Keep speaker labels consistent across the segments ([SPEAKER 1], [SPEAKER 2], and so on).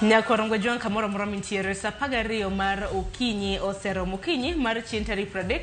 [SPEAKER 1] Nyakorongo Jwang' kamoro amora mintiere sa 12 mar okinyi oseromo okinyi mar chieng' tarik 30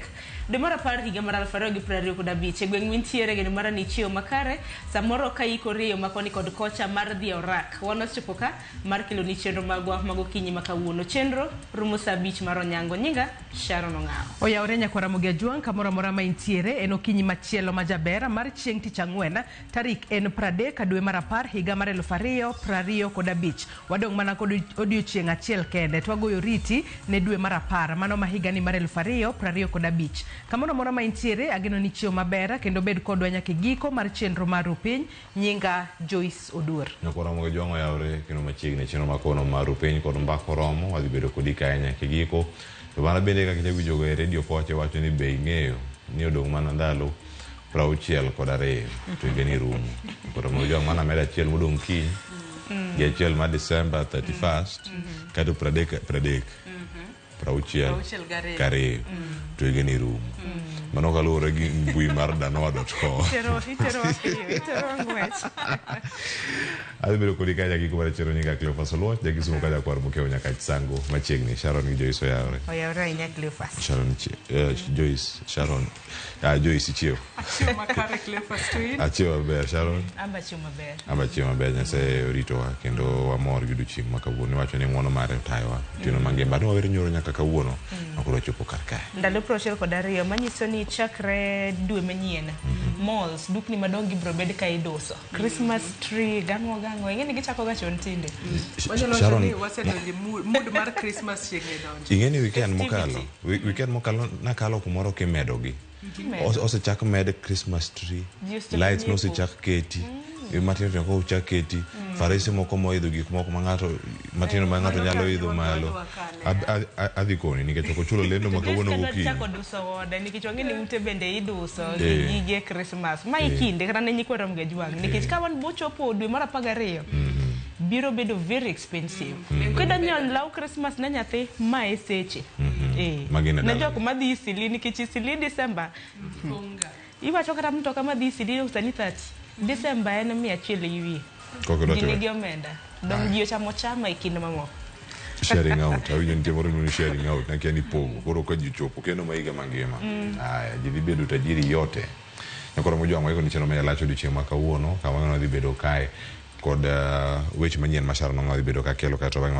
[SPEAKER 1] dwe mar 10 higa mar 2025 e gweng' mintiere geno mara ni ichiew makare samoro ka ikori e yo makoni kod kocha mar dhi e orak wan wasechopo ka mar keloni chenro magwa mag okinyi ma kawuono chenro rumo sa 5 mar onyango nyinga Sharon Ong'awo.
[SPEAKER 2] Oyawore nyakwar Ramogi Ajwang' kamoro amora ma intiere en okinyi machielo ma jaber mar chieng' tich ang'wen Tarik en 30 dwe mar apar higa mar 2025. Wadong' mana kod odiochieng' achiel kende to wagoyo oriti ne dwe mar apar mano ma higani mar 2025. Kamoro amora ma intiere ageno ni ichiew maber kendo bed kodwa nyaka e giko mar chenro mar Ru Piny. Nyinga Joyce Oduor.
[SPEAKER 3] Nyakwar Ramogi Ojwang' oyawre kendo machiegni e chenro ma kono mar Ru Piny kod Mbaka Oromo. Wadhi bedo kodi kae nyaka e giko. To mana bende kaka inyawinjoga e redio kocha iwacho ni be ing'eyo ni odong' mana ndalo 62 to higani rumo. Koro mondo mana med achiel modong' kiny gi achiel mar December 31st kato 30 30 60 gariyo to higani rumo. Mano kaluwore gi mbui mar danoa.com.
[SPEAKER 1] Itero iterowa piyo, iterowa ng'wech.
[SPEAKER 3] Adhi bedo kodi ka nyaka mar chero nyinga Cleophas Oluoch, jakisumo ka jakwar Mokeo nyaka Chisango machiegni. Sharon gi Joyce oyawre.
[SPEAKER 1] Oyawre ahinya Cleophas.
[SPEAKER 3] Sharon Joyce, Sharon, ah, Joyce ichiew.
[SPEAKER 4] Achiew makare Cleophas to in?
[SPEAKER 3] Achiew maber, Sharon.
[SPEAKER 1] Amba achiew maber.
[SPEAKER 3] Amba achiew maber, Nyasaye oritowa kendo wamor gi odiochieng' ma kawuono. Iwacho ni ng'wono mare otayowa otieno mangima. Ne wawero nyoro nyaka kawuono ma koro wachopo kar kae.
[SPEAKER 1] Ndalo 62 manyiso ni chakre dwe manyien malls dukni madongo ibiro bed ka iduso. Christmas tree gang'o gang'o ing'e ni gichako ga chon tinde.
[SPEAKER 4] Wanyalo wacho
[SPEAKER 3] Sharon,
[SPEAKER 4] ni wasedonjo e mood mar Christmas chiegni donjo.
[SPEAKER 3] ing'e ni weekend
[SPEAKER 1] Festivity.
[SPEAKER 3] mokalo, weekend mokalo nakalo kumoro kimedogi.
[SPEAKER 1] Imedo.
[SPEAKER 3] Osechak med Christmas tree,
[SPEAKER 1] Ji osechako
[SPEAKER 3] lights
[SPEAKER 1] nyiepo.
[SPEAKER 3] nosechak keti, matindo tindo koro ochak keti, farese moko moidho gik moko ma ng'ato matindo ma ng'ato
[SPEAKER 4] Mano
[SPEAKER 3] nyalo
[SPEAKER 4] kane
[SPEAKER 3] idho malo.
[SPEAKER 4] wadwa kane,
[SPEAKER 3] Adhi koni nikech ok ochulo lendo ma kawuono
[SPEAKER 1] Kadwa
[SPEAKER 3] gokinyi.
[SPEAKER 1] chako duso ode nikech wang'e ni ute bende iduso gi gige Christmas. Ma e kinde kata ne nyikwa Ramogi Ajwang' nikech ka wan bochopo dwe mar 12 biro bedo very expensive. Kidwa nyiewo law Christmas ne nyathi ma e seche.
[SPEAKER 3] Magin e
[SPEAKER 1] Ne
[SPEAKER 3] dala.
[SPEAKER 1] jok madhi Isili nikech Isili December
[SPEAKER 4] Funga.
[SPEAKER 1] iwacho kata mtoka madhi Isili sani 30 December en 100 gi wiye.
[SPEAKER 3] Kok idwa
[SPEAKER 1] Ji
[SPEAKER 3] timo.
[SPEAKER 1] nigi omenda. Dong' ji ochamo chama e kinde mamoko.
[SPEAKER 3] Sharing out. Awinjo nitie moro miluongo ni sharing out. Nakia ni pogo. Koro ka ji ochopo kendo ma higa mangima. Aya, ji dhi bedo tajiri yote. Nyakoro Mojwang' waiko ni chenro ma lach odiochieng' ma kawuono kama wadhi bedo kae kod weche manyien ma Sharon Ong'awo dhi bedo ka kelo kaeto bang'e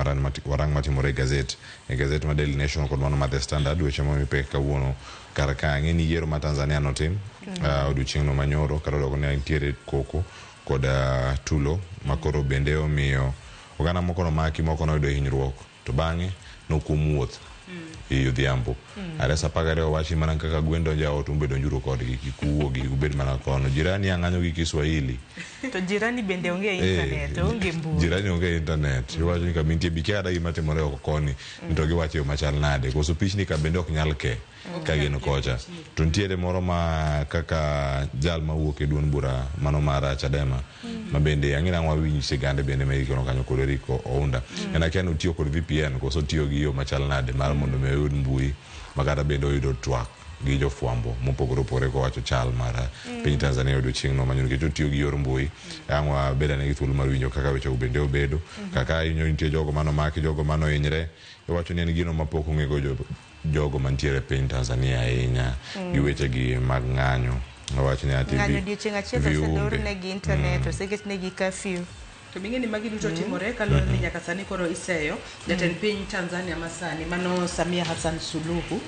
[SPEAKER 3] warang matimore e gazet. E gazet ma Daily Nation kod mano ma The Standard weche momi pek kawuono kar ka ang'e ni yiero ma Tanzania notim odiochieng'no manyoro kata odoko ne nitiere koko kod tulo makoro bende omiyo oganda moko nomaki moko noyudo hinyruok to bang'e nokum wuoth e odhiambo are sa 12 owachi mana kaka gwen donjo e ot un be donjuru kodgi kik uwuogi ubed mana kono jirani ang'anyo gi Kiswahili
[SPEAKER 1] To jirani bende onge e internet, onge mbui.
[SPEAKER 3] Jirani onge e internet iwacho ni kama intie bi kia kata gima timore oko koni ni to giwacho e yo machal nade koso pichni ka bende ok nyal ke ka gin kocha to nitiere moro ma kaka jal mawuok e duond bura mano mar Chadema ma bende ang'e nang'o wawinj sigande bende ma ikono kanyo kod Eric Ounda en akia ni otiyo kod VPN koso otiyo gi yo machal nade mar mondo mi oyud mbui ma kata bende oyudo twak gi jofwambo mopogore opogore kowacho chal mar piny Tanzania odiochieng'no manyo nikech otiyo gi yor mbui ang' wabed ane gi thuolo mar winjo kaka wechego bende obedo kaka inyo nitie jogo manomaki jogo manohinyre iwacho ni en gino mapok ong'ego jogo mantiere e piny Tanzania ahinya gi wechegi mag ng'anyo owacho ni ati
[SPEAKER 1] Ng'anyo odiochieng' achiel to
[SPEAKER 3] viumbe
[SPEAKER 1] oselornegi internet, oseketnegi curfew.
[SPEAKER 4] To bing'e ni magi duto timore kaluwore ni nyaka sani koro iseyo jatend piny Tanzania masani mano Samia Hassan Suluhu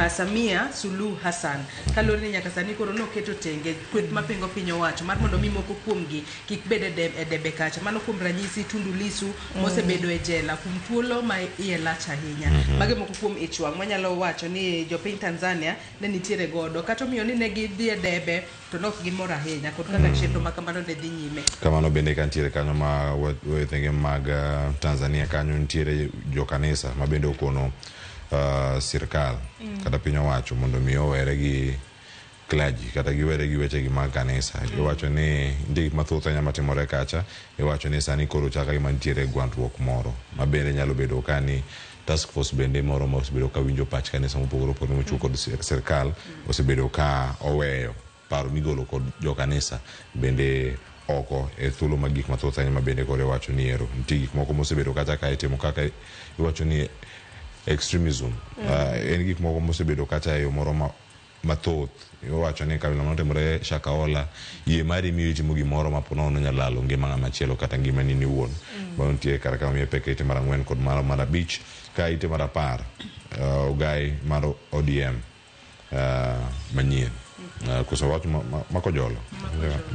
[SPEAKER 4] Samia Suluhu Hassan kaluwore ni nyaka sani koro noketo tenge kweth mapingo piny owacho mar mondo mi moko kuomgi kik bed e debe kacha mano kuom ranyisi Tundu Lissu mosebedo e jela kuom thuolo ma iye lach ahinya. Magi moko kuom ich wang' manyalo wacho ni jopiny Tanzania ne nitiere godo kata omiyo ni ne gidhi e debe to nok gimor ahinya kod kaka chenro ma kamano ne dhi nyime.
[SPEAKER 3] Kamano bende ka nitiere kanyo ma wethenge mag Tanzania kanyo nitiere jokanisa ma bende okono sirkal kata piny owacho mondo mi owere gi clergy kata giwere gi wechegi mag kanisa. Iwacho ni nitie gik mathoth ahinya matimore kacha. Iwacho ni sani koro chaka gima nitiere gwandruok moro ma bende nyalo bedo ka ni task force bende moro ma osebedo ka winjo pach kanisa mopogore opogore mochiw kod sirkal osebedo ka oweyo paro migolo kod jokanisa bende oko e thuolo mag gik mathoth ahinya ma bende koro iwacho ni ero nitie gik moko mosebedo kata ka itimo kaka iwacho ni extremism. En gik moko mosebedo kata e yo moro mathoth. Iwacho ni kabila manotimore Shakahola, yie mari miyo itimo gimoro ma po nono nyalo lalo ngima ng'ama chielo kata ngimani in iwuon. Mano nitie kar ka omiye pek e ite mar 4 kod mar 5. Ka ite mar 10, ogai mar ODM manyien. Koso wach Makojolo.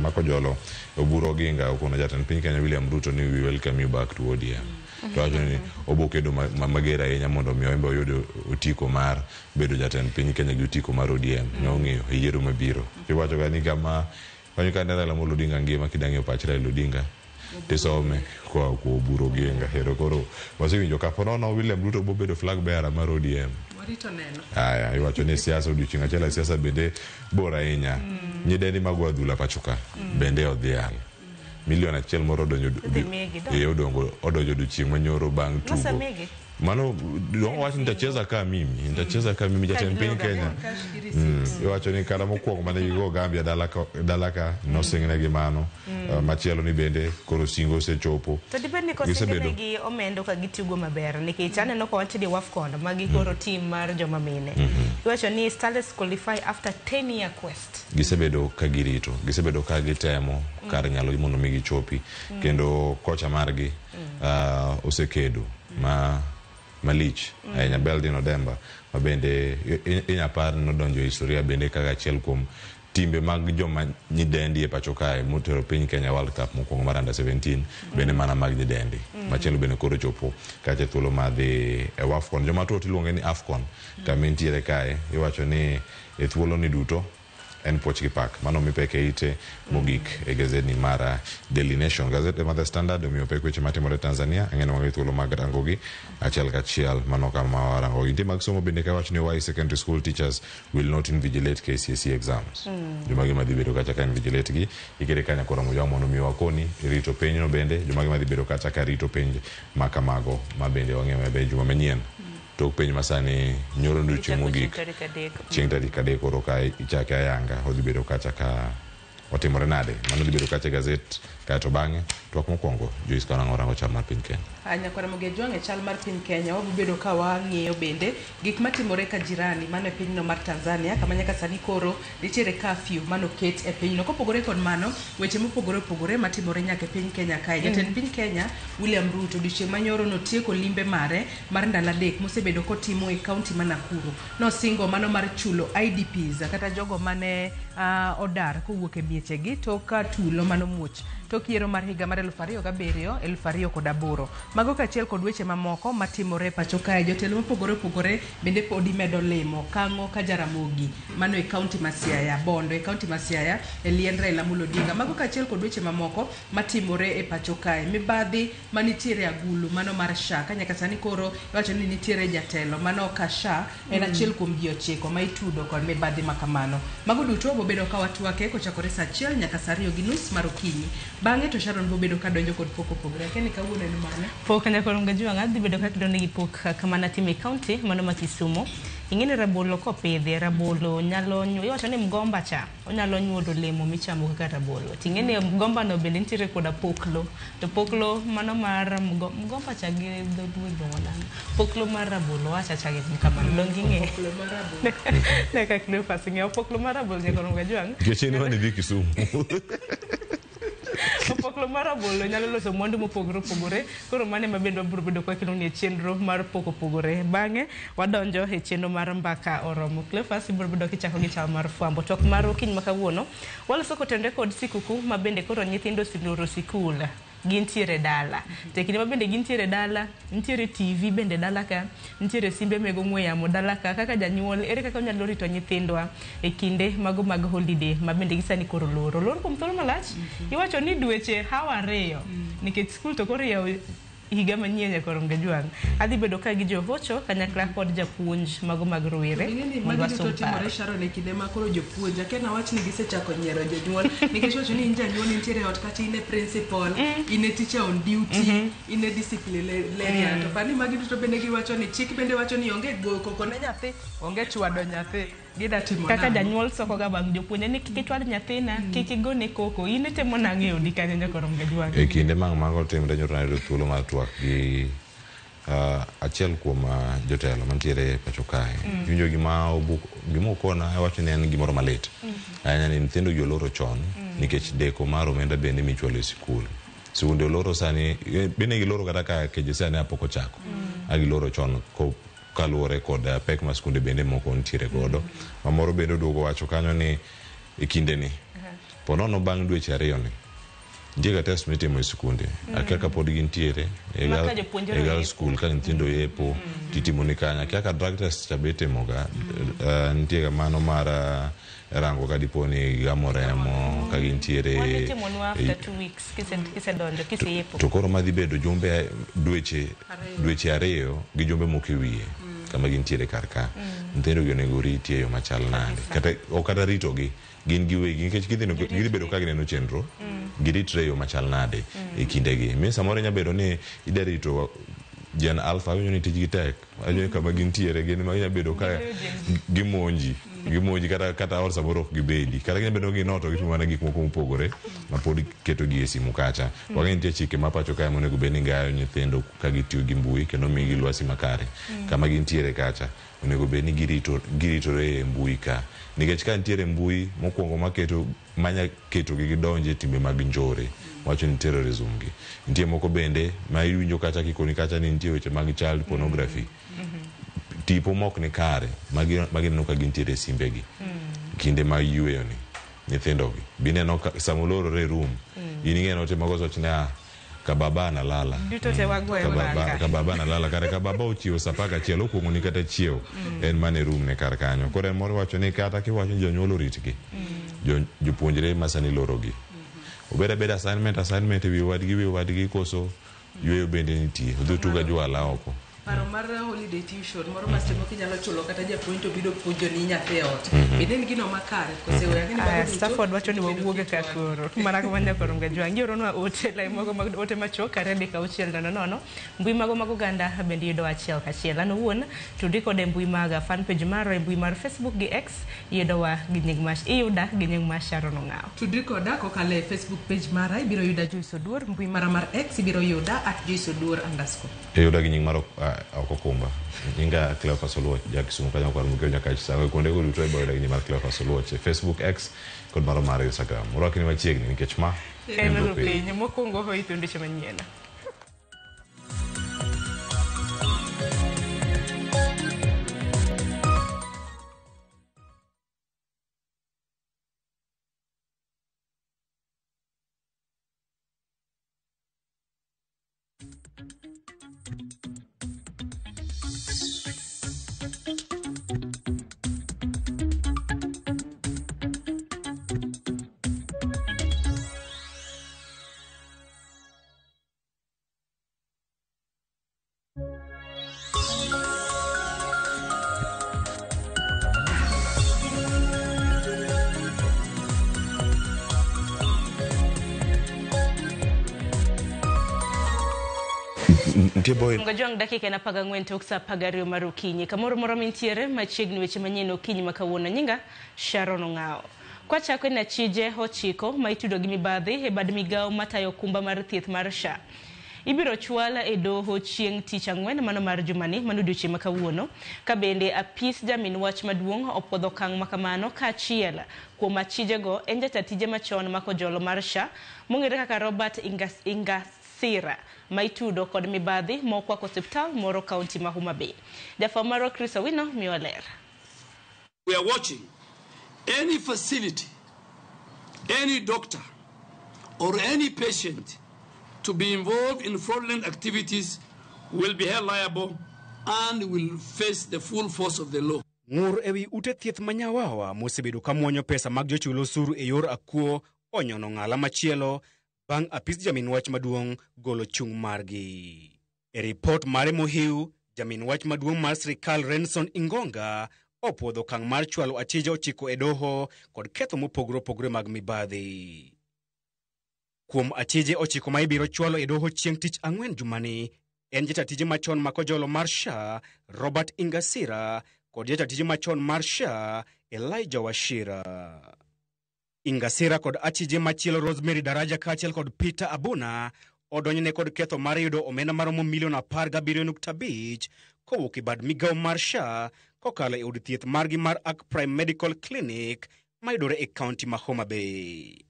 [SPEAKER 3] Makojolo Oburu Oginga okono jatend piny Kenya William Ruto ni we welcome you back to ODM. To wacho ni obokedo mager ahinya mondo mi en be oyud otiko mar bedo jatend piny Kenya gi otiko mar ODM. Ne ong'iyo e yiero mabiro. Iwacho ga ni kama kanyo ka ne Raila Amolo Odinga ngima kidang'iyo pach Raila Odinga tisome koa kuom Oburu Oginga. Ero koro wasewinjo ka po nono William Ruto bobedo flag bearer mar ODM.
[SPEAKER 4] Warito neno.
[SPEAKER 3] Aya, iwacho ni siasa odiochieng' achiel e siasa bende bor ahinya. Nyidendi mag adhula pacho ka bende odhial. Milion 1 moro odonjo
[SPEAKER 1] Idhi migi, dong.
[SPEAKER 3] Odonjo odiochieng' manyoro bang' tugo.
[SPEAKER 1] Nosemigi?
[SPEAKER 3] Mano dong wach nitacheza ka mimi, nitacheza ka mimi jatend piny Kenya. Iwacho ni kata mokwongo mane gigo Gambia dala ka nosingnegi mano. Machielo ni bende koro singo osechopo.
[SPEAKER 1] To dibed ni
[SPEAKER 3] Gisebedo.
[SPEAKER 1] kosingnegi omenda ka gitugo maber nikech aneno ka wantie WAFCON magi koro team mar joma mine. Iwacho ni Starlets qualify after 10 year quest.
[SPEAKER 3] Gisebedo ka girito, gisebedo ka gitemo kar nyalogi mondo mi gichopi. Kendo kocha margi osekedo malich ahinya Beldin Odemba ma bende inya par ni nodonjo e historia bende kaka achiel kuom timbe mag joma nyidendi e pacho kae motero piny Kenya World Cup mokwongo mar under 17 bende mana mag nyidendi. Machielo bende koro chopo kacha e thuolo mar dhi e WAFCON. Joma tuo tiluonge ni AFCON kama entiere kae iwacho ni e thuolo ni duto en puoch gi pak. Mano mi pek e ite mogik e gazetni mar Daily Nation. Gazet mar The Standard omiyo pek weche matimore Tanzania. Ang'e ni wan gi thuolo mag rangogi achiel kachiel. Mano kama warangogi. Nitie mag somo bende kawacho ni why secondary school teachers will not invigilate KCSE exams. Jomage madhi bedo kacha ka invigilate gi ikere kanya koro mojo mondo mi wakoni rito penj no bende jomage madhi bedo kacha ka rito penj makamago ma bende wang'eyo maber juma manyien. Tok penj masani nyoro odiochieng' mogik.
[SPEAKER 1] Tarik 3.
[SPEAKER 3] Chieng' tarik 3 koro ka ichake ayanga odhi bedo kacha ka otimore nade. Mano dhi bedo kacha e gazet kaeto bang'e twak mokwongo Joyce Karango rango chal mar piny Kenya.
[SPEAKER 4] Nyakwara Mogejwang' e chal mar piny Kenya wabobedo ka wang'iyo bende gik matimore ka jirani mano e pinyno mar Tanzania kama nyaka sani koro nitiere curfew manoket e pinyno. Kopogore kod mano, weche mopogore opogore matimore nyaka e piny Kenya kae. Jatend piny Kenya William Ruto odiochieng' manyoro notieko limbe mare mar ndalo 3 mosebedo kotimo e kaunti ma Nakuru. Nosingo mano mar chulo IDPs kata jogo mane odar kowuok e miechegi tok tulo manomuoch tok yiero mar higa mar 2007 2008. Mago kaachiel kod weche mamoko matimore pacho kae. Jotelo mopogore opogore bende podi medo limo Kang'o ka Jaramogi mano e kaunti ma Siaya, Bondo e kaunti ma Siaya e liend Raila Amolo Odinga. Mago kaachiel kod weche mamoko matimore e pacho kae. Mibadhi manitiere agulu mano mar SHA ka nyaka sani koro iwacho ni nitiere jatelo mano ka SHA en achiel kuom ji 9 ma itudo kod mibadhi makamano. Mago duto bobedo ka watwake kochakore saa 1 nyaka saa 2:30 mar okinyi. Bang'e to Sharon bobedo ka donjo kod pok opogore. Akia ni kawuono en mane?
[SPEAKER 1] Pok nyaka Ngajwang' adhi bedo ka kidonjo gi pok kama natime e kaunti mano ma Kisumu. Ing'e ni rabolo kopidhi, rabolo nyalo iwacho ni mgomba cha onyalo nyuolo olemo michamo kaka rabolo. Ting'e ni mgomba no bende nitiere koda poklo. To poklo mano mar mgomba cha gi dholuo iluongo nang'o? Poklo mar rabolo wacha acha gi kamano. Donge ing'e?
[SPEAKER 4] Poklo mar rabolo.
[SPEAKER 1] Nyaka Cleophas ing'eyo poklo mar rabolo nyaka Ngajwang'.
[SPEAKER 3] Nikech in ema nidhi Kisumu.
[SPEAKER 1] Opoklo mar rabolo nyalo loso mwandu mopogore opogore. Koro mano ema bende wabiro bedo ka wakeloni e chenro mar pok opogore. Bang'e wadonjo e chenro mar mbaka oromo. Cleophas ibiro bedo kichako gi chal mar fwambo. Twak mar okinyi ma kawuono waloso kotenore kod sikuku ma bende koro nyithindo oseloro sikul. Gintiere dala. To e kinde ma bende gintiere dala, nitiere TV bende dala ka, nitiere simbe meg ong'we yamo dala ka. Kaka janyuol, ere kaka wanyalo rito nyithindwa e kinde mago mag holiday ma bende gisani koro loro. Loro kuom thuolo malach, iwacho ni dweche hawa 2, nikech skul to koro iyawo higa manyien nyaka Ngajwang'. Adhi bedo ka gi johocho kanyakla kod japuonj mago mag rowere
[SPEAKER 4] Ing'e ni
[SPEAKER 1] mondo
[SPEAKER 4] magi duto
[SPEAKER 1] wasom
[SPEAKER 4] timore
[SPEAKER 1] paro.
[SPEAKER 4] Sharon e kinde ma koro jopuonj akia nawach ni gisechako nyiero jonyuol nikech wacho ni in janyuol intiere e ot kacha in e principal, in e teacher on duty, in e disciplinarian. To pani magi duto bende giwacho ni chik bende wacho ni onge goyo koko ne nyathi, onge chwado nyathi. Gida timo
[SPEAKER 1] Kaka
[SPEAKER 4] nang'o?
[SPEAKER 1] Janyuol soko ga wang' jopuonje ni kik ichwad nyathina, kik igone koko. In itimo nang'o e odi kanyo nyakorom Gajwang'?
[SPEAKER 3] E kinde mang' mago timre nyoro nayudo thuolo mar twak gi achiel kuom jotelo mantiere e pacho kae. Iwinjo gima obuk gima okona wacho ni en gimoro malit. Ahinya ni nyithindo gi oloro chon nikech deko mar omenda bende michwalo e sikul. Sikunde oloro sani bende giloro kata ka KJSEA ne pok ochako. A giloro chon ko kaluwore kod pek ma skunde bende moko nitiere godo. Mamoro bende oduogo wacho kanyo ni e kindeni po nono bang' dweche ariyo ni nitie ga test mitimo e sikunde akia ka pod gintiere e
[SPEAKER 1] Ma ka jopuonjre
[SPEAKER 3] e girls
[SPEAKER 1] oyepo.
[SPEAKER 3] School ka nyithindo yepo titimo ni kanyo akia ka drug test cha be itimo ga. Nitie ga mano mar rango ka dipo ni gamo remo ka gintiere
[SPEAKER 1] Wan itimonwa after 2 weeks kisedonjo kiseyepo.
[SPEAKER 3] To koro madhi bedo jumbe dweche 2 gi jumbe moko e wiye kama gintiere kar ka nyithindo gi onego riti e yo machal nade kata ok kata ritogi gin giwegi nikech gidhi bedo ka gineno chenro giritre e yo machal nade e kindegi mi samoro inya bedo ni ida rito Gen Alpha awinjo ni tijgi tek awinjo ni kama gintiere gin ma inya bedo ka gimonji gimonji kata ot samoro ok gibedi kata ginya bedo ni ginoto gitimo mana gik moko mopogore ma pod ketogi e simu kacha. Wang'e nitie chike ma pacho kae monego bed ni gayo nyithindo ka gitiyo gi mbui kendo miyogi lwasi makare kama gintiere kacha onego bed ni giritore e mbui ka nikech ka nitiere mbui mokwongo maketo manya ketogi gidonje timbe mag njore wacho ni terrorism gi nitie moko bende ma iwinjo kacha kikoni kacha ni nitie weche mag child pornography tipo mok ni kare magineno ka gintiere e simbegi kinde mag yweyo ni nyithindogi bineno ka sama olorore e room in ing'e notimo wach ni ah kababa analala.
[SPEAKER 1] Duto te wagoyo mbaka.
[SPEAKER 3] Kababa analala kare kababa ochiewo saa 11 okuong'o ni kata chiewo en mana e room ne kar kanyo koro en moro wacho ni kata kiwacho ni jonyuol oritgi jopuonjre ma sani lorogi obed abeda assignment assignment e wi wadgi wi wadgi koso yweyo bende nitie odhi tuga jwala oko.
[SPEAKER 4] Paro mar holiday tuition moro ma seche moko inyalo chulo kata japuonj to biro puonjo ni nyathi e ot bende en gino makare kose we ang'e ni mago
[SPEAKER 1] Aya,
[SPEAKER 4] duto
[SPEAKER 1] Stafford wacho ni
[SPEAKER 4] bedo
[SPEAKER 1] wawuoge ka
[SPEAKER 4] kitwak.
[SPEAKER 1] Koro mana kama nyakoro Mgajwang' gioronwa ote lai mogo mag ote machuok 23600 mbui mago mag oganda bende yudo achiel kachiel an owuon tudri kode e mbui mag fan page marwa e mbui mar Facebook gi X iyudowa gi nying ma iyuda gi nying ma Sharon Ong'aw.
[SPEAKER 4] Tudri koda kokalo e Facebook page mara ibiro yuda Joyce Oduor, mbui mara mar X ibiro yuda @JoyceOduor_.
[SPEAKER 3] Iyuda gi nying mar ok okumba nyinga Cleophas Oluoch ja Kisumu kanyo kod Mugeo nyaka Chisago kuonde go duto ibo yuda gi nying mar Cleophas Oluoch e Facebook, X kod maro mar Instagram orwakni machiegni nikech ma
[SPEAKER 1] en
[SPEAKER 3] en
[SPEAKER 1] piny mokwongo hoyi thuondiche manyien.
[SPEAKER 3] Nitie boy.
[SPEAKER 1] Mgajwang' dakika en 14 tok sa 12 mar okinyi. Kamoro moro mintiere machiegni weche manyien okinyi ma kawuono. Nyinga Sharon Ong'awo. Kwachako en achije 9 ma itudo gi mibadhi e bad migawo matayo okumba mar thieth mar SHA. Ibiro chwal e doho chieng' tich ang'wen mano mar jumani mano odiochieng' ma kawuono. Ka bende apis jamin wach maduong' opuodho okang' ma kamano kaachiel kuom achijego en jata tije machon ma kojolo mar SHA mong'ere kaka Robert Ingasira ma itudo kod mibadhi ma okwako osiptal moro kaunti ma Homa Bay. Jafwambo marwa Chris Owino miwa ler.
[SPEAKER 5] We are watching any facility, any doctor, or any patient to be involved in fraudulent activities will be held liable and will face the full force of the law.
[SPEAKER 6] Ng'ur ewi ute thieth ma Nyawawa mosebedo ka muonyo pesa mag jochul osuru e yor akuo onyono ng'ala machielo bang' apis jamin wach maduong' golo chung' margi. E ripot mare mohiu, jamin wach maduong' mar sirikal Renson Ingonga opuodho okang' mar chwalo achije 9 e doho kod ketho mopogore opogore mag mibadhi. Kuom achije 9 ma ibiro chwalo e doho chieng' tich ang'wen jumani, en jata tije machon ma kojolo mar SHA Robert Ingasira kod jata tije machon mar SHA Elijah Wachira. Ingasira kod achije machielo Rosemary Daraja kaachiel kod Peter Abuna odonjne kod ketho mar yudo omenda maromo milion 17.5 kowuok e bad migawo mar SHA kokalo e od thieth margi mar Arc Prime Medical Clinic mayudore e kaunti ma Homa Bay.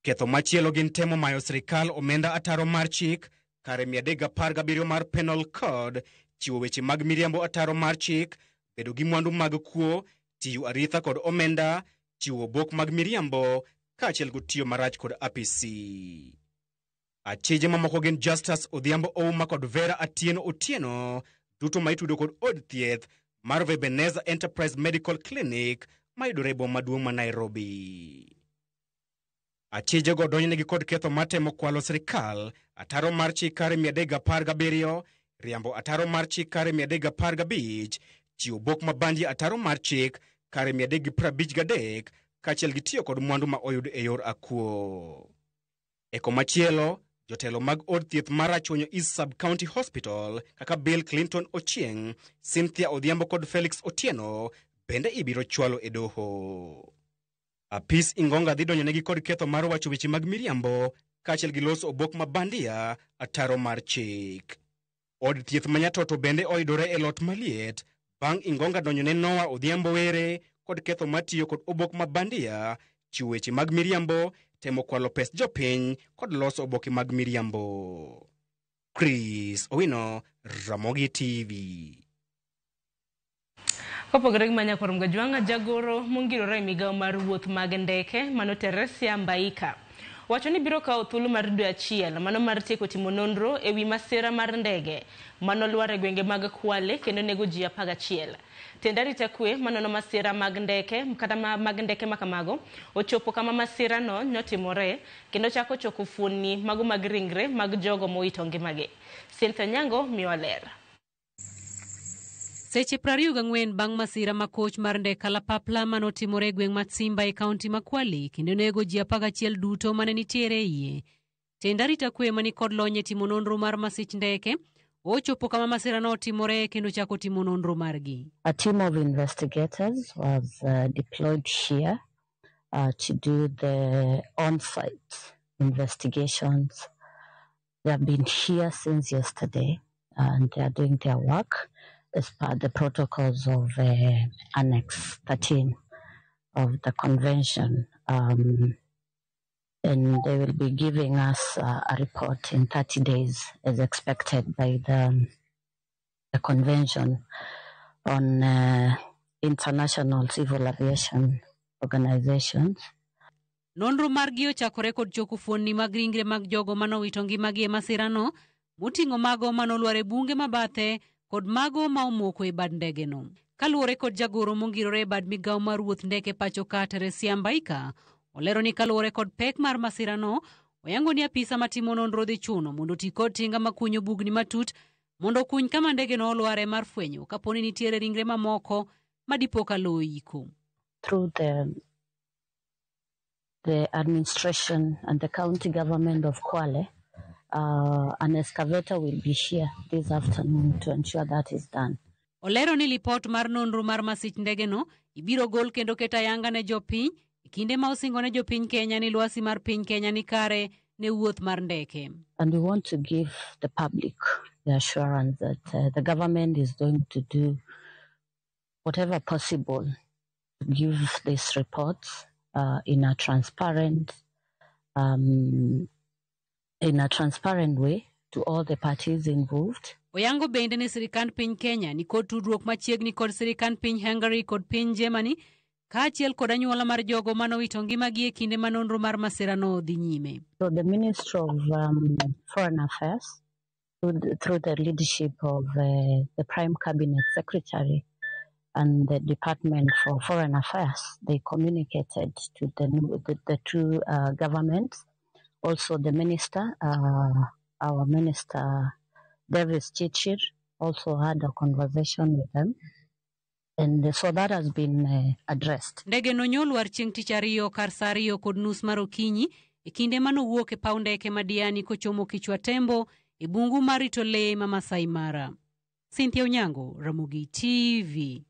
[SPEAKER 6] Ketho machielo gin temo mayo sirikal omenda ataro mar chik kare 317 mar Penal Code, chiwo weche mag miriambo ataro mar chik, bedo gi mwandu mag kuo, tiyo aritha kod omenda, chiwo obok mag miriambo kaachiel kod tiyo marach kod apisi. Achije mamoko gin Justus Odhiambo Ouma kod Vera Atieno Otieno, duto ma itudo kod od thieth mar Vebeneza Enterprise Medical Clinic mayudore e boma maduong' ma Nairobi. Achije go donjnegi kod ketho mar temo kwalo sirikal, ataro mar chik kare 317, riambo ataro mar chik kare 315, chiwo bok mabandi ataro mar chik kare 353, kaachiel gi tiyo kod mwandu ma oyud e yor akuo. E komachielo, jotelo mag od thieth mar Rachuonyo East Sub-County Hospital kaka Bill Clinton Ochieng, Cynthia Odhiambo kod Felix Otieno bende ibiro chwalo e doho. Apis Ingonga dhi donjonegi kod ketho mar wacho weche mag miriambo kaachiel gi loso obok ma bandia ataro mar chik. Od thieth ma Nyatoto bende oyudore e lot maliet bang' Ingonga donjone Noah Odhiambo Were kod ketho mar tiyo kod obok ma bandia, chiwo weche mag miriambo, temo kwalo pes jopiny kod loso oboke mag miriambo. Chris Owino, Ramogi TV.
[SPEAKER 1] Kopogore gi Manyakwar Mgajwang'a, jagoro mongirore e migawo mar wuoth mag ndeke mano Teresia Mbaika wacho ni biro kawo thuolo mar dwe achiel mano mar tieko timo nonro e wi masira mar ndege manolwar e gwenge mag Kwale kendo nego ji 11. Tend arita kwe manono masira mag ndeke kata mag ndeke makamago ochopo kama masira no notimore kendo chako choko fuonni mago mag ringre mag jogo mowito ngimagi. Cynthia Nyango miwa ler.
[SPEAKER 7] Seche 24 bang' masira ma koch mar ndek kalapapla manotimore e gweng' ma Tsimba e kaunti ma Kwale kendo nego ji 11 duto mane nitiere e iye. Tend arita kwe mani kod lony e timo nonro mar masich ndeke ochopo kama masira no otimore kendo chako timo nonro margi.
[SPEAKER 8] A team of investigators was deployed here to do the on-site investigations. They have been here since yesterday and they are doing their work as per the protocols of Annex 13 of the convention. And they will be giving us a report in 30 days as expected by the Convention on International Civil Aviation Organizations.
[SPEAKER 7] Nonro margi ochakore kod choko fuonni mag ringre mag jogo manowito ngimagi e masirano, moting'o mago manolwar e bunge mabathe kod mago ma omoko e bad ndegeno. Kaluwore kod jagoro mongirore e bad migawo mar wuoth ndeke pacho ka Teresia Mbaika, olero ni kaluwore kod pek mar masirano, oyango ni apisa matimo nonro dhi chuno mondo oti kod tinga makunyo bugni matut mondo okuny kama ndegeno olware mar fwenyo kapo ni nitiere ringre mamoko madipo ka lowo iko.
[SPEAKER 8] Through the administration and the county government of Kwale, an excavator will be here this afternoon to ensure that is done.
[SPEAKER 7] Olero ni lipot mar nonro mar masich ndegeno ibiro gol kendo ket ayanga ne jopiny e kinde ma osingo ne jopiny Kenya ni lwasi mar piny Kenya ni kare ne wuoth mar ndeke.
[SPEAKER 8] And we want to give the public the assurance that the government is going to do whatever possible to give these reports in a transparent way to all the parties involved.
[SPEAKER 7] Oyango bende ni sirikand piny Kenya ni kod tudruok machiegni kod sirikand piny Hungary kod piny Germany kaachiel kod anyuola mar jogo manowito ngimagi e kinde ma nonro mar masirano dhi nyime.
[SPEAKER 8] So the Ministry of Foreign Affairs, through the leadership of the Prime Cabinet Secretary and the Department for Foreign Affairs, they communicated to the two governments. Also the minister, our minister Davis Chirchir, also had a conversation with them. And so that has been addressed.
[SPEAKER 7] Ndege no nyolwar chieng' tich ariyo kar saa 2:30 mar okinyi e kinde manowuok e paw ndeke ma Diani kochomo Kichwa Tembo e bungu mar rito lee ma Masai Mara. Cynthia Onyango, Ramogi TV.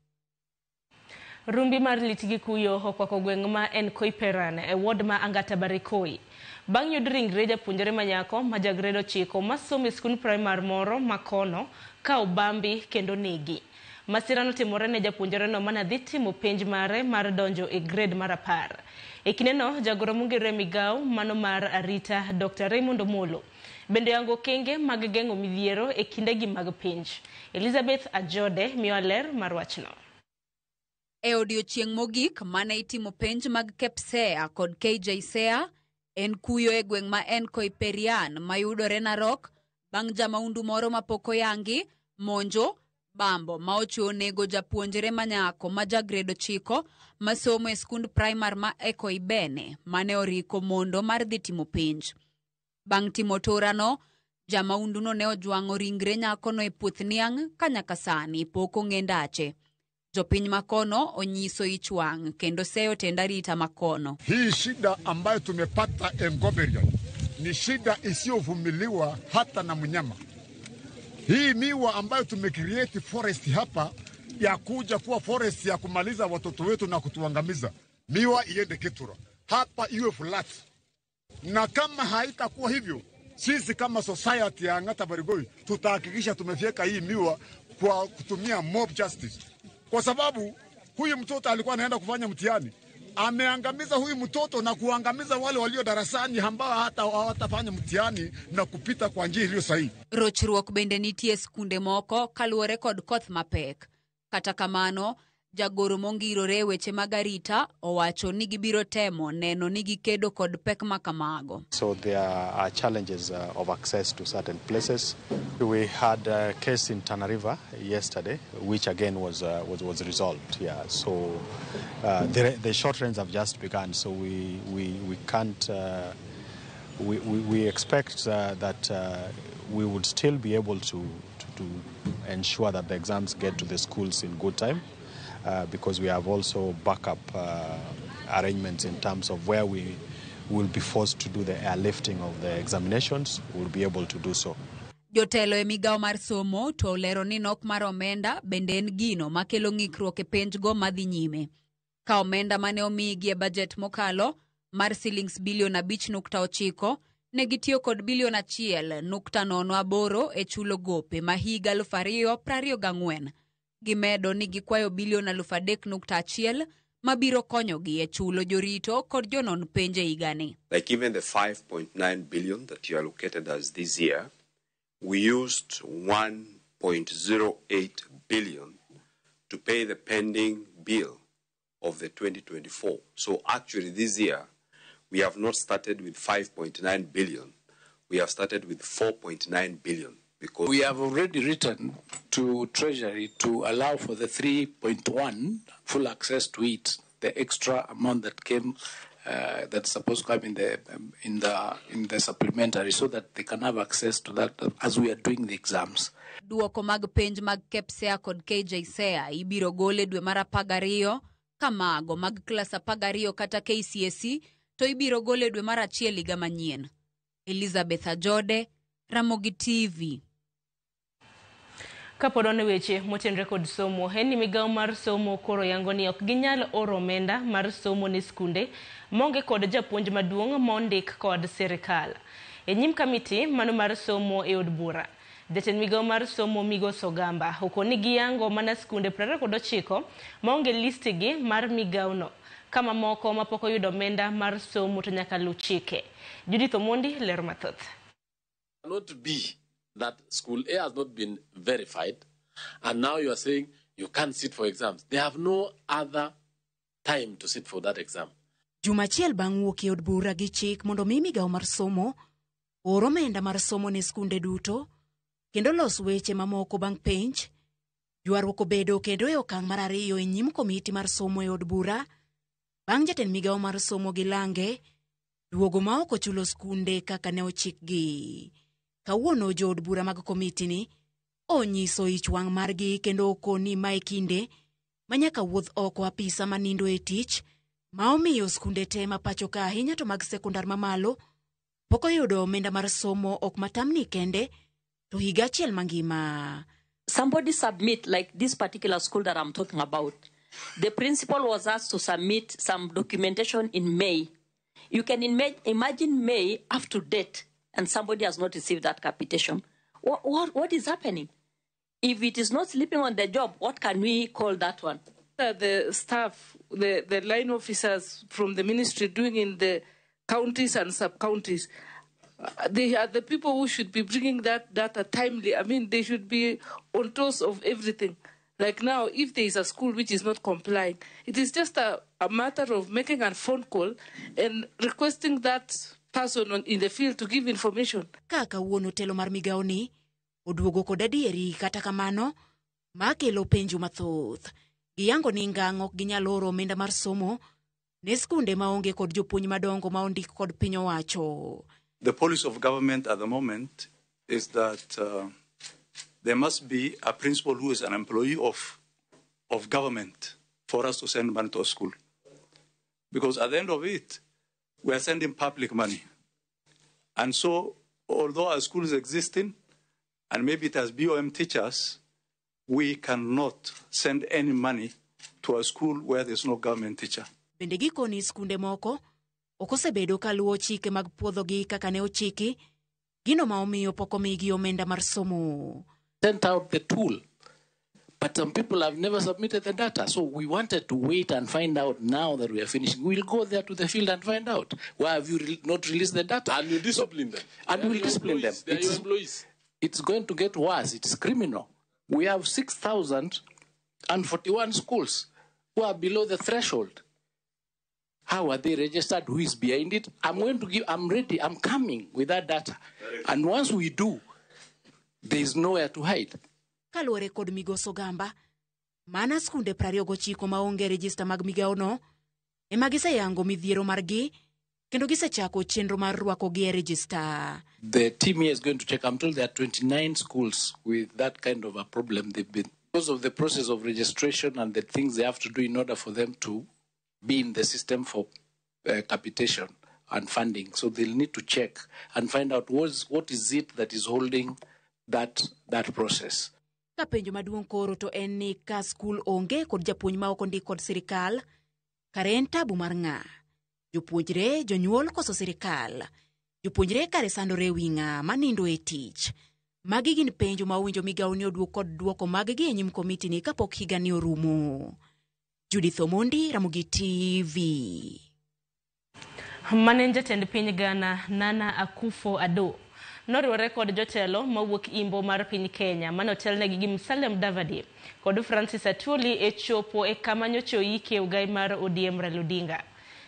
[SPEAKER 1] Rumbi mar lit gi kuyo okwako gweng' ma en Koiperan e ward ma Angata Barikoi. Bang' yud ringre japuonjre ma nyako ma ja grade 9 masomo e skund primar moro ma kono ka obambi kendo negi. Masira notimore ne japuonjreno mane dhi timo penj mare mar donjo e grade mar 10. E kindeno jagoro mongere e migawo mano mar arita Dr. Raymond Omolo bende oyango okenge mag geng'o midhiero e kindegi mag penj. Elizabeth Ajode miyowa ler mar wachno.
[SPEAKER 9] E odiochieng' mogik mane itimo penj mag KPSEA kod KJSEA en kuyo e gweng' ma en Koiperian mayudore Narok bang' jamaundu moro mapok oyangi monjo bambo ma ochuo nego japuonjre manyako ma ja grade 9 masomo e skund primar ma Ekoibene mane oriko mondo mar dhi timo penj. Bang' timo torano, jamaunduno ne ojwang'o ringre nyakono e puoth niang' ka nyaka sani pok ong'e ndache. Jopiny makono onyiso ich wang' kendo seyo tend arita makono.
[SPEAKER 10] Hii shida ambayo tumepata Engoberian ni shida isiyovumiliwa hata na mnyama. Hii miwa ambayo tumecreate forest hapa ya kuja kuwa forest ya kumaliza watoto wetu na kutuangamiza, miwa iende Kitura hapa iwe flat, na kama haitakuwa hivyo, sisi kama society ya Angata Barigoi tutahakikisha tumefyeka hii miwa kwa kutumia mob justice, kwa sababu huyu mtoto alikuwa anaenda kufanya mtihani, ameangamiza huyu mtoto na kuangamiza wale walio darasani ambao hata hawatafanya mtihani na kupita kwa njia iliyo sahihi.
[SPEAKER 9] Rochruok bende nitie skunde moko kaluwore kod koth mapek. Kata kamano, jagoro mongirore e weche mag arita owacho ni gibiro temo neno ni gikedo kod pek ma kamago.
[SPEAKER 11] So there are challenges of access to certain places. We had a case in Tana River yesterday, which again was resolved. Yeah. So the short rains have just begun, so we can't. We expect that we would still be able to ensure that the exams get to the schools in good time, because we have also backup arrangements in terms of where we will be forced to do the airlifting of the examinations, we'll be able to do so.
[SPEAKER 9] Jotelo e migawo mar somo to olero ni nok mar omenda bende en gino makelo ng'ikruok e penjgo madhi nyime. Ka omenda mane omigi e bajet mokalo mar silings bilion 5.9 ne gitiyo kod bilion 1.08 e chulo gope ma higa 2024. Gimedo ni gikwayo bilion 3.1 mabiro konyogi e chulo jorito kod jonon penj e higani.
[SPEAKER 12] Like even the 5.9 billion that you allocated us this year, we used 1.08 billion to pay the pending bill of the 2024. So actually this year, we have not started with 5.9 billion. We have started with 4.9 billion. Because
[SPEAKER 5] we have already written to Treasury to allow for the 3.1 full access to it, the extra amount that came, that's supposed to come in the supplementary, so that they can have access to that as we are doing the exams.
[SPEAKER 9] Duoko mag penj mag KPSEA kod KJSEA ibiro gol e dwe mar 12, kamago mag klas 12 kata KCSE to ibiro gol e dwe mar 1 higa manyien. Elizabeth Ajode, Ramogi TV.
[SPEAKER 1] Kapod wane weche motenre kod somo, en ni migawo mar somo koro yango ni ok ginyal oro omenda mar somo ne skunde maonge kod japuonj maduong' mondik kod sirikal. E nyim kamiti mano mar somo e od bura, jatend migawo mar somo Migos Ogamba okoni giyango mana skunde 29 maonge listigi mar migawono, kama moko mapok oyudo omenda mar somo to nyaka luw chike. Judith Omondi lero mathoth.
[SPEAKER 13] Cannot be that school A has not been verified, and now you are saying you can't sit for exams. They have no other time to sit for that exam.
[SPEAKER 14] Juma achiel bang' wuok e od bura gi chik mondo mi migawo mar somo or omenda mar somo ne skunde duto kendo los weche mamoko bang' penj, ywaruok obedo kendo e okang' mar ariyo e nyim komiti mar somo e od bura bang' jatend migawo mar somo gi lange duogo ma ok ochulo skunde kaka ne ochikgi. Kawuono jood bura mag komiti ni onyiso ich wang' margi kendo okoni ma e kinde ma nyaka wuoth oko apisa manindo e tich ma omiyo skunde te ma pacho ka ahinya to mag sekondar mamalo pok oyudo omenda mar somo ok matamni kende to higa achiel mangima.
[SPEAKER 15] Somebody submit, like this particular school that I'm talking about. The principal was asked to submit some documentation in May. You can imagine May up to date, and somebody has not received that capitation. What is happening? If it is not sleeping on the job, what can we call that one?
[SPEAKER 16] The staff, the line officers from the ministry doing in the counties and sub-counties, they are the people who should be bringing that data timely. I mean, they should be on toes of everything. Like now, if there is a school which is not complying, it is just a matter of making a phone call and requesting that person in the field to give information.
[SPEAKER 14] Ka kawuono telo mar migawo ni oduogo kod adieri kata kamano makelo penjo mathoth. Giyango ni ngang' ok ginyal oro omenda mar somo ne skunde maonge kod jopuonj madongo ma ondik kod piny owacho.
[SPEAKER 17] The policy of government at the moment is that there must be a principal who is an employee of government for us to send money to a school. Because at the end of it, we are sending public money. And so, although our school is existing, and maybe it has BOM teachers, we cannot send any money to a school where there's no government teacher.
[SPEAKER 14] Bende gikoni skunde moko ok osebedo kaluwo chike mag puodhogi kaka ne ochiki, gino ma omiyo pok omigi omenda mar somo.
[SPEAKER 13] Sent out the tool, but some people have never submitted the data. So we wanted to wait and find out now that we are finishing. We'll go there to the field and find out. Why have you not released the data?
[SPEAKER 5] And you discipline them.
[SPEAKER 13] And we'll discipline them.
[SPEAKER 5] They are your employees.
[SPEAKER 13] It's going to get worse. It's criminal. We have 6,041 schools who are below the threshold. How are they registered? Who is behind it? I'm ready. I'm coming with that data. And once we do, there is nowhere to hide.
[SPEAKER 14] Kaluwore kod Migosi Ogamba, mana skunde 29 maonge rejista mag migawono ema giseyango midhiero margi kendo gisechako chenro mar rwakogi e rejista.
[SPEAKER 13] The team here is going to check. I'm told there are 29 schools with that kind of a problem. They've been, because of the process of registration and the things they have to do in order for them to be in the system for capitation and funding. So they'll need to check and find out what is it that is holding that process.
[SPEAKER 14] Ka penjo maduong' koro to en ni ka skul onge kod japuonj ma ok ondik kod sirikal, kare en tabu mar ng'a? Jopuonjre, jonyuol koso sirikal? Jopuonjre kare sandore e wi ng'a manindo e tich? Magi gin penjo ma owinjo migawo ni oduok kod duoko maggi e nyim komiti ni kapok higani orumo. Judith Omondi, Ramogi TV.
[SPEAKER 1] Mane jatend piny Ghana Nana Akufo-Addo noriwore kod jotelo mawuok imbo mar piny Kenya mane otelnegi gi Musalia Mudavadi kod Francis Atwoli e chopo e kama nyocha oike ogai mar ODM Raila Odinga.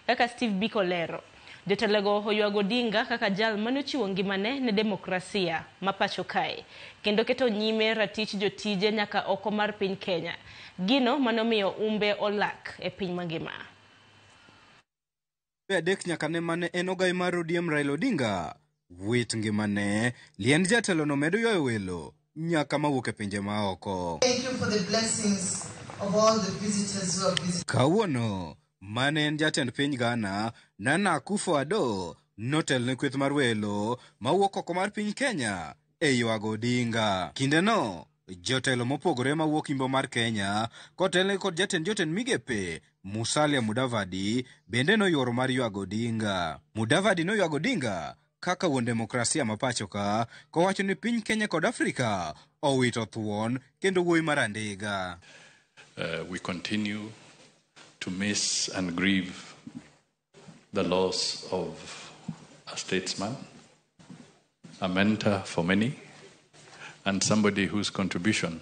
[SPEAKER 1] Kaka Steve Biko lero, jotelogo oywago Odinga kaka jal mane ochiwo ngimane ne demokrasia ma pacho kae kendo keto nyime ratich jotije nyaka oko mar piny Kenya, gino manomiyo umbe olak e piny mangima.
[SPEAKER 18] Adek nyaka ne mane en ogai mar ODM Raila Odinga wit ngimane, liend jatelo no medo ywayo welo nyaka mawuok e pinje maoko.
[SPEAKER 19] Thank you for the blessings of all the visitors who have visited.
[SPEAKER 18] Kawuono mane en jatend piny Ghana Nana Akufo-Addo notelne kweth mar welo mawuok oko mar piny Kenya e ywago Odinga. Kindeno jotelo mopogore mawuok imbo mar Kenya kotelne kod jatend jotend migepe Musalia Mudavadi bende noyuoro mar ywago Odinga. Mudavadi noywago Odinga kaka wuon demokrasia ma pacho ka kowacho ni piny Kenya kod Afrika owito thuon kendo wuoyi mar andiga.
[SPEAKER 20] We continue to miss and grieve the loss of a statesman, a mentor for many, and somebody whose contribution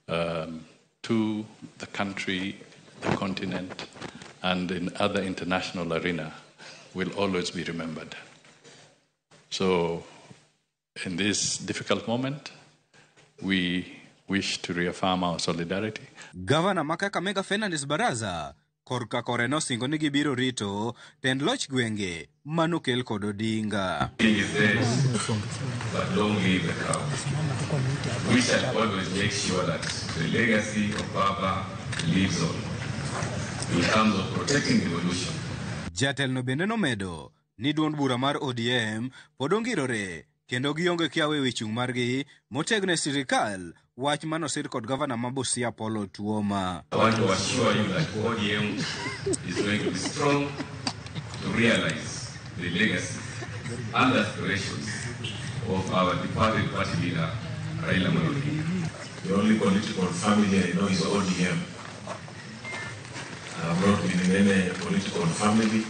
[SPEAKER 20] to the country, the continent, and in other international arena will always be remembered. So, in this difficult moment, we wish to reaffirm our solidarity.
[SPEAKER 18] Governor ma Kakamega Fernandes Baraza korka kore nosingo ni gibiro rito tend loch gwenge manokel kod Odinga.
[SPEAKER 21] King is dead, but long live the crown. We shall always make sure that the legacy of Baba lives on in terms of protecting devolution.
[SPEAKER 18] Jatelno bende nomedo ni duond bura mar ODM pod ongirore kendo gionge kiawa ewi chung' margi motegno e sirikal, wach manosir kod gavana ma Busia Paul Otuoma.
[SPEAKER 21] I want to assure you that ODM is going to be strong to realize the legacy and aspirations of our departed party leader, Raila Amolo Odinga.
[SPEAKER 2] The only political family I know is ODM. I have not been in any political family.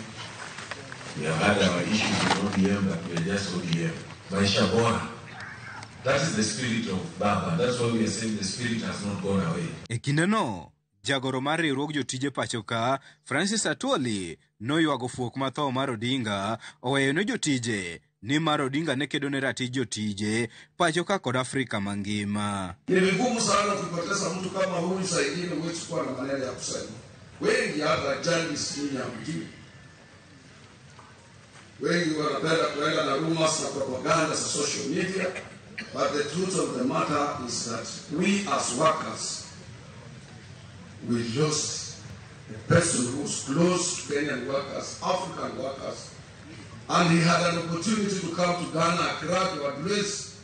[SPEAKER 2] We have had our issues with ODM, but we are just ODM. Maisha bora. That is the spirit of Baba. That's why we are saying the spirit has not gone away.
[SPEAKER 18] E kindeno, jagoro mar riwruog jotije pacho ka, Francis Atwoli, noywago fuok ma tho mar Odinga oweyo ne jotije nimar Odinga ne kedo ne ratich jotije pacho ka kod Afrika mangima.
[SPEAKER 22] Ni vigumu sana kupoteza mtu kama huyu, saa ingine huwezi kuwa na maneno ya kusema. Wengi hata journalists nyinyi hamjui. Wengi wanapenda kuenda na rumors na propaganda za social media, but the truth of the matter is that we as workers, we lost a person who's close to Kenyan workers, African workers, and he had an opportunity to come to Ghana, Accra, to address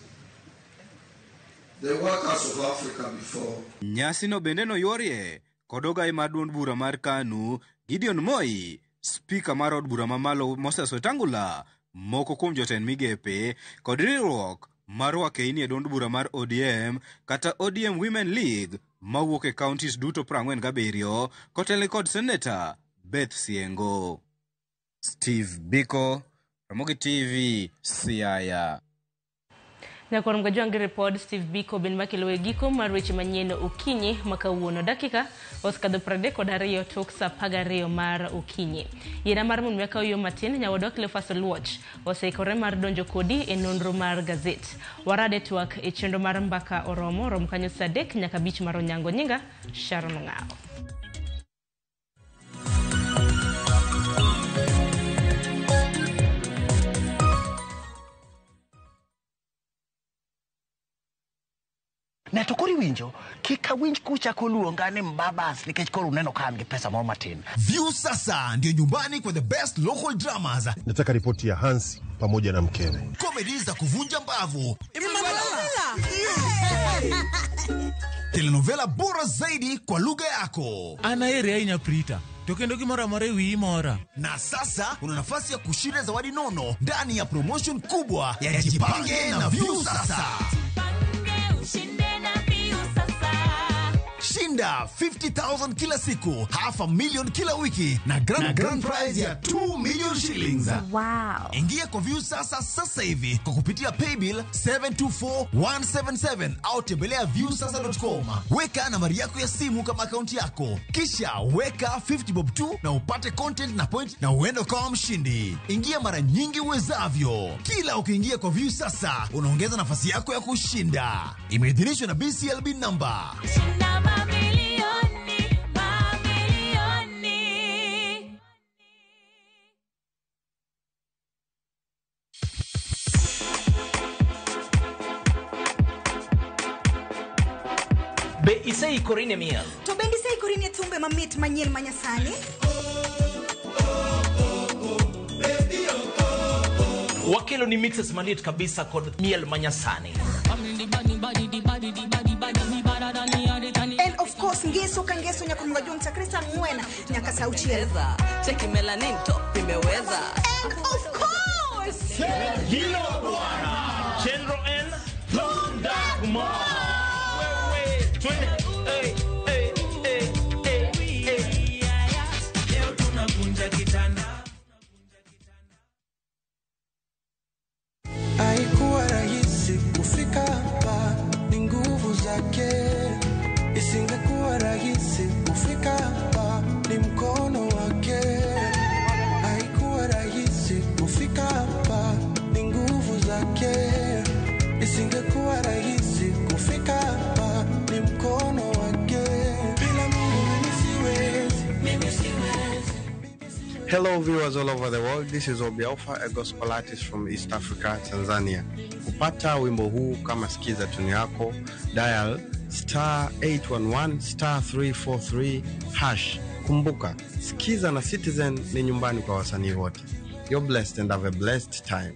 [SPEAKER 22] the workers of Africa before.
[SPEAKER 18] Nyasi no bende noyuorie kod ogai mar duond bura mar KANU, Gideon Moi, spika mar od bura mamalo Moses Wetangula, moko kuom jotend migepe kod riwruok mar wakeini e duond bura mar ODM kata ODM Women League mawuok e counties duto 47 kotelni kod Seneta Beth Siengo. Steve Biko, Ramogi TV, Siaya.
[SPEAKER 1] Nyakwar Mgajwang' gi ripod Steve Biko ben makelo e giko mar weche manyien okinyi ma kawuono. Dakika osekadho 32 tok saa 12 mar okinyi. Yiena mar mondo mi akaw yo matin, nyawadwa Cleophas Oluoch oseikore mar donjo kodi e nonro mar gazet. Warade twak e chenro mar mbaka oromo, rom kanyo saa 3 nyaka 5 mar onyango. Nyinga Sharon Ong'awo.
[SPEAKER 23] Ne to koro iwinjo, kik awinj kuchako luonga ni mbabas nikech koro uneno ka an gi pesa moro matin.
[SPEAKER 24] View sasa ndio nyumbani kwa the best local dramas.
[SPEAKER 25] Nataka ripoti ya Hansi pamoja na mkewe.
[SPEAKER 24] Comedy za kuvunja mbavu. Telenovela bora zaidi kwa lugha yako.
[SPEAKER 26] Anaere ahinya Prita. To kendo gimoro amora e wiyi mora.
[SPEAKER 24] Na sasa una nafasi ya kushinda zawadi nono ndani ya promotion kubwa ya Jipange na View Sasa. Shinda 50,000 kila siku, 500,000 kila wiki na grand prize ya 2 million shillings.
[SPEAKER 27] Wow.
[SPEAKER 24] Ingia kwa View Sasa sasa hivi kwa kupitia paybill 724177 au tembelea viewsasa.com. Weka nambari yako ya simu kama akaunti yako, kisha weka 50 bob tu na upate content na point na uende ukawa mshindi. Ingia mara nyingi uwezavyo. Kila ukiingia kwa View Sasa unaongeza nafasi yako ya kushinda. Imeidhinishwa na BCLB number.
[SPEAKER 27] Shinda mamilioni, mamilioni.
[SPEAKER 28] Be iseikori ne miel?
[SPEAKER 29] To bende iseikori ne thumbe mamit manyien manyasani?
[SPEAKER 28] Wakelo ni mixes maliet kabisa kod miel manyasani.
[SPEAKER 29] And of course ngeso ka ngeso nyaka mga chakre saa 4 nyaka saa 6.
[SPEAKER 30] Cheki melanin top imeweza.
[SPEAKER 29] And of course
[SPEAKER 28] Hilo bwana Chenro N Thundagmo. Wewe twende. Hey, hey, hey, hey, hey.
[SPEAKER 26] Leo tunavunja kitanda.
[SPEAKER 31] Haikuwa rahisi kufika hapa, ni nguvu zake. Isingekuwa rahisi kufika hapa, ni mkono wake. Haikuwa rahisi kufika hapa, ni nguvu zake. Isingekuwa rahisi kufika hapa, ni mkono wake. Bila Mungu mimi siwezi, mimi siwezi.
[SPEAKER 32] Hello viewers all over the world, this is Obi Alpha, a gospel artist from East Africa, Tanzania. Kupata wimbo huu kama sikiza tune yako, dial star 811 star 343 hash. Kumbuka, Sikiza na Citizen ni nyumbani kwa wasanii wote. You're blessed and have a blessed time.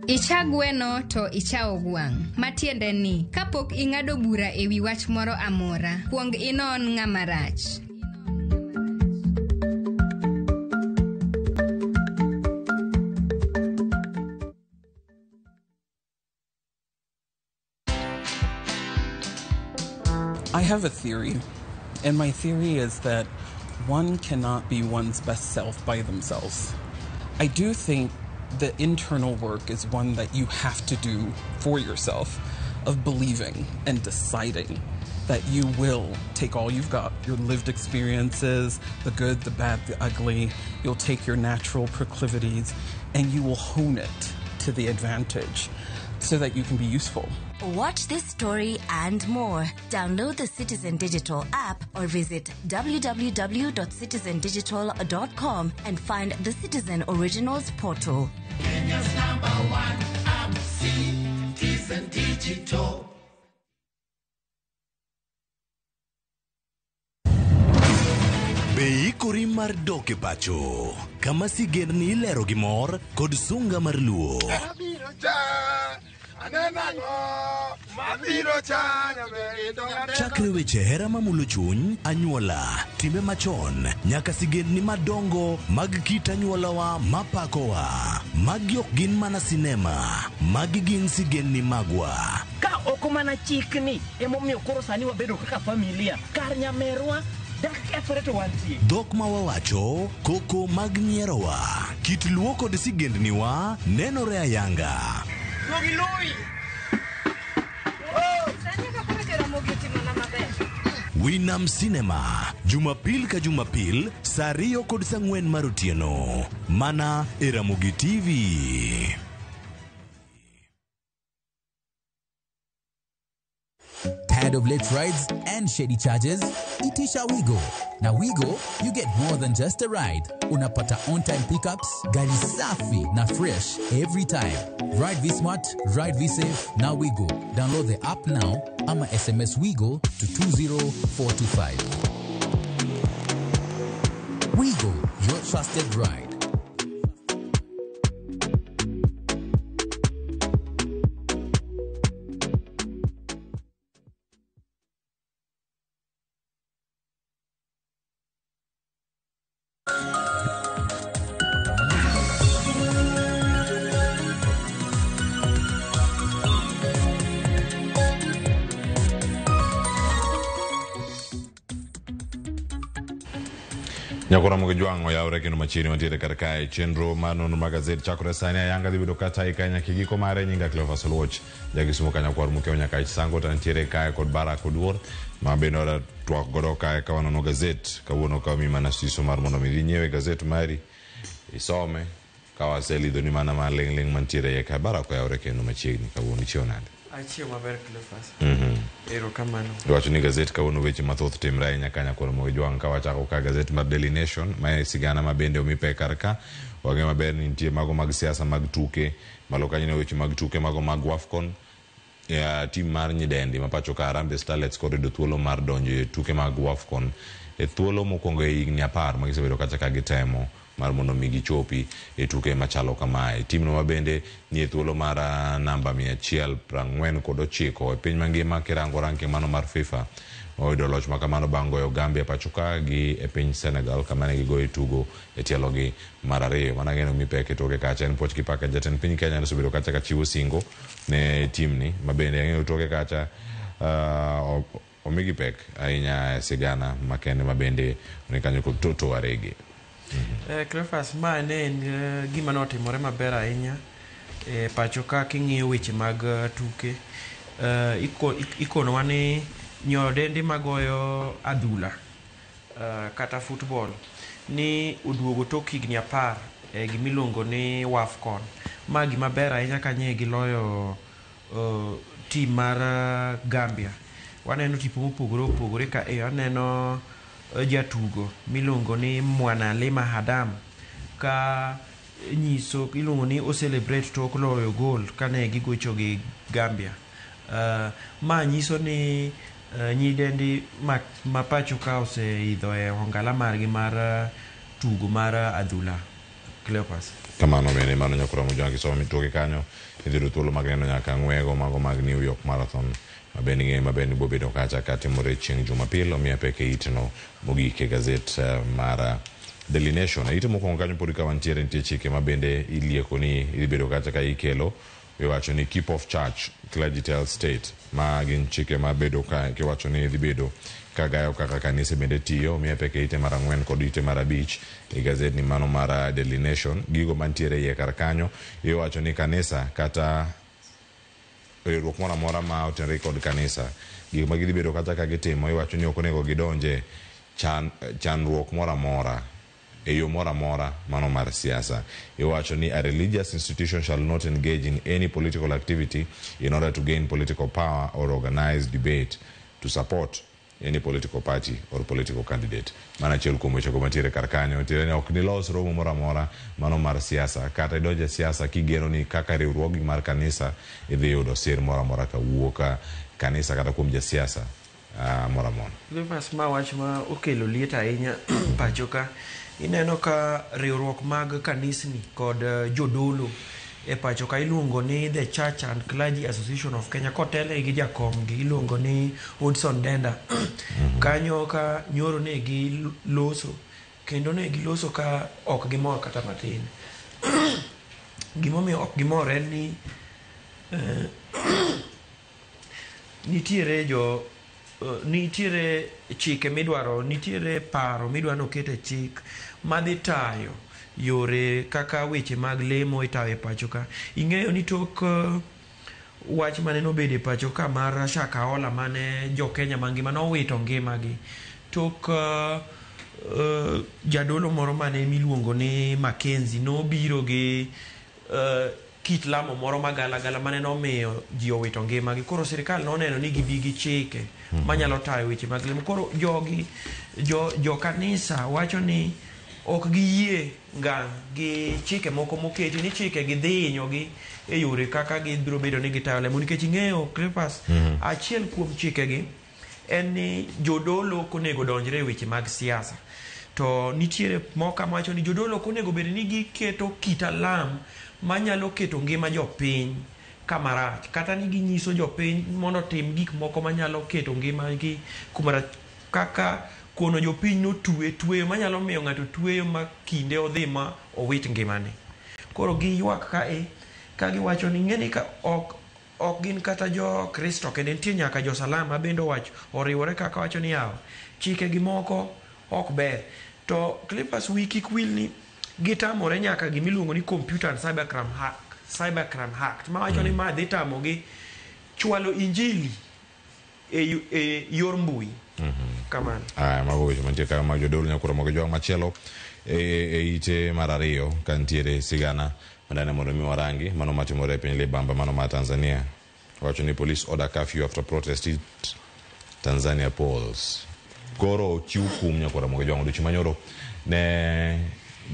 [SPEAKER 3] Icha gweno to icha ogwang'. Matiende ni, kapok ing'ado bura e wi wach moro amora, kuong inon ng'ama rach.
[SPEAKER 4] I have a theory, and my theory is that one cannot be one's best self by themselves. I do think the internal work is one that you have to do for yourself, of believing and deciding that you will take all you've got, your lived experiences, the good, the bad, the ugly, you'll take your natural proclivities and you will hone it to the advantage so that you can be useful.
[SPEAKER 6] Watch this story and more. Download the Citizen Digital app or visit www.citizendigital.com and find the Citizen Originals portal.
[SPEAKER 7] Kenya's number one app, Citizen Digital.
[SPEAKER 8] Be ikori mar dok e pacho kama sigendni ilero gi mor kod sunga mar luo. Chakre weche hera mamulo chuny, anyuola, timbe machon, nyaka sigendni madongo mag kit anyuolawa mapakowa. Magi ok gin mana sinema, magi gin sigendni magwa.
[SPEAKER 9] Ka ok mana chikni emomiyo koro sani wabedo kaka familia kar nyamerwa dak kethore to wantie.
[SPEAKER 8] Dhok ma wawacho, koko mag nyierowa, kit luo kod sigendniwa nenore ayanga. Winam Cinema, Jumapil ka Jumapil, saa 2 kod saa 4 mar otieno. Mana e Ramogi TV.
[SPEAKER 10] Tired of late rides and shady charges? Itisha Wigo. Na Wigo, you get more than just a ride. Unapata on-time pickups, gari safi na fresh every time. Ride V-Smart, ride V-Safe, na Wigo. Download the app now ama SMS Wigo to 20425. Wigo, your trusted ride.
[SPEAKER 11] Nyakora Mogejwang' oyawre kendo machiegni mantiere kar kae chenro mar nonro mag gazet chakore sani ayanga dhi bedo kata ka nyaka giko mare. Nyinga Cleophas Oluoch jakisumo kanyakwar Mukeo nyaka ich sango to nitiere kae kod Barak Oduor ma bende wadwa twak godo kae ka wanono gazet kawuono ka wamiyi mana siso mar mondo mi idhi nyiewe gazet mari isome ka waselidhoni mana maling' ling' mantiere iye kae. Barak oyawre kendo machiegni kawuono, ichiew nade?
[SPEAKER 12] Achiew maber Cleophas. Erokamano.
[SPEAKER 11] Iwacho ni gazet kawuono weche mathoth timre ahinya ka Nyakwar Mogejwang' ka wachako ka gazet mar Daily Nation ma en sigana ma bende omi pek kar ka. Wang'eyo maber ni nitie mago mag siasa mag tuke malo kanyo ne weche mag tuke mago mag WAFCON. Tim mar nyidendi ma pacho ka Harambee Starlets kod yudo thuolo mar donjo e tuke mag WAFCON e thuolo mokwongo e higni 10 ma gisebedo kacha ka gitemo mar mondo mi gichopi e tuke machalo kamae. Timno ma bende ni e thuolo mar namba 149 e piny mangima kirango ranking mano mar FIFA. Oyudo loch makamano bang' goyo Gambia pacho ka gi e piny Senegal kama ne gigoyo tugo e tielogi mar 2. Mana ng'eno mi pek e toke kacha en puoch gi pak jatend piny Kenya nosebedo kacha ka chiwo singo ne timni ma bende ang'eyo toke kacha omigi pek ahinya e sigana makende ma bende ni kanyo kod Toto Arege.
[SPEAKER 12] Cleophas, ma ne en gima notimore maber ahinya e pacho ka king'iyo weche mag tuke. Ikonowa ni nyodendi magoyo adhula kata football ni oduogo tok higni 10 e gimiluongo ni WAFCON. Ma gima ber ahinya ka nye giloyo team mar Gambia. Waneno tipo mopogore opogore ka aneno jatugo miluongo ni Mwanalima Hadam ka nyiso iluongo ni o celebrate tok loyo gol kane gigocho gi Gambia. Ma nyiso ni nyidendi ma pacho ka oseidho e ongala margi mar tugo mar adhula. Cleopas.
[SPEAKER 11] Kamano bende mano nyakura Mojwang' kisomo mituoke kanyo idhi yudo thuolo mag neno nyaka ng'wego mago mag New York Marathon mabende ng'e mabende bobedo kacha katimore chieng' Jumapil omiyo pek e itno mogik e gazet mar Daily Nation. E ite mokwongo kanyo pod ka wantiere nitie chike ma bende ilieko ni idhi bedo kacha ka ikelo iwacho ni keep off church clergy tells state ma gin chike ma bedo ka kiwacho ni dhi bedo ka gayo kaka kanise bende tiyo omiye pek e ite mar 4 kod ite mar 5 e gazetni mano mar Daily Nation. Gigo mantiere iye kar kanyo iwacho ni kanisa kata riwruok moro amora ma otenore kod kanisa gik ma gidhi bedo kata ka gitimo iwacho ni ok onego gidonje chandruok moro amora e yo moro amora mano mar siasa. Iwacho ni a religious institution shall not engage in any political activity in order to gain political power or organize debate to support any political party or political candidate. Mano achiel kuom wechego mantiere kar kanyo. Tiende ni ok nilos romo moro amora mano mar siasa kata idonje siasa kigeno ni kaka riwruogi mar kanisa idhi yudo sir moro amora kawuok kanisa kata kuom jasiasa moro amora.
[SPEAKER 12] Cleophas, ma wach ma okelo liet ahinya pacho ka. Ineno ka riwruok mag kanisni kod jodolo e pacho ka iluongo ni The Church and Clergy Association of Kenya kotele gi jakom gi iluongo ni Hudson Denda. Kanyo ka nyoro ne giloso kendo ne giloso ka ok gimor kata matin. Gimomiyo ok gimor en ni nitiere jo nitiere chike midwaro, nitiere paro midwaro noket e chik madhi tayo yore kaka weche mag lemo itayo e pacho ka. Ing'eyo ni tok wach mane nobedo e pacho ka mar Shakahola mane jo Kenya mangima nowito ngimagi tok jadolo moro mane miluongo ni Mackenzie nobiro gi kit lamo moro magalagala mane nomiyo ji owito ngimagi. Koro sirikal noneno ni gibi gi chike manyalo tayo weche mag lemo. Koro jogi jo kanisa wacho ni ok giyie ngang' gi chike moko moketi ni chike gi dhi hinyogi e yore kaka gibiro bedo ni gitayo lemo. Nikech ing'eyo Cleophas, achiel kuom chikegi en ni jodolo ok onego donjre e weche mag siasa. To nitiere moko mawacho ni jodolo ok onego bed ni giketo kit alam manyalo keto ngima jopiny kama rach, kata ni ginyiso jopiny mondo otim gik moko manyalo keto ngimagi kuma rach, kaka kono jopiny notwe tweyo manyalo miyo ng'ato tweyo ma kinde odhi ma owit ngimane. Koro giywak kae ka giwacho ni ing'e ni ka ok gin kata jo Kristo kendo nitie nyaka jo Salama bende owacho oriwore kaka wacho ni yawa chike gi moko ok ber. To Cleophas wi kik wil ni gitamore nyaka gimiluongo ni Computer and Cybercrime Act mawacho ni ma dhi tamogi chwalo injili e yor mbui. Kamano.
[SPEAKER 11] Aya, mago weche mantie kanyo mag jodolo nyakura mogo jwang' machielo e ite mar 2 ka nitiere sigana madane mondo mi warangi mano matimore e piny Libamba mano ma Tanzania. Wacho ni police order curfew after protest hit Tanzania polls. Koro ochiw kum nyakura mogo jwang' odiochieng' manyoro ne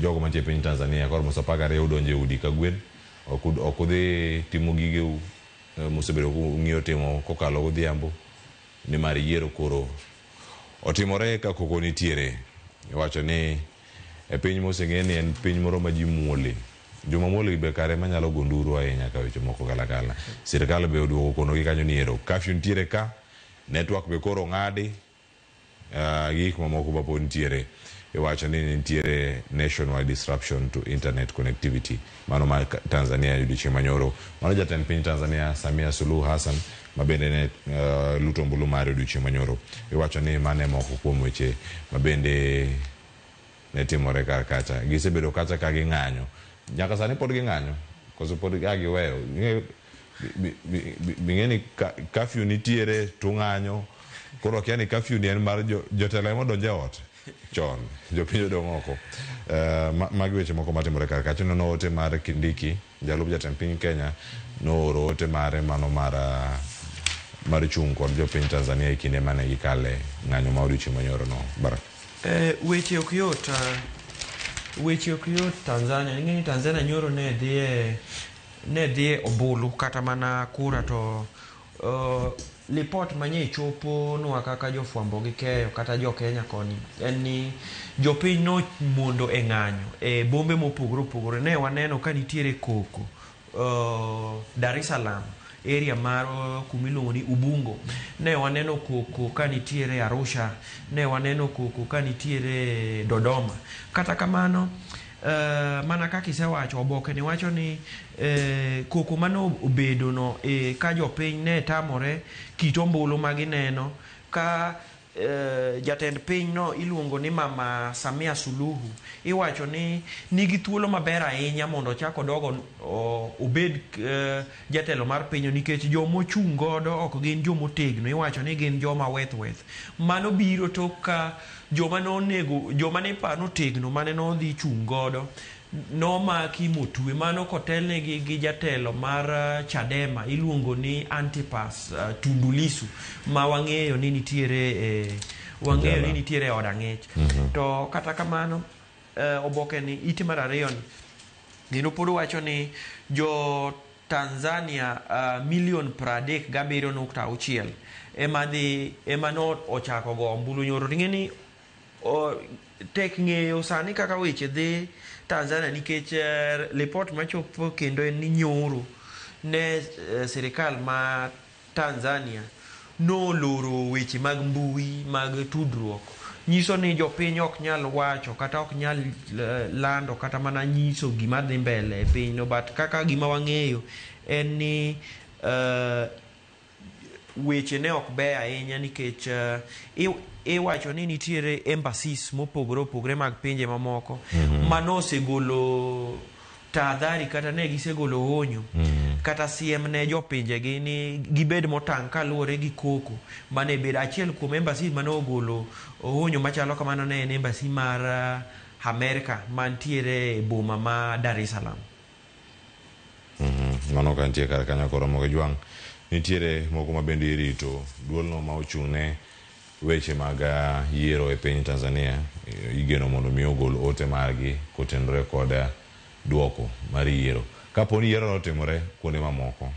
[SPEAKER 11] jogo mantie e piny Tanzania koro saa 12 udonjo e udi ka gwen ok udhi timo gigeu mosebedo kung'iyo timo kokalo godhiambo nimar yiero koro otimore ka koko nitiere. Iwacho ni e piny moseng'e ni en piny moro ma ji muole. Joma muol be kare manyalo go nduru ahinya ka weche moko galagala. Sirikal be oduogo konogi kanyo ni ero curfew nitiere ka, network be koro ong'adi, gik mamoko ma pod nitiere. Iwacho ni nitiere nationwide disruption to internet connectivity mano mar Tanzania odiochieng' manyoro. Mano jatend piny Tanzania Samia Suluhu Hassan ma bende ne luto ombulu mare odiochieng' manyoro. Iwacho ni mano e moko kuom weche ma bende ne timore kar kacha. Gisebedo kacha ka ging'anyo. Nyaka sani pod ging'anyo koso pod giweyo. Bing'e ni curfew nitiere tung'anyo. Koro akia ni curfew ni en mar jotelo ema odonjo e ot chon, jopiny odong' oko. Magi weche moko matimore kar kacha. Ineno ote mar Kindiki, jalup jatend piny Kenya nooro ote mare mano mar chung' kod jopiny Tanzania e kinde mane gikale ng'anyo ma odiochieng' manyoro no. Baraka.
[SPEAKER 12] Weche ok yot. Weche ok yot Tanzania. Ing'e ni Tanzania nyoro ne dhiye ombulu kata mana kura to Lipot manye chopo nwa kaka jofwambo gi keyo kata jo Kenya koni en ni jopiny nomondo e ng'anyo e bombe mopogore opogore. Ne waneno ka nitiere koko Dar es Salaam area mar kuma iluongo ni Ubungo. Ne waneno koko ka nitiere Arusha, ne waneno koko ka nitiere Dodoma. Kata kamano mana kaka isewacho oboke ni wacho ni koko mane obedo no ka jopiny ne tamore kit ombulu ma gineno ka jatend piny no iluongo ni Mama Samia Suluhu iwacho ni nigi thuolo maber ahinya mondo ochak odog obed jatelo mar piny nikech jomochung' godo ok gin jomotegno iwacho ni gin joma weth weth. Mano biro tok ka joma nonego joma ne iparo notegno mane nodhi chung' godo nomaki motwe mano kotelnegi gi jatelo mar Chadema iluongo ni Antipas Tundu Lissu ma wang'eyo ni nitiere wang'eyo ni nitiere e od ang'ech. To kata kamano oboke ni ite mar ariyo ni kendo pod wacho ni jo Tanzania milion 37.6 ema dhi ema no ochako go ombulu nyoro. Ting'e ni tek ng'eyo sani kaka weche dhi Tanzania nikech lipot machopo kendo en ni nyoro ne sirikal ma Tanzania noloro weche mag mbui mag tudruok nyiso ni jopiny ok nyal wacho kata ok nyal lando kata mana nyiso gima dhi mbele e piny no but kaka gima wang'eyo en ni weche ne ok beyo ahinya nikech iwacho ni nitiere embassies mopogore opogore mag pinje mamoko manosegolo tahadhari kata ne gisegolo onyo kata siem ne jopinjegi ni gibed motang' kaluwore gi koko mane bedo. Achiel kuom embassy mane ogolo onyo machalo kamano ne en embassy mar Amerika mantiere e boma ma Dar es Salaam.
[SPEAKER 11] Mano ka nitie kar kanyo koro Ramogi Jwang' nitiere moko ma bende irito duolno ma ochung' ne weche mag yiero e piny Tanzania igeno mondo mi ogol ote margi kotenore kod duoko mar yiero. Kapo ni yiero notimore kuonde mamoko,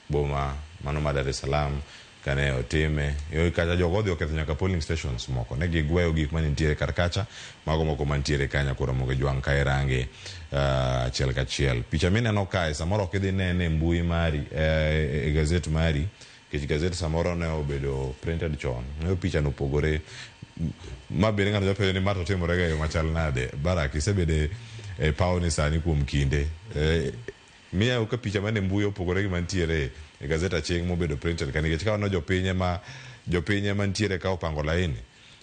[SPEAKER 11] boma mano ma Dar es Salaam kane otime, kacha jogo odhi oketho nyaka polling stations moko, ne gigweyo gik manitiere kar kacha, mago moko mantiere kanyo koro Ramogi Jwang' ka irange achiel kachiel. Picha mineno kae samoro ok idhi nene e mbui mari, e gazet mari, nikech gazet samoro ne obedo printed chon. Ng'eyo picha no opogore. Ma bende ng'ato japenjo ni ma to timore ga e yo machal nade. Barak isebedo e paw ni sani kuom kinde. Miya ka picha mane mbui opogore gi mantiere e gazet aching' mobedo printed ka nikech ka waneno jopiny ema nitiere ka opango laini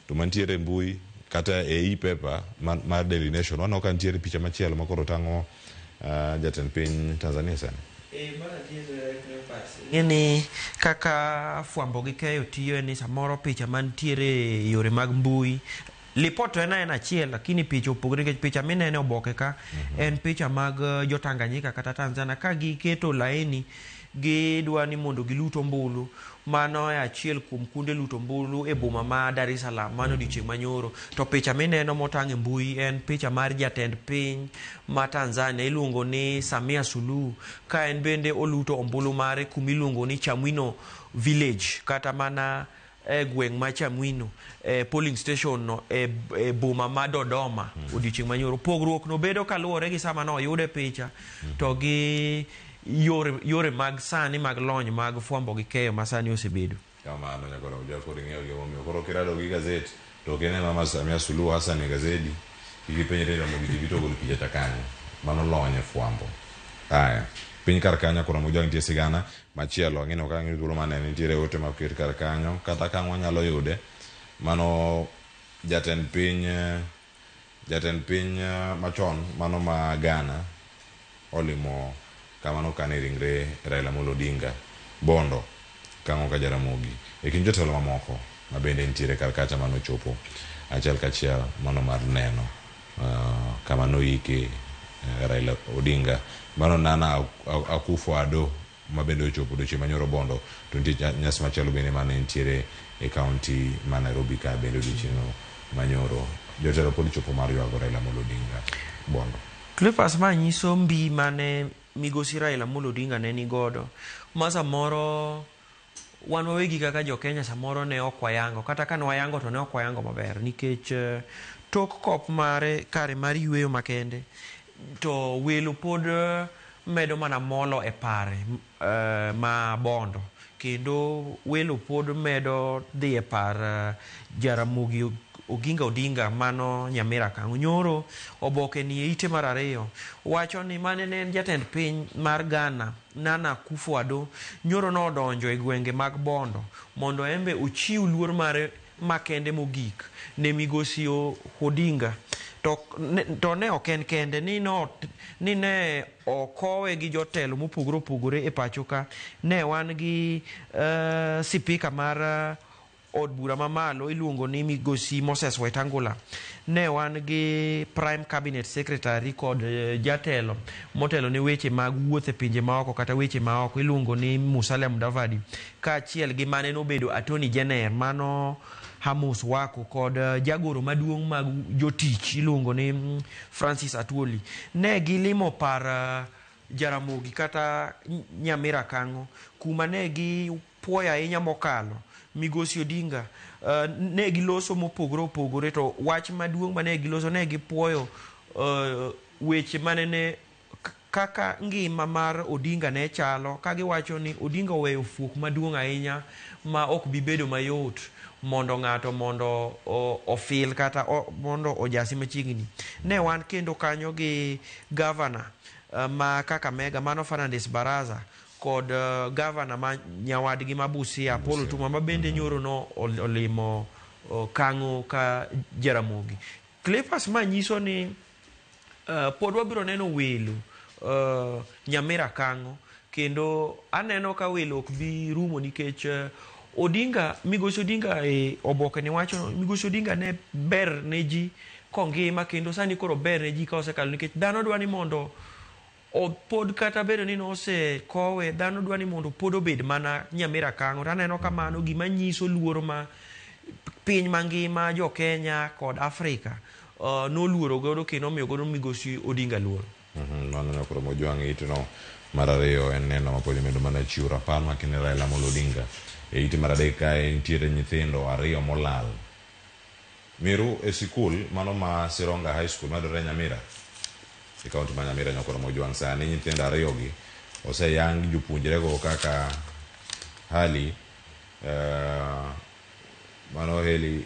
[SPEAKER 11] to mantiere e mbui kata e e-paper mar Daily Nation waneno ka nitiere picha machielo ma koro tang'o jatend piny Tanzania sani.
[SPEAKER 12] Ng'eni kaka fwambo gi keyo tiyo en ni samoro picha mantiere e yore mag mbui lipot to en aena achiel lakini picha opogore nikech picha minene oboke ka en picha mag jo Tanganyika kata Tanzania ka giketo laini gidwa ni mondo gilut ombulu. Mano e achiel kuom kuonde luto ombulu e boma ma Dar es Salaam mano odiochieng' manyoro. To picha mineno motang' e mbui en picha mar jatend piny ma Tanzania iluongo ni Samia Suluhu ka en bende oluto ombulu mare kuma iluongo ni Chamwino village kata mana e gweng' ma Chamwino e polling station no e boma ma Dodoma odiochieng' manyoro. Pogruok no bedo kaluwore gi sama noyude picha to gi yore mag sani mag lony mag fwambo gi keyo ma sani osebedo.
[SPEAKER 11] Kamano nyaka Ramogi Jwang' koro ing'eyo gimomiyo. Koro kirado gi gazet to ok ine Mama Samia Suluhu Hassan e gazedi, kik ipenjri ni Ramogi TV to ogolo picha cha kanye. Mano lony e fwambo. Aya, piny kar kanyo koro Ramogi Jwang' nitie sigana machielo. Ang'eno ka ang'iyo thuolo manene nitiere ote ma oket kar kanyo kata ka wanyalo yude. Mano jatend piny machon mano ma Ghana olimo kama nokane ringre Raila Amolo Odinga Bondo kang'o ka Jaramogi e kind jotelo mamoko ma bende nitiere kar kacha manochopo achiel kachiel mano mar neno kama noike Raila Odinga. Mano Nana Akufo-Addo ma bende ochopo odiochieng' manyoro Bondo to nitie nyasi machielo bende mane nitiere e kaunti ma Nairobi ka bende odiochieng' manyoro. Jotelo pod chopo mar ywago Raila Amolo Odinga Bondo.
[SPEAKER 12] Cleophas ma nyiso mbi mane migosi Raila Amolo Odinga ne nigodo ma samoro wan wawegi kaka jo Kenya samoro ne ok wayango, kata ka ne wayango to ne ok wayango maber nikech tok kop mare kare mar yweyo makende to welo pod medo mana molo e pare ma Bondo, kendo welo pod medo dhi e par Jaramogi Oginga Odinga mano Nyamira Kang'o. Nyoro oboke ni e ite mar 2 wacho ni mane ne en jatend piny mar Ghana Nana Akufo-Addo nyoro nodonjo e gwenge mag Bondo mondo embe ochiw luor mare makende mogik ne migosi Odinga. To ne ok en kende, ni ne okowe gi jotelo mopogore opogore e pacho ka. Ne wan gi sipika mar od bura mamalo iluongo ni migosi Moses Wetangula, ne wan gi prime cabinet secretary kod jatelo motelo ne weche mag wuoth e pinje maoko kata weche maoko iluongo ni Musalia Mudavadi, kaachiel gi mane nobedo Attorney General mano Amos Wako kod jagoro maduong' mag jotich iluongo ni Francis Atwoli. Ne gilimo par Jaramogi kata Nyamira Kang'o kuma ne gipuoyo ahinya mokalo migosi Odinga. Ne giloso mopogore opogore, to wach maduong' mane giloso ne gipuoyo weche mane ne kaka ngima mar Odinga ne chalo, ka giwacho ni Odinga oweyo fuok maduong' ahinya ma ok bi bedo mayot mondo ng'ato mondo ofil kata mondo ojasi machiegni. Ne wan kendo kanyo gi gavana ma Kakamega mano Fernandes Baraza kod gavana ma nyawadgi ma Busia Apollo Tuma ma bende nyoro no olimo Kang'o ka Jaramogi. Cleophas, ma nyiso ni pod wabiro neno welo Nyamira Kang'o, kendo aneno ka welo ok bi rumo nikech Odinga, migosi Odinga e oboke ni wacho migosi Odinga ne ber ne ji kongima, kendo sani koro ber ne ji ka osekalo, nikech dhano dwa ni mondo pod kata bedo ni nosekowe, dhano dwa ni mondo pod obed mana Nyamira Kang'o. To aneno kamano gima nyiso luoro ma piny mangima, jo Kenya kod Afrika noluoro godo kendo omiyo godo migosi Odinga luoro.
[SPEAKER 11] Mano ne okoro Mojwang' ite no mar 2 en neno mapod imedo mana chiwo rapar makende Raila Amolo Odinga. E ite mar 3 kae nitiere nyithindo 2 molal Miru e sikul mano ma Sironga High School mayudore Nyamira e kaunti ma Nyamira. Nyakoro Mojwang' sani nyithindo 2 gi oseyang jopuonjrego kaka Hali mano Heli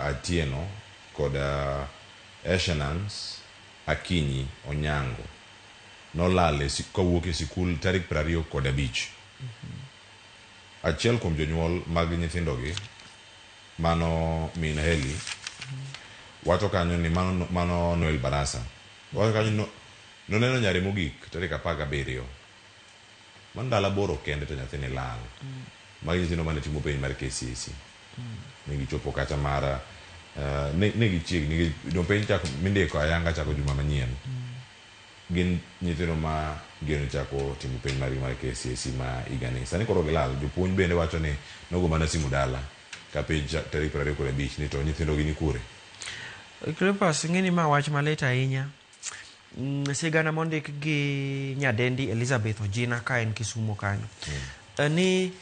[SPEAKER 11] Atieno kod Eshenance Akinyi Onyango nolal kowuok e sikul tarik 25. Achiel kuom jonyuol mag nyithindogi mano min Heli wacho kanyo ni mano Noel Barasa wacho kanyo noneno nyare mogik tarik 17 mano ndalo 8 kende to nyathini lal. Magi nyithindo mane timo penj mar KCSE. Ne gichopo kata mar ne gichiegni do penj chako mindiko ayanga chako juma manyien. Gin nyithindo ma geno chako timo penj margi mar KCSE ma higani. Sani koro gilal. Jopuonj bende wacho ni nogo mana simu dala ka penj tarik 25 ni to nyithindo gi ni kure.
[SPEAKER 12] Cleophas, ng'eni ma wach malit ahinya. Sigana mondik gi nyadendi Elizabeth Ojina ka en Kisumo kanyo. Ni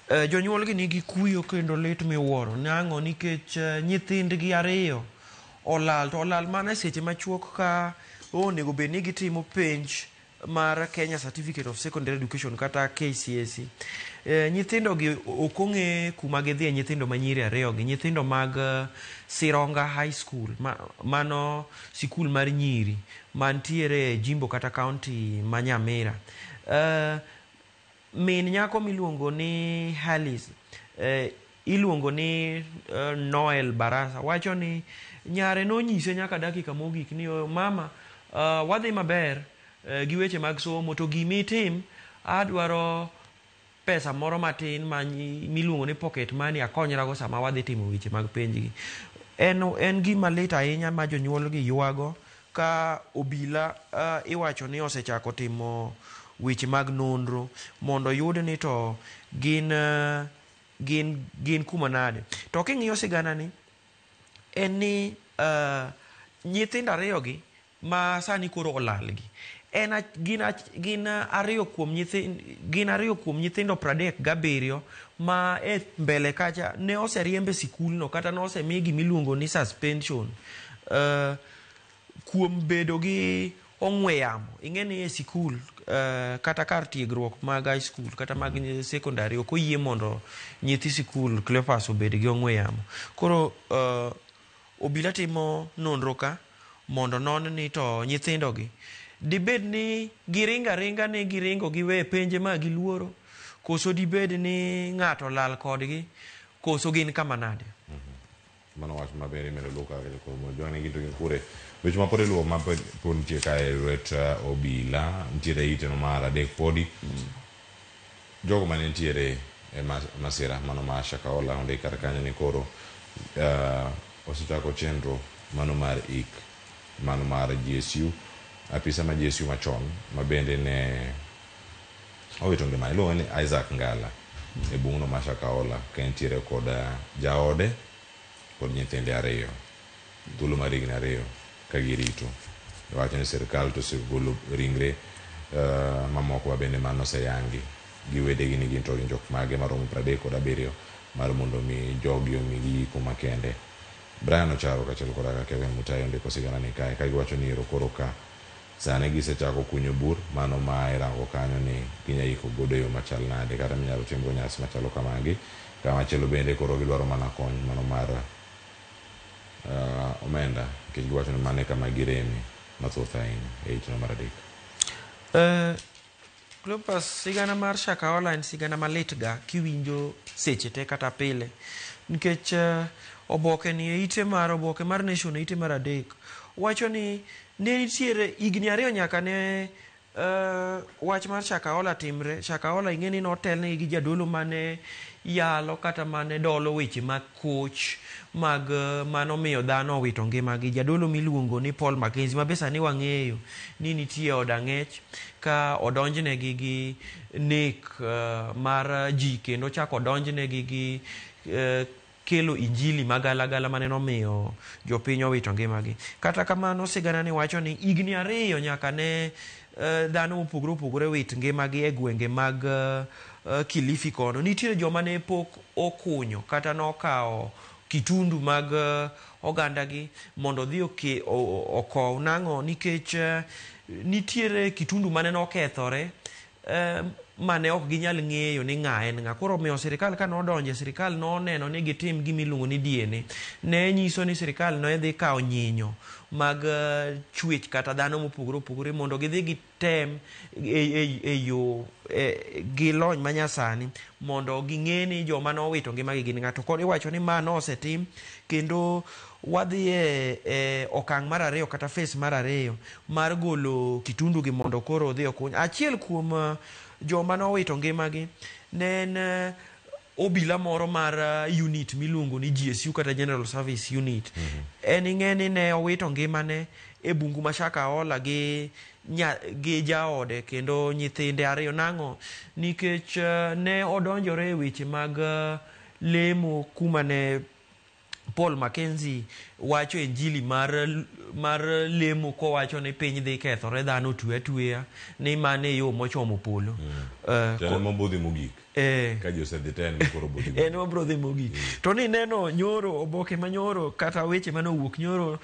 [SPEAKER 12] jonyuol gi nigi kuyo kendo lit miwuoro. Nang'o? Nikech nyithindgi 2 olal, to olal mana e seche machuok ka onego bed ni gitimo penj mar Kenya Certificate of Secondary Education kata KCSE. Nyithindo gi ok ong'e kuma gidhiye, nyithindo manyiri 2 gi, nyithindo mag Sironga High School, mano sikul mar nyiri mantiere e jimbo kata kaunti ma Nyamira. Min nyako miluongo ni Halis, iluongo ni Noel Barasa wacho ni nyare nonyise nyaka dakika mogik ni mama, wadhi maber gi weche mag somo, to gimitim adwaro pesa moro matin ma miluongo ni pocket money akonyrago sama wadhi timo weche mag penjgi. En gima lit ahinya ma jonyuol gi ywago ka obila iwacho ni osechako timo weche mag nonro mondo yud ni to gin kuma nade. To king'iyo sigana ni en ni nyithindo 2 gi ma sani koro olal gi en gin 2 kuom nyithindo 37 ma e mbele kacha ne oseriemb e sikulno kata ne osemi gimiluongo ni suspension kuom bedo gi ong'we yamo. Ing'e ni e sikul kata kar tiegruok mag high school kata mag secondary ok oyie mondo nyithi sikul Cleophas obed gi ong'we yamo. Koro obila timo nonro ka mondo non ni to nyithindo gi dibed ni giringo aringa ni giringo giwe penje ma giluoro koso dibed ni ng'ato lal kodgi koso gin kama nade.
[SPEAKER 11] Mano wach maber imedo luwo kaka jakoro Mojwang' ni to kure weche ma pod iluwo ma pod nitie kae e lwet obila nitiere ite no mar adek podi jogo mane nitiere e masira mano ma Shakahola ondik kar kanyo ni koro osechako chenro mano mar ik mano mar GSU apisa ma GSU machon ma bende ne owito ngimane iluongo ni Isaac Ngala e bung'no ma Shakahola ka entiere kod jaode kod nyithinde ariyo thuolo mar higni 2 ka girito iwacho ni sirikal to osegolo ringre mamoko ma bende mano oseyangi gi wedegi ni gin to gin jok mage maromo 37 mar mondo mi jogi omigi yiko makende. Brian Ocharo kaachiel koda Kevin Mutai ondiko sigana ni kae ka giwacho ni ero koro ka sani gisechako kunyo bur mano ma irango kanyo ni ginya iko godo e yo machal nade kata minyalo timgo nyasi machalo kamagi. Kamachielo bende koro gidwaro mana kony mano mar omenda nikech giwacho ni mano e kama gireme mathoth ahinya e itno mar 3.
[SPEAKER 12] Cleophas, sigana mar Shakahola en sigana malit ga kiwinjo seche te kata pile nikech oboke ni e ite mar oboke mar Nation e ite mar 3 wacho ni ne nitiere higni 2 nyaka ne wach mar Shakahola timre. Shakahola ing'e ni notelnegi gi jadolo mane yalo kata mane dolo weche mag koch mag manomiyo dhano owito ngimagi, jadolo miluongo ni Paul Mackenzie ma be sani wang'eyo ni nitie e od ang'ech ka odonjnegi gi nek mar ji kendo ochako odonjnegi gi kelo injili magalagala mane nomiyo jopiny owito ngimagi. Kata kamano sigana ni wacho ni higni 2 nyaka ne dhano mopogore opogore wit ngimagi e gwenge mag Kilifi kono. Nitiere joma ne pok okunyo kata nokawo kitundu mag ogandagi mondo odhi okow nang'o nikech nitiere kitundu mane nokethore mane ok ginyal ng'eyo ni ng'a en ng'a. Koro omiyo sirikal ka nodonje, sirikal noneno ni gitim gima iluongo ni DNA. Ne nyiso ni sirikal ne dhi kawo nyinyo mag chwech kata dhano mopogore opogore mondo gidhi gitem e yo gi lony manyasani mondo ging'e ni joma nowito ngimagi gin ng'a. To koro iwacho ni ma nosetim kendo wadhi e okang' mar 2 kata phase mar 2 mar golo kitundu gi mondo koro odhi okuny. Achiel kuom joma nowito ngimagi ne en obila moro mar unit miluongo ni GSU kata General Service Unit. En ing'e ni ne owito ngimane e bungu ma Shakahola gi jaode kendo nyithinde 2. Nang'o? Nikech ne odonjore e weche mag lemo kuma ne Paul Mackenzie wacho injili mar lemo kowacho ni piny dhi kethore, dhano otwe atweya, ni mano e yo mochomo polo.
[SPEAKER 11] To en mobudhi mogik. Ka ji osedhi te en koro budhi mogik.
[SPEAKER 12] En mabiro dhi mogik. To ni neno nyoro, oboke manyoro kata weche mane owuok nyoro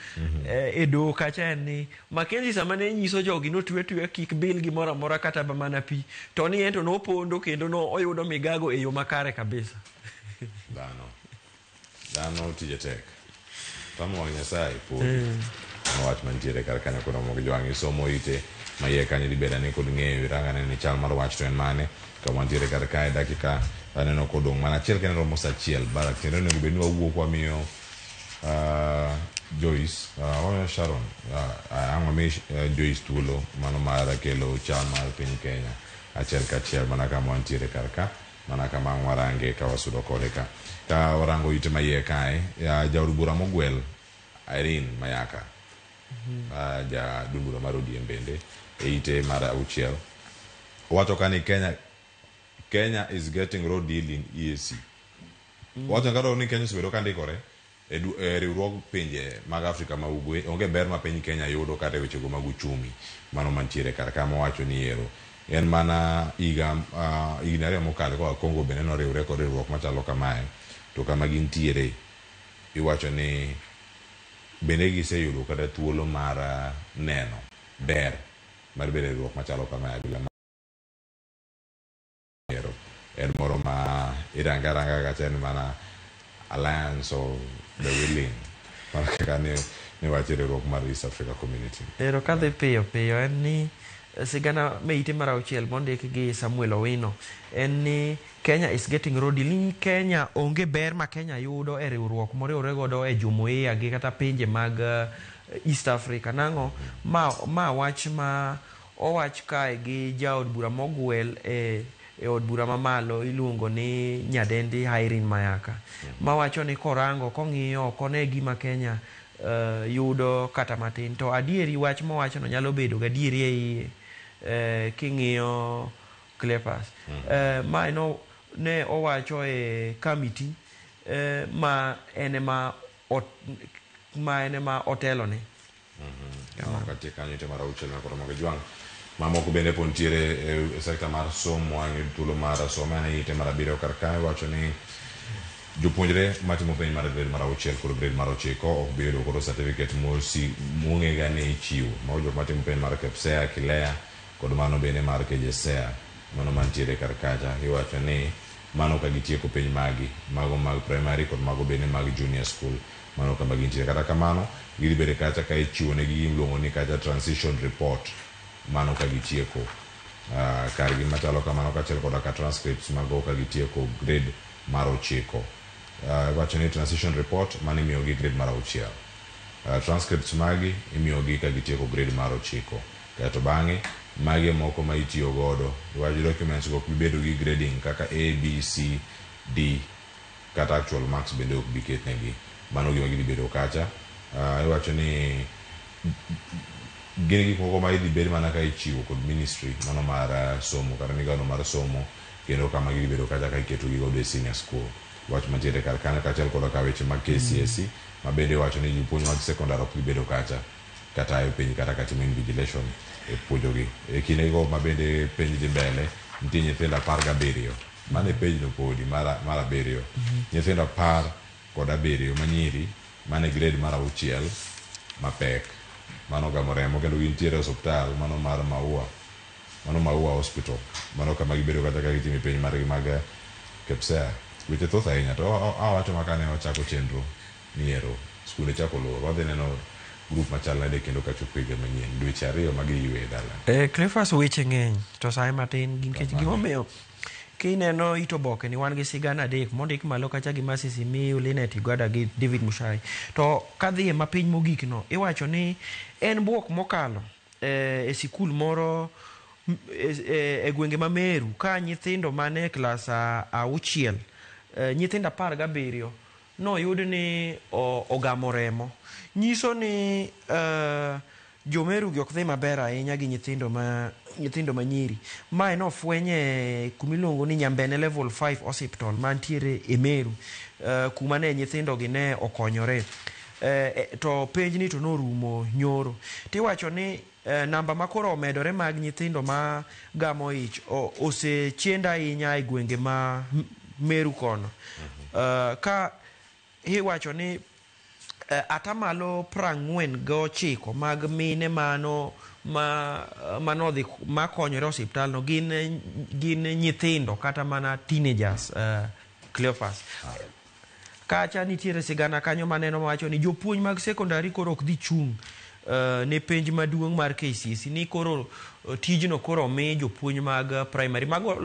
[SPEAKER 12] e doho kacha en ni Mackenzie sama ne nyiso jogi notwe atweya kik bil gimoro amora kata mana pi, to ni en to nopondo kendo no oyudo migago e yo makare kabisa.
[SPEAKER 11] Dhano tije tek. Tamo wang' Nyasaye podi. Mano wach mantiere kar kanyo koro mogo jwang' isomo ite ma iye kanyo dhi bedo ni kod ng'eyo irangane ni chal mar wach to en mane. Ka wantiere kar kae dakika aneno kodong' mana achiel kende romo sa achiel. Barak kendo onego bed ni wawuok wamiyo Joyce, wamiyo Sharon, ang' wami Joyce thuolo mano mar kelo chal mar piny Kenya achiel kachiel mana kama wantiere kar ka. Mana kama ang' warange ka wasudo kode ka. Ka warango ite ma iye kae, jaod bura mogwel Irene Mayaka, ja duond bura mar ODM bende e ite mar 6 owacho ka ni Kenya is getting raw deal in EAC. Owacho kata ni Kenya osebedo ka ndikore e riwruog pinje mag Afrika ma ugwe, onge ber ma piny Kenya yudo kata e wechego mag uchumi mano mantiere kar ka mowacho ni ero En mana higa higni 2 mokalo koa Congo bende noriwre kod riwruok machalo kamae. To kama gintiere iwacho ni bende giseyudo kata thuolo mar neno ber mar bedo e riwruok machalo kamae. Abila ero en moro ma irange aranga kacha en mana alliance of the willing, mana kaka ne wacho e riwruok mar East Africa Community.
[SPEAKER 12] Ero kadhi piyo piyo en ni sigana me ite mar 6 mondik gi Samuel Owino en ni Kenya is getting roadie, ni Kenya onge ber ma Kenya yudo e riwruok moriwre godo e jumuiya gi kata pinje mag East Africa. Nang'o ma wach ma owach kae gi jaod bura mogwel e od bura mamalo iluongo ni Nyadendi Irene Mayaka, mawacho ni korango kong'iyo ok one gima Kenya yudo kata matin. To adieri wach mowachono nyalo bedo gadieri e iye king'iyo Cleophas. Mae ne owacho e kamiti ma en ema otelone.
[SPEAKER 11] Katiek kanyo ite mar 6 nyakoro mag Jwang'. Mamoko bende po nitiere e sekta mar somo, ang' yudo thuolo mar somo ane ite mar 7 kar kae wacho ni jopuonjre matimo penj mar grade mar 6 kod grade mar 9 ok bi yudo koro certificate mong'e ni ichiwo. Mago jok matimo penj mar KPSEA, KILEA kod mano bende mar KJSEA mano mantiere kar kacha. Iwacho ni mano ka gitieko penj magi, mago mag primary kod mago bende mag junior school, mano kama gintiere. Kata kamano gidhi bedo kacha ka ichiwo negi gimiluongo ni kacha transition report, mano ka gitieko kargi machalo kamano, kaachiel koda ka transcripts mago ka gitieko grade mar 9. Iwacho ni transition report mano imiyogi grade mar 6. Transcripts magi imiyogi ka gitieko grade mar 9. Kaeto bang'e magi moko ma itiyo godo, iwacho documents go ok bi bedo gi grading kaka A, B, C, D kata actual marks bende ok bi ketnegi. Mano gima gidhi bedo kacha. Iwacho ni gin gik moko ma idhi bed mana ka ichiwo kod ministry mano mar somo kata migawo mar somo, kendo kama gidhi bedo kacha ka iketogi godo e senior school. Wach mantiere kar kanyo kaachiel koda ka weche mag KCSE ma bende iwacho ni jopuonj mag secondary ok bi bedo kacha kata e penj kata katimo invigilation e puonjogi. E kindego ma bende penj dhi mbele, nitie nyithindo 17 mane penjno podi mar 7. Nyithindo 17 manyiri mane grade mar 6 mapek mano gamo remo kendo gintiere e osiptal mano mar Maua, mano Maua Hospital, mano kama gibedo kata ka gitimo penj margi mag KPSEA. Weche thoth ahinya to awacho ma kane wachako chenro ni ero skunde chako lor, wadhi neno grup machal nade kendo kachopo higa manyien, dweche 2 ma giywe e dala.
[SPEAKER 12] Cleophas, weche ng'eny to saye matin nikech gimomiyo kineno it oboke ni wan gi sigana 3 mondik malo kacha gi Mercy Simiyu, Linet Igwada gi David Mushai. To kadhi e mapiny mogik no iwacho ni en buok mokalo e sikul moro e gwenge ma Meru ka nyithindo mane e klas 6, nyithindo 17 noyud ni ogamo remo. Nyiso ni Jomeru gi ok dhi maber ahinya gi nyithindo ma nyiri. Mae nofwenye kumiluongo ni Nyambene Level 5 Hospital mantiere e Meru, kuma ne nyithindo gi ne okonyore. To penj ni to norumo nyoro. Tiwacho ni namba makoro omedore mag nyithindo ma gamo ich osechendo ahinya e gwenge ma Meru kono. Ka iwacho ni atamalo 49 mag mine mano manodhi makonyore osiptal no gin nyithindo kata mana teenagers. Cleophas, kacha nitiere sigana kanyo maneno mawacho ni jopuonj mag sekondari koro ok dhi chung' ne penj maduong' mar KCSE, ni koro tijno koro omi jopuonj mag primary. Mago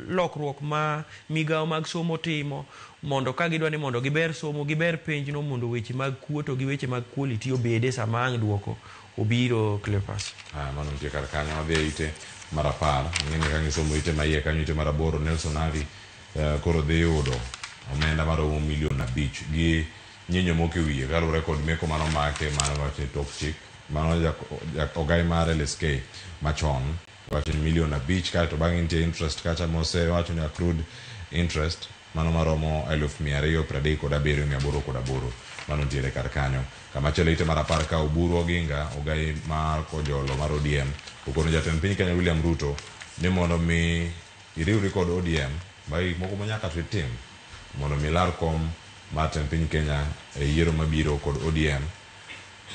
[SPEAKER 12] lokruok ma migawo mag somo timo mondo ka gidwa ni mondo giber somo, giber penjno mondo weche mag kuo to gi weche mag quality obede sama ang' duoko obiro. Cleophas,
[SPEAKER 11] mano nitie kar kanyo. Wadhi e ite mar 10. Ang'e ni ka gisomo ite ma iye kanyo, ite mar 8, Nelson Havi koro dhi yudo omenda maromo 5 milion gi nyinyo moko e wiye kaluwore kod meko manomake mano wacho ni tok chik mano ogai mar LSK machon wacho ni 5 milion, kaeto bang'e nitie interest kacha mose wacho ni accrued interest mano maromo 237,808 mano nitiere kar kanyo. Kamachielo ite mar 10 ka Oburu Oginga ogai mar Kojolo mar ODM okono jatend piny Kenya William Ruto Ni mondo mi iriwri kod ODM, magi gik moko ma nyaka to itim mondo mi ilar kom mar tend piny Kenya e yiero mabiro kod ODM.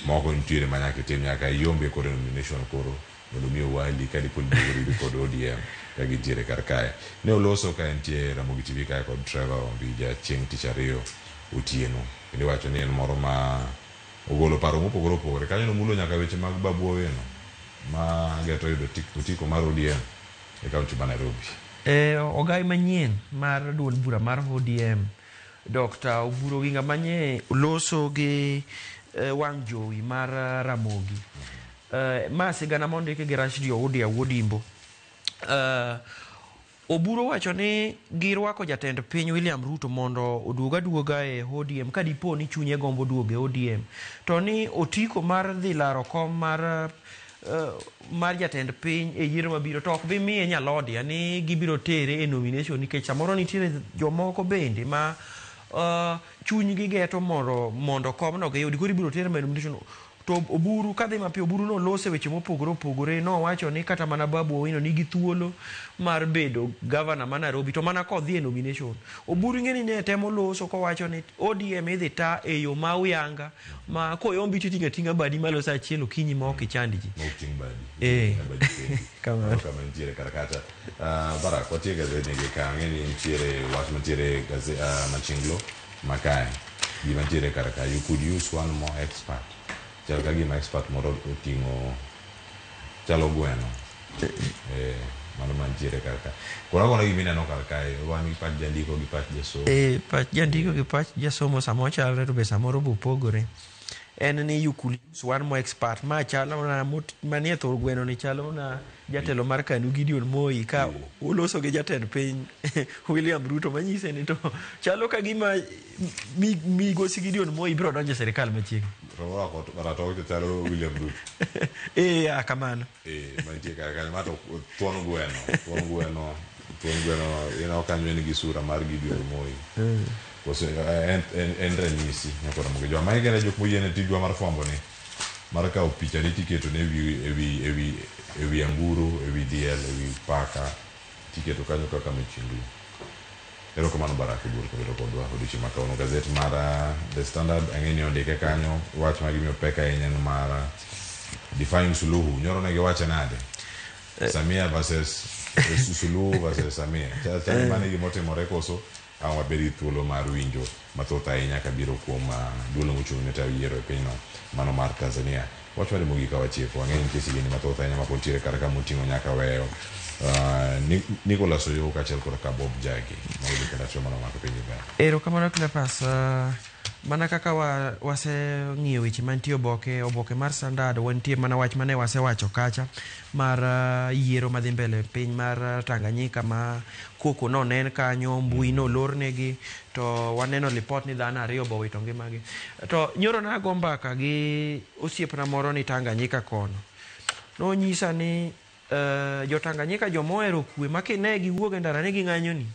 [SPEAKER 11] Moko nitiere ma nyaka itim, nyaka iyombe kod nomination koro mondo mi owali ka dipo ni duogo riwri kod ODM ka gintiere kar kae. Ne oloso ka entie Ramogi TV kae kod Trevor Ombija chieng' tich ariyo otieno. Kendo iwacho ni en moro ma ogolo paro mopogore opogore. Kanyo nomulo nyaka weche mag Babu Owino ma geto yudo otiko mar ODM e kaunti ma Nairobi.
[SPEAKER 12] E, ogai manyien mar duond bura mar ODM Dr. Oburu Oginga manye loso gi wang' jowi mar Ramogi. Ma sigana mondiki gi Rashidi Oudi Awuodimbo. Oburu wacho ni girwako jatend piny William Ruto mondo oduog aduoga e ODM ka dipo ni chunye gombo duogo e ODM. To ni otiko mar dhi laro kom mar mar jatend piny e yiero mabiro to ok bi miye nyalodia ni gibiro tere e nomination nikech samoro nitiere jomoko bende ma chunygi geto mondo komno giyudi koro ibiro tere e nomination. To Oburu kadhi mapiyo, Oburu nolose weche mopogore opogore. Nowacho ni kata mana Babu Owino nigi thuolo mar bedo gavana ma Nairobi to mana kodhi e nomination. Oburu ing'e ni ne temo loso kowacho ni ODM idhi ta e yo ma uyanga ma koyombi to iting'o ating'a badi malo saa achiel okinyi ma ok ichand ji.
[SPEAKER 11] Ma ok ting' badi.
[SPEAKER 12] Eh.
[SPEAKER 11] Badi kendi.
[SPEAKER 12] Kamano.
[SPEAKER 11] Kama nitiere kar kacha. Barak, watie gazeti gi ka ang'e ni nitiere wach mantiere machinglo makae. Gima nitiere kar ka, you could use one more expert. Chal ka gima expert moro oting'o chalo gweno. Eh, mano mantiere kar ka. Koro agona gima ineno kar kae, wan gi pach jandiko gi pach jasomo.
[SPEAKER 12] E, pach jandiko gi pach jasomo samoro chalre to be samoro be opogore. En ni you could use one more expert ma chalo na manie thur gweno ni chalo na jatelo mar KANU Gideon Moi ka oloso gi jatend piny William Ruto manyise ni to chalo ka gima migosi Gideon Moi biro donjo e sirikal machiegni.
[SPEAKER 11] To ratong to chalo William Ruto.
[SPEAKER 12] Eh, ah, kamano.
[SPEAKER 11] Eh, mantie kar kanyo ma to thuon gweno, thuon gweno, thuon gweno ineno kanyo en gi sura mar Gideon Moi. Koso en ranyisi nyaka Ramogi Jwa. Magi gin jok moyiene tijwa mar fwambo ni mar kawo picha ni tiketo ne ewi ewi ewi ewi anguro, ewi diel, ewi paka tiketo kanyo kaka machinglo. Erokamano Barak Oduor kobedo kodwa odiochieng' ma kawuono. Gazet mar The Standard ang'e ni ondike kanyo wach ma gimiyo pek ahinya en mar defying Suluhu. Nyoro ne giwache nade? Samia versus Suluhu versus Samia. Chal chal mano e gima otimore koso ang' wabed gi thuolo mar winjo mathoth ahinya kabiro kuom duolo mochung' ne tayo yiero e pinyno mano mar Tanzania. Wach mane mogik ka watieko, ang'e ni nitie sigendni mathoth ahinya mapod nitiere kar ka moting'o nyaka weyo Nicholas Oyoo kaachiel kod ka Bob Njagi mago jotend ariyo mane omako piny Uganda.
[SPEAKER 12] Erokamano Cleophas. Mana kaka waseng'iyo weche mantie oboke, oboke mar Standard wantie mana wach mane wasewacho kacha mar yiero madhi mbele piny mar Tanganyika ma koko nonen kanyo, mbui nolornegi to waneno lipot ni dhano ariyo be owito ngimagi. To nyoro nago mbaka gi osiepna moro ni Tanganyika kono. Nonyisa ni jo Tanganyika joma ohero kwe ma kine giwuok e ndara ni ging'anyoni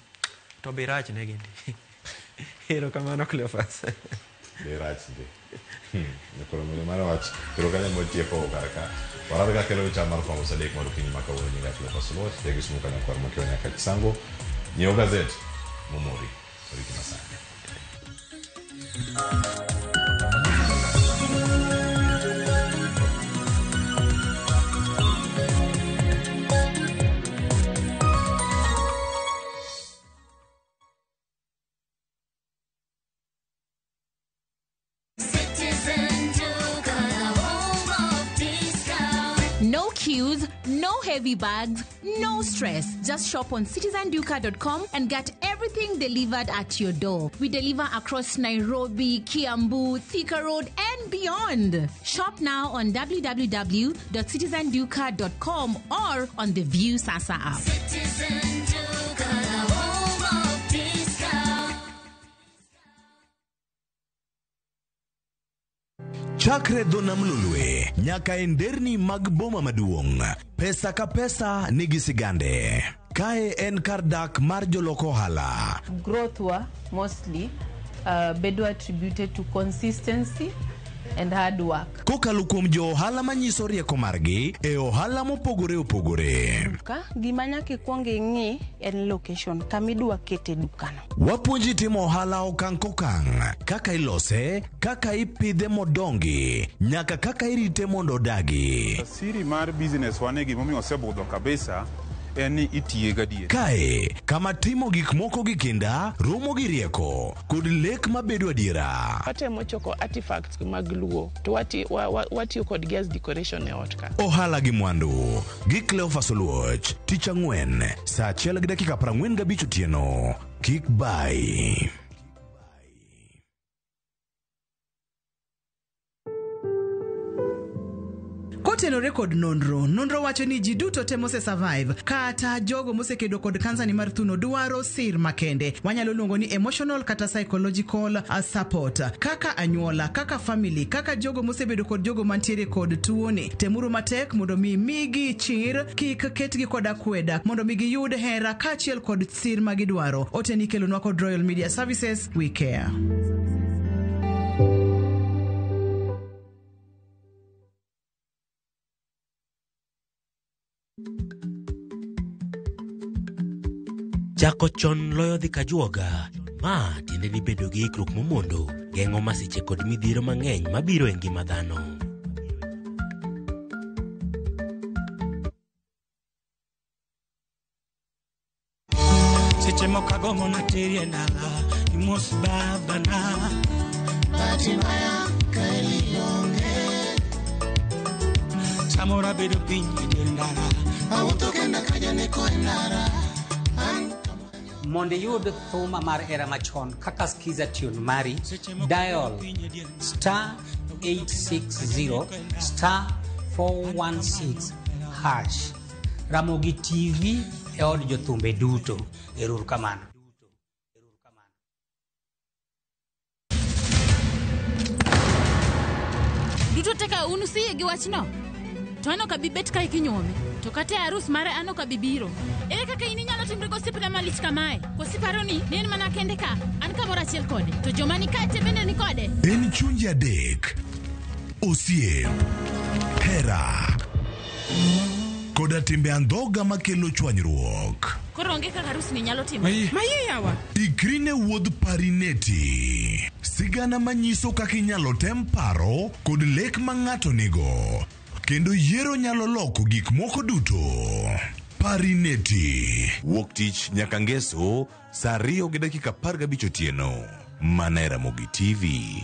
[SPEAKER 12] to be rach negi ndi. Erokamano Cleophas.
[SPEAKER 11] Be rach ndi. Koro mano wach. Koro kanyo motieko kar ka. Warar ka kelo cham mar fwambo saa adek mar okinyi ma kawuono nyinga Cleophas Oluoch, ja Kisumu kanyo kwar mokiewo nyaka Chisango. Nyiew gazet momori. Oriti masani.
[SPEAKER 27] Citizen Duka, the home of discount.
[SPEAKER 2] No queues, no heavy bags, no stress. Just shop on citizenduka.com and get everything delivered at your door. We deliver across Nairobi, Kiambu, Thika Road, and beyond. Shop now on www.citizenduka.com or on the View Sasa app.
[SPEAKER 27] Citizen Duka, the home of discount.
[SPEAKER 8] Chakre dho nam Lolwe nyaka e nderni mag boma maduong', pesa ka pesa nigi sigande. Kae en kar dak mar jolok ohala.
[SPEAKER 1] Growth wa mostly bedo attributed to consistency And hard work.
[SPEAKER 8] Kokalo kuom jo ohala manyiso rieko margi e ohala mopogore opogore.
[SPEAKER 5] Ka gima nyaka ikwong ing'i en location kamidwa kete dukano.
[SPEAKER 8] Wapuonji timo ohala okang' kokang', kaka ilose, kaka ipidhe modongi, nyaka kaka irite mondo odagi.
[SPEAKER 13] Siri mar business wane gimomiyo osebudho kabisa en ni itiye gadier.
[SPEAKER 8] Kae, kama timo gik moko gi kinda, romo gi rieko, kod lek mabedo adiera.
[SPEAKER 14] Watemo choko artifacts mag Luo to watiyo kodgi as decoration e ot ka.
[SPEAKER 8] Ohala gi mwandu gi Cleophas Oluoch, tich ang'wen, saa 1:45 otieno. Kik bai.
[SPEAKER 29] Kotenore kod nonro, nonro wacho ni ji duto te mose survive kata jogo mosekedo kod kansa ni mar thuno dwaro sir makende. Wanyalo luongo ni emotional kata psychological support. Kaka anyuola, kaka family, kaka jogo mosebedo kod jogo mantiere kod tuoni. Temuru matek mondo mi migi chir, kik ketgi kod akweda, mondo mi giyud hera kaachiel kod sir magidwaro. Ote ni kelonwa kod Royal Media Services, we care.
[SPEAKER 15] Chako chon loyo dhi kajuoga. Ma tiende ni bedo gi ikruok momondo geng'o masiche kod midhiero mang'eny mabiro e ngima dhano.
[SPEAKER 7] Seche moko agombo nateri e dala imos babana. Bahati mbaya kaeli onge. Samoro abedo piny e dier ndara. Awuotho kenda ka janeko e ndara.
[SPEAKER 16] Mondo iyud thuma mar era machon kaka skiza tune mari, dial star 860 star 416 hash. Ramogi TV e od jothumbe duto. Ero kamano.
[SPEAKER 2] Duto te ka un usiyie gi wachno? To an ok abi bet kae kinyuome. To kata e arus mare an ok abi biro. Ere kaka in inyalo timri gosiepna malich kamae? Koso iparo ni en mana kende ka? An kamoro achiel kode. To joma ni kae te bende ni kode.
[SPEAKER 8] En chunje adek, osiep, hera, koda timbe andhoga makelo chwanyruok.
[SPEAKER 2] Koro onge kaka arus ni nyalo timore.
[SPEAKER 8] Maye yawa. Ikri ne wuodh Parineti. Sigana manyiso kaka inyalo tem paro kod lek ma ng'ato nigo. Kendo yiero nyalo loko gik moko duto. Parineti. Wuok tich nyaka ngeso saa 2:15 otieno. Mana e Ramogi TV.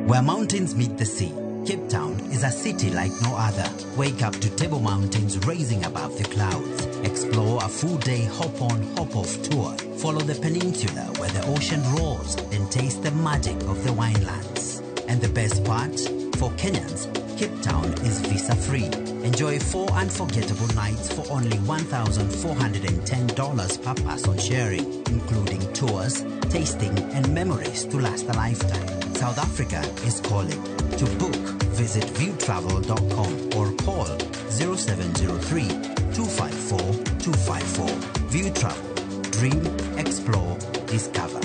[SPEAKER 17] Where mountains meet the sea, Cape Town is a city like no other. Wake up to Table Mountains rising above the clouds. Explore a full-day hop-on, hop-off tour. Follow the peninsula where the ocean roars and taste the magic of the winelands. And the best part? For Kenyans, Cape Town is visa-free. Enjoy 4 unforgettable nights for only $1,410 per person sharing, including tours, tasting, and memories to last a lifetime. South Africa is calling. To book, visit viewtravel.com or call 0703 254 254. View Travel. Dream, explore, discover.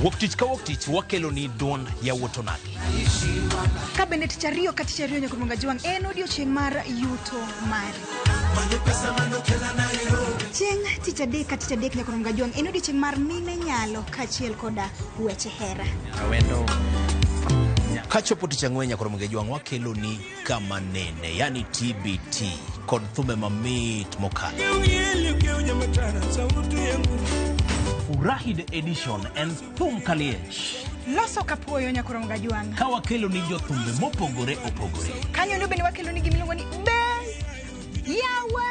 [SPEAKER 28] Wuok tich ka wuok tich wakelo ni duond yawuot onagi.
[SPEAKER 29] Ka bende tich ariyo ka tich ariyo nyaka Mwanga Jwang' en odiochieng' mar yuto mari. Chieng' tich adek ka tich adek nyaka Mwanga Jwang' en odiochieng' mar mine nyalo kaachiel koda weche hera.
[SPEAKER 28] Awendo. Kachopo tich ang'wen nyaka Mwanga Jwang' wakelo ni kama nene, yani TBT kod thumbe mamit mokalo. Furahi the edition en thum kaliech.
[SPEAKER 29] Loso kapuoyo nyaka Mwanga Jwang'.
[SPEAKER 28] Ka wakelo ni jothumbe mopogore opogore.
[SPEAKER 29] Kanyo ndo bende wakelo ni gimiluongo ni be yawa.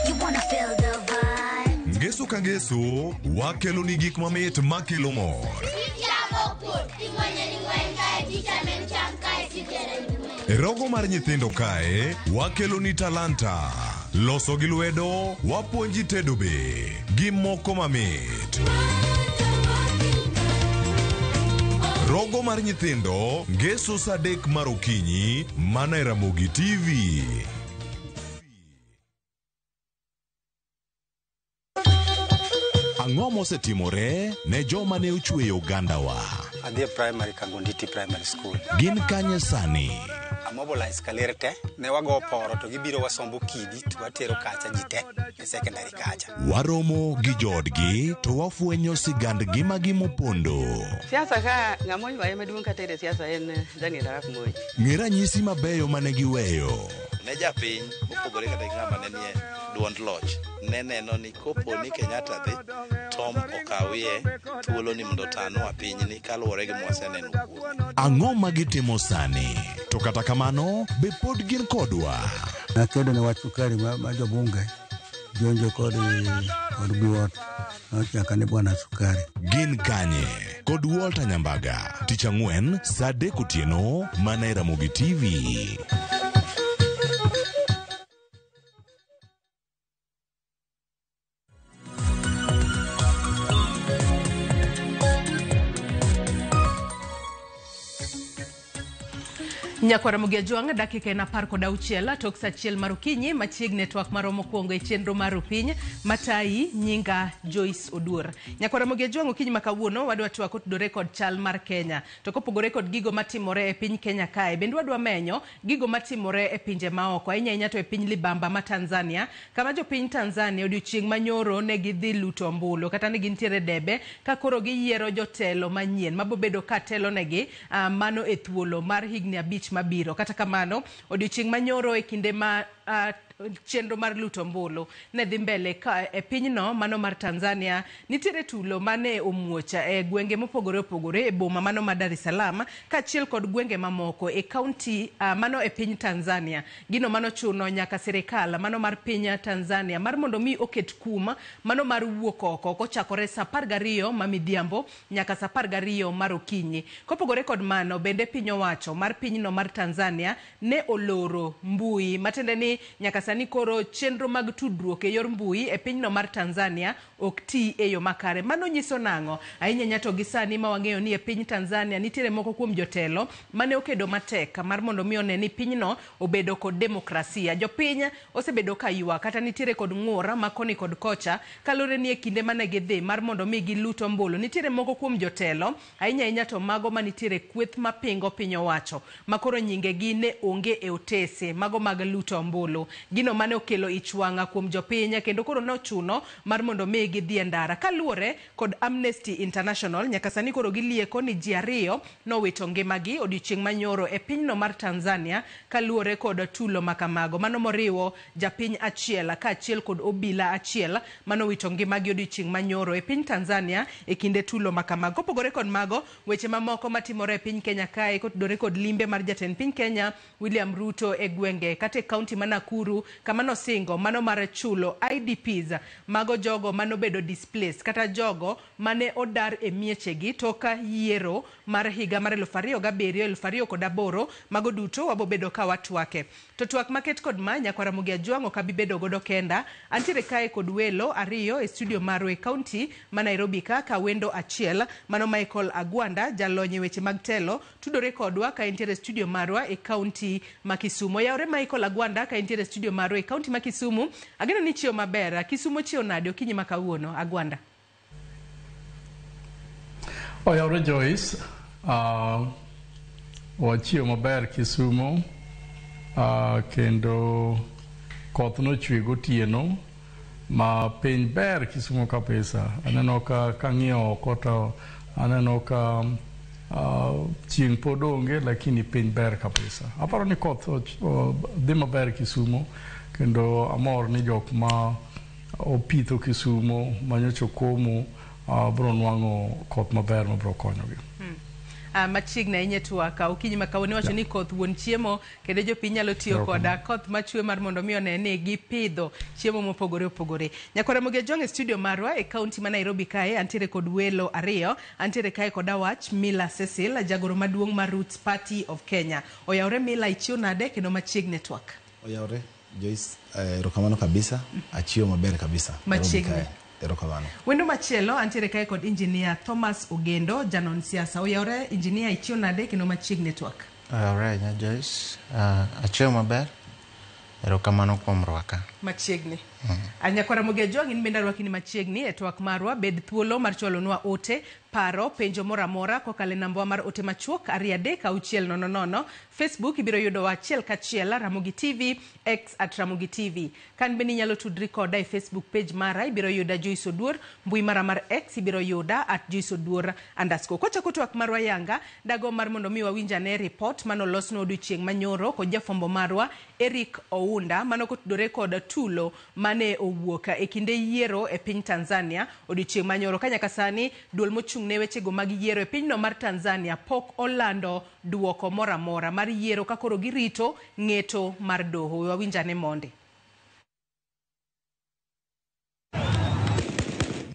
[SPEAKER 27] You wanna feel the vibe.
[SPEAKER 11] Ngeso ka ngeso wakelo ni gik mamit makelo mor. E rogo mar nyithindo kae wakelo ni talanta. Loso gi lwedo, wapuonji tedo be gi moko mamit. Rogo mar nyithindo ngeso saa 3 mar okinyi mana e Ramogi TV. Ang'o mosetimore ne joma ne ochweyo ogandawa?
[SPEAKER 16] Adhi e primary Kangonditi Primary School.
[SPEAKER 8] Gin kanye sani?
[SPEAKER 16] Amobilize kaler te, ne wago poro to gibiro wasombo kidi to watero kacha ji te e secondary kacha.
[SPEAKER 8] Waromo gi joodgi to wafwenyo sigand ngimagi mopondo.
[SPEAKER 18] Siasa ka ng'ama oywaye maduong' kata e siasa en Daniel Arap Moi.
[SPEAKER 8] Ng'e ranyisi mabeyo mane giweyo.
[SPEAKER 19] Ne japiny mopogore kata gi ng'ama ne nie duond loch ne neno ni kopo ni Kenyatta dhi Tom okawie thuolo ni mondo otanwa pinyni kaluwore gi mwaseneno kuome.
[SPEAKER 8] Ang'o ma gitimo sani? To kata kamano, be pod gin kodwa?
[SPEAKER 20] Nakedo ne wach sukari ma jobunge jonjo kod biwot nochaka ni bwana sukari.
[SPEAKER 8] Gin kanye? Kod Walter Nyambaga, tich ang'wen saa 3 otieno mana e Ramogi TV.
[SPEAKER 1] Nyakwara Ramogi Ajwang' dakika en 16 tok saa 1 mar okinyi machiegni e twak marwa mokwongo e chenro mar Opiny matayi nyinga Joyce Oduor. Nyakwara Ramogi Ajwang' okinyi ma kawuono wadwa twak kotudore kod chal mar Kenya. To kopogore kod gigo matimore e piny Kenya kae, bende wadwa menyo gigo matimore e pinje maoko, ahinya ahinya to e piny libamba ma Tanzania, kama jopiny Tanzania odiochieng' manyoro ne gidhi luto ombulu kata ne gintiere debe ka koro giyiero jotelo manyien mabobedo ka telo negi mano e thuolo mar higni 5 mabiro. Kata kamano, odiochieng' manyoro e kinde ma chenro mar luto ombulu ne dhi mbele ka e pinyno mano mar Tanzania, nitiere tulo mane omuoch e gwenge mopogore opogore e boma mano ma Dar es Salaam kaachiel kod gwenge mamoko e kaunti mano e piny Tanzania. Gino mano chuno nyaka sirikal mano mar piny Tanzania mar mondo mi oket kum mano mar wuok oko kochakore saa 12 ma midhiambo nyaka saa 12 mar okinyi. Kopogore kod mano, bende piny owacho mar pinyno mar Tanzania ne oloro mbui matiende ni nyaka sani koro chenro mag tudruok e yor mbui e pinyno mar Tanzania ok ti e yo makare. Mano nyiso nang'o? Ahinya ahinya to gi sani ma wang'eyo ni e piny Tanzania nitiere moko kuom jotelo mane okedo matek mar mondo mi one ni pinyno obedo kod demokrasia. Jopiny osebedo ka ywak kata nitiere kod ng'ur ma koni kod kocha kaluwore ni e kinde mane gidhi mar mondo mi gilut ombulu nitiere moko kuom jotelo ahinya ahinya to mago manitiere kweth mapingo piny owacho makoro nyingegi ne onge e otese mago mag luto ombulu. Gino mane okelo ich wang' kuom jopiny kendo koro nochuno mar mondo mi gidhi e ndara. Kaluwore kod Amnesty International, nyaka sani koro gilieko ni ji 2 nowito ngimagi odiochieng' manyoro e pinyno mar Tanzania kaluwore kod tulo makamago. Mano moriwo japiny achiel kaachiel kod obila achiel manowito ngimagi odiochieng' manyoro e piny Tanzania e kinde tulo makamago. Kopogore kod mago, weche mamoko matimore e piny Kenya kae kotudore kod limbe mar jatend piny Kenya William Ruto e gwenge kata e kaunti ma Nakuru kama nosingo mano mar chulo IDPs mago jogo manobedo displaced kata jogo mane odar e miechegi tok yiero mar higa mar 2007 2008. Mago duto wabobedo ka watwake. To twak maket kod ma nyakwara Ramogi Ajwang' ok abi bedo godo kenda. Antiere kae kod welo 2 e studio marwa e kaunti ma Nairobi ka wendo achiel mano Michael Agwanda jalony e weche mag telo tudore kodwa ka entiere studio marwa e kaunti ma Kisumu. Oyawre Michael Agwanda ka entiere studio marwa e kaunti ma Kisumu. Ageno ni chiew maber. Kisumu chiew nade okinyi ma kawuono, Agwanda?
[SPEAKER 21] Oyawre Joyce, wachiew maber Kisumu, kendo koth nochwe gotieno ma piny ber Kisumu kabisa. Aneno ka kang'iyo oko to aneno ka chieng' pod onge lakini piny ber kabisa. Aparo ni koth dhi maber Kisumu kendo amor ni jok ma opitho Kisumu manyocha okomo bro nwang'o koth maber mabro konyogi.
[SPEAKER 1] Machiegni ahinya twak okinyi ma kawuono iwacho ni koth wuon chiemo kendo jopiny nyalo tiyo koda koth machwe mar mondo mi one ni gipidho chiemo mopogore opogore. Nyakwara Ramogi Ajwang' e studio marwa e kaunti ma Nairobi kae antiere kod welo 2. Antiere kae kod Awach Mila Cecil, jagoro maduong' mar Roots Party of Kenya. Oyawre Mila, ichiew nade kendo machiegni twak?
[SPEAKER 22] Oyawre
[SPEAKER 3] Joyce, erokamano kabisa, achiewo maber kabisa.
[SPEAKER 1] Machiegni.
[SPEAKER 3] Erokamano.
[SPEAKER 1] Wendo machielo antiere kae kod Engineer Thomas Ogendo, janon siasa. Oyawore Engineer, ichiewo nade kendo machiegni twak?
[SPEAKER 4] Oyawore ahinya Joyce, achiewo maber. Erokamano kuom rwaka.
[SPEAKER 1] Machiegni. Nyakwara Mogejo, in bende arwaki ni machiegni e twak marwa. Bed thuolo mar chwalonwa ote, paro, penjo moro amora kokalo e namba mar ote machuok 2 3 6 0 0. Facebook ibiro yudowa achiel kachiel Ramogi TV, X at Ramogi TV. Kan bende inyalo tudri koda e Facebook page mara, ibiro yuda Joyce Oduor, mbui mara mar X ibiro yuda at Joyce Oduor underscore. Kochako twak marwa yanga, dago mar mondo mi wawinj ane report manolosnwa odiochieng' manyoro kod jafwambo marwa Eric Ounda, mano kotudore kod tulo mane owuok e kinde yiero e piny Tanzania odiochieng' manyoro. Ka nyaka sani duol mochung' ne wechego mag yiero e pinyno mar Tanzania pok olando duoko moro amora mar yiero ka koro girito ng'eto mar doho. We wawinj ane monde.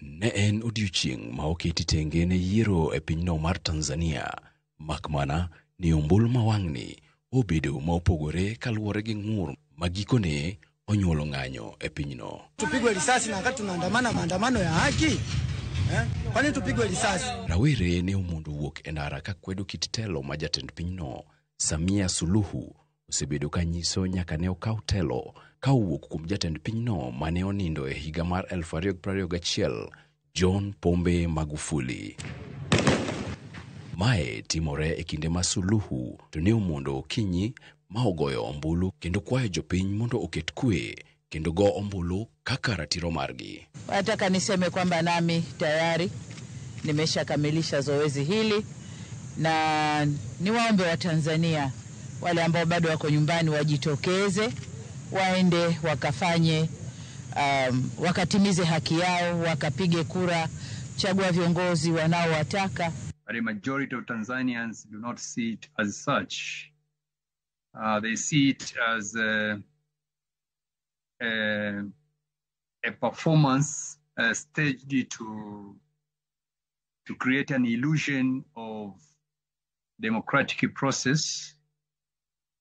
[SPEAKER 6] Ne en odiochieng' ma oketi tenge ne yiero e pinyno mar Tanzania, makmana ni ombulu ma wang'ni obedo ma opogore kaluwore gi ng'ur ma gikone onyuolo ng'anyo e pinyno.
[SPEAKER 9] Tupigwe risasi na wakati tunaandamana maandamano ya haki eh? Kwani tupigwe risasi?
[SPEAKER 6] Rawere ne omondo wuok e ndara ka kwedo kit telo ma jatend pinyno Samia Suluhu osebedo ka nyiso nyaka ne okaw telo ka owuok kuom jatend pinyno mane onindo e higa mar 2021 John Pombe Magufuli. Mae timore e kinde ma Suluhu to ne omondo okinyi ma ogoyo ombulu kendo kwayo jopiny mondo oket kwe kendo go ombulu kaka ratiro margi.
[SPEAKER 22] Nataka niseme kwamba nami tayari nimeshakamilisha zoezi hili, na niwaombe Watanzania wale ambao bado wako nyumbani wajitokeze, waende wakafanye wakatimize haki yao, wakapige kura, chagua viongozi wanaowataka.
[SPEAKER 23] But a majority of Tanzanians do not see it as such. They see it as a performance staged to create an illusion of democratic process,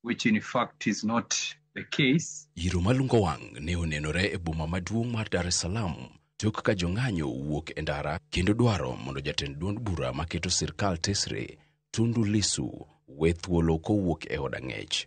[SPEAKER 23] which in fact is not the case.
[SPEAKER 6] Yiro malungo wang' ne onenore e boma maduong' mar Dar es Salaam tok ka jong'anyo wuok e ndara kendo dwaro mondo jatend duond bura maketo sirkal tesre Tundu Lissu we thuolo kowuok e od ang'ech.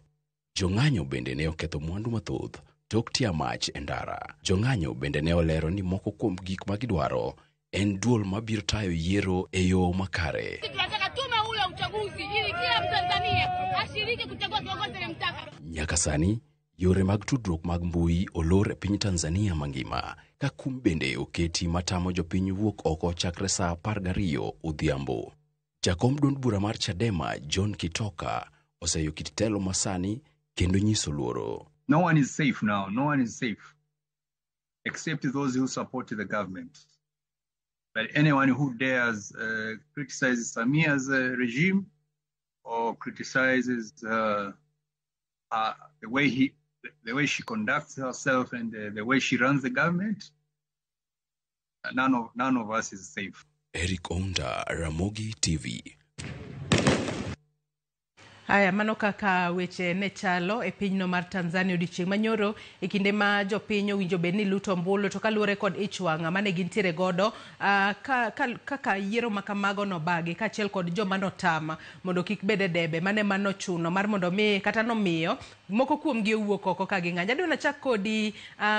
[SPEAKER 6] Jong'anyo bende ne oketho mwandu mathoth tok tia mach e ndara. Jong'anyo bende ne olero ni moko kuom gik ma gidwaro en duol mabiro tayo yiero e yo makare.
[SPEAKER 24] Tunataka tume huru ya uchaguzi ili kila Mtanzania ashiriki kuchagua kiongozi anayemtaka.
[SPEAKER 6] Nyaka sani, yore mag tudruok mag mbui olor e piny Tanzania mangima ka kum bende oketi matamo jopiny wuok oko chakre saa 12 odhiambo. Jakom duond bura mar Chadema John Kitoka oseyo kit telo masani kendo nyiso luoro.
[SPEAKER 23] No one is safe now. No one is safe except those who support the government. But anyone who dares criticize Samia's regime or criticizes the way she conducts herself and the way she runs the government, none of us is safe.
[SPEAKER 6] Eric Ounda, Ramogi TV.
[SPEAKER 1] Haya, mano kaka weche ne chalo e pinyno mar Tanzania odiochieng' manyoro e kinde ma jopiny owinjo bed ni luto ombulu to kaluwore kod ich wang' mane gintiere godo kaka yiero ma kamago nobagi kaachiel kod joma notama mondo kik bed e debe mane manochuno mar mondo mi kata nomiyo moko kuomgi owuok oko ka ging'anyo. Adwa nachak kodi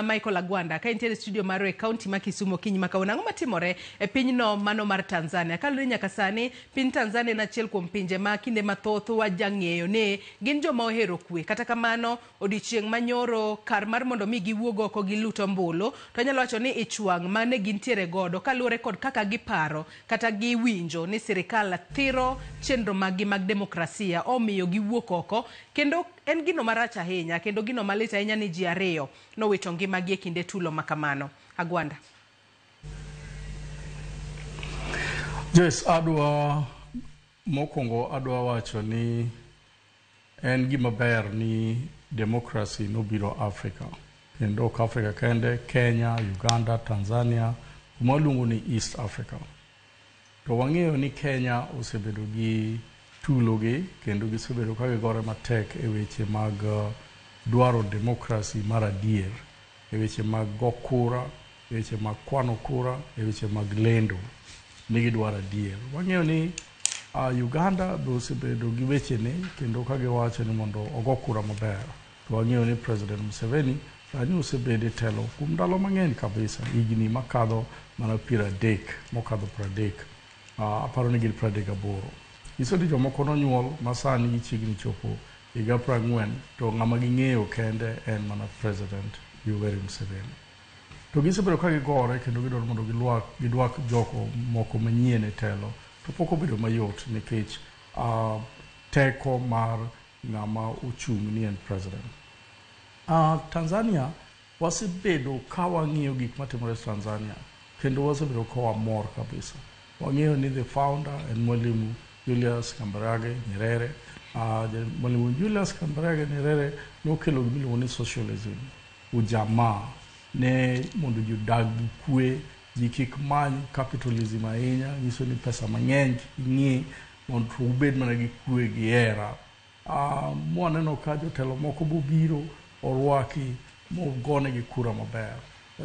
[SPEAKER 1] Michael Agwanda ka intiere e studio marwa e kaunti ma Kisumu okinyi ma kawuono. Ang'o matimore e pinyno mano mar Tanzania? Kaluwore nyaka sani piny Tanzania en achiel kuom pinje ma kinde mathoth wajang'eyo ni gin joma ohero kwe. Kata kamano odiochieng' manyoro kar mar mondo mi giwuog oko gilut ombulu to anyalo wacho ni ich wang' mane gintiere godo kaluwore kod kaka giparo kata giwinjo ni sirikal thiro chenro maggi mag demokrasia omiyo giwuok oko kendo en gino marach ahinya kendo gino malit ahinya ni ji ariyo nowito ngimagi e kinde tulo ma kamano. Agwanda.
[SPEAKER 21] Joyce, adwa mokwongo adwa wacho ni en gima ber ni democracy nobiro Africa kendo ok Africa kende, Kenya, Uganda, Tanzania, kuma waluongo ni East Africa. To wang'eyo ni Kenya osebedo gi tulo gi kendo gisebedo ka gigore matek e weche mag dwaro demokrasi mar adier e weche mag go kura, e weche mag kwano kura, e weche mag lendo ni gidwaro adier. Wang'eyo ni Uganda be osebedo gi wechene kendo ka giwacho ni mondo ogo kura maber. To wang'eyo ni President Museveni sani osebedo e telo kuom ndalo mang'eny kabisa, higni makadho mana 30, mokadho 30. Aparo ni gin 38. Nyiso ni jomoko nonyuol ma sani gichiegni chopo higa 40 to ng'ama ging'eyo kende en mana President Yoweri Museveni. To gisebedo ka gigore kendo gidwaro mondo gidwak joko moko manyien e telo to pok obedo mayot nikech teko mar ng'ama ochung' ni en president. Tanzania wasebedo ka wang'iyo gik matimore Tanzania kendo wasebedo ka wamor kabisa. Wang'eyo ni the founder en Mwalimu Julius Kambarage Nyerere. Mwalimu Julius Kambarage Nyerere nokelo gima iluongo ni socialism, ujamaa, ne mondo ji odag gi kwe, ji kik many capitalism ahinya, nyiso ni pesa mang'eny kik ing'i, mondo ubed mana gi kwe gi hera. Mwaneno ka jotelo moko bobiro orwaki mogonegi kura maber.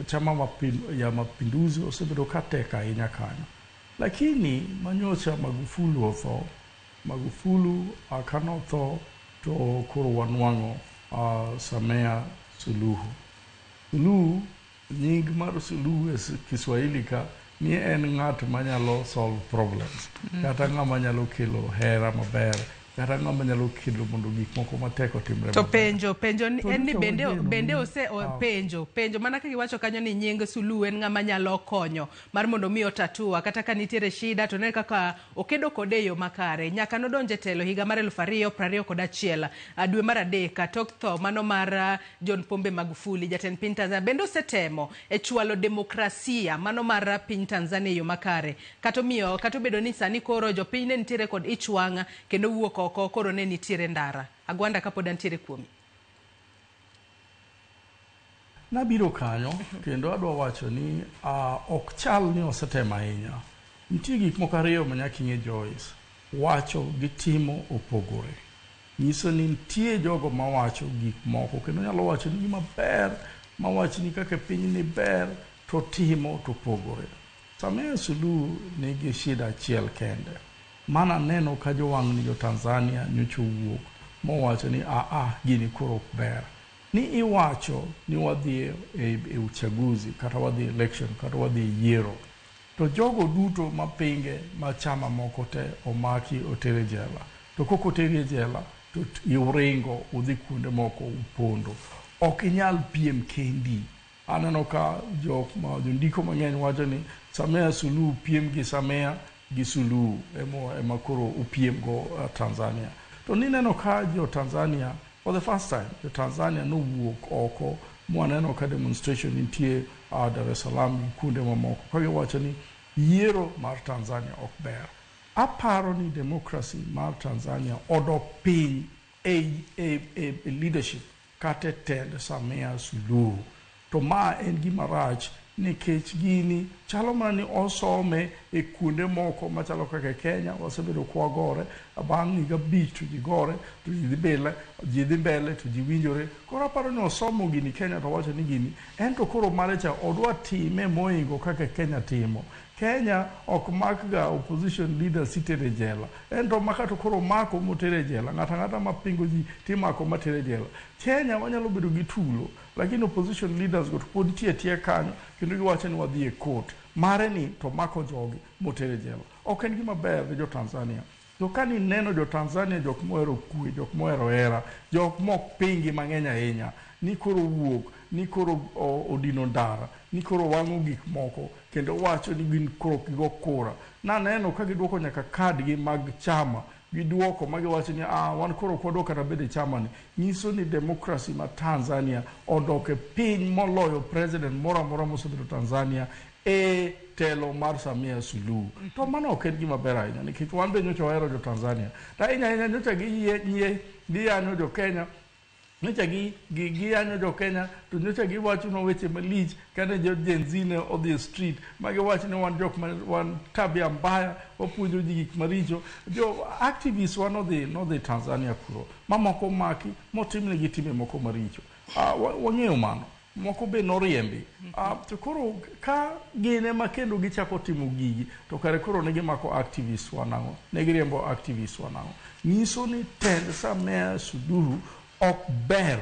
[SPEAKER 21] Chama ya Mapinduzi osebedo ka tek ahinya kanyo. Lakini manyocha Magufuli otho, Magufuli kanotho to koro wanwang'o Samia Suluhu. Suluhu, nying mar Suluhu e Kiswahili ka ni en ng'at manyalo solve problems, kata ng'ama nyalo kelo hera maber, kata ng'ama nyalo kelo mondo gik moko matek otimre
[SPEAKER 5] To
[SPEAKER 21] maber.
[SPEAKER 5] penjo
[SPEAKER 21] To
[SPEAKER 5] en ni
[SPEAKER 21] nyicha
[SPEAKER 5] bende
[SPEAKER 21] wageno
[SPEAKER 5] bende
[SPEAKER 21] ni
[SPEAKER 5] ose penjo mana kaka iwacho kanyo ni nying Suluhu en ng'ama nyalo konyo mar mondo mi otatua kata ka nitiere shida to ne kaka okedo kode e yo makare. Nyaka nodonje e telo higa mar 2021 dwe mar 3 tok tho mano mar John Pombe Magufuli jatend piny Tanzania bende osetemo e chwalo demokrasia mano mar piny Tanzania e yo makare. Kata omiyo kata obedo ni sani koro jopiny ne nitiere kod ich wang' kendo wuok oko koro ne nitiere ndara. Agwanda kapod antiere kuomi.
[SPEAKER 21] Nabiro kanyo kendo adwa wacho ni ok chal ni osetemo ahinya. Nitie gik moko ariyo ma nyaka ing'e Joyce. Wacho gi timo opogore. Nyiso ni nitie jogo mawacho gik moko kendo nyalo wacho ni gima ber, mawach ni kaka piny ni ber, to timo to opogore. Samia Suluhu nigi shida achiel kende. Mana neno ka jowang'ni jo Tanzania nyocha owuok mowacho ni gini koro ok ber. Ni iwacho ni wadhi e uchaguzi kata wadhi e election kata wadhi e yiero. To jogo duto mapinge ma chama moko te omaki otere jela. To kok oteri e jela to uringo udhi kuonde moko upondo. Ok inyal piem kendi. Aneno ka jok ma jondiko mang'eny wacho ni Samia Suluhu piem gi Samia gi Suluhu ema koro upiem go Tanzania. To nineno ka jo Tanzania for the first time jo Tanzania nowuok oko mwaneno ka demonstration nitie Dar es Salaam gi kuonde mamoko ka giwacho ni yiero mar Tanzania ok ber. Aparo ni democracy mar Tanzania odok piny e leadership kata e tend Samia Suluhu. To ma en gima rach nikech gini chalo mana ni osome e kuonde moko machalo kaka Kenya wasebedo kwagore bang' higa 5 to ji gore to ji dhi mbele to ji winjore. Koro aparo ni osomo gini Kenya to wacho ni gini en to koro mare cha odwa time moingo kaka Kenya timo. Kenya ok mak ga opposition leaders itere jela. En to maka to koro mako motere jela. Ng'ato ang'ata mapingo ji timako matere jela. Kenya wanyalo bedo gi tulo lakini opposition leaders go to pod nitie tie kanyo kendo giwacho ni wadhi e court. Mare ni to mako jogi motere jela. Ok en gima ber ne jo Tanzania. To ka nineno jo Tanzania jok mohero kwe, jok mohero hera, jok mok pingi mang'eny ahinya, ni koro wuok, ni koro odino ndara, ni koro wang'o gik moko, kendo wacho ni gin koro gigo kura. Naneno ka giduoko nyaka kad gi mag chama, giduoko ma giwacho ni wan koro ok wadwa kata bedo e chama ni. Nyiso ni democracy ma Tanzania odok e piny moloyo president moro amora mosebedo Tanzania e telo mar Samia Suluhu. To mano ok en gima ber ahinya nikech wan be nyocha wahero jo Tanzania. To ahinya ahinya nyocha giyanyo jo Kenya Nyocha giyanyo jo Kenya to nyocha giwachonwa weche malich kane jo Gen Z ne odhi e street ma giwacho ni wan jok ma wan tabia mbaya, wapuonjo ji gik maricho. Jo activists wa nodhi Tanzania kuro ma moko omaki motimnegi timbe moko maricho. Wang'eyo mano. Moko be noriembi. To koro ka gin ema kendo gichako timo gigi to kare koro ne gimako activists wa nang'o? Ne giriembo activists wa nang'o? Nyiso ni tend Samia Suluhu ok ber.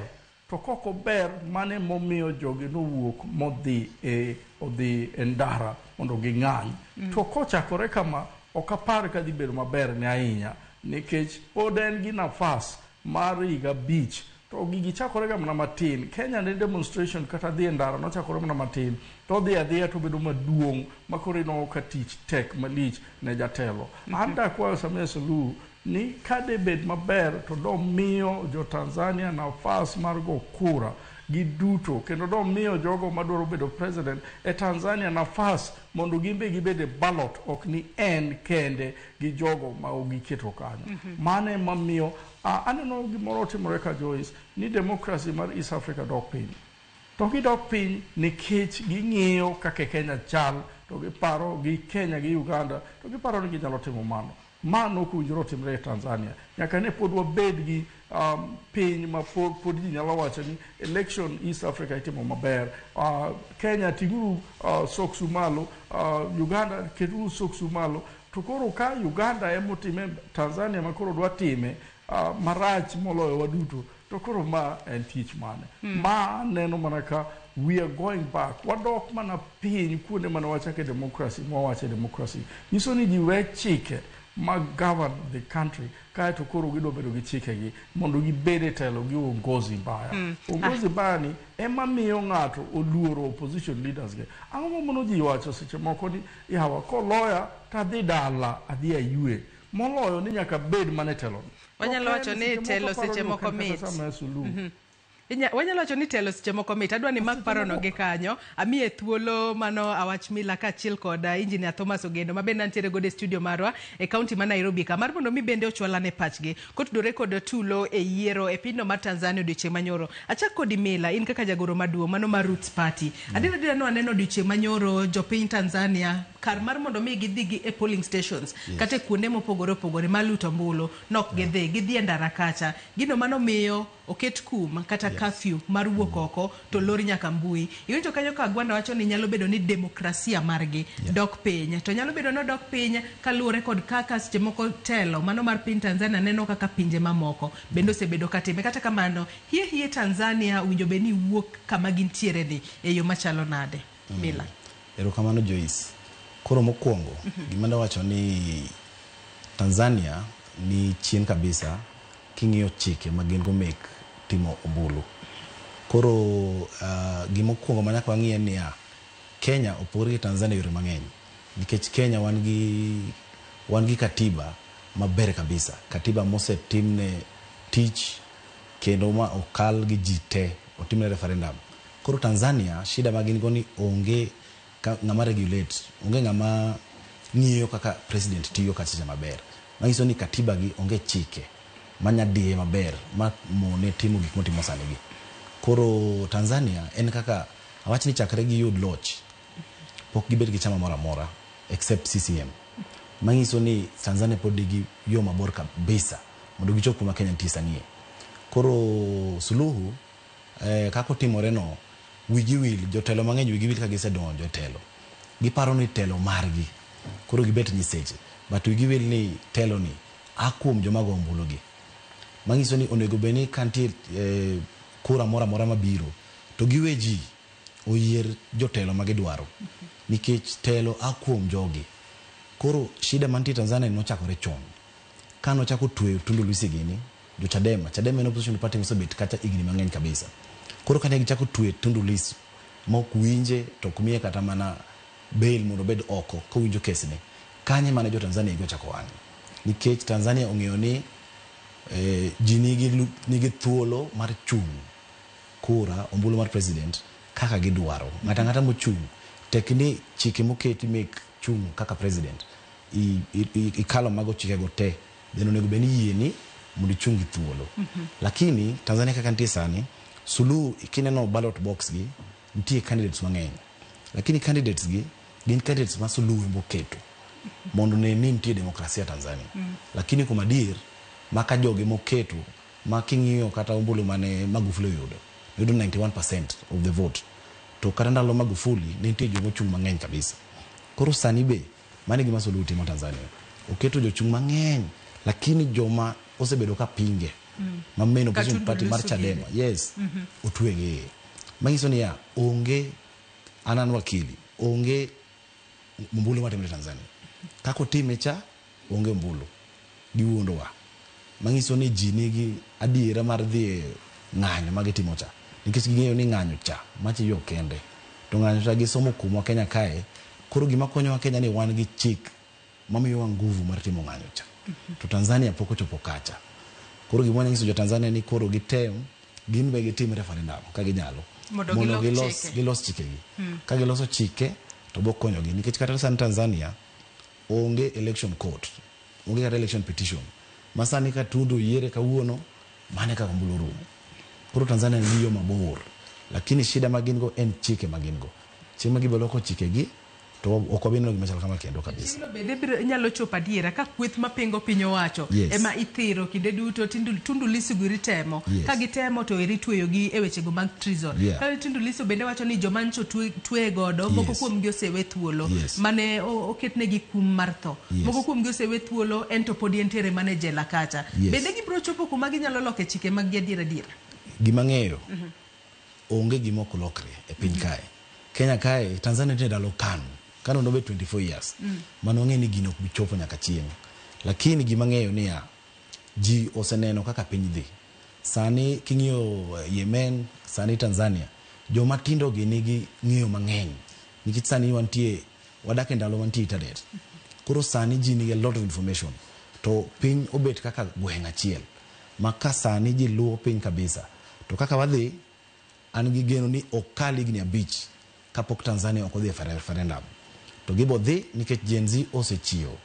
[SPEAKER 21] To kok ober, mano emomiyo jogi nowuok modhi e odhi e ndara mondo ging'any. To kochakore kama, ok apar ka dhi bedo maber ne ahinya nikech pod en gi nafas mar higa 5. To gigi chakore ga mana matin. Kenya ne demonstration kata dhi e ndara nochakore mana matin. To odhi adhiya to obedo maduong' ma koro ineno ka tich tek malich ne jatelo. An dakwayo Samia Suluhu ni ka de bed maber to domiyo jo Tanzania nafas mar go kura giduto kendo domiyo jogo madwaro bedo president e Tanzania nafas mondo gin be gibed e ballot, ok ni en kende gi jogo ma giketo kanyo. Mano ema miyo aneno gimoro otimore ka Joyce, ni democracy mar East Africa dok piny. To gidok piny nikech ging'iyo kaka Kenya chal, to giparo gi Kenya gi Uganda, to giparo ni ginyalo timo mano. Mano ok owinjore otimre e Tanzania. Nyaka ne pod wabed gi piny ma pod ji nyalo wacho ni election East Africa itimo maber. Kenya ting'uru soksu malo, Uganda keturu soksu malo. To koro ka Uganda emotime, Tanzania ma koro dwa time marach moloyo waduto, to koro ma en tich mane? Ma neno mana ka we are going back. Wadok mana piny kuonde mane wachake democracy, mwawache democracy. Nyiso ni ji we chike ma govern the country, kaeto koro gidwa bedo gi chikegi mondo gibed e telo gi uongozi mbaya. Uongozi mbaya ni ema miyo ng'ato oluoro opposition leaders gi. Ang'o mamono ji wacho seche moko ni yawa koloya tadhi dala adhi aywe, moloyo ni nyaka bed mana e telo.
[SPEAKER 5] Wanyalo wacho ni telo seche moko mit. Wanyalo wacho ni telo seche moko mit. Adwa ni mak parono gi kanyo. Amiye thuolo mano awach mila kaachiel kod Engineer Thomas Ogendo ma bende nitiere godo e studio marwa e kaunti ma Nairobi ka mar mondo mi bende ochwalane pachgi kotudore kod tulo e yiero e pinyno mar Tanzania odiochieng' manyoro. Achak kodi Mila, in kaka jagoro maduong' mano mar Roots Party. Adier no aneno odiochieng' manyoro jopiny Tanzania kar mar mondo mi gidhi gi e polling stations kata e kuonde mopogore opogore mar luto ombulu nok gidhi e ndara kacha. Gino mano miyo oket kum kata curfew mar wuok oko to lor nyaka mbui. Iwinjo kanyo ka Agwanda wacho ni nyalo bedo ni demokrasia margi dok piny. To nyalo bedo ni odok piny kaluwore kod kaka seche moko telo mano mar piny Tanzania neno kaka pinje mamoko bende osebedo katime. Kata kamano, hie Tanzania owinjo bed ni wuok kama gintiere ni e yo machalo nade? Mila.
[SPEAKER 3] Erokamano Joyce. Koro mokwongo, gima dawacho ni Tanzania ni chien kabisa king'iyo chike ma gin go mek timo ombulu. Koro gimokwongo ma nyaka wang'i en niya, Kenya opogore gi Tanzania e yore mang'eny. Nikech Kenya wan gi katiba maber kabisa. Katiba mosetimne tich kendo ma okal gi ji te, otimne referendum. Koro Tanzania, shida ma gin go ni onge ng'ama regulate, onge ng'ama ng'iyo kaka president tiyo kachicha maber. Manyiso ni katiba gi onge chike manyadiye maber ma mone timo gik motimo sani gi. Koro Tanzania en kaka awach ni chakre giyud loch pok gibed gi chama moro amora except CCM. Manyiso ni Tanzania pod nigi yo mabor kabisa mondo gichop kuma Kenya nitie sani. Koro Suluhu kaka otimore no, wigi wil, jotelo mang'eny wigi wil ka gisedonjo e telo. Giparo ni telo margi, koro gibet nyiseche. But wigi wil ni telo ni a kuom joma go ombulu gi. Manyiso ni onego bed ni ka nitie kura moro amora mabiro to giwe ji oyier jotelo ma gidwaro. Nikech telo a kuom jogi. Koro shida mantie Tanzania nochakore chon. Ka nochako tweyo Tundu Lissu gini, jo Chadema, Chadema en opposition party mosebet kata higni mang'eny kabisa. Koro kane gichako tweyo Tundu Lissu ma ok winje to ok miye kata mana bail mondo obed oko kowinjo kesne. Kanye mane jo Tanzania igi ochako wang'. Nikech Tanzania ong'eyo ni ji nigi thuolo mar chung' kura ombulu mar president kaka gidwaro. Ng'ato ang'ata mochung' tek ni chike moketi mek chung' kaka president ikalo mago chikego te, then onego bed ni yieni mondo ichung gi thuolo. Lakini Tanzania kaka nitie sani, Suluhu kineno ballot box gi nitie candidates mang'eny, lakini candidates gi gin candidates ma Suluhu ema oketo mondo ne ni nitie demokrasia Tanzania. Lakini kuom adier maka jogi moketo ma king'iyo kata ombulu mane Magufuli oyudo, oyudo 91% of the vote, to kata ndalo Magufuli ne nitie joma ochung' mang'eny kabisa. Koro sani be mano e gima Suluhu timo Tanzania, oketo jochung' mang'eny lakini joma osebedo ka pinge ma main opposition
[SPEAKER 5] Ka Tundu
[SPEAKER 3] party mar
[SPEAKER 5] Lissu
[SPEAKER 3] Chadema
[SPEAKER 5] gini.
[SPEAKER 3] Yes, otwege manyiso niya onge an an wakili onge ombulu matimore Tanzania kaka otime cha onge ombulu giwuondowa manyiso ni ji nigi adiera mar dhi e ng'anyo ma gitimo cha nikech ging'eyo ni ng'anyo cha macha yo kende to ng'anyo cha gisomo kuomwa Kenya kae. Koro gima konyowa Kenya ni wan gi chik mamiyowa nguvu mar timo ng'anyo cha, to Tanzania pok ochopo kacha. Koro gima wanyalo nyiso jo Tanzania ni koro gitem gin be gitim referendum ka ginyalo
[SPEAKER 5] mondo gilok
[SPEAKER 3] gilos,
[SPEAKER 5] chike.
[SPEAKER 3] Gilos chikegi. Ka giloso chike to bo konyogi nikech kata sani Tanzania onge election court, onge kata election petition ma sani ka Tundu oyiere kawuono mane kaka ombulu orumo. Koro Tanzania nigi yo mabor, lakini shida ma gin go en chike ma gin go. Chieng' ma gibiro loko chikegi to ok wabi neno gima chal kama kendo kabisa.
[SPEAKER 5] Chieng'no bende biro nyalo chopo adiera ka kweth mapingo piny owacho ema ithiro kinde duto. Tundu Lissu giri temo ka gitemo to eri tweyogi e wechego mag treason. Ka Tundu Lissu bende wacho ni joma ncho tweye godo moko kuomgi osewe thuolo mane oketnegi kum mar tho, moko kuomgi osewe thuolo, en to pod entiere mana e jela kacha. Bende gibiro chopo kuma ginyalo loke chike mag gi adiera adiera?
[SPEAKER 3] Gima ng'eyo, onge gima ok lokre e piny kae. Kenya kae, Tanzania nitie ndalo KANU. KANU nobet 24 years. Mano wang'e ni gino ok bi chopo nyaka chieng'. Lakini gima ng'eyo niya, ji oseneno kaka piny dhi. Sani king'iyo Yemen, sani Tanzania, joma tindo gi nigi ng'eyo mang'eny. Nikech sani wantie, wadak e ndalo mantie internet. Koro sani ji nigi a lot of information. To piny obet kaka gweng' achiel. Ma ka sani ji luwo piny kabisa. To kaka wadhi, an gi geno ni ok kal higni 5 kapok Tanzania ok odhi e referendum. To gibo dhi nikech Gen Z osechiewo.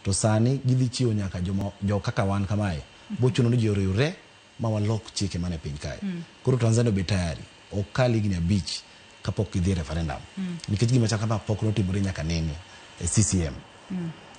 [SPEAKER 3] To sani gidhi chiewo nyaka joma, jo kaka wan kamae. Bochuno ni ji oriwre ma walok chike mane piny kae. Koro Tanzania obed tayari. Ok kal higni 5 kapok gidhi e referendum. Nikech gima chal kama pok notimore nyaka nene e CCM.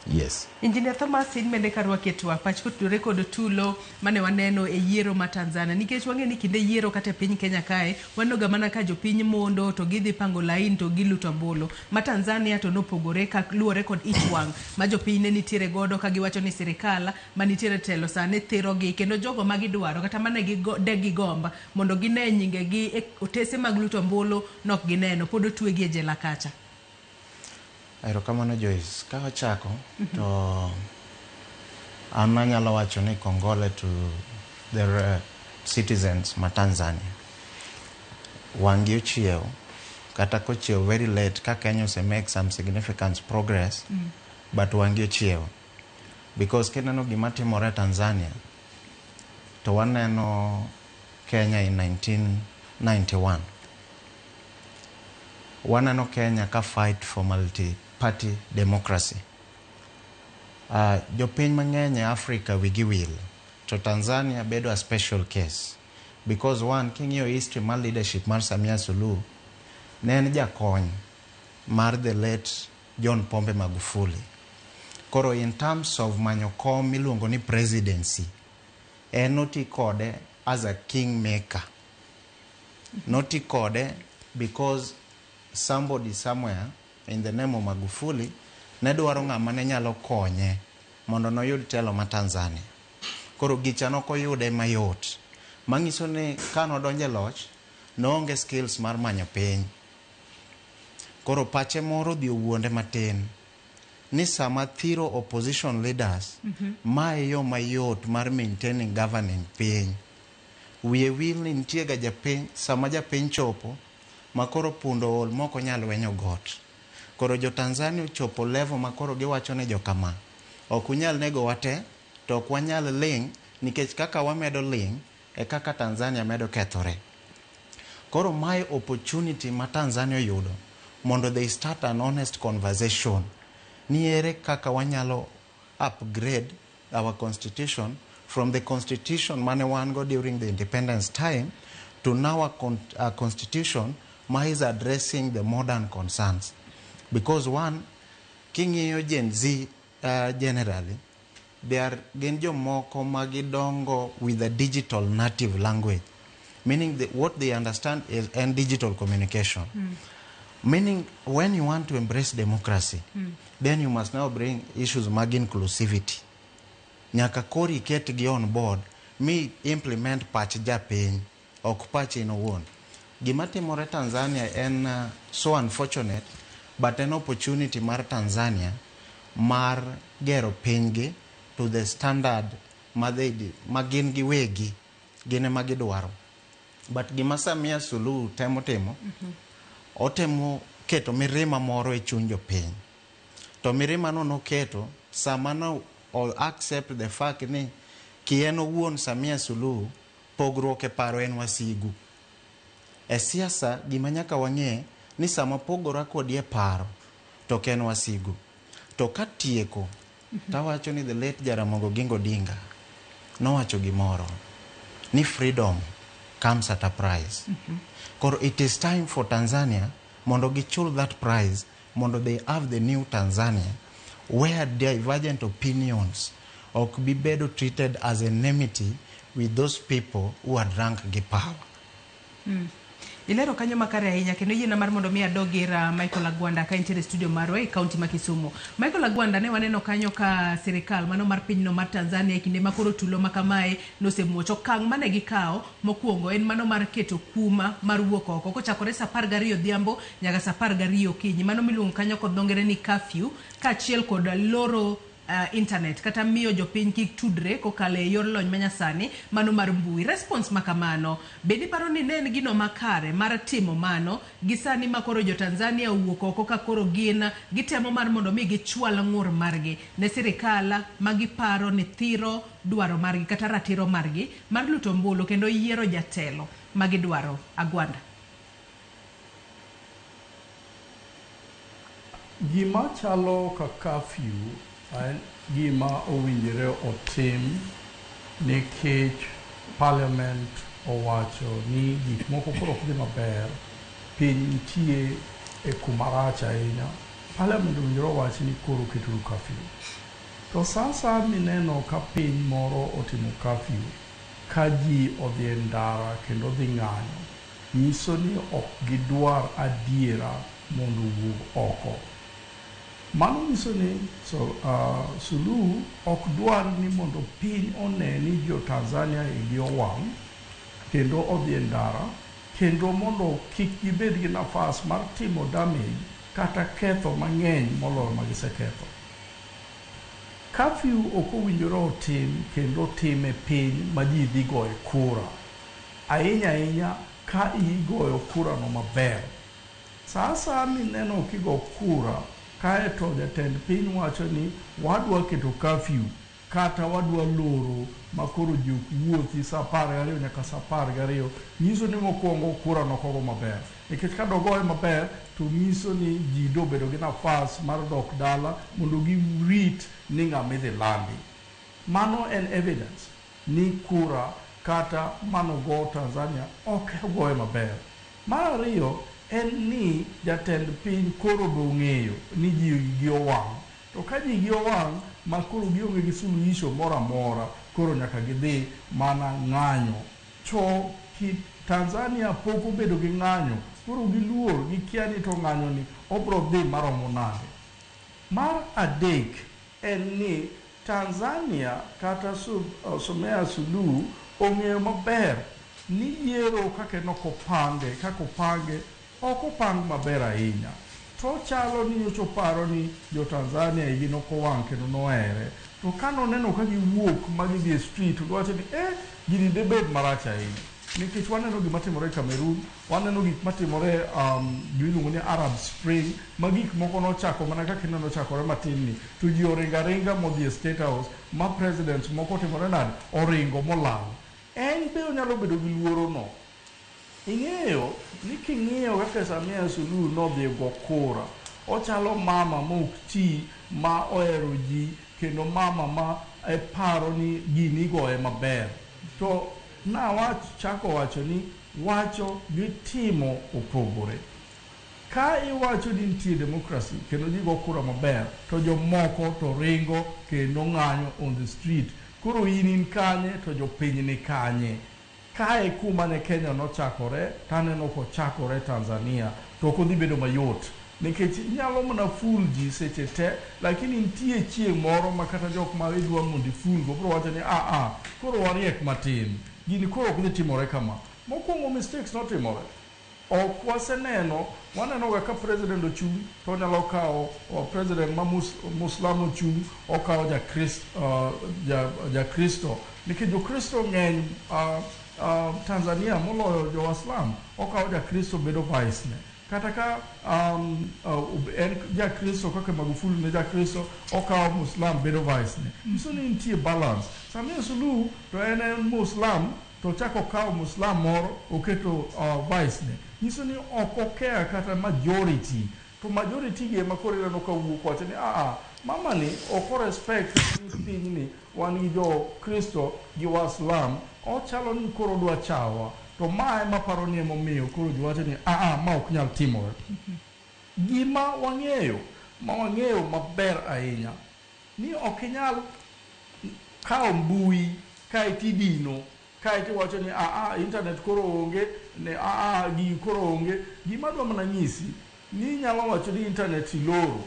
[SPEAKER 3] Yes.
[SPEAKER 5] Engineer Thomas, in bende karwaki e twak pach kotudore kod tulo mane waneno e yiero ma Tanzania, nikech wang'e ni kinde yiero kata e piny Kenya kae waneno ga mana ka jopiny mondo to gidhi pango lain to giluto ombulu. Ma Tanzania to nopogore ka luwore kod ich wang' ma jopiny ne nitiere godo ka giwacho ni sirikal manitiere telo sani thirogi kendo jogo ma gidwaro kata mane de gigomb mondo gine nyingegi e otese mag luto ombulu nok gineno pod otwegi e jela kacha.
[SPEAKER 4] Erokamano Joyce. Ka wachako to an anyalo wacho ni kongole to the citizens ma Tanzania. Wang'gi ochiew kata kochiew very late ka Kenya ose make some significant progress, but wang'gi ochiew because kineno gima timore Tanzania to waneno Kenya in 1991, waneno Kenya ka fight for multi-party democracy. Jopiny mang'eny e Africa wigi wil to Tanzania bedo a special case because one, king'iyo history mar leadership mar Samia Suluhu, ne en jakony mar the late John Pombe Magufuli. Koro in terms of manyo kom miluongo ni presidency, en noti kode as a kingmaker. Noti kode because somebody somewhere in the name of Magufuli ne dwaro ng'ama ne nyalo konye mondo noyud telo ma Tanzania. Koro gicha nokoyude mayot. Manyiso ni kanodonjo e loch, noonge skills mar manyo piny. Koro pache moro odhi owuonde matin ni sama thiro opposition leaders, mae yo mayot mar maintaining governing piny. Wiye wil ni nitie ga japiny, sama japiny chopo ma koro pundo ol mok onyal wenyo got. Koro jo Tanzania ochopo level ma koro giwacho ne jokama, ok unyal nego wa te, to ok wanyal ling' nikech kaka wamedo ling' e kaka Tanzania medo kethore. Koro mae opportunity ma Tanzania oyudo mondo they start an honest conversation ni ere kaka wanyalo upgrade our constitution From the constitution mane wan go during the independence time to now a constitution ma is addressing the modern concerns. Because one, king'iyo Gen Z generally, they are gin jomoko ma gidongo with a digital native language, meaning that what they understand is and digital communication. Meaning when you want to embrace democracy, then you must now bring issues mag inclusivity. Nyaka koro iketgi on board mi implement pach japiny, ok pach in owuon. Gima timore Tanzania en so unfortunate, but en opportunity mar Tanzania mar gero pinygi to the standard ma they ma gin giwegi gin ema gidwaro. But gima Samia Suluhu temo timo, otemo keto mirima moro e chuny jopiny. To mirima no noketo sama no o accept the fact ni kien owuon Samia Suluhu pogruok e paro en wasigu. E siasa gima nyaka wang'e ni sama pogora kodi e paro to ok en wasigu. To katieko tawacho ni the late Jaramogi Oginga Odinga nowacho gimoro ni freedom comes at a price. Koro it is time for Tanzania mondo gichul that price mondo they have the new Tanzania where divergent opinions ok bi bedo treated as enmity with those people who are drunk gi power.
[SPEAKER 5] Ilero kanyo makare ahinya kendo yiena mar mondo mi adog ir Michael Agwanda ka entiere e studio marwa e kaunti ma Kisumu. Michael Agwanda, ne waneno kanyo ka sirikal mano mar pinyno mar Tanzania e kinde ma koro tulo ma kamae nosemuoch. Okang' mane gikawo mokwongo en mano mar keto kuma mar wuok oko kochakore sa 12 odhiambo nyaka sa 12 okinyi. Mano miluongo kanyo kod dho ngere ni curfew, kaachiel kod loro internet kata miyo jopiny kik tudre kokalo e yor lony manyasani mano mar mbui. Response ma kamano, bende iparo ni ne en gino makare mar timo mano gi sani ma koro jo Tanzania owuok oko ka koro gin gitemo mar mondo mi gichwal ng'ur margi ne sirikal ma giparo ni thiro dwaro margi kata ratiro margi mar luto ombulu kendo yiero jatelo ma gidwaro? Agwanda.
[SPEAKER 21] Gima chalo ka curfew en gima owinjore otim nikech parliament owacho ni gik moko koro ok dhi maber, piny nitie e kuma rach ahinya. Parliament owinjore owach ni koro keturu curfew. To sa asaya mineno ka piny moro otimo curfew, ka ji odhi e ndara kendo dhi ng'anyo, nyiso ni ok gidwar adiera mondo owuog oko. Mano nyiso ni Suluhu ok dwar ni mondo piny one ni jo Tanzania igi owang' kendo odhi e ndara, kendo mondo kik gibed gi nafas mar timo damage kata ketho mang'eny moloyo ma giseketho. Curfew ok owinjore otim kendo otim e piny ma ji dhi goye kura. Ahinya ahinya ka igoyo kura no maber. Sa asaya mineno kigo kura kaeto jatend piny wacho ni wadwa keto curfew kata wadwa loro ma koro ji ok wuothi sa 12 nyaka sa 12, nyiso ni mokwongo kura nokogo maber. Nikech ka dogoye maber to nyiso ni ji dobedo gi nafas mar dok dala mondo girit ni ng'ama idhi landi. Mano en evidence ni kura kata manogo Tanzania ok ogoye maber. Mar ariyo en ni jatend piny koro be ong'eyo ni ji igi owang'. To ka ji igi owang' ma koro gionge gi suluhisho moro amora, koro nyaka gidhi mana ng'anyo. To Tanzania pok obedo gi ng'anyo, koro giluor, gikia ni to ng'anyo ni obro dhi maromo nade. Mar adek en ni Tanzania kata Samia Suluhu ong'eyo maber ni yiero kaka en ok opange, kaka opange ok opang maber ahinya. To chalo ni nyocha oparo ni jo Tanzania igi nok owang' kendo nohere. To ka noneno ka giwuok ma gidhi e street, giwacho ni gini debed marach ahinya. Nikech waneno gima timore Cameroon, waneno gik matimore gimiluongo ni Arab Spring, ma gik moko nochako mana kaka ineno chakore matin ni, to ji oringo aringa modhi e State House, ma presidents moko otimore nade, oringo molal. En be onyalo bedo gi luoro no. Ing'eyo ni king'iyo kaka Samia Suluhu nodhi go kura, Ochalo mama ma ok ti, ma ohero ji, kendo mama ma paro ni gini igoye maber. To nawach chako wacho ni wacho gi timo opogore. Ka iwacho ni nitie democracy kendo ji go kura maber, to jomoko to ringo kendo ng'anyo on the street. Koro in in kanye to jopiny ni kanye? Kae kuma ne Kenya nochakore, taneno kochakore Tanzania, to ok odhi bedo mayot. Nikech inyalo mana fool ji seche te, lakini nitie chieng' moro ma kata jok ma idwa mondo ifool go biro wacho ni a koro wariek matin. Gini koro ok dhi timore kama. Mokwongo mistakes notimore. Ok waseneno, waneno ga ka president ochung' to onyalo kawo president ma Muslim ochung' okawo Jakristo nikech Jokristo ng'eny Tanzania moloyo jo-Waslam, okawo Jakristo bedo vice ne. Kata ka en Jakristo kaka Magufuli ne Jakristo, okawo Muslim bedo vice ne. Nyiso ni nitie balance. Samia Suluhu to en Muslim to ochako okawo Muslim moro oketo vice ne. Nyiso ni ok okea kata majority. To majority gi ema koro ineno ka wuok wacho ni mama ni ok o respect ni pinyni wan gi jo Kristo gi Waslam, ochalo ni koro odwa chawa. To ma ema paro ni emomiyo koro ji wacho ni ma ok nyal timore. Gima wang'eyo, ma wang'eyo maber ahinya, ni ok inyal kawo mbui kae tidino kae tiwacho ni internet koro onge, ne gigi koro onge. Gima adwa mana nyisi ni inyalo wacho ni internet iloro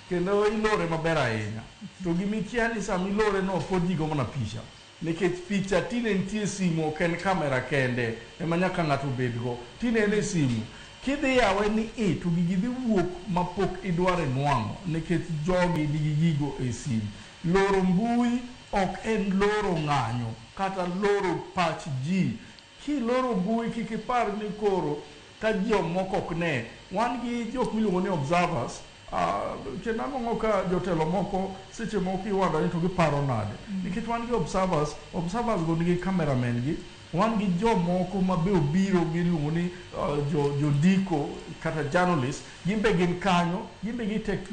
[SPEAKER 21] kendo ilore maber ahinya, to gimikia ni sama ilore no pod ji go mana picha, nikech picha tinde nitie simu, ok en kamera kende ema nyaka ng'ato obedgo, tinde en e simu. Kidhi yawe ni i to gigi dhi wuok mapok idware nwang'o, nikech jogi nigi gigo e simu. Loro mbui ok en loro ng'anyo kata loro pach ji. Kiloro mbui kik ipar ni koro ka jomoko ok ne. Wan gi jok miluongo ni observers. Kendo anwang'o ka jotelo moko seche moko iwando ni to giparo nade, nikech wan gi observers, observers go nigi cameramen gi, wan gi jomoko ma be obiro giluongo ni jondiko kata journalist, gin be gin kanyo, gin be gi take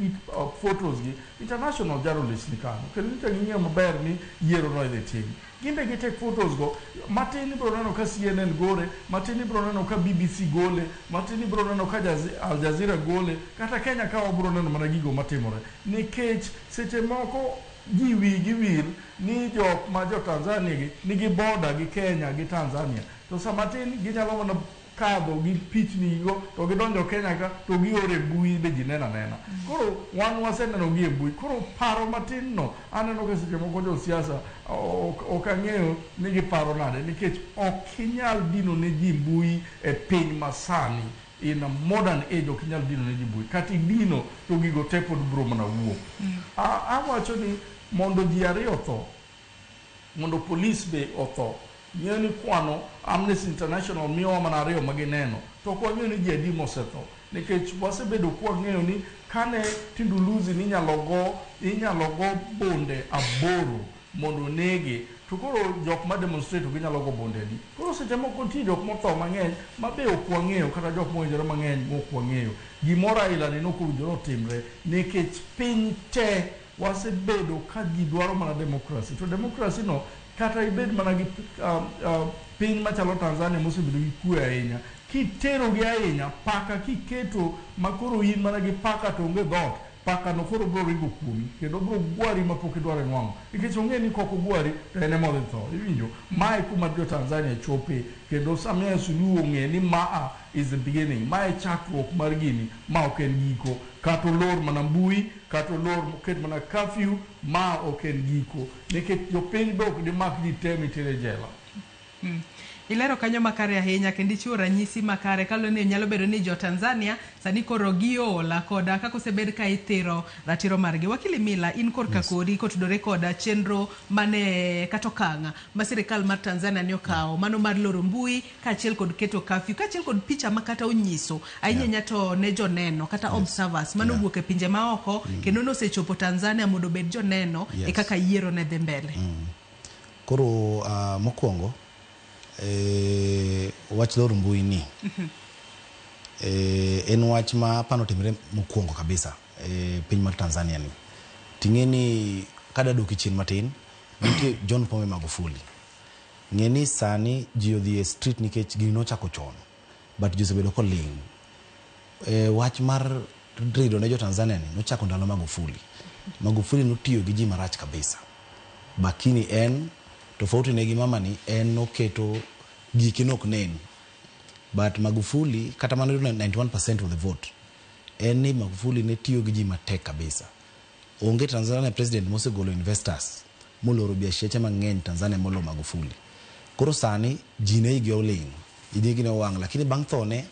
[SPEAKER 21] photos gi, international journalists ni kanyo, kendo nyicha ging'eyo maber ni yiero no idhi tim. Gin be gi take photos go, matin ibiro neno ka CNN gore, matin ibiro neno ka BBC gole, matin ibiro neno ka Al Jazeera gole, kata Kenya ka wabiro neno mana gigo matimore. Nikech seche moko ji wigi wil ni jok ma jo Tanzania gi nigi border gi Kenya gi Tanzania, to sama tin ginyalo mana kadho gi pichni go to gidonjo Kenya ka to giore e mbui be ji neno anena. Koro wan waseneno gi e mbui. Koro paro matin no aneno ka seche moko josiasa ok ang'eyo ni giparo nade, nikech ok inyal dino ne ji mbui e piny masani. In a modern age ok inyal dino ne ji mbui, kata idino to gigo te pod biro mana wuok. Awacho ni mondo ji ariyo otho, mondo polis be otho, ng'eyo ni kwano Amnesty International miyowa mana ariyo ma gineno, to ok wang'eyo ni ji adi mosetho, nikech wasebedo kwang'eyo ni kane Tundu Lissu ni inyalo go bunde 8 mondo onege, to koro jok ma demonstrate ginyalo go bunde adi? Koro seche moko nitie jok motho mang'eny ma be ok wang'eyo, kata jok mowinjore mang'eny ma ok wang'eyo. Gimoro aila ni nok owinjore otimre, nikech piny te wasebedo ka ji dwaro mana democracy, to democracy no kata ibed mana gi piny machalo Tanzania mosebedo gi kwe ahinya, kitero gi ahinya paka kiketo makoro in mana gi paka to onge dhoot, paka no koro biro ringo kuomi kendo biro gwari mapok idwaro nwang'o, nikech ong'e ni kok ogwari to en ema odhi tho. Iwinjo? Mae kuma jo Tanzania chope, kendo Samia Suluhu ong'e ni maa is the beginning, mae chakruok mar gini, ma ok en giko. Kata olor mana mbui, kata olor oket mana curfew, ma ok en giko, nikech jopiny be ok dimak ji te mitere jela.
[SPEAKER 5] Ilero kanyo makare ahinya kendo ichiwo ranyisi makare kaluwore ni nyalo bedo ni jo Tanzania sani koro giola koda kaka osebed ka ithiro ratiro margi. Wakili Mila, in korka kodi kotudore koda chenro mane kata okang' ma sirikal mar Tanzania ne okawo mano mar loro mbui kaachiel kod keto curfew kaachiel kod picha ma kata onyiso ahinya ahinya to ne joneno kata observers mano owuok e pinje maoko kendo nosechopo Tanzania mondo obed joneno e kaka yiero ne dhi mbele.
[SPEAKER 3] Koro mokwongo wach loro mbui ni En wach ma pano timre mokwongo kabisa e piny mar Tanzania ni. Ting'e ni kada doki chien matin, nitie John Pombe Magufuli. Ng'e ni sani ji odhi e street nikech gini nochako chon, but ji osebedo koling'. Wach mar rido ne jo Tanzania ni nochako ndalo Magufuli. Magufuli notiyo gi ji marach kabisa. Bakini en tofauti ne gi mama ni en noketo gike nok nen. But Magufuli kata mana yudo 91% of the vote en ni Magufuli ne tiyo gi ji matek kabisa. Onge Tanzania president mosegolo investors moloro biasheche mang'eny Tanzania molo Magufuli. Koro sani ji ne igi oling', igi ne owang', lakini bang' thone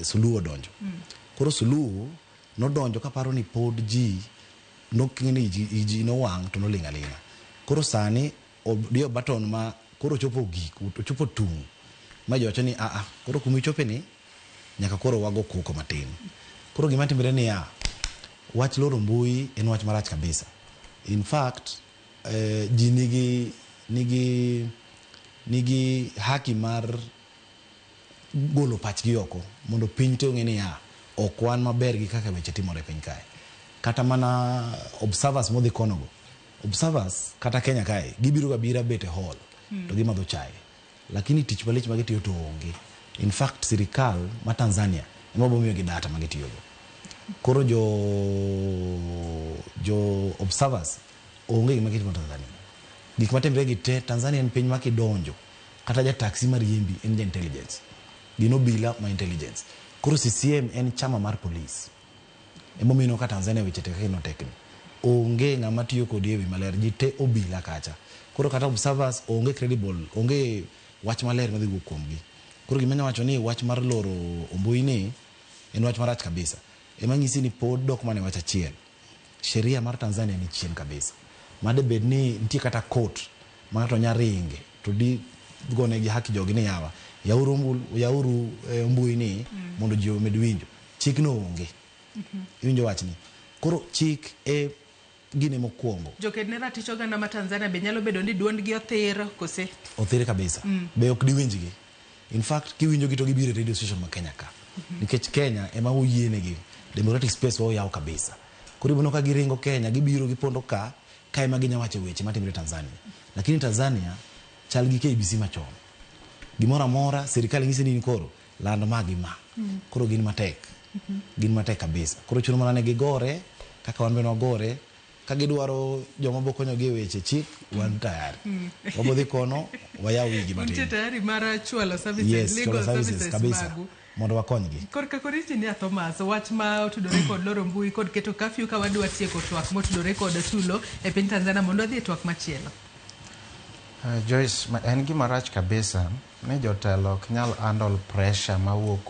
[SPEAKER 3] Suluhu odonjo. Koro Suluhu nodonjo kaparo ni pod ji noking'e ni ji nowang' to noling' aling'a. Koro sani odiyo button ma koro ochopo gik, ochopo tung' ma ji wacho ni a koro kuma ichope ni nyaka koro wago koko matin. Koro gima timore niya, wach loro mbui en wach marach kabisa. In fact, ji nigi haki mar golo pachgi oko mondo piny te ong'e niya ok wan maber gi kaka weche timore e piny kae. Kata mana observers modhi konogo, observers kata Kenya kae gibiro ga bira bet e hall to gimadho chai, lakini tich malich ma gitiyo to onge. In fact, sirikal ma Tanzania ema bomiyogi data ma gitiyogo. Koro jo observers onge gima gitimo Tanzania. Gik matimre gi te Tanzania en piny ma kidonjo kata ja taxi mariembi en ja intelligence. Gin obila ma intelligence. Koro CCM en chama mar police. Emomiyo ka Tanzania weche tek kaka notekni. Onge ng'ama tiyo kodi e wi maler, ji te obila kacha. Koro kata observers onge credible, onge wach maler madhi wuok kuomgi. Koro gima anyalo wacho ni wach mar loro mbui ni en wach marach kabisa. Ema nyisi ni pod dok mana e wach achiel. Sheria mar Tanzania ni chien kabisa. Made bed ni nitie kata court ma ng'ato nya ringe to di gonegi haki jogi ni yawa yauru mbui ni mondo ji omed winjo. Chik no onge. Iwinjo wachni. Koro chik e gine mokwongo.
[SPEAKER 5] Joked ne ratich oganda ma Tanzania be nyalo bedo ni duondgi othir kose?
[SPEAKER 3] Othir kabisa. Be ok diwinjgi. In fact, kiwinjogi to gibiro e radio station ma Kenya ka. Nikech Kenya ema oyienegi. Democratic space wa oyaw kabisa. Koro ibiro ka giringo Kenya, gibiro gipondo ka ema ginya wacho weche matimore Tanzania. Lakini Tanzania chal gi KBC machon. Gimoro amora sirikal nyisi ni koro land ma gi ma. Koro gin matek. Gin matek kabisa. Koro chuno mana ne gigore kaka wan bende wagore. Ka gidwaro joma bo konyogi e weche chik, wan tayari. Wabodhi kono, wayaw wigi matin.
[SPEAKER 5] Untie tayari mar chwalo services,
[SPEAKER 3] yes,
[SPEAKER 5] legal
[SPEAKER 3] chwalo services kabisa
[SPEAKER 5] magu.
[SPEAKER 3] Mondo wakonygi.
[SPEAKER 5] Korka kod Engineer Thomas, wach ma otudore kod loro mbui kod keto kafyu ka wadwa tieko twak motudore kod tulo e piny Tanzania mondo wadhi e twak machielo.
[SPEAKER 4] Joyce, en gima rach kabisa ni jotelo ok nyal handle pressure mawuok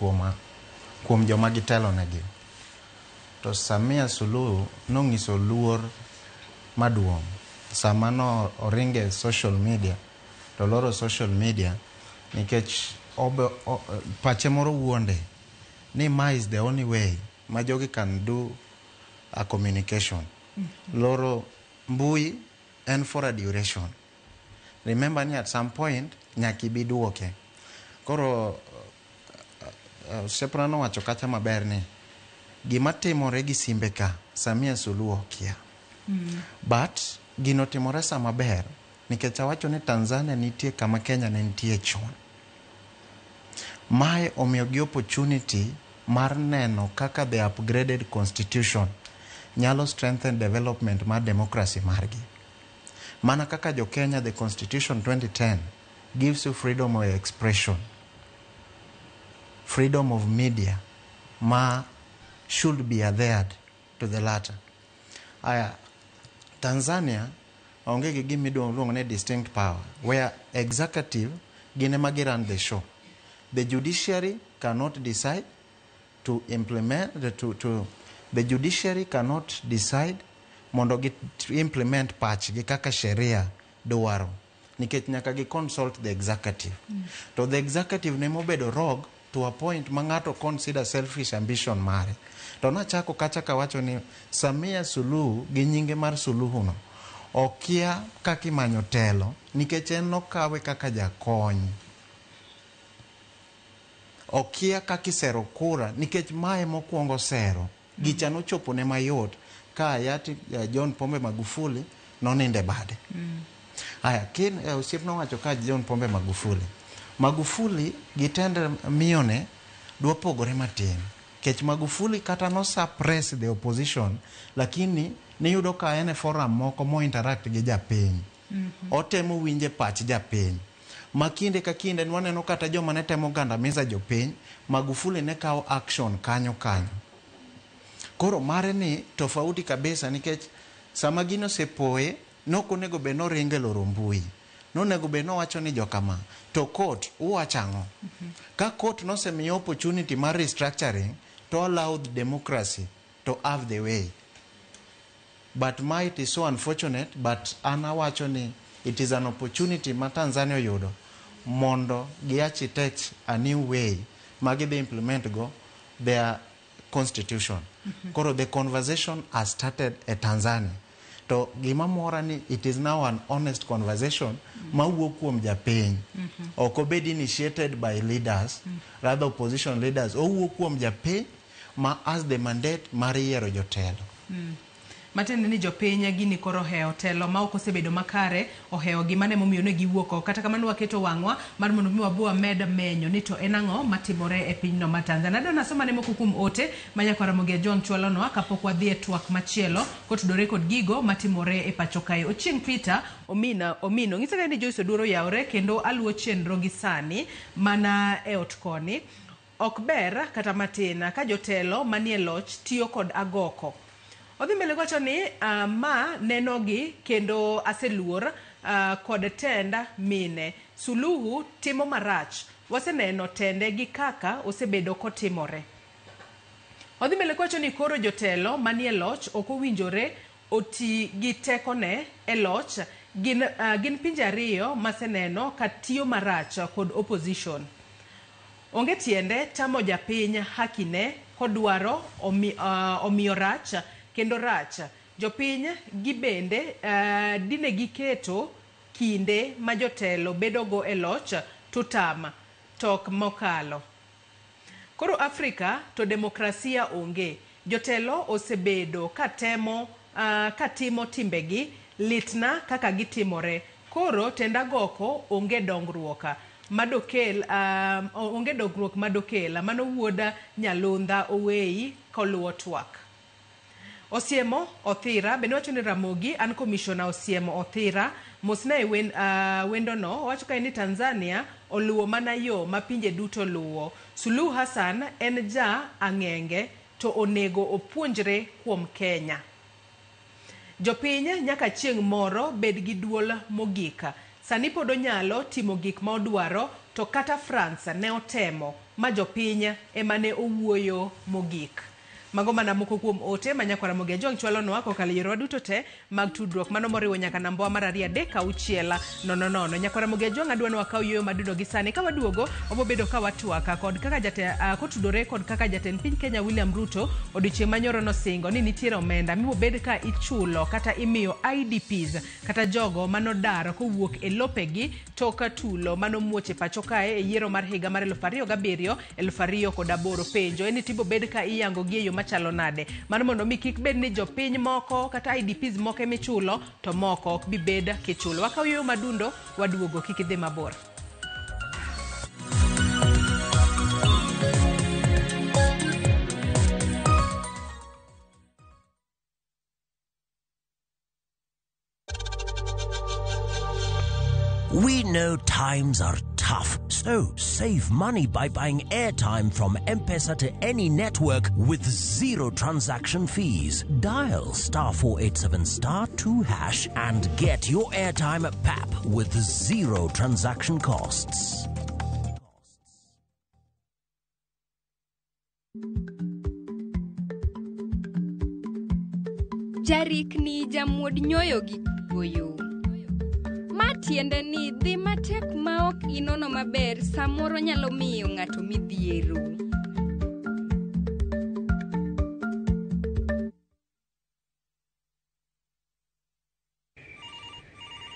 [SPEAKER 4] kuom joma gitelo negi. To Samia Suluhu nong'iso luor maduong' sama no oringe social media to loro social media nikech pache moro wuonde ni ma is the only way ma jogi can do a communication. Loro mbui en for a duration. Remember ni at some point nyaka ibi duoke. Koro osiepna nowacho kacha maber ni gima timore gi simbe ka Samia Suluhu okia. But gino timore sama ber nikech awacho ni Tanzania nitie kama Kenya ne nitie chon. Mae omiyogi opportunity mar neno kaka the upgraded constitution nyalo strengthen development mar democracy margi. Mana kaka jo Kenya, the constitution 2010 gives you freedom of expression, freedom of media ma should be adhered to the latter. Aya, Tanzania onge gi gima iluongo ni distinct power, where executive gin ema gi run the show. The judiciary cannot decide to implement, the judiciary cannot decide mondo gi implement pachgi kaka sheria dwaro, nikech nyaka gi consult the executive. To the executive ne mobedo rogue to a point ma ng'ato consider selfish ambition mare. To nachako kacha kawacho ni Samia Suluhu gi nyinge mar Suluhu no okia kaka imanyo telo nikech en nokawe kaka jakony. Okia kaka isero kura nikech mae mokwongo sero. Gicha nochopone mayot ka hayati John Pombe Magufuli nonindo e bade. Aya, kin osiepna owacho ka John Pombe Magufuli. Magufuli gi tend miyone dwa pogore matin. Kech Magufuli kata no suppress the opposition, lakini niyudo ka en e forum moko mo interact gi japiny. Otemo winje pach japiny. Ma kinde ka kinde nwaneno kata joma ne temo gandamiza jopiny, Magufuli ne kawo action kanyo kanyo. Koro mare ni tofauti kabisa nikech sama gino osepoye, nok onego bed noringo e loro mbui. Nonego bed nowacho ni jokama, to court uwacho ang'o? Ka court nosemiye opportunity mar restructuring, to allow the democracy to have the way. But my it is so unfortunate, but an awacho ni it is an opportunity ma Tanzania oyudo mondo gi architect a new way ma gidhi implement go their constitution. Koro the conversation has started e Tanzania. To gima mora ni it is now an honest conversation mawuok kuom japiny. Ok obed initiated by leaders, rather opposition leaders. Owuok kuom japiny ma has the mandate mar yiero jotelo.
[SPEAKER 5] Matiende ni jopiny gini koro ohewo telo ma ok osebedo makare, ohewo gi mano emomiyo ne giwuok oko. Kata kamano waketo wang'wa mar mondo mi wabo wamed menyo ni to en ang'o matimore e pinyno mar Tanzania. Adwa nasoma ne moko kuom ote ma nyakwar Ramogi Ajwang' chwalonwa kapok wadhi e twak machielo kotudore kod gigo matimore e pacho kae. Ochieng' Peter Omina Omino ng'isa ka ni Joyce Oduor oyawore kendo aluwo chenro gi sani mana e ot koni. Ok ber kata matin ka jotelo manie loch tiyo kod agoko. Odhi mbele kowacho ni ma nenogi kendo aseluor kod tend mine. Suluhu timo marach. Waseneno tende gi kaka osebedo kotimore. Odhi mbele kowacho ni koro jotelo manie loch ok owinjore oti gi tekone e loch. Gin pinje ariyo maseneno ka tiyo marach kod opposition. Onge tiende tamo japiny hakine kodwaro omiyo rach kendo rach. Jopiny gi bende dine giketo kinde ma jotelo bedogo e loch tutam tok mokalo. Koro Afrika to demokrasia onge. Jotelo osebedo ka temo ka timo timbegi litna kaka gitimore. Koro tend agoko onge dongruok madokel onge dongruok madokel. Mano wuod Nyalunda Oweyi koluwo twak. Osiemo Othira bende wacho ni Ramogi an commissioner Osiemo Othira mosna e wendono owacho kae ni Tanzania oluwo mana yo ma pinje duto luwo. Suluhu Hassan en ja ang'enge to onego opuonjre kuom Kenya. Jopiny nyaka chieng' moro bed gi duol mogik. Sani pod onyalo timo gik ma odwaro to kata France ne otemo ma jopiny ema ne owuoyo mogik. Mago mana moko kuom ote ma nyakwar Ramogi Ajwang' chwalonwa kokalo e yorewa duto te mag tudruok mano moriwo nyaka namba mar 2 3 6 0 0. Nyakwar Ramogi Ajwang' adwa ni wakaw yueyo madundo gi sani ka waduogo wabobedo ka watwak kod kaka kotudore kod kaka jatend piny Kenya William Ruto odiochieng' manyoro nosingo ni nitiere omenda mibobed ka ichulo kata imiyo IDPs kata jogo manodar kowuok e lopegi tok tulo manomuoch e pacho kae e yiero mar higa mar 2007 2008. Penjo en ni tibobed ka iyango gi e yo machalo nade mano mondo mi kik bed ni jopiny moko kata IDPs moko emichulo to moko ok bi bed kichulo. Wakaw yueyo madundo waduogo kik idhi mabor.
[SPEAKER 8] We know times are tough, so save money by buying airtime from M-Pesa to any network with zero transaction fees. Dial *487*2# and get your airtime at PAP with zero transaction costs.
[SPEAKER 2] Jarikni jamuod nyoyo gi kuoyo. Ma tiende ni dhi matek ma ok inono maber samoro nyalo miyo ng'ato midhiero.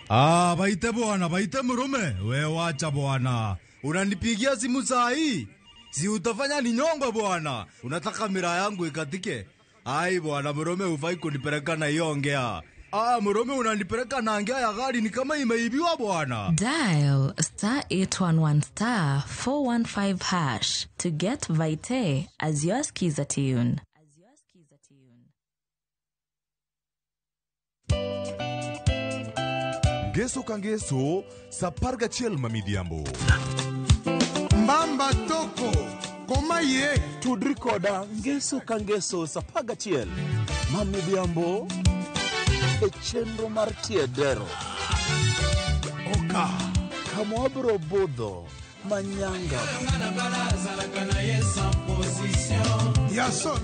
[SPEAKER 7] Ah, baite bwana, baite murume. We wacha bwana. Unanipigia simu saa hii? Si utafanya ni nyongo bwana. Unataka mira yangu ikatike? Ai bwana, Murome hufai kunipeleka na hiyo ongea. Ah, Murome unanipeleka na ngea ya gari ni kama imeibiwa bwana.
[SPEAKER 10] Dial star 811 star 415 hash to get Vite as your skiza tune.
[SPEAKER 12] Ngeso ka ngeso sa 11 ma midhiambo.
[SPEAKER 13] Mbamba toko koma ye
[SPEAKER 14] tudri koda ngeso ka ngeso sa 11 ma midhiambo e chenro mar tiedero.
[SPEAKER 13] Oka
[SPEAKER 14] kama wabiro budho manyanga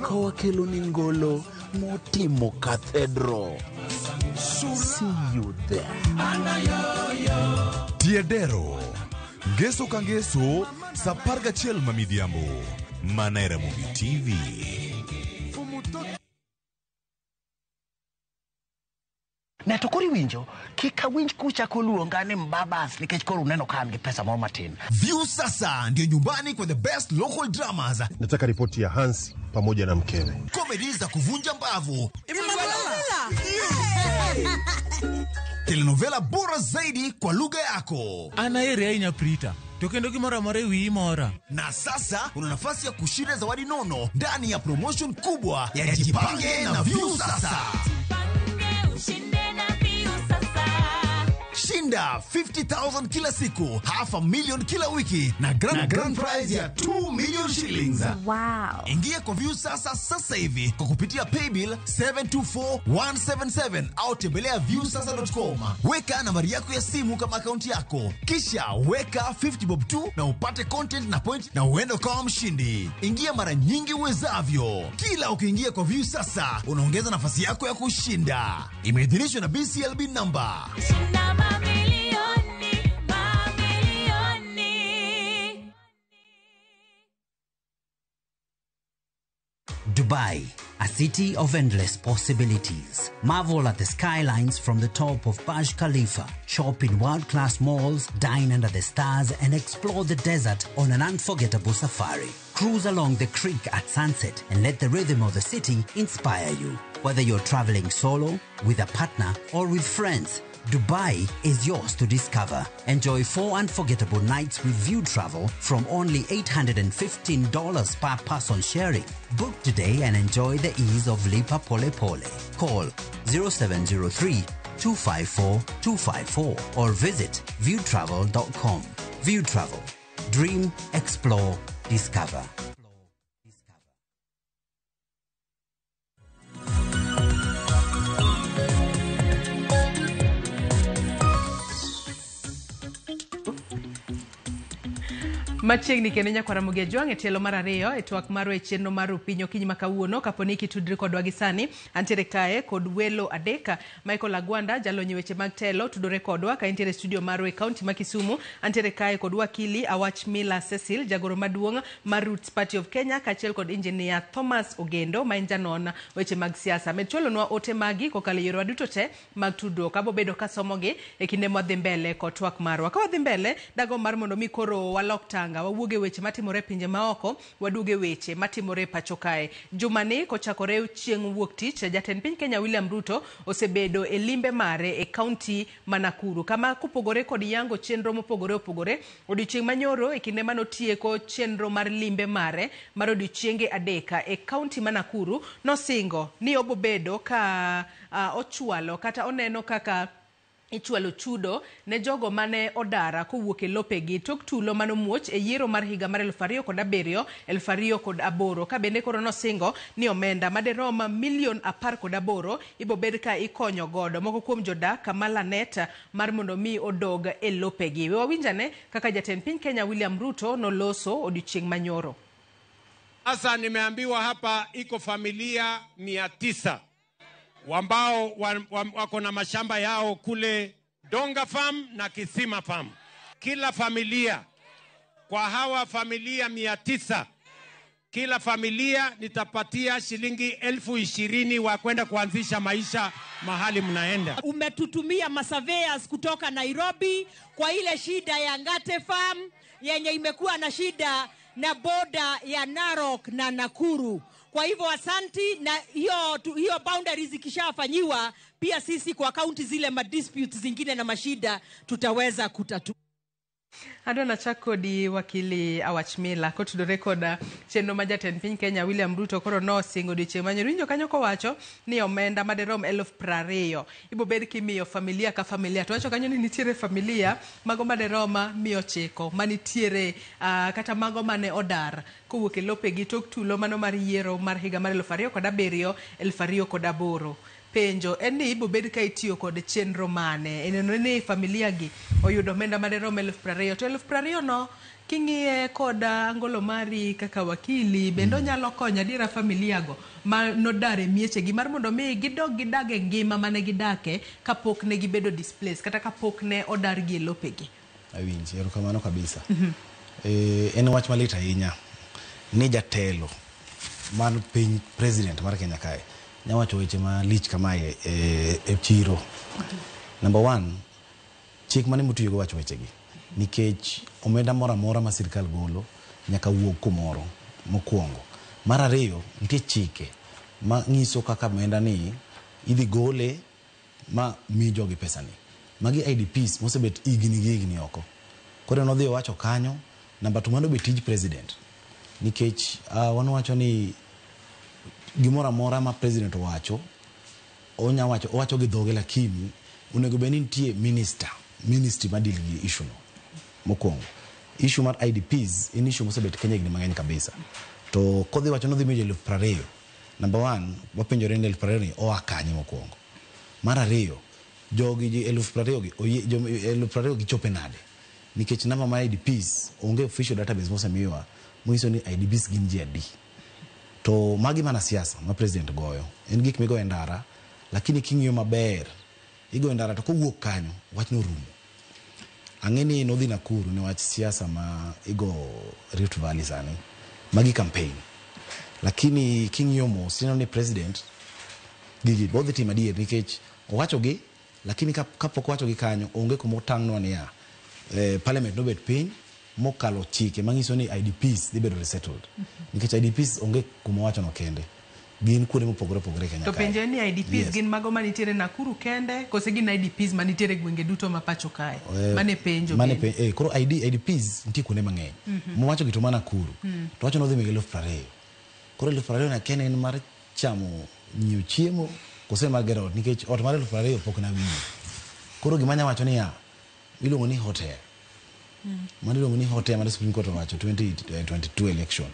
[SPEAKER 14] ka wakelo ni ngolo motimo kathedro. See you there.
[SPEAKER 12] Tiedero ngeso ka ngeso sa 11 ma midhiambo mana e Ramogi TV.
[SPEAKER 15] Ne to koro iwinjo kik awinj kuchako luonga ni mbabas nikech koro uneno ka an gi pesa moro matin.
[SPEAKER 8] View sasa ndio nyumbani kwa the best local dramas.
[SPEAKER 17] Nataka ripoti ya Hans pamoja na mkewe.
[SPEAKER 8] Comedy za kuvunja mbavu. Telenovela bora zaidi kwa lugha yako.
[SPEAKER 25] Anaere ahinya Prita. To kendo gimoro amora e wiyi mora.
[SPEAKER 8] Na sasa una nafasi ya kushinda zawadi nono ndani ya promotion kubwa ya Jipange na View Sasa. Shinda 50,000 kila siku, 500,000 kila wiki na grand prize ya 2 million shillings.
[SPEAKER 10] Wow.
[SPEAKER 8] Ingia kwa View Sasa sasa hivi kwa kupitia paybill 724177 au tembelea viewsasa.com. Weka nambari yako ya simu kama akaunti yako, kisha weka 50 bob tu na upate content na point na uende ukawa mshindi. Ingia mara nyingi uwezavyo. Kila ukiingia kwa View Sasa unaongeza nafasi yako ya kushinda. Imeidhinishwa na BCLB number.
[SPEAKER 27] Shinda mamilioni, mamilioni.
[SPEAKER 16] Dubai, a city of endless possibilities. Marvel at the skylines from the top of Burj Khalifa, shop in world-class malls, dine under the stars, and explore the desert on an unforgettable safari. Cruise along the creek at sunset and let the rhythm of the city inspire you. Whether you're traveling solo, with a partner, or with friends, Dubai is yours to discover. Enjoy 4 unforgettable nights with View Travel from only $815 per person sharing. Book today and enjoy the ease of Lipa Pole Pole. Call 0703 254 254 or visit viewtravel.com. View Travel. Dream, explore, discover.
[SPEAKER 5] Machiegni kendo nyakwara Ramogi Ajwang' e tielo mar ariyo e twak marwa e chenro mar Rupiny okinyi ma kawuono. Kapo ni kitudri kodwa gi sani, antiere kae kod welo adek. Michael Agwanda, jalony e weche mag telo, tudore kodwa ka entiere e studio marwa e kaunti ma Kisumu. Antiere kae kod wakili Awach Mila Cecil, jagoro maduong' mar Roots Party of Kenya, kaachiel kod engineer Thomas Ogendo ma en janon weche mag siasa. Med chwalonwa ote magi kokalo e yorewa duto te mag tudruok. Abo bedo kasomogi e kinde mwadhi mbele kod twak marwa. Ka wadhi mbele, dago mar mondo mi koro walok tanga, wawuog e weche matimore e pinje maoko, waduog e weche matimore e pacho kae. Jumani kochakore chieng' wuok tich, jatend piny Kenya William Ruto osebedo e limbe mare e kaunti ma Nakuru, kama kopogore kod yango chenro mopogore opogore, odiochieng' manyoro e kinde manotieko chenro mar limbe mare mar odiochienge adek e kaunti ma Nakuru, nosingo ni obobedo ka ochwalo kata oneno kaka ichwalo chudo ne jogo mane odara kowuok e lopegi tok tulo manomuoch e yiero mar higa mar 2007 2008. Ka bende koro nosingo ni omenda maderom milion 18 ibobed ka ikonyo godo moko kuom jodak kama Lanet mar mondo mi odog e lopegi. We wawinjane kaka jatend piny Kenya William Ruto noloso odiochieng' manyoro.
[SPEAKER 26] Sasa nimeambiwa hapa iko familia 900 ambao wako na mashamba yao kule Donga Farm na Kisima Farm. Kila familia, kwa hawa familia 900, kila familia nitapatia shilingi 20,000 wa kwenda kuanzisha maisha mahali mnaenda.
[SPEAKER 30] Umetutumia masurveyors kutoka Nairobi kwa ile shida ya Ngate Farm yenye imekuwa na shida na boda ya Narok na Nakuru. Kwa hivyo asanti, na hiyo boundaries ikishafanyiwa pia sisi kwa kaunti zile ma disputes zingine na mashida tutaweza kutatua.
[SPEAKER 5] Adwa nachak kodi wakili Awach Mila kotudore koda chenro ma jatend piny Kenya William Ruto koro nosingo odiochieng' manyoro. Iwinjo kanyo kowacho ni omenda maderom 20,000 ibobed kimiyo familia ka familia. To wacho kanyo ni nitiere familia mago maderom 900 manitiere kata mago mane odar kowuok e lopegi tok tulo mano mar yiero mar higa mar 2007 2008. Penjo en ni ibobed ka itiyo kod chenro mane ineno ni familia gi oyudo omenda maderom 20,000 to 20,000 no king'iye kod angolo mari kaka wakili bende onyalo konyo adiera familia go ma nodar e miechegi mar mondo mi gidog gidag e ngima mane gidake kapok ne gibedo displaced kata kapok ne odar gi e lopegi.
[SPEAKER 3] Awinji, erokamano kabisa. En wach malit ahinya ni jatelo man piny president mar Kenya kae nyawacho weche malich kamae e chiro. Number one, chik mane motiyogo wacho wechegi nikech omenda moro amora ma sirikal golo nyaka wuog kumoro mokwongo. Mar ariyo, nitie chike ma nyiso kaka omenda ni idhi gole ma mi jogi pesani. Magi IDPs mosebet higni gi higni oko. Koro nodhi owacho kanyo, namba two mano be tij president. Nikech wan wacho ni gimoro amora ma president owacho, onya wacho, owacho gi dhoge lakini onego bed ni nitie ministry ma deal gi issue no. Mokwongo, issue mar IDPs en issue mosebet Kenya higni mang'eny kabisa. To kodhi wacho nodhi miyo ji 20,000. Number one, wapenjore ni 20,000 ni oa kanye mokwongo. Mar ariyo, jogi ji 20,000 gi, oyie, 20,000 gi chope nade? Nikech namba mar IDPs onge official database mosemiwa manyiso ni IDPs gin ji adi. To magi mana siasa ma president goyo. En gik migoyo e ndara, lakini king'iyo maber, igoyo e ndara to kowuok kanyo, wachno rumo. Ang'e ni nodhi Nakuru niwach siasa ma igo Rift Valley sani. Magi campaign. Lakini king'iyo mos, ineno ni president gigi bodhi timo adier nikech owacho gi, lakini kapok owacho gi kanyo, onge kuma otang'nwa niya, parliament nobet piny mokalo chike manyiso ni IDPs dhi bedo resettled. Nikech IDPs onge kuma owacho no kende. Gin kuonde mopogore opogore Kenya
[SPEAKER 5] To
[SPEAKER 3] kae.
[SPEAKER 5] penjo en ni IDPs
[SPEAKER 3] Yes.
[SPEAKER 5] gin mago manitiere Nakuru kende kose gin IDPs manitiere gwenge duto ma pacho kae? Mane penjo
[SPEAKER 3] mane
[SPEAKER 5] bende.
[SPEAKER 3] koro IDPs nitie kuonde mang'eny. Mowacho gi to mana Nakuru. To wacho nodhi miyo 20,000. Koro 20,000 na kende en mar chamo nyiewo chiemo kose mar gero ot nikech ot mar 20,000 pok nawinjo. Koro gima anya wacho niya, iluongo ni hotel. Mano iluongo ni hotel mane Supreme Court owacho 2022 election.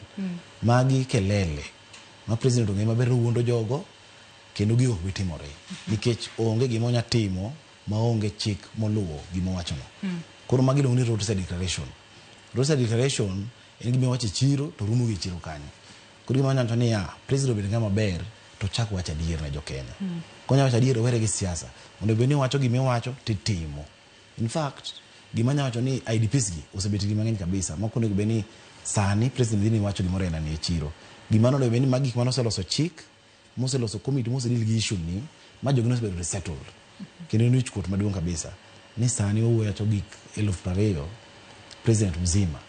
[SPEAKER 3] Magi kelele ma president ong'eyo maber ni owuondo jogo kendo gigo ok bi timore nikech onge gima onya timo maonge chik moluwo gima owachono. Koro magi iluongo ni roadside declaration. Roadside declaration en gima iwacho e chiro to rumo gi e chiro kanyo. Koro gima anyalo wacho niya, president obed ng'ama ber to chak wacho adier ne jo Kenya. Konya wacho adier owere gi siasa. Onego bed ni iwacho gima iwacho titimo. In fact, gima anyalo wacho ni IDPs gi osebet gi mang'eny kabisa. Moko onego bed ni sani president dhi ni wacho gimoro aina ni e chiro. Gima onego bed ni magi gik mane oseloso chik, moseloso committee, mosedeal gi issue ni, ma jogi nosebedo resettled. Kendo en wich kuot maduong' kabisa. Ni sani wawuoyo wacho gik 20,000 president mzima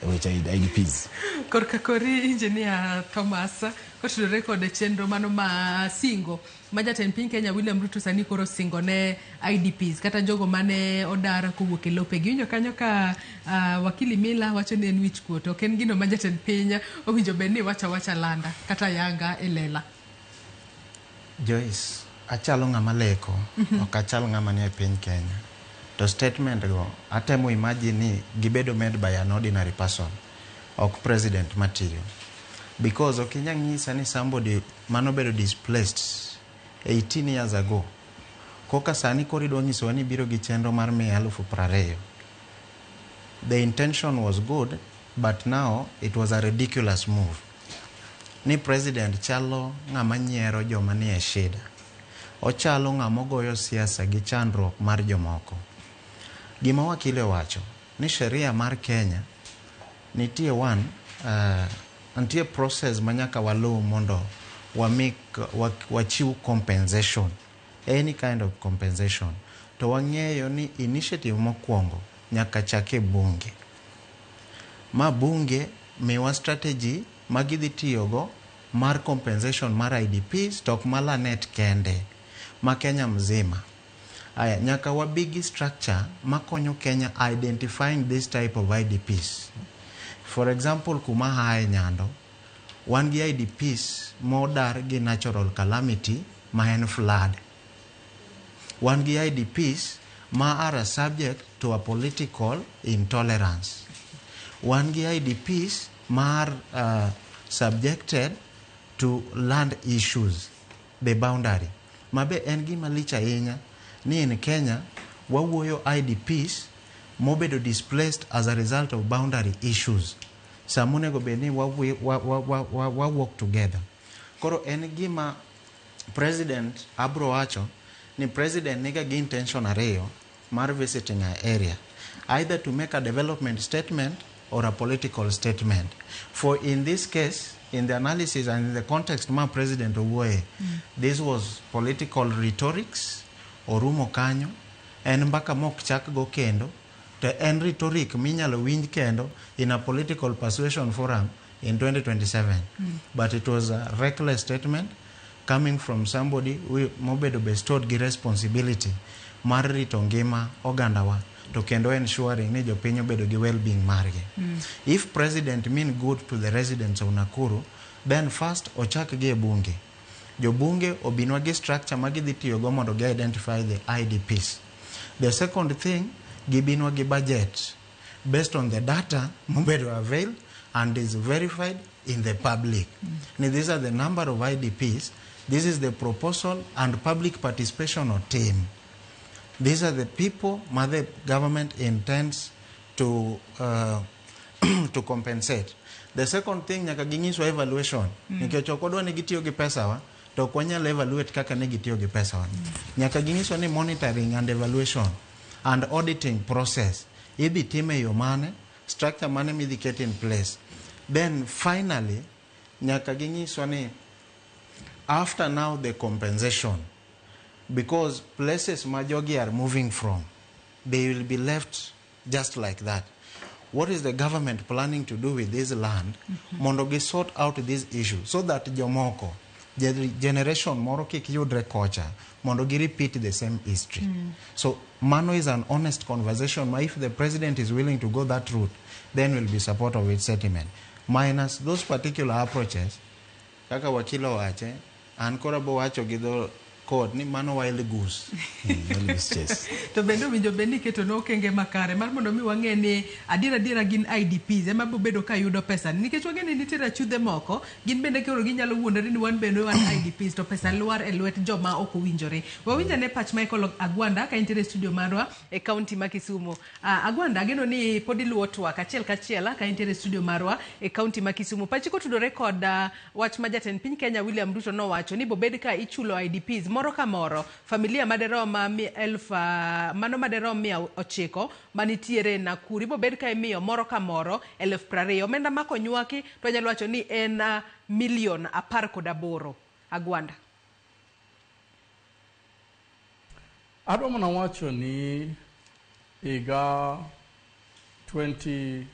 [SPEAKER 3] weche IDPs.
[SPEAKER 5] Korka kori engineer Thomas kotudore kod chenro mano ma singo ma jatend piny Kenya William Ruto sani koro singo ne IDPs kata jogo mane odar kowuok e lopegi. Iwinjo kanyo ka wakili Mila wacho ni en wich kuot, ok en gino ma jatend piny owinjo bed ni wacho awacha landa kata yanga e lela.
[SPEAKER 4] Joyce, achalo ng'ama leko, ok achal ng'ama nie piny Kenya. To statement go, atemo imagine ni gibedo made by an ordinary person, ok president matiyo. Because ok inyal nyisa ni somebody manobedo displaced 18 years ago, koka sani koro idwa nyisowa ni biro gi chenro mar miye 20,000. The intention was good, but now it was a ridiculous move. Ni president chalo ng'ama nyiero joma nie shida. Ochalo ng'ama goyo siasa gi chandruok mar jomoko. Gima wakili owacho ni sheria mar Kenya nitie one, nitie process ma nyaka waluw mondo wachiw compensation, any kind of compensation. To wang'eyo ni initiative mokwongo nyaka chak e bunge. Ma bunge miwa strategy ma gidhi tiyogo mar compensation mar IDPs to ok ma Lanet kende, ma Kenya mzima. Aya, nyaka wabigi structure makonyo Kenya identifying this type of IDPs. For example, kuma hae Nyando, wan gi IDPs modar gi natural calamity ma en flood. Wan gi IDPs ma are subject to a political intolerance. Wan gi IDPs ma are subjected to land issues, the boundary. Mabe en gima lich ahinya ni in Kenya wawuoyo IDPs mobedo displaced as a result of boundary issues. Sama onego bed ni wa, wa, wa, wa, wa, wa work together. Koro en gima president abro wacho ni president niga gi intention ariyo mar visiting a area, either to make a development statement or a political statement. For in this case, in the analysis and in the context ma president owuoye, this was political rhetorics. Orumo kanyo, en mbaka mok chak go kendo, to en rhetoric minyalo winj kendo in a political persuasion forum in 2027. But it was a reckless statement coming from somebody who mobedo bestowed gi responsibility mar rito ngima ogandawa to kendo ensuring ni jopiny obedo gi well-being margi. If president mean good to the residents of Nakuru, then first ochak gi e bunge. Jobunge obinwa gi structure ma gidhi tiyogo mondo gi identify the IDPs. The second thing, gibinwa gi budget based on the data mobedo availed and is verified in the public. Ni these are the number of IDPs, this is the proposal and public participation of team. These are the people ma the government intends to compensate. The second thing, nyaka ginyiswa evaluation. Nikech ok wadwa ni gitiyo gi pesawa, to ok wanyal evaluate kaka ne gitiyo gi pesawa. Nyaka ginyiswa ni monitoring and evaluation and auditing process idhi tim e yo mane, structure mane midhi ket in place. Then finally, nyaka ginyiswa ni after now the compensation, because places ma jogi are moving from, they will be left just like that. What is the government planning to do with this land mondo gi sort out this issue so that jomoko, generation moro kik yudre kocha mondo gi repeat the same history? So mano is an honest conversation ma if the president is willing to go that route, then we'll be support of its sentiment. Minus those particular approaches, kaka wakilo wache, an koro abo wacho gi dho court ni mano wild goose.
[SPEAKER 3] Wild goose chase.
[SPEAKER 5] To bende owinjo bed ni iketo ne okenge makare mar mondo mi wang'e ni adier adiera gin IDPs ema biro bedo ka yudo pesa ni, nikech wang'e ni nitiere achudhe moko gin bende koro ginyalo wuondore ni wan bende wan IDPs to pesa lwar e lwet joma ok owinjore. Wawinj ane pach Michael Agwanda ka entiere e studio marwa e kaunti ma Kisumu. Agwanda, ageno ni pod iluwo twak achiel kachiel ka entiere e studio marwa e kaunti ma Kisumu. Pachi kotudore kod wach ma jatend piny Kenya William Ruto nowacho ni bobed ka ichulo IDPs moro ka moro familia maderom eluf mano maderom 900 manitiere Nakuru ibobed ka imiyo moro ka moro 20,000. Omenda ma konywaki to anyalo wacho ni en milion 18. Agwanda.
[SPEAKER 21] Adwa mana wacho ni higa 20,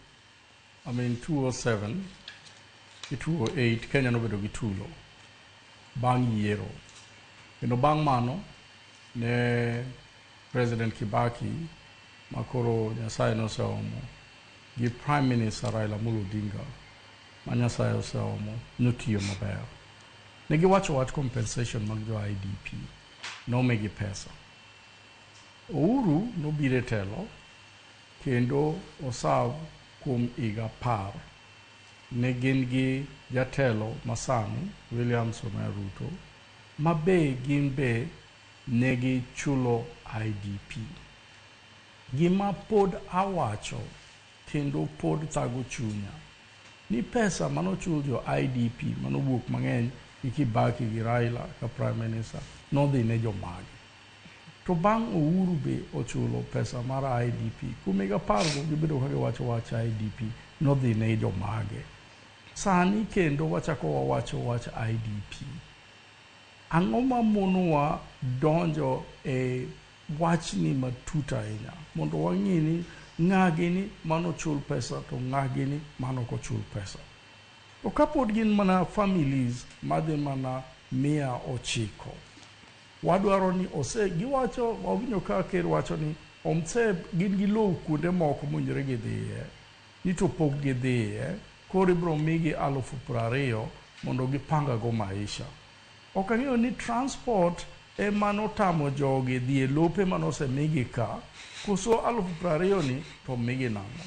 [SPEAKER 21] I mean 207 gi 208 Kenya nobedo gi tulo bang' yiero. Kendo bang' mano ne President Kibaki makoro Nyasaye noseomo gi Prime Minister Raila Amolo Odinga ma Nyasaye oseomo notiyo maber. Ne giwacho wach compensation mag jo IDP, nomigi pesa. Uhuru nobiro e telo kendo osav kuom higa 10. Ne gin gi jatelo masani William Samoei Ruto ma be gin be negi chulo IDP. Gima pod awacho kendo pod thago chunya ni pesa manochul jo IDP manowuok mang'eny gi Kibaki gi Raila ka Prime Minister nodhi ne jomage. To bang' Uhuru be ochulo pesa mar IDP kuom higa 10 go gibedo ka giwacho wach IDP nodhi ne jomage. Sani kendo wachako wawacho wach IDP. Ang'o mamonowa donjo e wachni matut ahinya mondo wang'e ni Ng'a gini manochul pesa to ng'a gini manok ochul pesa. To kapod gin mana families madhi mana 900, wadwaro ni ose giwacho wawinjo ka ker wacho ni omse gin gi lowo kuonde moko mowinjore gidhiye ni to pok gidhiye koro ibiro migi 20,000 mondo gipangago maisha. Ok ang'eyo ni transport ema notamo jogi dhi e lope manosemigi ka koso 20,000 ni to migi nang'o.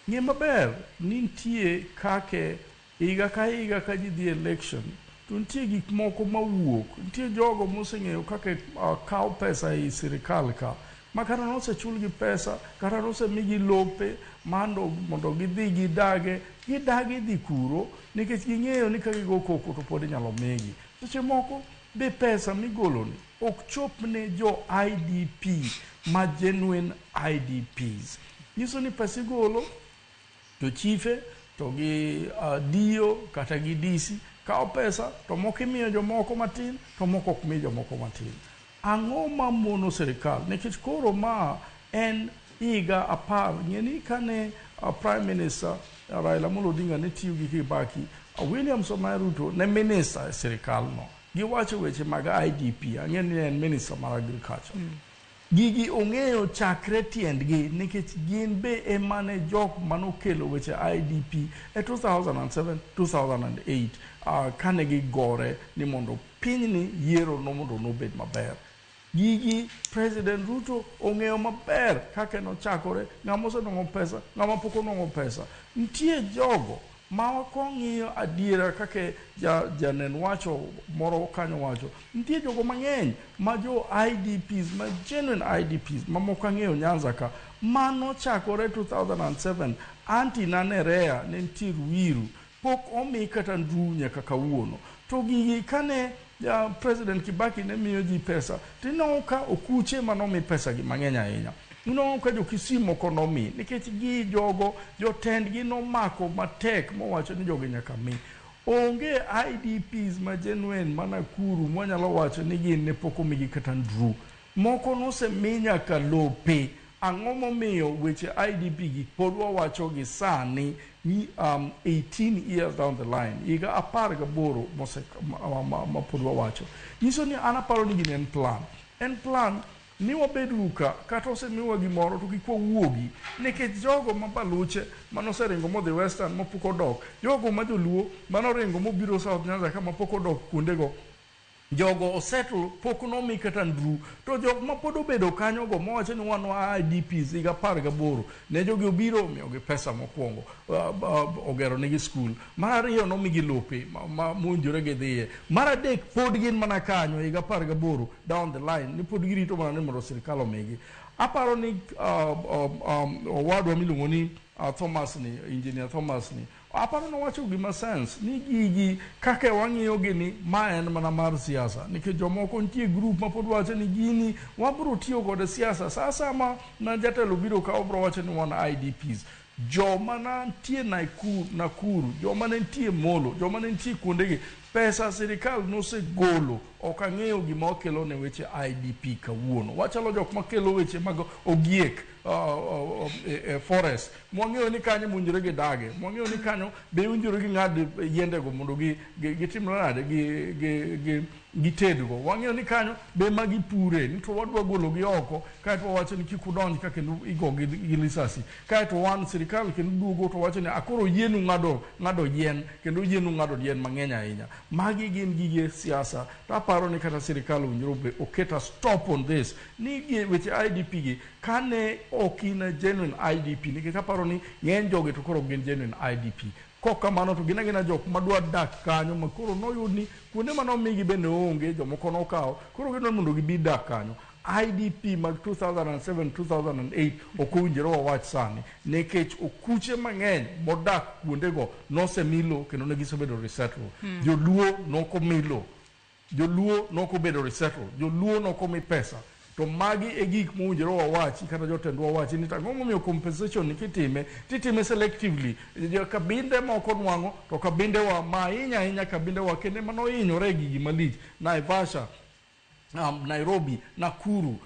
[SPEAKER 21] Ng'e maber ni nitie kake higa ka higa ka ji dhi election to nitie gik moko mawuok nitie jogo moseng'eyo kaka kawo pesa ei sirikal ka ma kata nosechulgi pesa kata nosemigi lope mando mondo gidhi gidage gidagi dhi kuro nikech ging'eyo ni ka gigo koko to pod inyalo migi. Seche moko be pesa migoloni ok chop ne jo IDP ma genuine IDPs. Nyiso ni pesa igolo to chife to gi DO kata gi DC kawo pesa to moko imiyo jomoko matin to moko ok mi jomoko matin. Ang'o ma mono sirikal? Nikech koro ma en higa 10 ng'e ni kane Prime Minister Raila Amolo Odinga ne tiyo gi Kibaki, William Samoei Ruto ne minister e sirikal no. Giwacho weche mag IDP, ang'e ni en minister mar agriculture. Gigi ong'eyo chakre tiendgi nikech gin be emane jok manokelo weche IDP e 2007 2008 kane gigore ni mondo pinyni yiero no mondo nobed maber. Gigi President Ruto ong'eyo maber kaka nochakore, ng'ama osenwang'o pesa, ng'ama pok onwang'o pesa. Nitie jogo ma kong'iyo adiera kaka janen wacho moro kanyo wacho, nitie jogo mang'eny ma jo IDPs, ma genuine IDPs, mamoko ang'eyo Nyanza ka, manochakore 2007, anti nanerea ne nitie Ruiru, pok omi kata nduru nyaka kawuono. To gigi kane President Kibaki ne miyo ji pesa, tineno ka okuche manomi pesa gi mang'eny ahinya. Ineno ka jo Kisii moko nomi, nikech gi jogo jotendgi nomako matek mowacho ni jogi nyaka mi. Onge IDPs ma genuine ma Nakuru mwanyalo wacho ni gin ne pok omigi kata nduru. Moko nosemi nyaka lope. Ang'o momiyo weche IDP gi pod wawacho gi sani ni 18 years down the line, higa 18 mose ma pod wawacho. Nyiso ni an aparo ni gini en plan. En plan ni wabed ka kata osemiwa gimoro to kik wawuogi nikech jogo ma baluche manoseringo modhi Western mapok odok, jogo ma joluo manoringo mobiro South Nyanza ka mapok odok kuondego, jogo osettle pok nomi kata nduru. To jok ma pod obedo kanyo go mowacho ni wan wa IDPs higa 18 ne jogi obiro omiyogi pesa mokwongo, ogero negi skul. Mar ariyo nomigi lope mowinjore gidhiye. Mar adek pod gin mana kanyo higa 18 down the line ni pod girito mana ni mondo sirikal omigi. Aparo ni owadwa miluongo ni Thomas ni, Engineer Thomas ni, aparo nowacho gima sense ni gigi kaka wang'iyo gini ma en mana mar siasa nikech jomoko nitie group ma pod wacho ni gini wabro tiyo kode siasa. Sa asaya ma jatelo biro ka obro wacho ni wan IDPs. Joma nitie Nakuru, joma ne nitie Molo, joma ne nitie kuondegi, pesa sirikal nosegolo. Ok ang'eyo gima okelo ne weche IDP kawuono. Wachalo jok makelo weche mag ogiek forest. Mwang'eyo ni kanyo mowinjore gidage, mwang'eyo ni kanyo be winjore ging'ad yiendego mondo gitim nade, gitedgo. Wang'eyo ni kanyo be ma gipure, ni to wadwa gologi oko, kaeto wawacho ni kik udonj ka kendo igogi gi lisasi. Kaeto wan sirikal kendo duogo to wacho ni akoro yienu ng'ado yien, kendo yienu ng'ado yien mang'eny ahinya. Magi gin gige siasa. To aparo ni kata sirikal owinjore be oket a stop on this. Ni weche IDP gi, kane ok in a genuine IDP, nikech aparo ni ng'eny jogi to koro gin genuine IDP. Kok kamano to gin agina jok madwa dak kanyo ma koro noyud ni kuonde manomigi bende onge, jomoko nokawo, koro gidwa mondo gibi dak kanyo. IDP mag 2007 2008 ok owinjore wawach sani nikech okuche mang'eny modak kuondego nosemilo kendo ne gisebedo resettle. Joluo nokomilo, joluo nokobedo resettle, joluo nokomi pesa. To magi e gik mowinjore wawachi kata jotendwa wawachi ni ang'o momiyo compensation ni kitime titime selectively. Kabinde moko nwang'o to kabinde wa ma ahinya ahinya kabinde wa kende manohinyore e gigi malich. Naivasha, Nairobi, Nakuru,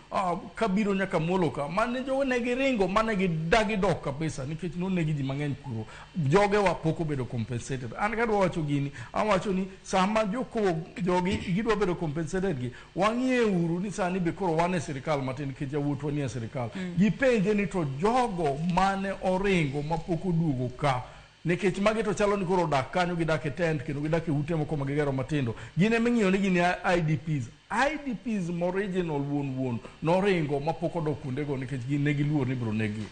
[SPEAKER 21] kabiro nyaka Molo ka, mane jogo ne giringo, mane gidagi dok kabisa nikech nonegi ji mang'eny kuro. Jogewa pok obedo compensated. An kadwa wacho gini, awacho ni sama jogi gidwa bedo compensated gi, wang'iye uru ni sani be koro wan e sirikal matin nikech yawuotwa nie sirikal. Gipenje ni to jogo mane oringo mapok oduogo ka, nikech magi to chalo ni koro odak kanyo, gidak e tent kendo gidak e ute moko ma gigero matindo. Gin ema ing'iyo ni gin IDPs. IDPs original wuon noringo mapok odok kuondego nikech gin ne giluor ni ibiro neg-gi.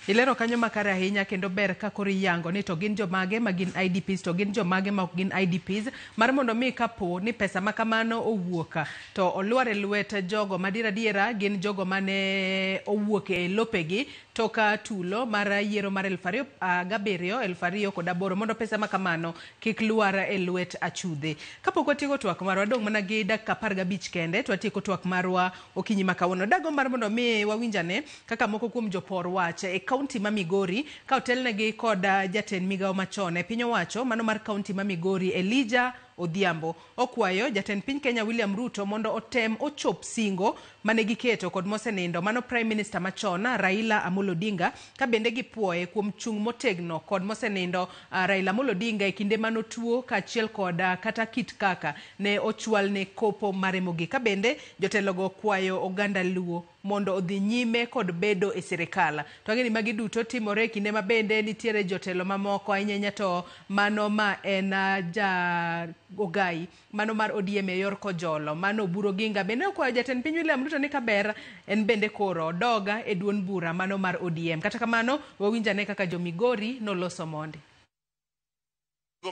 [SPEAKER 5] Ilero kanyo makare ahinya kendo ber ka koro iyango ni to gin jomage ma gin IDPs to gin jomage ma ok gin IDPs mar mondo mi kapo ni pesa ma kamano owuok to olwar e lwet jogo madier adiera gin jogo mane owuok e lopegi tok tulo mar yiero mar 2007 2008 mondo pesa ma kamano kik lwar e lwet achudhe. Kapok watieko twak marwa, dong' mana gi dakika 15 kende to watieko twak marwa okinyi ma kawuono. Dago mar mondo mi wawinjane kaka moko kuom jopor wach e kaunti ma Migori ka otelnegi kod jatend migawo machon e piny owacho mano mar kaunti ma Migori Elijah Odhiambo okwayo jatend piny Kenya William Ruto mondo otem ochop singo mane giketo kod mosenindo mano Prime Minister machon Raila Amolo Odinga ka bende gipuoye kuom chung' motegno kod mosenindo Raila Amolo Odinga e kinde manotuo kaachiel kod kata kit kaka ne ochwalne kopo mare mogik. Ka bende jotelogo kwayo oganda Luo mondo odhi nyime kod bedo e sirikal. To ang'e ni magi duto timore e kinde ma bende nitiere jotelo mamoko ahinya ahinya to mano ma en ja Ogai mano mar ODM e yor Kojolo mano Oburu Oginga bende okwayo jatend piny William Ruto ni kaber en bende koro odoga e duond bura mano mar ODM. Kata kamano wawinjane kaka jo Migori noloso mondi.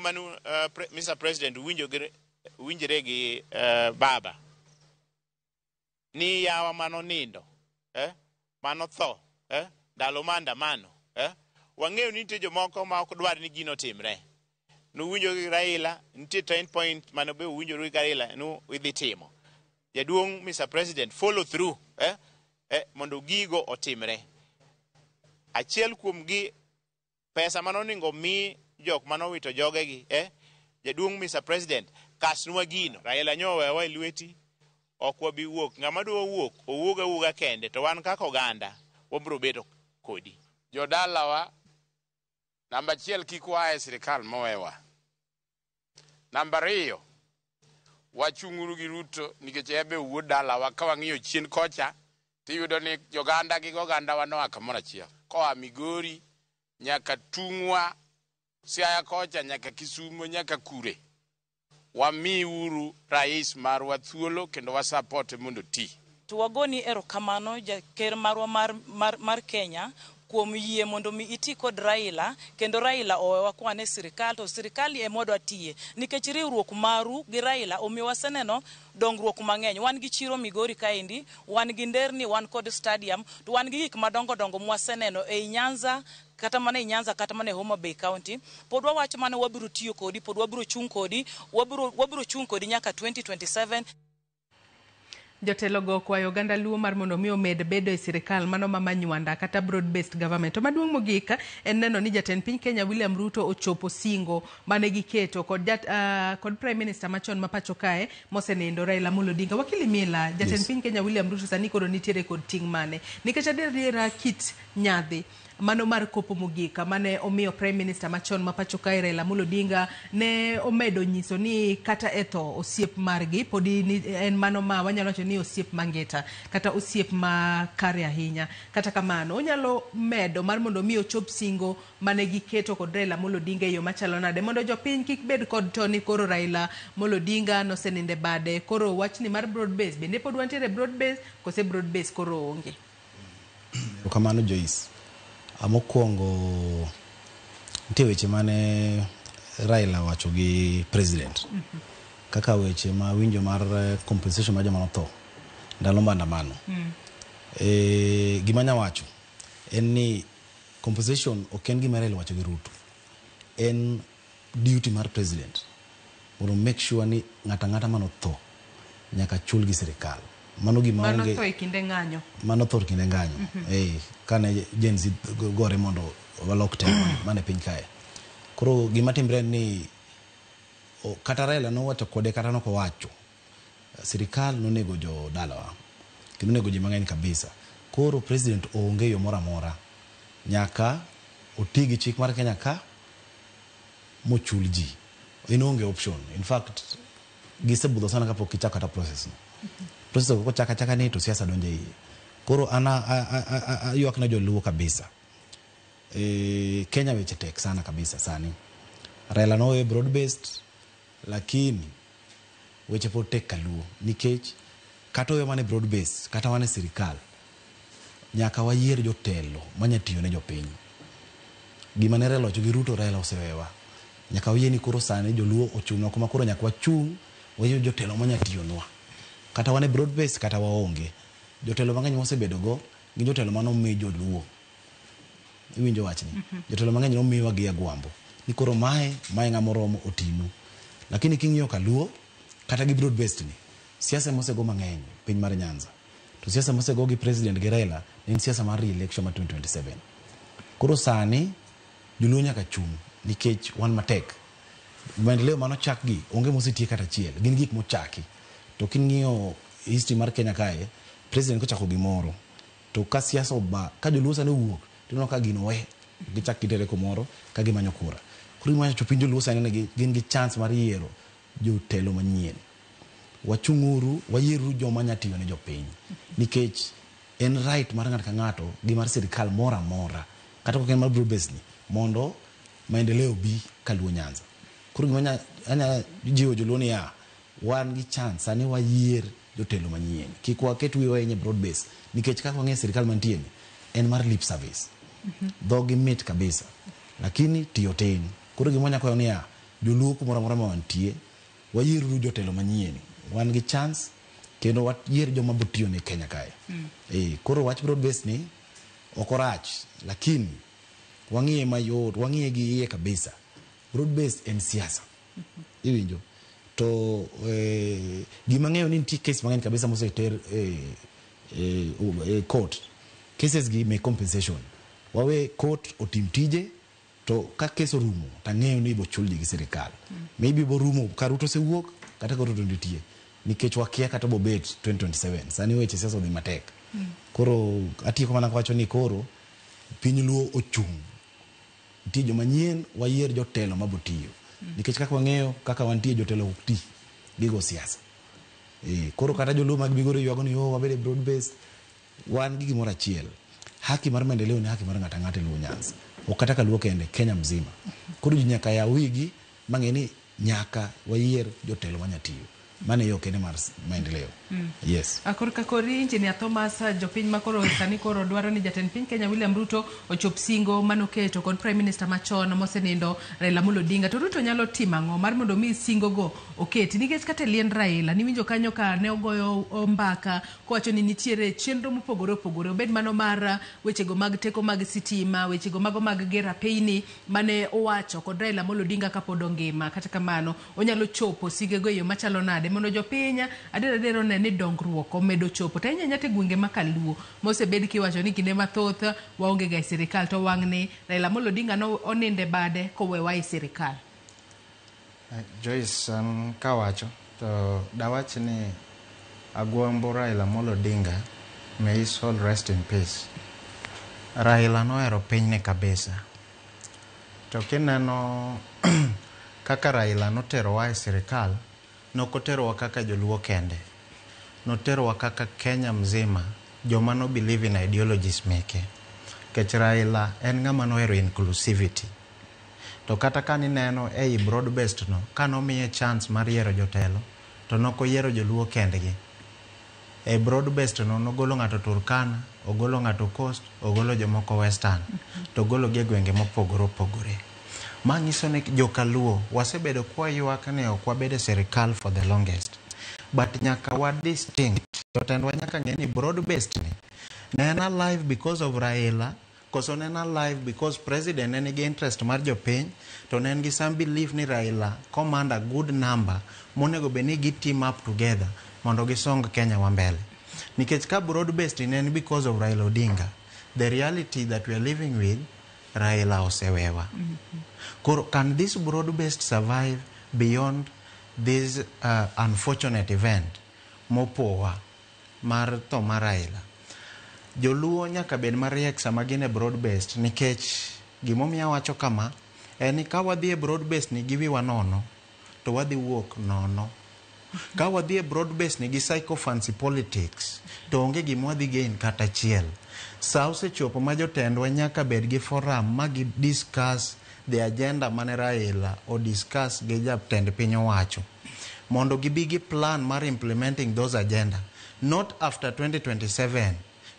[SPEAKER 9] Manu Mr. President winjore gi baba ni yawa mano nindo mano tho ndalo maandamano wang'eyo ni nitie jomoko ma ok dwar ni gino timre. Nuwinjo gi Raila, nitie 10 point mane be uwinjoru gi Raila nu idhi timo. Jaduong' Mr. President follow through mondo gigo otimre. Achiel kuom gi pesa manoningo mi jok manowito jogegi jaduong' Mr. President kasnwa gino. Raila nyowewa e lweti, ok wabi wuok. Ng'ama dwa wuok owuog awuoga kende to wan kaka oganda wabiro bedo kodi.
[SPEAKER 11] Jodalawa, namba 1 kik waa e sirikal mowewa. Namba 2 wachung'uru gi Ruto nikech ebe wuod dalawa. Ka wang'iyo chien kocha tiyudo ni joganda gi ogandawa noa kamoro achiel. Koa Migori nyaka Tung'wa, Siaya kocha nyaka Kisumo nyaka Kure. Wamiuru rais marwa thuolo kendo wasapote mondo ti.
[SPEAKER 18] To wagoni erokamano jaker marwa mar Kenya kuom yie mondo mi iti kod Raila kendo Raila owewa kwan e sirikal to sirikal ema wadwa tiye nikech riwruok maru gi Raila omiyo waseneno dongruok mang'eny. Wan gi chiro Migori kaendi, wan gi nderni, wan kod stadium, to wan gi gik madongo dongo mwaseneno ei Nyanza, kata mana e Nyanza kata mana e Homa Bay County. Pod wawacho mana wabiro tiyo kodi, pod wabiro chung' kodi, wabiro chung' kodi nyaka 2027.
[SPEAKER 5] Jotelogo okwayo oganda Luo mar mondo mi omed bedo e sirikal mano ma Manywanda kata broad based government. To maduong' mogik en neno ni jatend piny Kenya William Ruto ochopo singo mane giketo kod Prime Minister machon ma pacho kae mosenindo Raila Amolo Odinga. Wakili Mila, jatend piny Kenya William Ruto sani koro nitiere kod ting' mane? Nikech adiera kit nyadhi mano mar kopo mogik mane omiyo Prime Minister machon ma pacho kae Raila Amolo Odinga ne omedo nyiso ni kata e tho osiep margi podi en mano ma wanyalo wacho ni osiep mangeta kata osiep ma kare ahinya. Kata kamano onyalo medo mar mondo mi ochop singo mane giketo kod Raila Amolo Odinga e yo machalo nade mondo jopiny kik bed kod to ni koro Raila Amolo Odinga noseninde bade koro wachni mar broad base bende pod wantiere broad base kose broad base koro onge.
[SPEAKER 3] Kamano Joyce. Mokwongo nitie weche mane Raila owacho gi president kaka weche ma winjo mar compensation mar joma notho ndalo maandamano. Gima nyawacho en ni compensation ok en gima Raila owacho gi Ruto, en duty mar president mondo make sure ni ng'ato ang'ata manotho nyaka chul gi sirikal. Mano gima onge.
[SPEAKER 5] Mano tho e kinde ng'anyo.
[SPEAKER 3] Mano tho e kinde ng'anyo. Kane Gen Z gore mondo walok telo mane piny kae. Koro gima timre ni kata Raila nowacho kode kata nokowacho. Sirikal nonego jo dalawa kendo onego ji mang'eny kabisa. Koro president onge yo moro amora, nyaka oti gi chik mar Kenya ka mochul ji. En onge option. In fact, gisebudho sana kapok gichako kata process no. Process no kochak achaka ni to siasa donjo e iye. Koro an aywak ne joluo kabisa. Kenya weche tek sana kabisa sani. Raila nowe broad based, lakini weche pod tek kaluo nikech kata owe mana broad based, kata wan e sirikal, nyaka wayier jotelo manya tiyo ne jopiny. Gima ne Raila owacho gi Ruto, Raila osewewa. Nyaka wayie ni koro sani joluo ochung'nwa kuma koro nyaka wachung' wayier jotelo manya tiyonwa. Kata wan e broad base kata waonge. Jotelo mang'eny mwasebedo go gin jotelo manomi joluo. Iwinjo wachni? Jotelo mang'eny nomiwa gi Agwambo. Ni koro mae ng'ama oromo otinu. Lakini king'iyo kaluo kata gi broad based ni, siasa mosego mang'eny piny mar Nyanza. To siasa mosego gi president gi Raila en siasa mar re-election mar 2027. Koro sani joluo nyaka chung' nikech wan matek. Maendeleo manochak gi onge mosetiek kata achiel, gin gik mochaki. To king'iyo history mar Kenya kae, president kochako gimoro to ka siasa oba, ka joluo sani owuok, tineno ka gino we, gichak gitere kumoro ka gimanyo kura. Koro gima wacho piny joluo sani ni gin gi chance mar yiero jotelo manyien. Wachung'uru, wayieruru joma nya tiyo ne jopiny. Nikech en right mar ng'ato ka ng'ato gi mar sirikal moro amora, kata ok en mar broad base ni, mondo maendeleo bi kaluo Nyanza. Koro gima anya jiwo joluo niya, wan gi chance sani wayier jotelo manyien. Kik waket wiwa ahinya e broad base, nikech kaka wang'eyo sirikal mantie ni, en mar lip service. Dhogi mit kabisa, lakini tiyo tin. Koro gima wanya kwayo niya, joluo kumoro amora ma wantie, wayieruru jotelo manyien. Wan gi chance kendo wayier joma biro tiyo ne Kenya kae. Koro wach broad base ni ok orach, lakini wang'iye mayot, wang'iye gi iye kabisa. Broad base en siasa. Iwinjo? To gima ng'eyo ni nitie case mang'eny kabisa moseter court. Cases gi make compensation. Wawe court otim tije, to ka case orumo, tang'eyo ni ibo chul ji gi sirikal. Maybe bo rumo ka Ruto osewuok, kata ka Ruto nitie. Nikech wakia kata bobet 2027. Sani weche siasa odhi matek. Koro atieko mana kawacho ni koro piny luo ochung'. Nitie joma nyien, wayier jotelo mabotiyo. Nikech kaka wang'eyo, kaka wantie jotelo ok ti gigo siasa. Koro kata joluo mag Migori ywago ni oh, wabedo e broad base, wan gi gimoro achiel. Haki mar maendeleo ni haki mar ng'ato ang'ata e Luo Nyanza. Ok kata ka Luo kende, Kenya mzima. Koro ji nyaka yaw wigi mang'e ni nyaka wayier jotelo manya tiyo. Mano e yo kende mar maendeleo. Yes.
[SPEAKER 5] Korka kori Engineer Thomas, jopiny ma koro sani koro dwaro ni jatend piny Kenya William Ruto ochop singo manoketo kod Prime Minister machon mosenindo Raila Amolo Odinga. To Ruto nyalo timo ang'o mar mondo mi singo go oketi? Nikech kata e liend Raila niwinjo kanyo ka ne ogoyo mbaka kowacho ni nitiere chenro mopogore opogore, obed mano mar wechego mag teko mag sitima, wechego mago mag gero apeyni mane owacho kod Raila Amolo Odinga kapod ongima. Kata kamano onyalo chopo singego e yo machalo nade mondo jopiny adier adier one ni dongruok omedo chopo. To ahinya ahinya to e gwenge ma kaluo mosebed kiwacho ni kinde mathoth waonge ga e sirikal, to wang'ni Raila Amolo Odinga no oninde bade kowewa e sirikal.
[SPEAKER 4] Joyce, an kawacho to dawach ni agwambo Raila Amolo Odinga, may his soul rest in peace. Raila nohero pinyni kabisa. To kineno kaka Raila noterowa e sirikal, nokoterowa kaka joluo kende. Noterowa kaka Kenya mzima, joma no believe in ideologies meke. Nikech Raila en ng'ama nohero inclusivity. To kata ka nineno ei broad based no, kanomiye chance mar yiero jotelo, to nokoyiero joluo kendgi. E broad based no nogolo ng'ato Turkana, ogolo ng'ato Coast, ogolo jomoko Western, to ogolo gi e gwenge mopogore opogore. Ma nyiso ni jokaluo wasebedo kwaywak ni ok wabedo e sirikal for the longest. But nyaka wa distinct. Jotendwa nyaka ng'e ni broad based ni ne en alive because of Raila, koso ne en alive because president ne nigi interest mar jopiny, to ne en gi some belief ni Raila command a good number monego bed ni gi team up together mondo gisong Kenya wa mbele. Nikech ka broad based ne en because of Raila Odinga, the reality that we are living with, Raila osewewa. Koro can this broad based survive beyond this unfortunate event? mopowa mar tho mar Raila. Joluo nyaka bed mariek sama gin e broad based, nikech gimomiyo awacho kama en ni ka wadhi e broad based ni gi wiwa nono to wadhi wuok nono. Ka wadhi e broad based ni gi sycophancy politics to onge gima wadhi gain kata achiel. Sa osechopo ma jotendwa nyaka bed gi forum ma gi discuss the agenda mane Raila o discuss gi jatend piny owacho mondo gibi gi plan mar implementing those agenda, not after 2027,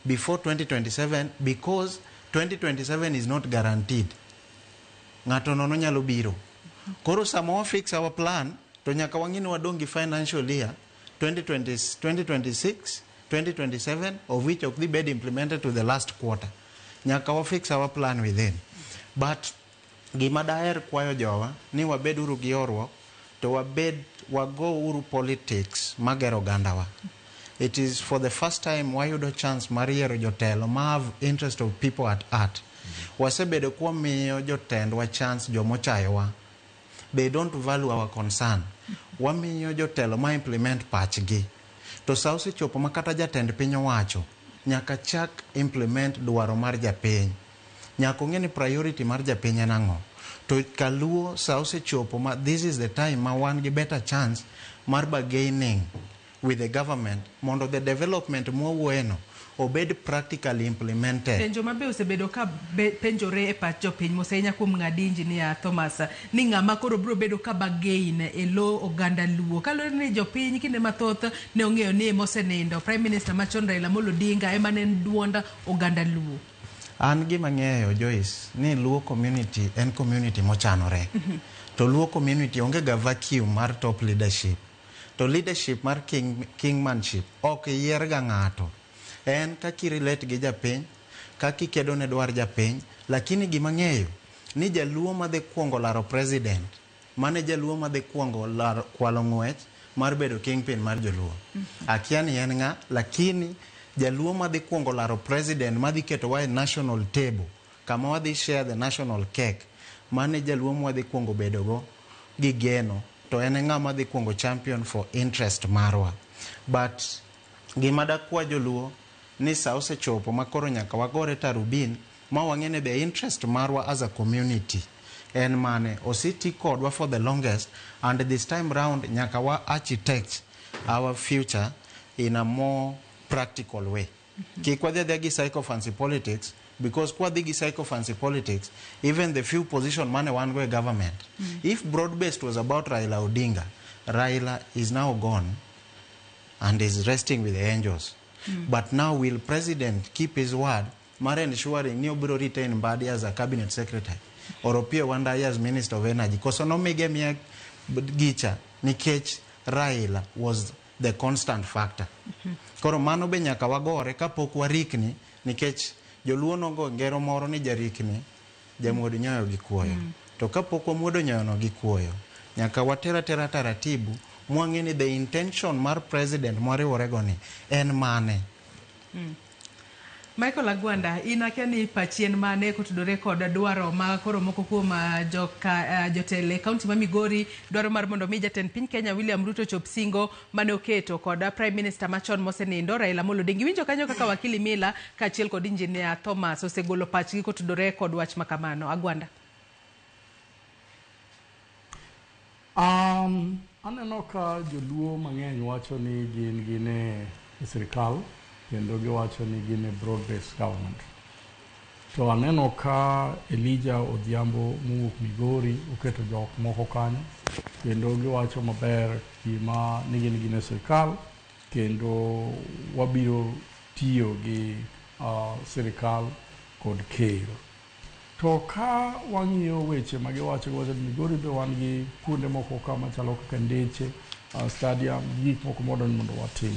[SPEAKER 4] before 2027, because 2027 is not guaranteed. Ng'ato nono nyalo biro. Koro sama wa fix our plan to nyaka wang'i ni wadong' gi financial year 2020, 2026, 2027, of which ok dhi bed implemented to the last quarter. Nyaka wa fix our plan within. But gima daher kwayo jowa ni wabed uru gi horuok to wabed wago uru politics magero ogandawa. It is for the first time wayudo chance mar yiero jotelo ma have interest of people at heart. Wasebedo kwamiyo jotendwa chance jomochayowa. They don't value our concern. Wamiyo jotelo ma implement pachgi. To sa osechopo ma kata jatend piny owacho nyaka chak implement dwaro mar japiny. Nyaka ong'e ni priority mar japiny en ang'o. To kaluo sa osechopo ma this is the time ma wan gi better chance mar bargaining with the government mondo the development mwawuoyeno obed practically implemented.
[SPEAKER 5] Penjo ma be osebedo ka penjore e pach jopiny mos ahinya kuom ng'adi Engineer Thomas ni ng'ama koro biro bedo ka bargain e lo oganda Luo. Kaluwore ni jopiny kinde mathoth ne ong'eyo ni emosenindo Prime Minister machon Raila Amolo Odinga ema ne en duond oganda Luo.
[SPEAKER 4] An gima ng'eyo Joyce ni Luo community en community mochanore. To Luo community onge ga vacuum mar top leadership. To leadership mar kingmanship ok yier ga ng'ato. En kaka i-relate gi japiny, kaka ikedo ne dwar japiny, lakini gima ng'eyo ni jaluo madhi kuongo laro president, mane jaluo madhi kuongo laro kwalo ng'wech mar bedo kingpin mar joluo. Akia ni en ng'a, lakini jaluo madhi kuongo laro president madhi ketowa e national table, kama wadhi share the national cake, mane jaluo mwadhi kuongo bedogo gi geno, to en e ng'ama dhi kuongo champion for interest marwa. But gima dakwa joluo ni sa osechopo ma koro nyaka wagore tarubin ma wang'e ni the interest marwa as a community en mane oseti kodwa for the longest, and this time round nyaka wa architect our future in a more practical way. Kik wadhi adhiya gi sycophancy politics, because kwadhi gi sycophancy politics, even the few position mane wan go e government, if broad based was about Raila Odinga, Raila is now gone and is resting with the angels. But now will president keep his word mar ensuring ni obiro retain Mbadi as a cabinet secretary or Opiyo Wandayi as minister of energy? Koso nomige miya gicha nikech Raila was the constant factor. Koro mano be nyaka wagore kapok warikni, nikech joluo nogo ngero moro ni jarikni jamuod nyoyo gi kuoyo. To kapok wamuodo nyoyono gi kuoyo, nyaka water atera taratibu mwang'e ni the intention mar president mwariworego ni en mane.
[SPEAKER 5] Michael Agwanda, in akia ni pachien mane kotudore kod dwaro ma koro moko kuom joka jotelo e kaunti ma Migori dwaro mar mondo mi jatend piny Kenya William Ruto chop singo mane oketo kod Prime Minister machon mosenindo Raila Amolo Odinga. Iwinjo kanyo kaka wakili Mila kaachiel kod Engineer Thomas osegolo pachgi kotudore kod wach makamano. Agwanda.
[SPEAKER 21] Aneno ka joluo mang'eny wacho ni gin e sirikal kendo giwacho ni gin e broad based government. To aneno ka Elijah Odhiambo mowuok Migori oketo jok moko kanyo kendo giwacho maber gima ni gin e sirikal kendo wabiro tiyo gi sirikal kod ker. To ka wang'iyo weche ma giwacho, giwacho ni Migori be wan gi kuonde moko ka machalo kaka Ndeche, stadium, gik moko modwa ni mondo watim.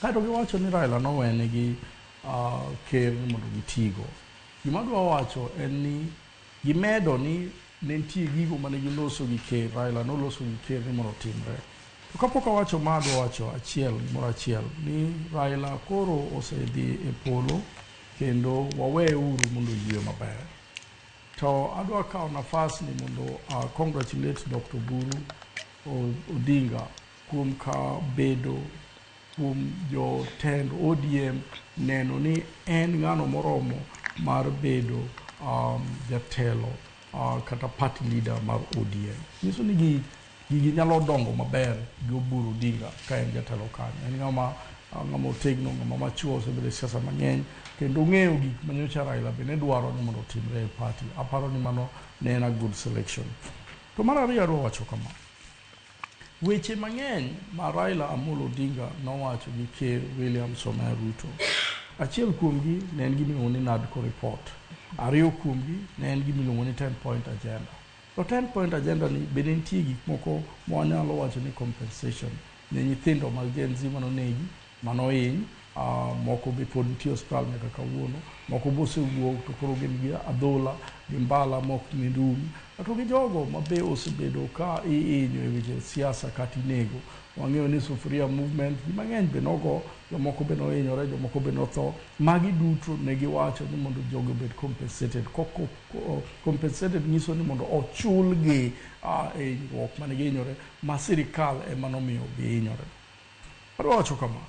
[SPEAKER 21] Kaeto giwacho ni Raila nowenegi ker ni mondo gitigo. Gima adwa wacho en ni gimedo ni ne nitie gigo mane giloso gi ker, Raila noloso gi ker ni mondo otimre. To kapok awacho ma adwa wacho achiel gimoro achiel ni Raila koro osedhi e polo kendo wawe uru mondo oyie maber. To adwa kawo nafas ni mondo congratulate Dr. Oburu Odinga kuom ka bedo kuom jotend ODM neno ni en ng'ano moromo mar bedo jatelo kata party leader mar ODM. Nyiso ni gigi nyalo dongo maber gi Oburu Odinga ka en jatelo kanyo. En ng'ama otegno, ng'ama machuo, osebedo e siasa mang'eny kendo ong'eyo gik manyocha Raila be ne dwaro ni mondo otimre e party. Aparo ni mano ne en a good selection. To mar ariyo adwa wacho kama. Weche mang'eny ma Raila Amolo Odinga nowacho gi Ker William Samoei Ruto. Achiel kuomgi ne en gima iluongo ni NADCO report. Ariyo kuomgi ne en gima iluongo ni 10 point agenda. To 10 point agenda ni bende nitie gik moko ma wanyalo wacho ni compensation ne nyithindo mag Gen Z manonegi, manohiny, moko be pod nitie e osiptal nyaka kawuono, moko be osewuok to koro gin gi adhola, gi mbala mok ni rum. To gi jogo ma be osebedo ka ihinyo e weche siasa kata inego. Wang'eyo ni Sufuria movement, ji mang'eny be nogo, jomoko be nohinyore, jomoko be notho. Magi duto ne giwacho ni mondo jogi obed compensated. Compensated nyiso ni mondo ochulgi e hinyruok mane gihinyore ma sirikal ema nomiyo gihinyore. Adwa wacho kama,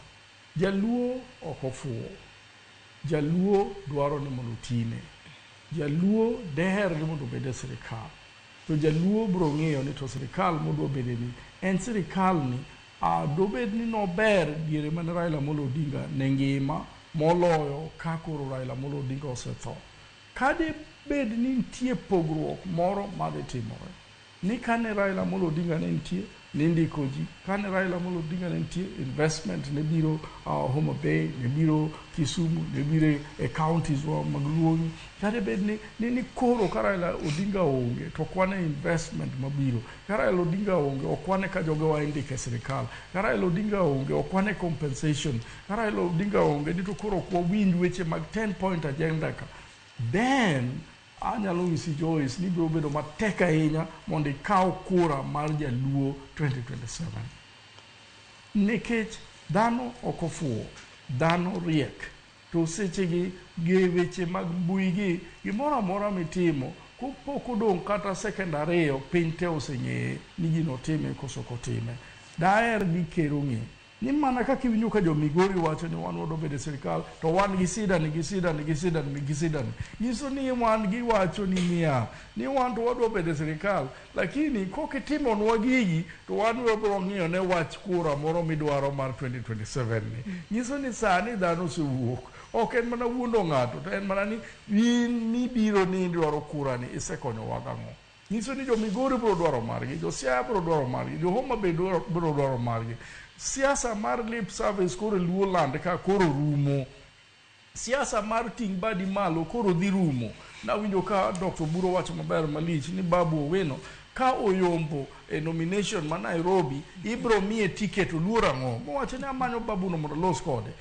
[SPEAKER 21] Jaluo ok ofuwo. Jaluo dwaro ni mondo otine. Jaluo deher ni mondo obed e sirikal. To jaluo biro ng'iyo ni to sirikal modwa bede ni en sirikal ni dobed ni nober diere mane Raila Amolo Odinga ne ngima moloyo ka koro Raila Amolo Odinga osetho. Ka debed ni nitie pogruok moro madhi timore ni kane Raila Amolo Odinga ne nitie nindiko ji, kane Raila Amolo Odinga ne nitie investment ne biro Homa Bay, ne biro Kisumu, ne biro e counties wa mag Luo. Kata bed ni koro ka Raila Odinga onge to ok wane investment mabiro. Ka Raila Odinga onge ok wane ka jogewa indiko e sirikal. Ka Raila Odinga onge ok wane compensation. Ka Raila Odinga onge ni to koro ok wawinj weche mag 10 point agenda ka. Then anyalo nyisi Joyce ni biro bedo matek ahinya mondo ikaw kura mar jaluo 2027. Nikech dhano ok ofuwo, dhano riek. To sechegi gi weche mag mbui gi, gimoro amora mitimo, kopok odong' kata second 2, piny te oseng'eye ni gino otime koso ok otime. Daher ni ker ong'e ni mana kaka iwinjo ka jo Migori wacho ni wan wadwa bedo e sirikal to wan gi sida ni gi sida ni gi sida ni gi sida ni. Nyiso ni wan giwacho ni niya, ni wan to wadwa bedo e sirikal, lakini kok itimonwa gigi to wan wabiro ng'iyo ne wach kura moro midwaro mar 2027 ni. Nyiso ni sani dhano osewuok. Ok en mana wuondo ng'ato, to en mana ni in mibiro ni idwaro kura ni isekonyowa gang'o. Nyiso ni jo Migori biro dwaro margi, jo Siaya biro dwaro margi, jo Homa Bay biro dwaro margi. Siasa mar lip service koro Luo land ka koro rumo. Siasa mar ting' badi malo koro dhi rumo. Nawinjo ka Dr. Oburu wacho maber malich ni Babu Owino ka oyombo e nomination ma Nairobi, ibro miye ticket oluor ang'o? Mowacho ni amanyo Babu no mondo alos kode.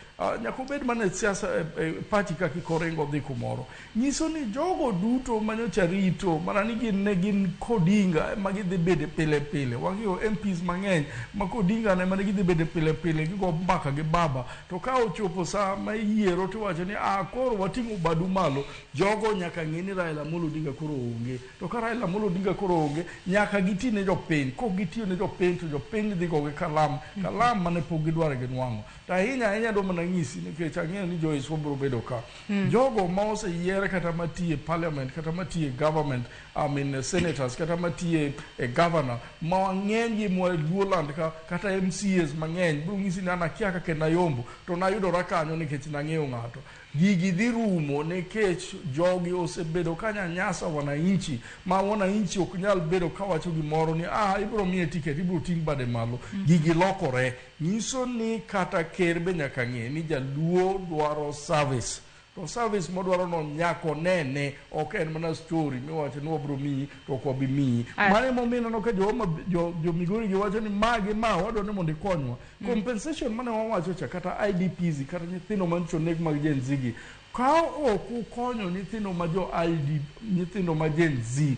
[SPEAKER 21] Nyaka obed mana e siasa e party ka kik oringo odhi kumoro. Nyiso ni jogo duto manyocha rito mana ni gin ne gin Kodinga ema gidhi bede pile pile. Wang'iyo MPs mang'eny ma Kodinga ne mana gidhi bede pile pile gigo mbaka gi baba. To ka ochopo sa ma iyiero tiwacho ni koro wating'o badu malo, jogo nyaka ng'e ni Raila Amolo Odinga koro onge. To ka Raila Amolo Odinga koro onge, nyaka giti ne jopiny. Kok gitiyo ne jopiny to jopiny dhi gogi kalam, kalam mane pok gidwaro ginwang'o. To ahinya ahinya adwa mana nyisi nikech ang'eyo ni Joyce wabiro bedo ka. Jogo ma oseyier kata matiyo e parliament kata matiyo e government, I mean senators kata matiyo e governor, ma ng'eny gi mwa Luo land ka kata MCAs mang'eny biro nyisi ni an akia kaka nayombo to nayudora kanyo nikech nang'eyo ng'ato. Gigi dhi rumo nikech jogi osebedo ka nyanyasa wananchi ma wananchi ok nyal bedo kawacho gimoro ni ibiro miye ticket, ibiro ting' bade malo. Gigi lokore. Nyiso ni kata ker be nyaka ng'e ni jaluo dwaro service. To service modwaro no nyaka onene, ok en mana story miwacho ni wabiro miyi to ok wabi miyi. Mano emomiyo ineno ka jo Migori gi wacho ni ma gi ma wadwaro ni mondo ikonywa. Compensation mane wawacho cha kata IDPs kata nyithindo manyicho oneg mag Gen Z gi, ka ok ukonyo nyithindo ma jo ID, nyithindo ma Gen Z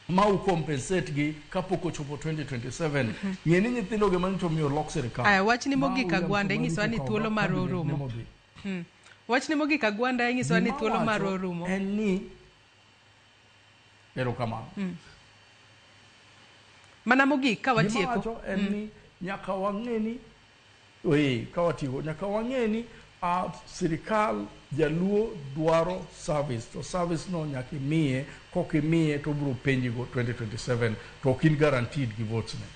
[SPEAKER 21] ma u compensate gi kapok ochopo 2027, ng'e ni nyithindo gi manyicho miyo lok sirikal.
[SPEAKER 5] Aya, wachni
[SPEAKER 21] Ma
[SPEAKER 5] mogik
[SPEAKER 21] William
[SPEAKER 5] Agwanda,
[SPEAKER 21] Samoei
[SPEAKER 5] inyisowa ni
[SPEAKER 21] Ruto
[SPEAKER 5] thuolo
[SPEAKER 21] kawo
[SPEAKER 5] marwa
[SPEAKER 21] cabinet ne
[SPEAKER 5] orumo.
[SPEAKER 21] modhi.
[SPEAKER 5] Wachni mogik Agwanda, inyisowa ni
[SPEAKER 21] Gima
[SPEAKER 5] thuolo marwa
[SPEAKER 21] awacho
[SPEAKER 5] orumo.
[SPEAKER 21] En ni erokamano.
[SPEAKER 5] Mana mogik ka
[SPEAKER 21] Gima
[SPEAKER 5] watieko.
[SPEAKER 21] awacho en ni nyaka wang'e ni Ka watigo nyaka wang'e ni sirikal jaluo dwaro service, to service no nyaka imiye. Kok imiye to obiro penji go 2027, to ok in guaranteed gi votes ne.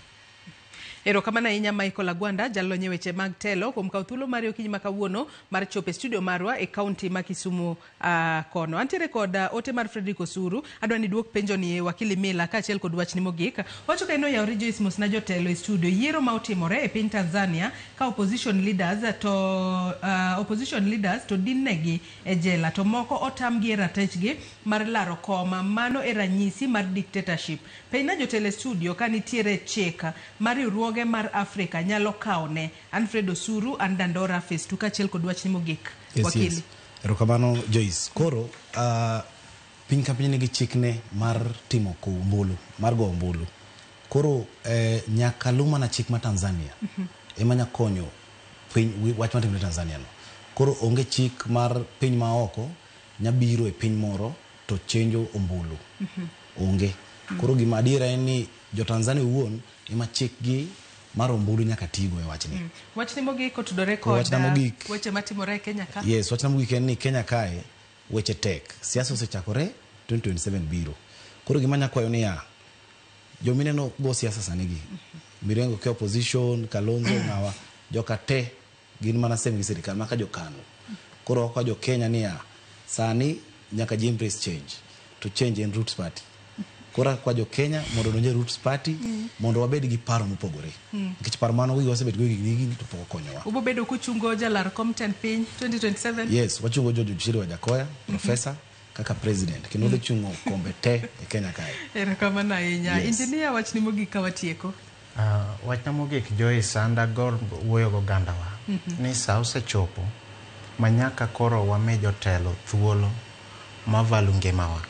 [SPEAKER 5] Erokamano ahinya, Michael Agwanda, jalony e weche mag telo, kuom kawo thuolo mari okinyi ma kawuono mar chopo e studio marwa e kaunti ma Kisumu kono. Antiere kod ote mar Frederick Osuru. Adwa ni duok penjo ni e wakili Mila kaachiel kod wachni mogik. Wacho ka en oyawre Joyce, mosna jotelo e studio. Yiero ma otimore e piny Tanzania ka opposition leaders to dinnegi e jela, to moko otamgi e ratechgi mar laro koma. Mano e ranyisi mar dictatorship. Penjna jotelo e studio ka nitiere chik mar riwruoge mar Afrika nyalo kawone. Alfred Osuru, an Dandora Phase 2, kaachiel kod wachni mogik. Wakili.
[SPEAKER 3] Yes. Erokamano, Joyce. Koro piny ka piny nigi chikne mar timo ko ombulu, mar go ombulu. Koro nyaka lu mana chik ma Tanzania ema nya konyo piny wach matimore Tanzania no. Koro onge chik mar piny ma oko nyabiro e piny moro to chenjo ombulu. Onge. Koro gima adiera en ni jo Tanzania owuon ema chikgi mar ombulu nyaka tigo e wachni.
[SPEAKER 5] Wachni mogik otudore kod
[SPEAKER 3] Wachna mogik.
[SPEAKER 5] Weche matimore e Kenya ka.
[SPEAKER 3] Yes, wachna mogik en ni Kenya kae weche tek. Siasa osechakore, 2027 biro. Koro gima anya kwayo niya, jomineno go siasa sani gi, Mirengo ke opposition, Kalonzo ng'awa, joka te gin mana same gi sirikal maka jokano. Koro wakwa jo Kenya niya, sani nyaka ji embrace change. To change en Roots Party. Koro akwa jo Kenya mondo odonj e Roots Party mondo wabed gi paro mopogore. Nikech paro mano wasebet go higni higni to pok okonyowa.
[SPEAKER 5] Ubo bedo kuchungo jalar kom tend piny 2027?
[SPEAKER 3] Yes, wachungo George Muchiri Wajackoyah, professor, kaka president, kendo odhi chungo kombe te e Kenya kae.
[SPEAKER 5] Erokamano ahinya.
[SPEAKER 3] Yes.
[SPEAKER 5] Engineer, wachni mogik ka watieko.
[SPEAKER 4] Wachna mogik, Joyce, an dagor wuoyo gogandawa ni sa osechopo ma nyaka koro wami jotelo thuolo ma value ngimawa.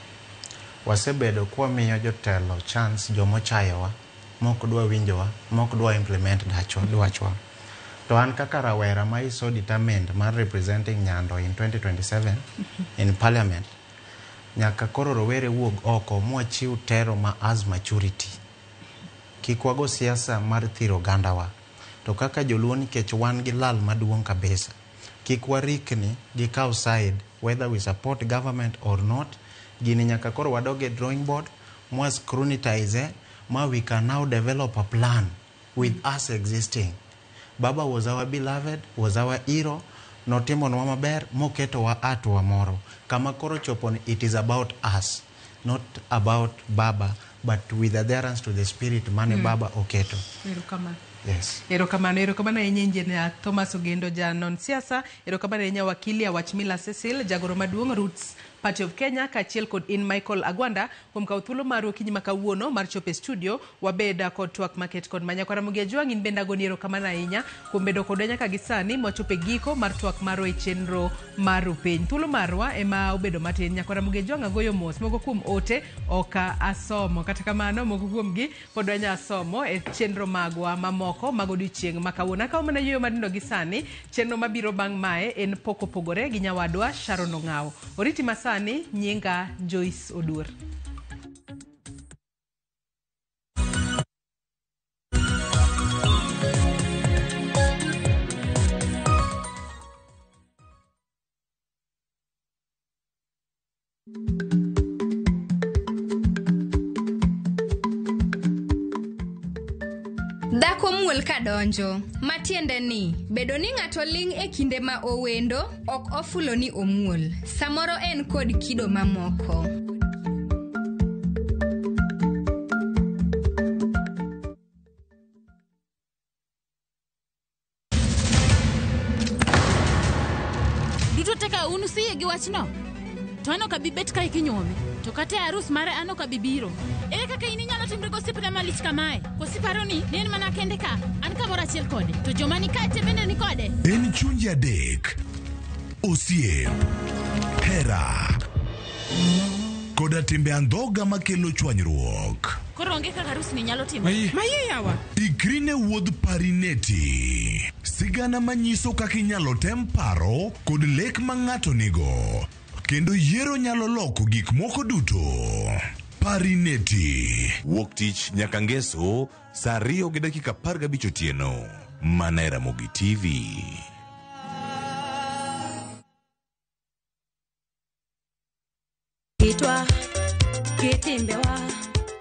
[SPEAKER 4] Wasebedo kwamiyo jotelo chance, jomochayowa, mok dwa winjowa, mok dwa implement dachwa, dwachwa. To an kaka rawera ma is so determined mar representing Nyando in 2027 in parliament, nyaka koro rowere wuog oko mwachiw tero ma as maturity. Kik wago siasa mar thiro ogandawa. To kaka joluo, nikech wan gi lal maduong' kabisa, kik warikni gi kaw side whether we support government or not. Gini nyaka koro wadog e drawing board mwa scrutinize ma we can now develop a plan with us existing. Baba was our beloved, was our hero, notimonwa maber moketowa atua moro. Kama koro chopo ni it is about us, not about Baba, but with adherence to the spirit mane Baba oketo.
[SPEAKER 5] Erokamano.
[SPEAKER 4] Yes.
[SPEAKER 5] Erokamano, erokamano ahinya, Engineer Thomas Ogendo, janon siasa. Erokamano ahinya, wakili Awach Mila Cecil, jagoro maduong' Roots Party of Kenya, kaachiel kod in Michael Agwanda, kuom kawo thuolo maru okinyi ma kawuono mar chopo e studio wabed kod twak maket kod manya Ramogi Ajwang'. In bende agoni erokamano ahinya kuom bedo kodwa nyaka gi sani mwachopo e giko mar twak marwa e chenro mar Rupiny. Thuolo marwa ema obedo matin. Nyaka Ramogi Ajwang' agoyo mos. Moko kuom ote ok asomo, kata kamano moko kuomgi pod wanya somo e chenro magwa mamoko mag odiochieng' ma kawuono. Akawo mana yueyo matindo gi sani. Chenro mabiro bang' mae en pok opogore gi nyawadwa Sharon Ong'awo. Oriti masani, nyinga Joyce Oduor.
[SPEAKER 1] Dhako muol ka donjo, matiende ni bedo ni ng'ato ling' e kinde ma owendo ok ofulo ni omuol. Samoro en kod kido mamoko.
[SPEAKER 2] Duto te ka un usiyie gi wachno, to an ok abi bet kae kinyuome, to kata e arus mare an ok abi biro. Ere kaka in inyalo timri gosiepna malich kamae? Koso iparo ni ne en mana kende ka an kamoro achiel kode, to joma ni kae te bende ni kode?
[SPEAKER 12] En chunje adek, osiep, hera koda timbe andhoga makelo chwanyruok.
[SPEAKER 2] Koro onge kaka arus ni nyalo timore.
[SPEAKER 12] Maye yawa. Ikri ne wuodh Parineti. Sigana manyiso kaka inyalo tem paro kod lek ma ng'ato nigo. Kendo yiero nyalo loko gik moko duto. Parineti.
[SPEAKER 6] Wuok tich nyaka ngeso saa 2:15 otieno.
[SPEAKER 12] Mana e Ramogi TV.
[SPEAKER 27] Kitwa kitimbewa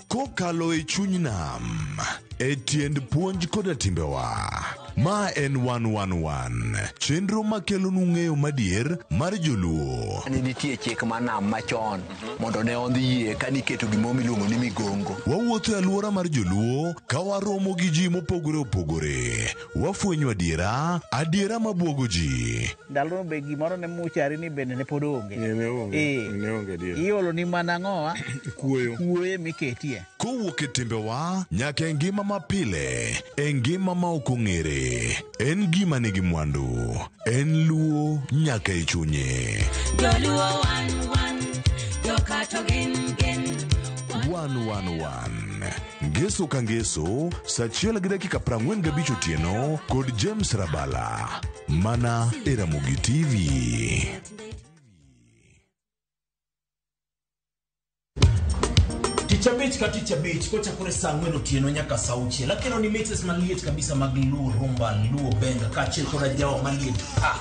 [SPEAKER 12] Kokalo e chuny nam, e tiend puonj koda timbewa. Ma en 111, chenro makelonu ng'eyo madier mar joluo.
[SPEAKER 6] Ne nitie chik mar nam machon mondo ne ondhi yie ka niketo gimoro miluongo ni migongo.
[SPEAKER 12] Wawuotho e alwora mar joluo ka waromo gi ji mopogore opogore. Wafwenyo adiera, adiera mabuogo ji.
[SPEAKER 7] Ndalono be gimoro ne muchari ni bende ne pod onge. Eh. Iolo ni mana ang'owa?
[SPEAKER 12] Kuoyo.
[SPEAKER 7] Kuoyo miketie.
[SPEAKER 12] Kowuok e timbewa nyaka e ngima mapile, e ngima ma ok ong'ere. En gima nigi mwandu. En luo nyaka e chunye.
[SPEAKER 27] Joluo wan wan jokato gin gin
[SPEAKER 12] 111 Ngeso ka ngeso, saa 1:45 otieno kod James Rabala. Mana e Ramogi TV.
[SPEAKER 13] Tich abich ka tich abich kochakore saa ang'wen otieno nyaka saa auchiel akelo ni mixes maliet kabisa mag Luo Rumba, Luo Benga kaachiel koda jawa maliet pa.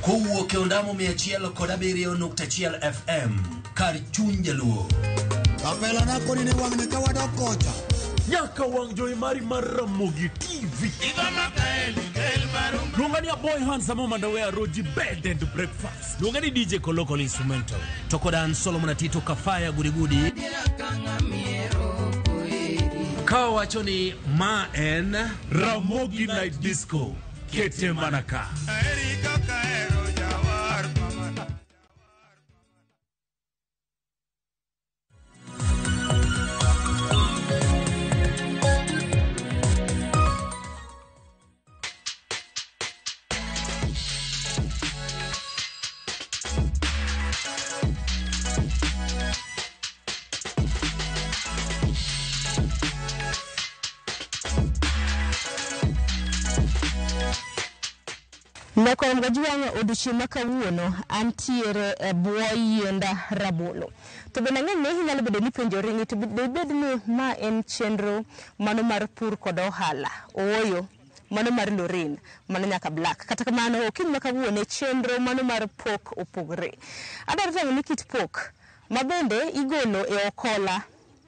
[SPEAKER 19] Kowuok e ondamo 107.1 FM kar chuny jaluo.
[SPEAKER 20] Kapela nako ni wang'ni ka wadok kocha.
[SPEAKER 14] Nyaka wang' jowi mari mar Ramogi TV. Luonga ni Aboy Handsome Omandawe Roji Bed and Breakfast.
[SPEAKER 13] Luonga ni DJ Kolokol Instrumental. To koda an Solomon Atito Kafaya Gudigudi. Ka wacho ni ma en
[SPEAKER 14] Ramogi Night Disco. Kete mana ka.
[SPEAKER 22] Nyakwar Mgajuang' odiochieng' ma kawuono antiere e bwo yienda rabolo. To bende ang'e ni inyalo bedo ni ipenjori ni to dibed ni ma en chenro mano mar pur kod ohala. Ooyo, mano mar Lorraine, mano nyaka Black. Kata kamano okinyi ma kawuono e chenro mano mar pok opogore. Adwaro tang'o ni kit pok ma bende igolo e okola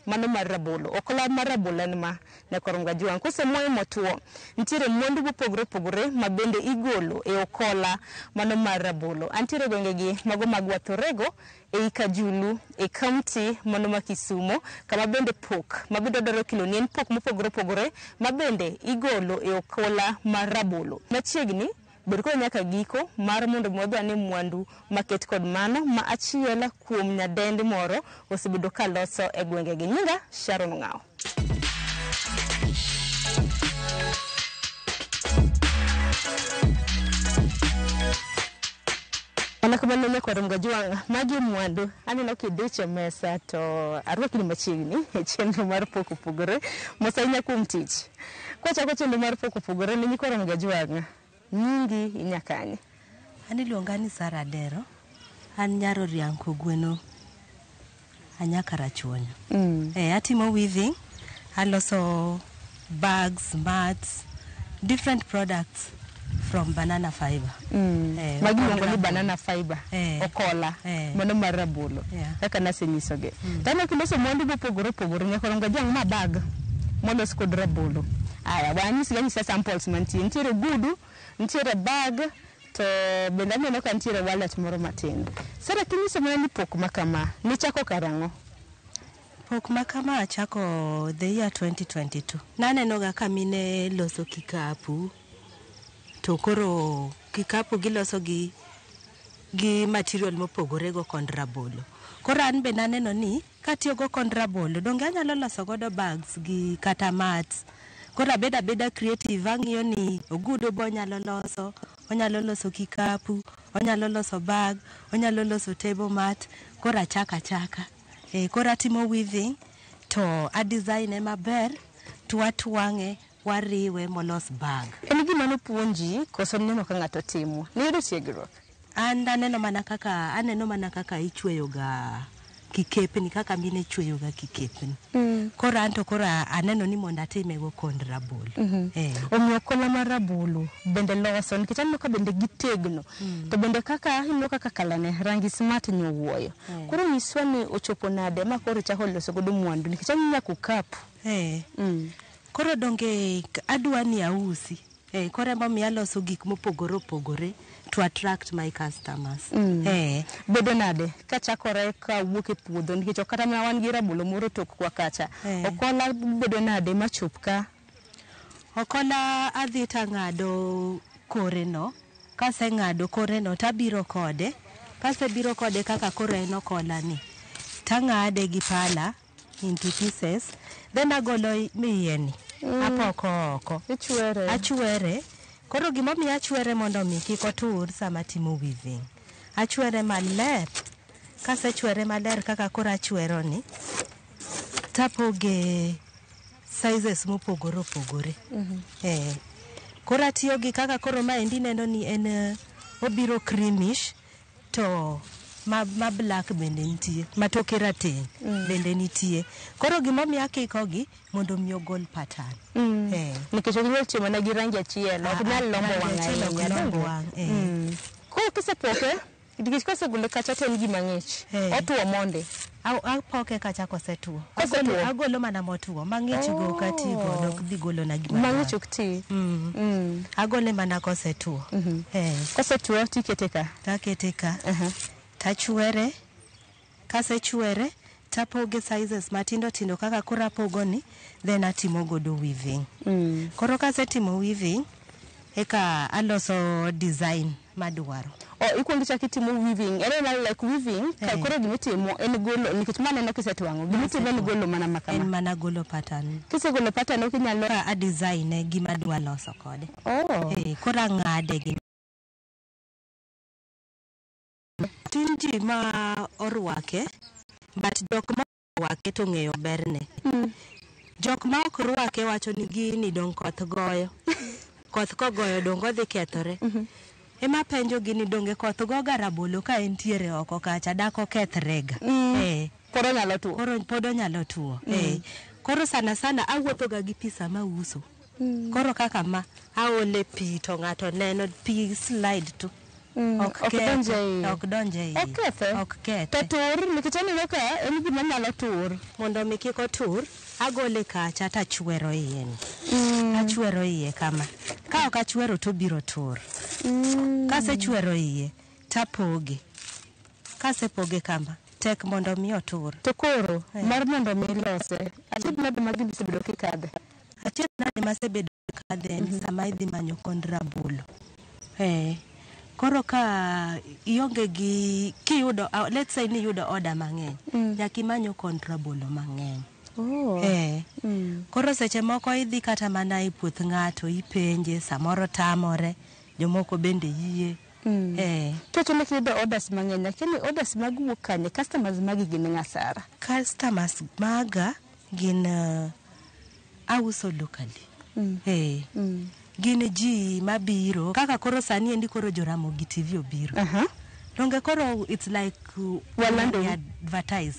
[SPEAKER 22] mano mar rabolo. Okola mar rabolo en ma nyakwar Mgajuang'. Kosemoye motwo, nitiere mwandu mopogore opogore ma bende igolo e okola mano mar rabolo. Antiere e gwengegi mago mag Wathorego ei Kajulu e kaunti mano ma Kisumo, kama bende pok ma bende odwaro keloni en pok mopogore opogore ma bende igolo e okola mar rabolo. Machiegni bed kod nyaka giko mar mondo mi wadhi ane mwandu maket kod mano ma achiel kuom nyadendi moro osebedo ka loso e gwengegi. Nyinga Sharon Ng'ao. Mana kamano nyakwar Mgajuang', magi e mwandu aneno kidich e mesa to arwakni machiegni e chenro mar pok opogore. Mos ahinya kuom tich. Kwachako chenro mar pok opogore ne nyikwar Mgajuang', nyingi inyakanye?
[SPEAKER 23] An iluonga ni Sarah Adero, an nyar Oriang' Kogweno, anyaka Rachuonyo. Atimo weaving, aloso bags, mats, different products from banana fiber.
[SPEAKER 22] Magi iluongo ni banana fiber, okola, mano mar rabolo, kaka nasenyisogi. To aneno kiloso mwandu mopogore opogore, nyakwar Mgajuang' ma bag molos kod rabolo. Aya, wanyisi anyisa samples mantie. Nitiere ogudu, nitiere bag, to bende aneno ka nitiere wallet moro matin. Sara, kinyiso mana ni pok ma kama, nichako karang'o?
[SPEAKER 23] Pok ma kama achako the year 2022. Naneno ga ka mine loso kikapu, to koro kikapu giloso gi material mopogore go kod rabolo. Koro an be naneno ni katiyo go kod rabolo, donge anyalo loso godo bags gi kata mats. Koro abedo abeda creative, ang'iyo ni ogudu be onyalo loso, onyalo loso kikapu, onyalo loso bag, onyalo loso table mat. Koro achako achaka. Koro atimo weaving to a design e maber to watwang'e wariwe molos bag.
[SPEAKER 22] En gima nopuonji koso nineno ka ng'ato timo? Niyudo tiegruok?
[SPEAKER 23] An aneno mana kaka ichweyo ga kikepni kaka mine chweyoga kikepni. Koro anto koro aneno ni mondo atime go kond rabolo.
[SPEAKER 22] Omiyo okola mar rabolo bende loso nikech aneno ka bende gitegno. To bende kaka ineno kaka kalane rangi smart nyowuoyo. Koro nyiswa ni ochopo nade ma koro ichako loso godo mwandu nikech aneno nyaka okapu.
[SPEAKER 23] Koro donge adwa ni ausi. Koro emomiyo aloso gik mopogore opogore to attract my customers.
[SPEAKER 22] Bedo nade kachakore ka wuok e puodho nikech ok kata mana wan gi rabolo moro tok kwa kacha. Okola bedo nade machop ka?
[SPEAKER 23] Okola adhi tang'ado kore no, kaseng'ado kore no tabiro kode, kasebiro kode kaka koro en okola ni, tang'ade gi pala into pieces, then agolo iye ni, apoko oko.
[SPEAKER 22] Ichwere.
[SPEAKER 23] Achwere. Koro gimomiyo achwere mondo mi kik otur sama atimo weaving. Achwere maler. Kasechwere maler kaka koro achwero ni, tapoge sizes mopogore opogore. Koro atiyo gi kaka koro maendi ineno ni en obiro creamish to ma black bende nitie, ma toke rateng' bende nitie. Koro gimomiyo akikogi mondo mi ogol pattern.
[SPEAKER 22] Nikech ok inyal tiyo mana gi rangi achiel, ok nyal lombo
[SPEAKER 23] Rangi
[SPEAKER 22] wang'
[SPEAKER 23] achiel ok
[SPEAKER 22] ahinya,
[SPEAKER 23] lomb
[SPEAKER 22] donge?
[SPEAKER 23] wang'.
[SPEAKER 22] Koro kisepoke, nikech kosegole kacha to en gima ng'ich. Otuo monde.
[SPEAKER 23] Apoke kacha kosetuo.
[SPEAKER 22] Kosetuo?
[SPEAKER 23] Agolo mana motuo. Mang'ich go ok ati godo, ok dhi golo na gima
[SPEAKER 22] Mang'ich
[SPEAKER 23] dwaro.
[SPEAKER 22] ok ti.
[SPEAKER 23] Agole mana kosetuo.
[SPEAKER 22] Kosetuo tikete ka?
[SPEAKER 23] Takete ka. Tachwere. Kasechwere, tapoge sizes matindo tindo kaka koro apogo ni, then atimo godo weaving. Koro kasetimo weaving, eka aloso design madwaro.
[SPEAKER 22] Oh, ikuongo ichako itimo weaving. En mana like weaving, ka koro gimitimo en golo, nikech ma aneno kisetwang'o, gimitimo en golo mana ma kama.
[SPEAKER 23] En mana golo pattern.
[SPEAKER 22] Kisegolo pattern ok inyalo
[SPEAKER 23] Ka a design e gima adwa loso kode. Koro ang'ade gi. Tin ji ma orwake, but jok ma orwake to ong'eyo berne. Jok ma ok rwake wacho ni gini dong' koth goyo. Koth kogoyo dong' odhi kethore. Ema penjo gini donge koth goga rabolo ka entiere oko kacha dak okethrega.
[SPEAKER 22] Koro onyalo tuo.
[SPEAKER 23] Koro pod onyalo tuo. Koro sana sana awuotho ga gi pi sama auso. Koro kaka ma aole pi to ng'ato neno pi slide to. Ok
[SPEAKER 22] Ok
[SPEAKER 23] kethe.
[SPEAKER 22] donj e iye.
[SPEAKER 23] Ok donj e iye.
[SPEAKER 22] Ok kethe.
[SPEAKER 23] Ok kethe.
[SPEAKER 22] To tur nikech aneno ka en gima nyalo tur.
[SPEAKER 23] Mondo mi kik otur, agole kacha tachwero iye ni. Achwero iye kama. Ka ok achwero to obiro tur. Kasechwero iye, tapoge. Kasepoge kama, tek mondo mi otur.
[SPEAKER 22] To koro, mar mondo mi ilose, achiedh nade ma gini osebedo kikadhe?
[SPEAKER 23] Achiedh nade masebedo kikadhe en sama idhi manyo kond rabolo. Koro ka ionge gi, kiyudo, let's say ni iyudo order mang'eny, nyaka imany okond rabolo mang'eny. Koro seche moko idhi kata mana e puoth ng'ato, ipenje, samoro tamore, jomoko bende yie.
[SPEAKER 22] To chune kiyudo orders mang'eny, lakini orders mag wuok kanye? Customers magi gin ng'a, Sara?
[SPEAKER 23] Customers maga gin auso locally. Gin ji mabiro kaka koro sani endi koro Joramogi TV obiro. Donge koro it's like
[SPEAKER 22] Walando.
[SPEAKER 23] we advertise.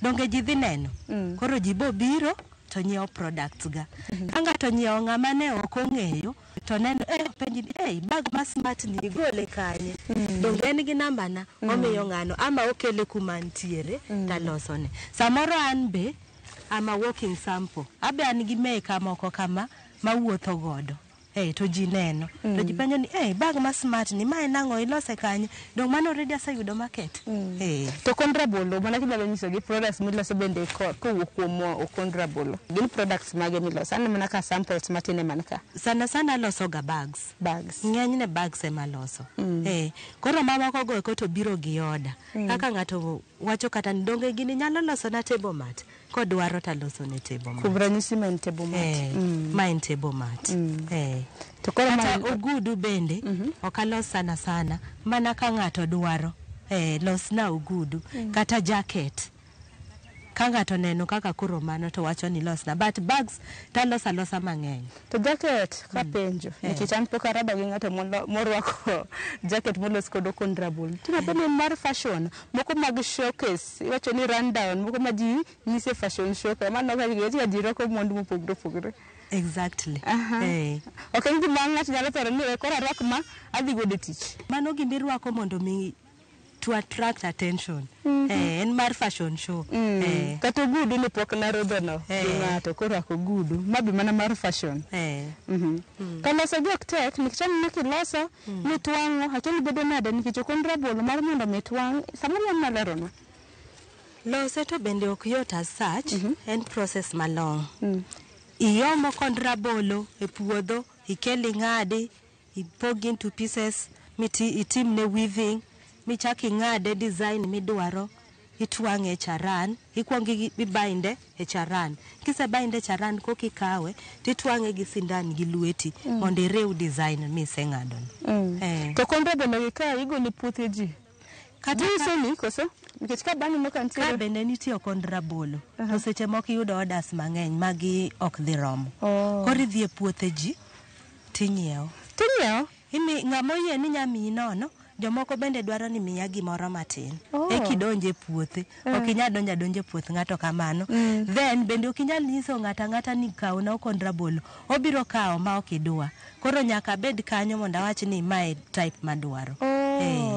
[SPEAKER 23] Donge ji dhi neno. Koro ji bo biro to nyiewo products ga. Ka ng'ato nyiewo ng'ama ne ok ong'eyo to neno penji ni bag ma smart ni igole kanye. Donge en gi namba na omiyo ng'ano ama okele kuma ntiere talosone. Samoro an be I'm a walking sample. Abe an gi meka moko kama mawuotho godo. To ji neno. To ji penjo ni, bag ma smart ni, ma en ang'o, ilose kanye? Dong' mano already aseyudo market.
[SPEAKER 22] To kond rabolo, mana kinyalo nyisogi products miloso bende kowuok kuom okond rabolo. Gin products mage miloso? Aneno mana ka samples matin ema ni ka.
[SPEAKER 23] Sana sana aloso ga bags.
[SPEAKER 22] Bags.
[SPEAKER 23] Ng'enyne bags ema aloso. Koro mamoko go eko to biro gi order. Kaka ng'ato wacho kata ni donge gini nyalo loso na table mat. Kodwaro to aloso ne table mat.
[SPEAKER 22] Kuom ranyisi ma en table mat.
[SPEAKER 23] Ma en table mat.
[SPEAKER 22] To koro
[SPEAKER 23] Kata
[SPEAKER 22] ma en
[SPEAKER 23] ogudu bende, ok alos sana sana, mana ka ng'ato dwaro. Losna ogudu. Kata jacket. Ka ng'ato oneno kaka koro mano to wacho ni losna. But bags taloso alosa mang'eny.
[SPEAKER 22] To jacket kapenjo nikech an pok arado gi ng'ato morwako jacket molos kod okond rabolo. Timo ni mar fashion, moko mag showcase, iwacho ni rundown, moko ma ji nyise fashion show, mano ka ji rwako mwandu mopogore opogore.
[SPEAKER 23] Exactly.
[SPEAKER 22] Ok en gima ng'ato nyalo paro ni koro arwak ma adhi godo e tich.
[SPEAKER 23] Mano gima irwako mondo mi to attract attention. En mar fashion show.
[SPEAKER 22] Kata ogudu ni pok narodho no gi ng'ato koro rwako ogudu. Ma be mana mar fashion. To loso gi ok tek nikech aneno kiloso mitwang'o akia ni bedo nade nikech okond rabolo mar mondo mi twang' samoro inyalo leronwa.
[SPEAKER 23] Lose to bende ok yot as such, en process malong. Iomo kond rabolo e puodho, ikel ing'adi, ipog into pieces, miti itimne weaving, michak ing'ade design midwaro, itwang'e e charan, ikuongo ibinde e charan. Kisebinde e charan koka ikawe, titwang'e gi sindan gi lweti mondo iriw design miseng'ado no.
[SPEAKER 22] To kond rabolo gi ka igolo e puothe ji.
[SPEAKER 23] Kata
[SPEAKER 22] Giuso ni koso? Nikech ka bang' ka nitiere
[SPEAKER 23] Ka bende nitie okond rabolo, to seche moko iyudo orders mang'eny magi ok dhi romo. Koro idhi e puothe ji tinyiewo.
[SPEAKER 22] Tinyiewo?
[SPEAKER 23] Imi ng'ama oyie ni nya miyi nono, jomoko bende dwaro ni miya gimoro matin. Eka idonj e puothe. Ok inyal donjo adonja e puoth ng'ato kamano. Then bende ok inyal nyiso ng'ato ang'ata ni kawna okond rabolo. Obiro kawo ma ok idwa. Koro nyaka abed kanyo mondo awach ni mae type madwaro.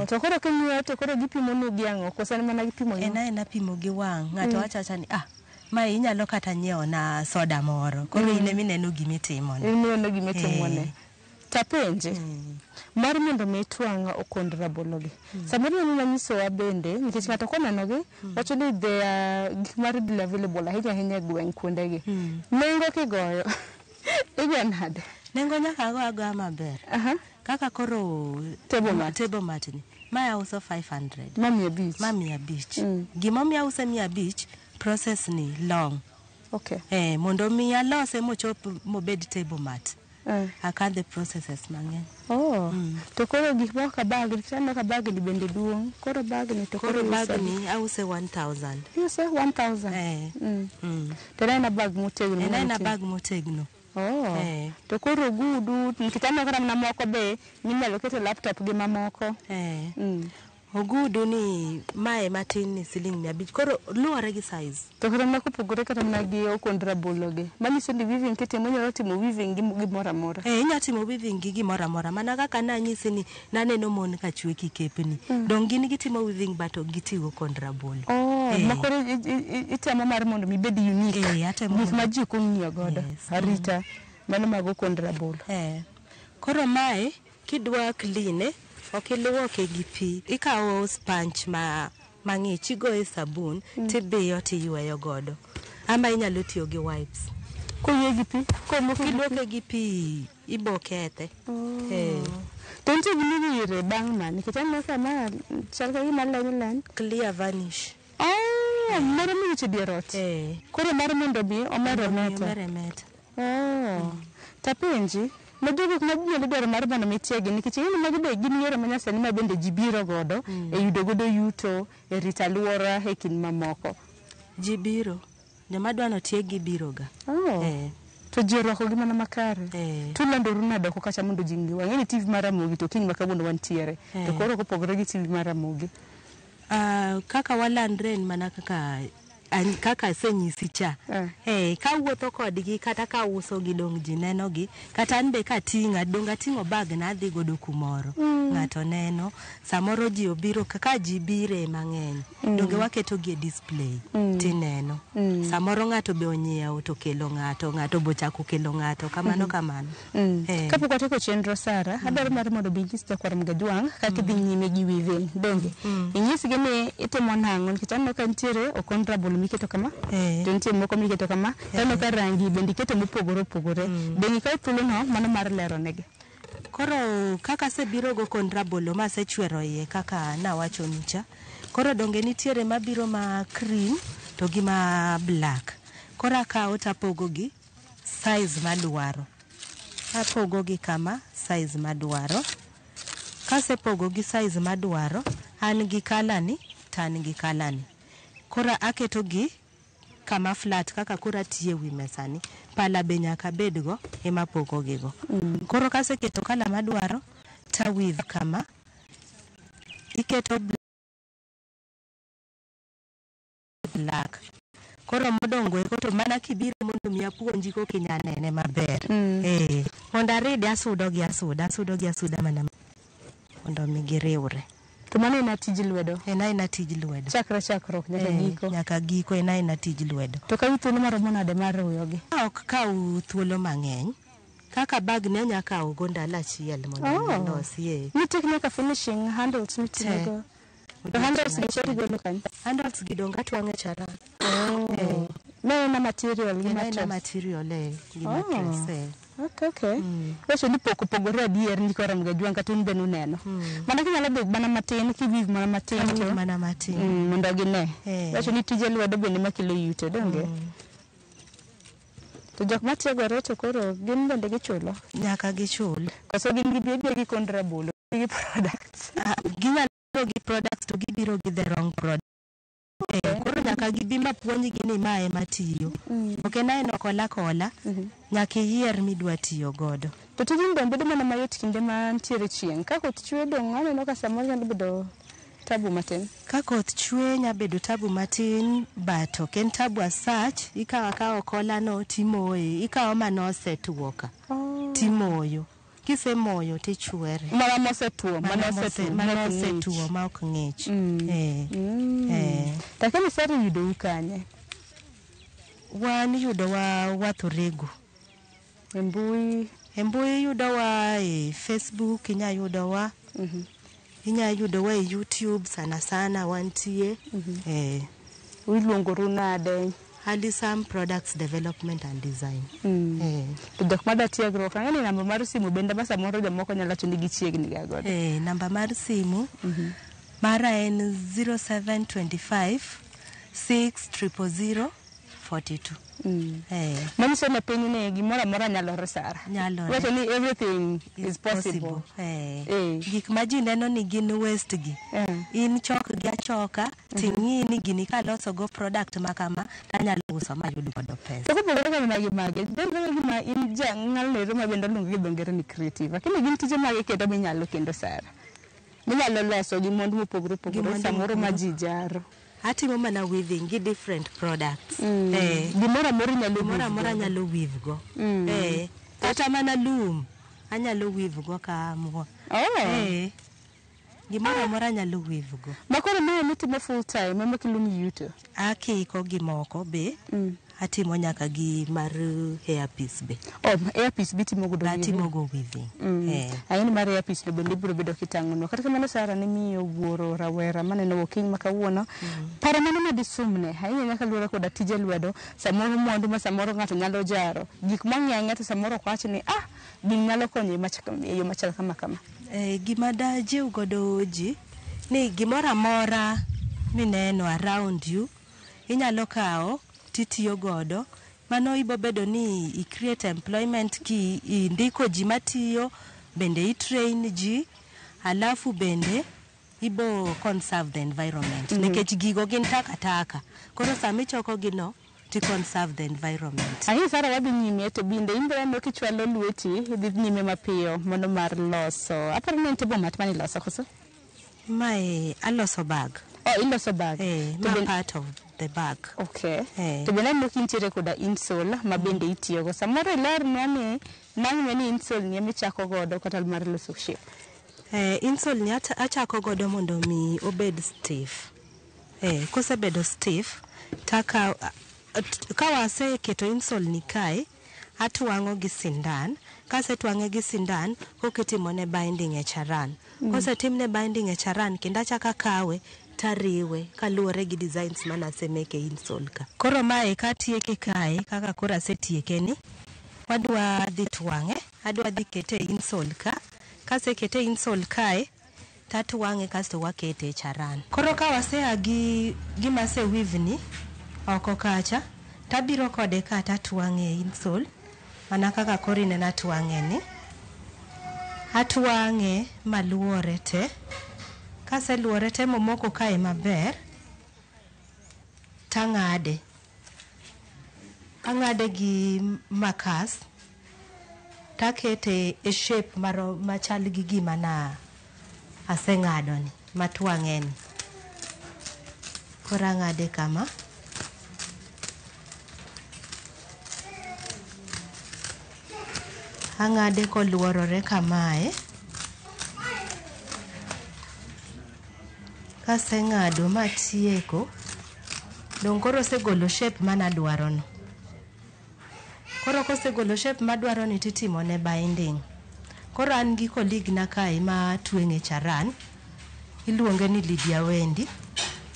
[SPEAKER 22] To koro king'iyo to koro gipimo ni gi ang'o? Koso en mana gipimo gi
[SPEAKER 23] En aena pimo gi wang'. Ng'ato wacho awacha ni mae inyalo kata nyiewo na soda moro. Koro in ema ineno gima itimo ne.
[SPEAKER 22] In ineno gima itimo ne. Tapenje, mar mondo mi itwang' okond rabolo gi. Samoro inyalo nyisowa bende, nikech ng'ato koneno gi, wacho ni they are gik ma readily available ahinya ahinya e gweng' kuonde gi. Nengo kigoyo, igo nade?
[SPEAKER 23] Nengo nyaka ago agoya maber. Kaka koro
[SPEAKER 22] Table mat.
[SPEAKER 23] Table mat ni. Mae auso 500.
[SPEAKER 22] Ma 500.
[SPEAKER 23] Ma 500. Gimomiyo ause 500, process ni long. Mondo mi alose mochop mobed table mat. Akadhe processes mang'eny.
[SPEAKER 22] To koro gik moko ka bag, nikech aneno ka bag ni bende duong'. Koro bag ni to
[SPEAKER 23] koro
[SPEAKER 22] iuso
[SPEAKER 23] bag
[SPEAKER 22] adi?
[SPEAKER 23] ni ause 1000.
[SPEAKER 22] Iuse 1000? To en aena bag motegno.
[SPEAKER 23] En aena
[SPEAKER 22] mantie.
[SPEAKER 23] bag motegno.
[SPEAKER 22] To koro ogudu, nikech aneno kata mana moko be minyalo keto laptop gi mamoko.
[SPEAKER 23] Ogudu ni mae matin ni siling 500. Koro luwore gi size.
[SPEAKER 22] To kata mana kopogore kata mana gi okond rabolo gi. Manyiso ni weaving kitimo inyalo timo weaving gi gimoro amora.
[SPEAKER 23] Inyalo timo weaving gi gimoro amora. Mana kaka nanyisi ni naneno mon ka chwe kikepni. Dong gin gitimo weaving but ok gitigo kond rabolo.
[SPEAKER 22] Ma koro itemo mar mondo mi ibed unique.
[SPEAKER 23] Atemo
[SPEAKER 22] Gik ma
[SPEAKER 23] mondo
[SPEAKER 22] ji ok ong'iyo godo. Arita mano mag okond rabolo.
[SPEAKER 23] Koro mae kidwa clean ok iluoke gi pi. Ikawo sponge mang'ich, igoye sabun, tibiyo tiyweyo godo. Ama inyalo tiyo gi wipes.
[SPEAKER 22] Koywe gi pi?
[SPEAKER 23] Kiluoke gi pi, ibo kethe.
[SPEAKER 22] To nitie gima iwire bang' ma, nikech aneno ka ma chal ka gima leny leny.
[SPEAKER 23] Clear varnish.
[SPEAKER 22] Moro miwicho e dier ot. Koro mar mondo mi omer
[SPEAKER 23] Mondo mi
[SPEAKER 22] meta.
[SPEAKER 23] omer meta.
[SPEAKER 22] Tapenji, mago gik ma ji nyalo dwaro mar mondo mi tiegi, nikech ing'e ni magi be gin yore ma nyasani ma bende ji biro godo e yudo godo yuto, e rito alwora e kind mamoko.
[SPEAKER 23] Ji biro. Joma dwa ni otiegi biro ga.
[SPEAKER 22] To ji orwako gi mana makare. To ulandoru nade oko kacha mondo ji ng'e? Wang'e ni TV mar Ramogi to kiny ma kawuono wantiere. To koro kopogore gi TV mar Ramogi.
[SPEAKER 23] Kaka walandre en mana kaka asenyisi cha. Kawuotho kodgi kata kauso gi dong' ji neno gi, kata an be kating'a dong' ating'o bag na adhi godo kumoro. Ng'ato neno, samoro ji obiro kaka ji bire mang'eny. Donge waketo gi e display tineno. Samoro ng'ato be onyiewo to kelo ng'ato, ng'ato be ochako kelo ng'ato, kamano kamano.
[SPEAKER 22] Kapok watieko chenro Sara, adwaro mar mondo bi inyis jakwar Mgajwang' kaka idhi nyime gi weaving, donge? Inyisgi ni itimo nang'o, nikech aneno ka nitiere okond rabolo miketo kama, to nitie moko miketo kama, to aneno ka rangi bende iketo mopogore opogore. Be ikawo thuolono mano mar lero negi?
[SPEAKER 23] Koro kaka asebiro go kond rabolo ma asechwero iye kaka nawacho nicha, koro donge nitiere mabiro ma cream to gi ma black. Koro akawo tapogo gi size madwaro. Apogo gi kama size madwaro. Kasepogo gi size madwaro, an gi colour ni to an gi colour ni. Koro aketo gi kama flat kaka koro atiyo e wi mesani. Pala be nyaka abedgo ema apoko gigo. Koro kaseketo kala madwaro ta weave kama iketo black. Koro modong' go eko to mana kibiro mondo mi apuonji koka inya nene maber. Mondo aride asudo gi asuda, asudo gi asuda mana mondo mi giriwre.
[SPEAKER 8] To mano en tij lwedo?
[SPEAKER 23] En aena tij lwedo.
[SPEAKER 8] Chakre chakruok nyaka giko?
[SPEAKER 23] Nyaka giko en aena tij lwedo.
[SPEAKER 8] To kawi thuolo maromo nade mar riwogi?
[SPEAKER 23] Ok kaw thuolo mang'eny. Kaka bag ni anya kawo go ndalo achiel mondo mi alosi.
[SPEAKER 8] Nitie nyaka finishing handles mitiyogo. To handles gi koro igolo kanye?
[SPEAKER 23] Handles gi donge atwang'o e charan.
[SPEAKER 8] Ma en material gi
[SPEAKER 23] En aena
[SPEAKER 8] mattress?
[SPEAKER 23] material gi mattress.
[SPEAKER 8] Okay. Wacho ni pok opogore adier ni koro Mgajwang' kata un be nuneno. Mana kinyalo dhi mana matin kiweave mana matin to
[SPEAKER 23] mana matin.
[SPEAKER 8] Mondo gine. Wacho ni tije lwedo bende makelo yuto donge? To jok matiegore to koro gin bende gichulo?
[SPEAKER 23] Nyaka gichul.
[SPEAKER 8] Koso gin gibi abiya gi kond rabolo gi products?
[SPEAKER 23] Ginyalo biro gi products to gibiro gi the wrong product. Koro nyaka gibi mapuonjgi ni ma ema tiyo. Ok en aena kola kola, nyaka iyier midwa tiyo godo.
[SPEAKER 8] To tijni bende bedo mana mayot kinde ma nitiere chieng'. Ka koth chwe dong' aneno ka samoro nyalo bedo tabu matin.
[SPEAKER 23] Ka koth chwe nya bedo tabu matin, but ok en tabu as such. Ikawo akawa kola no timoye, ikawo mano osetuo ka timoyo. Kisemoyo tichwere.
[SPEAKER 8] Mana mosetuo, mana osetuo,
[SPEAKER 23] Mana
[SPEAKER 8] ma ok ng'ich.
[SPEAKER 23] osetuo ma ok ng'ich.
[SPEAKER 8] To kani sari yudou kanye?
[SPEAKER 23] Wan yudowa Wathorego.
[SPEAKER 8] E mbui?
[SPEAKER 23] E mbui yudowa e Facebook, inya yudowa. Inya yudowa e YouTube sana sana wantie.
[SPEAKER 8] Iluongoru nade?
[SPEAKER 23] Alisam Products Development and Design.
[SPEAKER 8] To jok madwa tiegruok, ang'e ni namba mar simu bende ma samoro jomoko nyalo wacho ni gichiegni ga godo.
[SPEAKER 23] Namba mar simu mara en 0725 6 000 42.
[SPEAKER 8] Manyiso ne piny ni gimoro amora nyalore Sara.
[SPEAKER 23] Nyalore.
[SPEAKER 8] Wacho ni everything is possible.
[SPEAKER 23] Gik ma ji neno ni gin waste gi. In chok gi achoka ting'i ni gini kaloso go product ma kama tanyalo uso mayud godo pesa.
[SPEAKER 8] To kopogore kod magi mage, nenore gima in ja ng'alero ma bende oluongo gi dho ngere ni creative. Lakini gin tije mage kendo minyalo kendo Sara? Minyalo loso gi mwandu mopogore opogore samoro ma ji jaro.
[SPEAKER 23] Atimo mana weaving gi different products.
[SPEAKER 8] Gimoro amora inyalo
[SPEAKER 23] Gimoro amora
[SPEAKER 8] weave godo.
[SPEAKER 23] anyalo weave go. Kata mana loom anyalo weave go ka amua. Gimoro amora anyalo weave go.
[SPEAKER 8] Ma koro mae mitimo full time ema keloni yuto?
[SPEAKER 23] Akiko gimoko be. Atimo nyaka gi mar hairpiece be.
[SPEAKER 8] Oh, hairpiece bitimo godo weaving?
[SPEAKER 23] Atimo go weaving.
[SPEAKER 8] Ang'e ni mar hairpiece no bende ibiro bedo kitang'onwa. Kata kamano Sara ne miyo wuoro rawera maneno okinyi ma kawuono. Paro mano ma disumne ahinya nyaka luwore koda tije lwedo. Samoro mwandu ma samoro ng'ato nyalo jaro. Gik mong'e ang'e to samoro ok wach ni gini nyalo konyo e yo machal kama kama.
[SPEAKER 23] Gima dajiw godo ji ni gimoro amora mineno around you inyalo kawo titiyo godo. Mano ibo bedo ni i create employment ki indiko ji matiyo, bende i train ji, alafu bende ibo conserve the environment. Nikech gigo gin takataka. Koro sama ichoko gi no, ti conserve the environment.
[SPEAKER 8] Ahinya Sara wadhi nyime to bende in be aneno kichwalo lweti idhi nyime mapiyo mondo mar loso. Aparo ni en table mat mane iloso koso?
[SPEAKER 23] Mae aloso bag.
[SPEAKER 8] Oh, iloso bag.
[SPEAKER 23] Ma part of the bag.
[SPEAKER 8] Okay. To bende aneno kintiere koda insole ma bende itiyogo. Samoro ilernwa ni nang'o ni insole ni ema ichako godo kata mar loso shape.
[SPEAKER 23] Insole ni achako godo mondo mi obed stiff. Kosebedo stiff, ka waseketo insole ni kae, atwang'o gi sindan. Kasetwang'e gi sindan, kokitimone binding e charan. Kosetimne binding e charan, kendo achako akawe tariwe kaluwore gi designs manasemeke insole ka. Koro mae katieke kae, kaka koro asetieke ni, wadwa dhi twang'e, adwa dhi kete e insole ka. Kasekete e insole kae, tatwang'e kasto wakete e charan. Koro ka wasea gi gima ase weave ni oko kacha, tabiro kode ka tatwang'e e insole, mana kaka koro ineno atwang'e ni. Atwang'e maluore te. Kaseluore te momoko kae maber, tang'ade. Ang'ade gi makas takete e shape machal gi gima na aseng'ado ni matwang'e ni. Koro ang'ade kama. Ang'ade koluorore kamae. Kaseng'ado matieko, dong' koro osegolo shape manadwaro no. Koro kosegolo shape madwaro ni titimo ne binding. Koro an gi colleague na kae ma tweng'e charan, iluonge ni Lydia Wendi.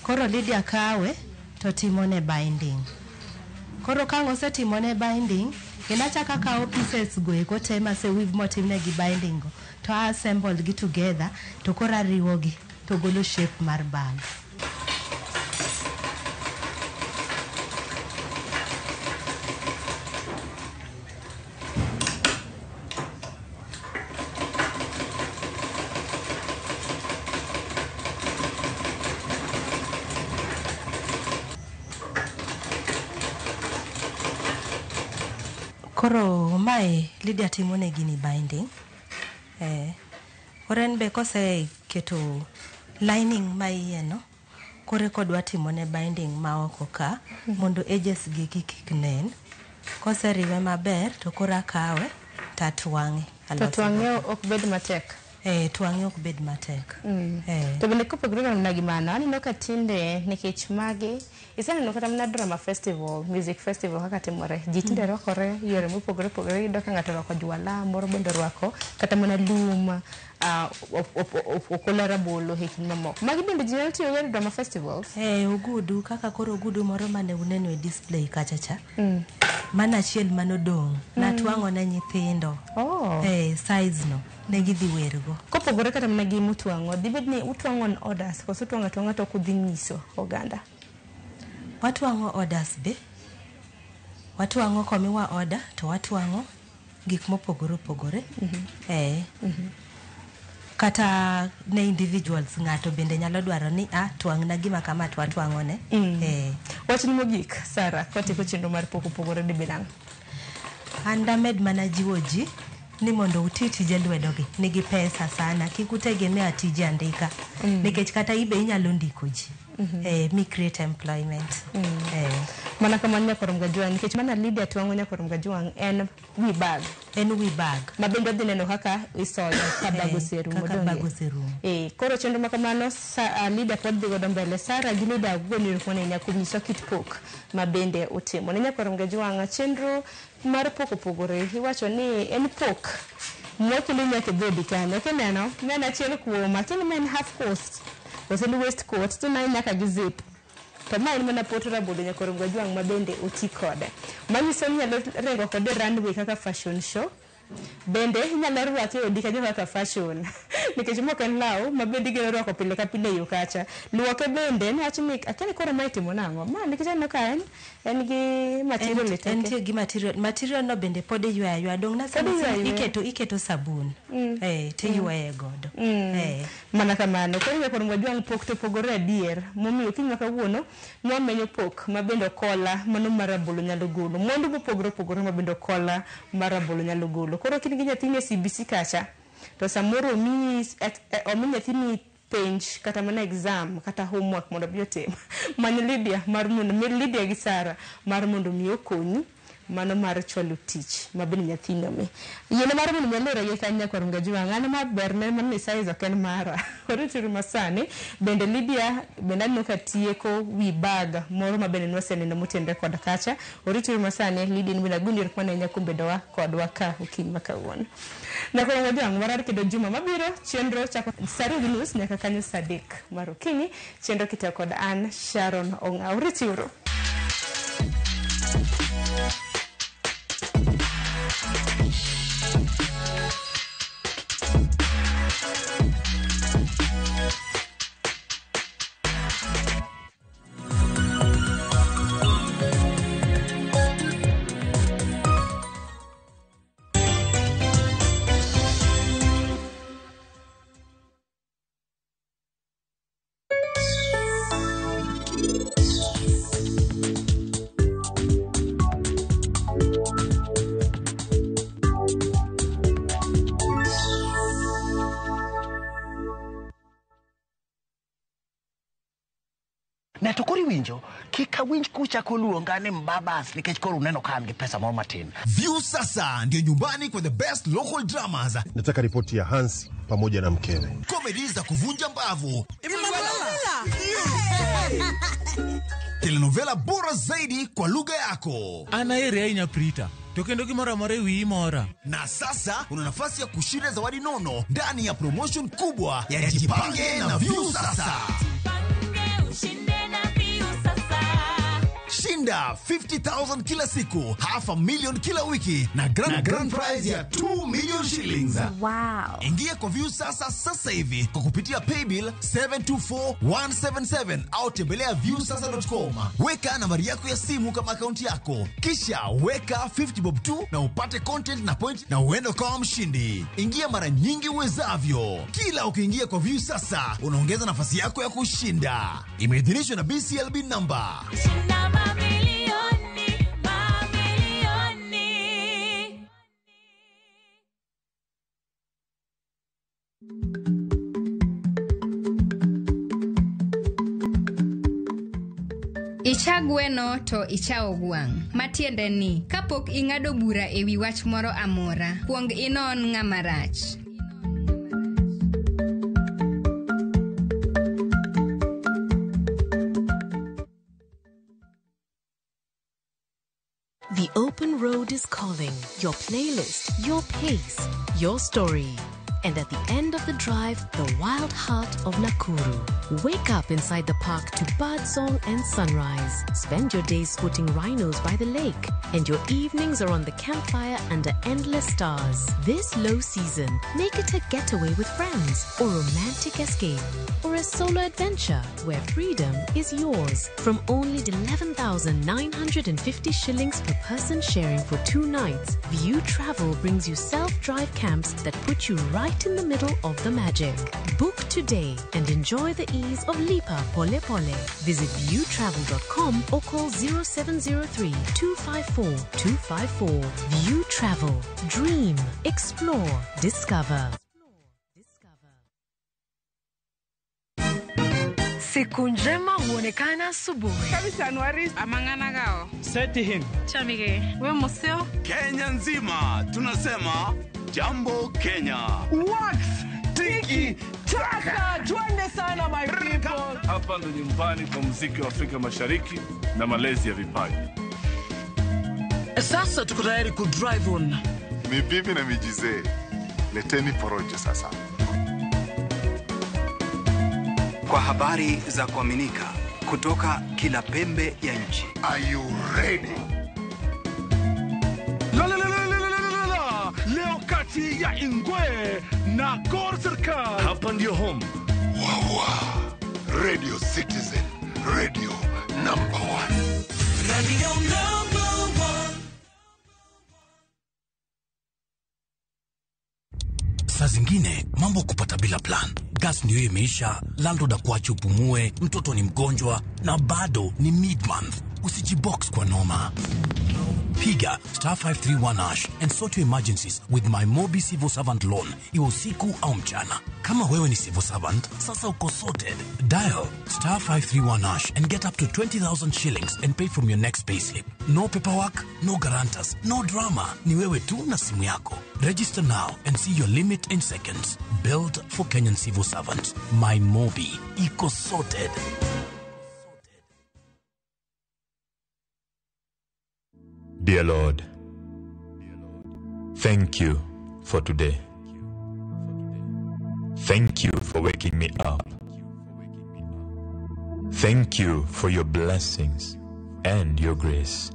[SPEAKER 23] Koro Lydia kawe to timo ne binding. Koro ka ang' osetimo ne binding, kendo achako akawo pieces go eko te mase weave motimne gi binding go to a assemble gi together to koro ariwo gi to golo shape mar bag. Koro mae Lydia timo ne gini binding. Koro en be koseketo lining ma iye no, koro eka odwa timo ne binding ma oko ka mondo edges gi kik nen. Koseriwe maber to koro akawe tatwang'e.
[SPEAKER 8] To twang'e ok bed matek.
[SPEAKER 23] Twang'e ok bed matek.
[SPEAKER 8] To bende kopogore mana gi mano, aneno ka tinde nikech magi iseneno kata mana drama festival, music festival kaka timore. Ji tinde rwakore yore mopogore opogore. Iyudo ka ng'ato orwako jwala, moro bende orwako kata mana lum, okola rabolo e kind mamoko. Magi bende ji nyalo tiyo go e drama festivals.
[SPEAKER 23] Ogudu kaka koro ogudu moro mane uneno e display kacha cha. Mano achiel manodong'. Natwang'o ne nyithindo. Size no ne gidhi wergo.
[SPEAKER 8] Kopogore kata mana gi mutwang'o, dibed ni utwang'o on orders koso utwang'o atwang'a to ok udhi nyiso oganda?
[SPEAKER 23] Watwang'o orders be. Watwang'o komiwa order to watwang'o gik mopogore opogore. Kata ne individuals ng'ato bende nyalo dwaro ni twang'na gima kama to watwang'o ne.
[SPEAKER 8] Wachni mogik, Sara, kwatieko chenro mar pok opogore dibed nang'o?
[SPEAKER 23] An damed mana jiwo ji ni mondo uti tije lwedo gi nigi pesa sana, kik utegemea tije andika. Nikech kata ibe inyalo ndiko ji. Mi create employment.
[SPEAKER 8] Mana kamano nyakorom Gajwang', nikech mana Lydia twang'o nyakorom Gajwang' en wi bag.
[SPEAKER 23] En wi bag.
[SPEAKER 8] Ma bende odhi neno kaka isoyo ka bag oserumo.
[SPEAKER 23] Kaka bag oserumo.
[SPEAKER 8] Koro chenro ma kamano Lydia pod dhi godo mbele. Sara gi Lydia goni erokamano ahinya kuom nyiso kit pok ma bende utimo. Ne nyakorom Gajwang' chenro mar pok opogore. Iwacho ni en pok mokelo nyaka e dhodi kanyo. Kineno, ma en achiel kuom, akia ma en half cost koso en waist coat to ma en nyaka gi zip. To ma en mana pot rabolo nyakorom Gajwang' ma bende oti kode. Manyiso ni inyalo ringo kode runway kaka fashion show. Bende inyalo rwake e odi kanyo kaka fashion. Nikech mok en law ma bende igeno rwako pile ka pile e yo kacha. Luoke bende niwach ni akia ni koro mae itimo nang'o. Ma nikech aneno ka en gi material e toke.
[SPEAKER 23] Entie gi material. Material no bende pod iyweyo ayweya. Dong' na
[SPEAKER 8] Pod iyweyo ayweya.
[SPEAKER 23] iketo sabun. Tiyueye godo.
[SPEAKER 8] Mana kamano. Koro nyakorom Gajwang' pok to opogore adier. Momiyo kiny ma kawuono nwamenyo pok ma bende okola mano mar rabolo nyalo golo. Mwandu mopogore opogore ma bende okola mar rabolo nyalo golo. Koro ka in gi nyathini e CBC kacha, to samoro omi nyathini penj kata mana exam kata homework mondo obi otim. Many Lydia mar mondo mi Lydia gi Sara mar mondo mi okonyi mano mar chwalo tich ma bende nyathini omi. Yiene mar mondo mi alor gi kanyo nyakwar Gajwang', an ma berne mana ni size ok en mara. Oritiuru masani, bende Lydia bende aneno ka tieko wi bag moro ma bende nwaseneno motenre kod kacha. Oritiuru masani, Lydia in bende agoni erokamano ahinya kuom bedowa kodwa ka okinyi ma kawuono. Nyakwar Gajwang', warar kendo juma mabiro, chenro chako saa 2:30 nyaka kanyo saa 3 mar okinyi. Chenro kitayo kod an Sharon Ong'aw. Oritiuru.
[SPEAKER 10] Ne to koro iwinjo, kik awinj kuchako luonga ni mbabas nikech koro uneno ka an gi pesa moro matin.
[SPEAKER 15] Viusasa ndio nyumbani kwa the best local dramas.
[SPEAKER 16] Nataka ripoti ya Hans pamoja na mkewe.
[SPEAKER 15] Comedy za kuvunja mbavu. Telenovela bora zaidi kwa lugha yako.
[SPEAKER 27] An aheri ahinya Prita, to kendo gimoro amora e wiyi mora.
[SPEAKER 15] Na sasa una nafasi ya kushinda zawadi nono ndani ya promotion kubwa ya Jipange na Viusasa. Shinda 50,000 kila siku, 500,000 kila wiki na grand prize ya 2 million shillings.
[SPEAKER 17] Wow.
[SPEAKER 15] Ingia kwa Viusasa sasa hivi kwa kupitia paybill 724177 au tembelea viusasa.com. Weka nambari yako ya simu kama akaunti yako, kisha weka 50 bob tu na upate content na point na uende ukawa mshindi. Ingia mara nyingi uwezavyo. Kila ukiingia kwa Viusasa unaongeza nafasi yako ya kushinda. Imeidhinishwa na BCLB number.
[SPEAKER 27] Shinda mamilioni, mamilioni.
[SPEAKER 1] Icha gweno to ichawo gwang'. Matiende ni, kapok ing'ado bura e wi wach moro amora, kuong inon ng'ama rach.
[SPEAKER 24] The open road is calling. Your playlist, your pace, your story. And at the end of the drive, the wild heart of Nakuru. Wake up inside the park to birdsong and sunrise. Spend your days spotting rhinos by the lake. And your evenings are on the campfire under endless stars. This low season, make it a getaway with friends, or romantic escape, or a solo adventure where freedom is yours. From only 11,950 shillings per person sharing for 2 nights, View Travel brings you self-drive camps that put you right in the middle of the magic. Book today and enjoy the ease of Lipa Pole Pole. Visit viewtravel.com or call 0703 254 254. View Travel. Dream, explore, discover.
[SPEAKER 25] Siku njema huonekana asubuhi.
[SPEAKER 26] Kabisa Anuari. Amangana gao.
[SPEAKER 28] Seti him.
[SPEAKER 26] Chamige. We museo.
[SPEAKER 29] Kenya nzima tunasema Jambo Kenya.
[SPEAKER 30] Wax tiki taka. Twende sana my people.
[SPEAKER 31] Hapa ndo nyumbani kwa muziki wa Afrika Mashariki na malezi ya vipaji.
[SPEAKER 32] Sasa tuko tayari ku drive on.
[SPEAKER 33] Ni bibi na mijizee. Leteni porojo sasa.
[SPEAKER 6] Kwa habari za kuaminika kutoka kila pembe ya nchi.
[SPEAKER 33] Are you ready?
[SPEAKER 31] La la la la la la la. Leo kati ya Ingwe na Gor Serikal. Hapa ndio home.
[SPEAKER 33] Wawa. Radio Citizen, radio number 1.
[SPEAKER 27] Radio number 1.
[SPEAKER 19] Saa zingine mambo kupata bila plan. Gas ndio imeisha, landlord akuache upumue, mtoto ni mgonjwa na bado ni mid-month. Usijibox kwa noma. Piga star 531 hash and sort your emergencies with my Mobi Civil Servant Loan, iwe usiku au mchana. Kama wewe ni civil servant, sasa uko sorted. Dial star 531 hash and get up to 20,000 shillings and pay from your next payslip. No paperwork, no guarantors, no drama. Ni wewe tu na simu yako. Register now and see your limit in seconds. Built for Kenyan civil servants. My Mobi. Iko sorted.
[SPEAKER 34] Dear Lord, thank you for today. Thank you for waking me up. Thank you for your blessings and your grace.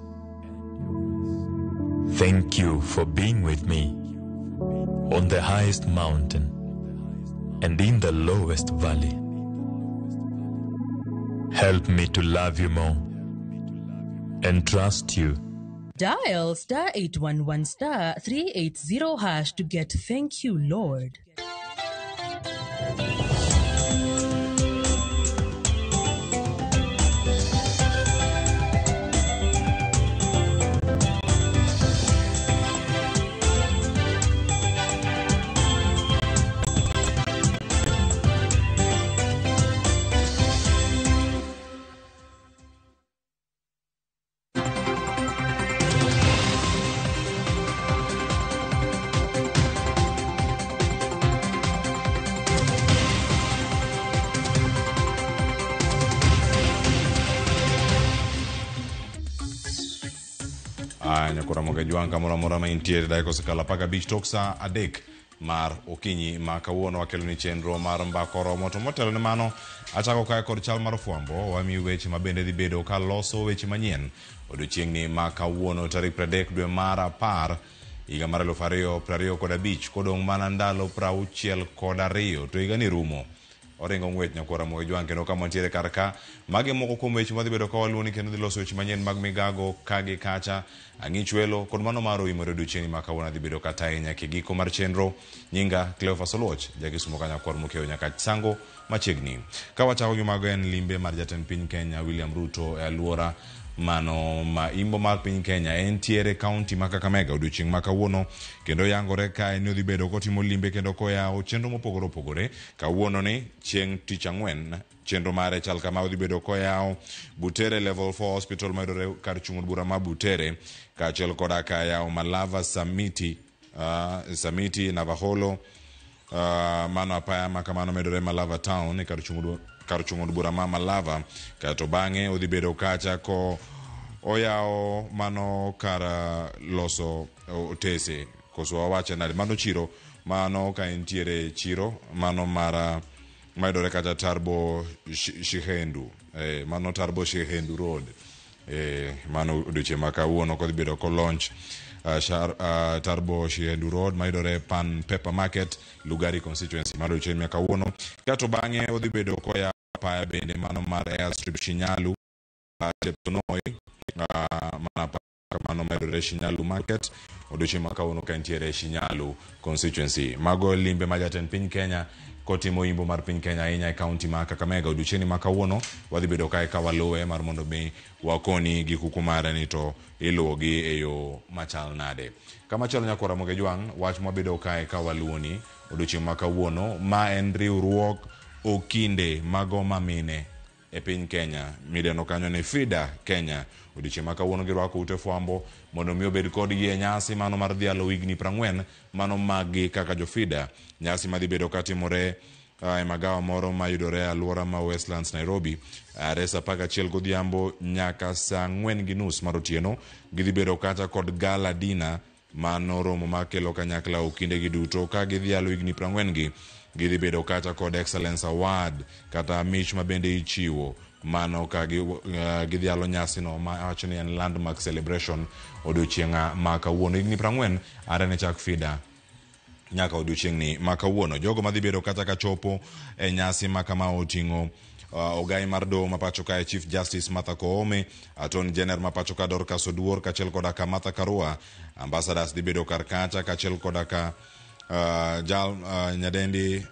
[SPEAKER 34] Thank you for being with me on the highest mountain and in the lowest valley. Help me to love you more and trust you.
[SPEAKER 35] Dial star 811 star 380 hash to get thank you, Lord.
[SPEAKER 2] Nyakora Moga Jwang' kamoro amora ma intiere dakika osekalo 15 tok saa 3 mar okinyi ma kawuono wakelo ni chenro mar mbaka oromo. To motelo ne mano, achako kae kod chal mar fwambo, wamiyo weche ma bende dhi bedo ka loso weche manyien odiochieng'ni ma kawuono tarik 30 dwe mar 10 higa mar 2025, kodong' mana ndalo 62 to higani rumo. Oringo ng'wech Nyakwara Moga Jwang' kendo kama wantiere kar ka. Magi moko kuom weche madhi bedo ka waluwoni kendo dhi loso weche manyien mag migago ka gi kacha. Ang'ich welo kod mano mar oimore odiochieng'ni ma kawuono adhi bedo kata ahinya nyaka e giko mar chenro. Nyinga Cleophas Oluoch, Jakisumo ka Nyakwar Mokeo nyaka Sango machiegni. Ka wachako gi mago en limbe mar jatend piny Kenya William Ruto e aluora mano ma imbo mar piny Kenya entiere kaunti ma Kakamega odiochieng' ma kawuono, kendo yangore kae ni odhi bedo kotimo limbe kendo koyawo chenro mopogore opogore. Kawuono ni chieng' tich ang'wen chenro mare chal kama: odhi bedo koyawo Butere Level 4 Hospital mayudore kar chung' od bura ma Butere, kaachiel koda ka yawo Malava Samiti, Samiti Navaholo, mano apaya ma kamano medore Malava Town e kar chung' od bura ma Malava. Kaeto bang'e odhi bedo kacha ko oyawo mano kar loso otese, koso wawache nade, mano chiro mano ka entiere chiro mano mar mayudore kacha Tarbo Shihendu, mano Tarbo Shihendu Road. Mano odiochieng' ma kawuono kodhi bedo ko launch Tarbo Shihendu Road mayudore Pan Pepper Market, Lugari constituency. Mano odiochieng' ma kawuono. Kato bang'e odhi bedo koyawo apaya bende mano mar Airstrip Shinyalu, Cheptonoi, mana mano mayudore Shinyalu Market odiochieng' ma kawuono ka entiere Shinyalu constituency. Mago limbe ma jatend piny Kenya kotimo imbo mar piny Kenya ahinya e kaunti ma Kakamega. Odiochieng' ma kawuono wadhi bedo kae ka waluwe mar mondo mi wakoni gi kuku mare ni to iluwogi e yo machal nade. Kamachielo Nyakwara Moga Jwang', wach mwabedo kae ka waluwoni odiochieng' ma kawuono ma en riwruok okinde mago mamine e piny Kenya midendo kanyo ni FIDA Kenya. Odiochieng' ma kawuono girwako ute fwambo mondo mi obed kodgi e nyasi mano mar dhialo higni 40 mano mag-gi kaka jo FIDA. Nyasi madhi bedo katimore e magawa moro mayudore e aluora ma Westlands Nairobi are saa 11 godhiambo nyaka saa 4:30 mar otieno. Gidhi bedo kacha kod gala dinner mano romo makelo kanyakla okinde gi duto ka gidhialo higni 40 gi. Gidhi bedo kacha kod Excellence Award kata mich ma bende ichiwo mano ka gidhialo nyasino ma wacho ni en landmark celebration odiochieng' ma kawuono. Higni 40 are ne chak FIDA nyaka odiochieng'ni ma kawuono. Jogo madhi bedo kata kachopo e nyasi ma kama oting'o ogai mar doho ma pacho kae Chief Justice Martha Koome, Attorney General ma pacho ka Dorcas Oduor kaachiel koda ka Martha Karua. Ambassadors dhi bedo kar kacha kaachiel koda ka jal nyadendi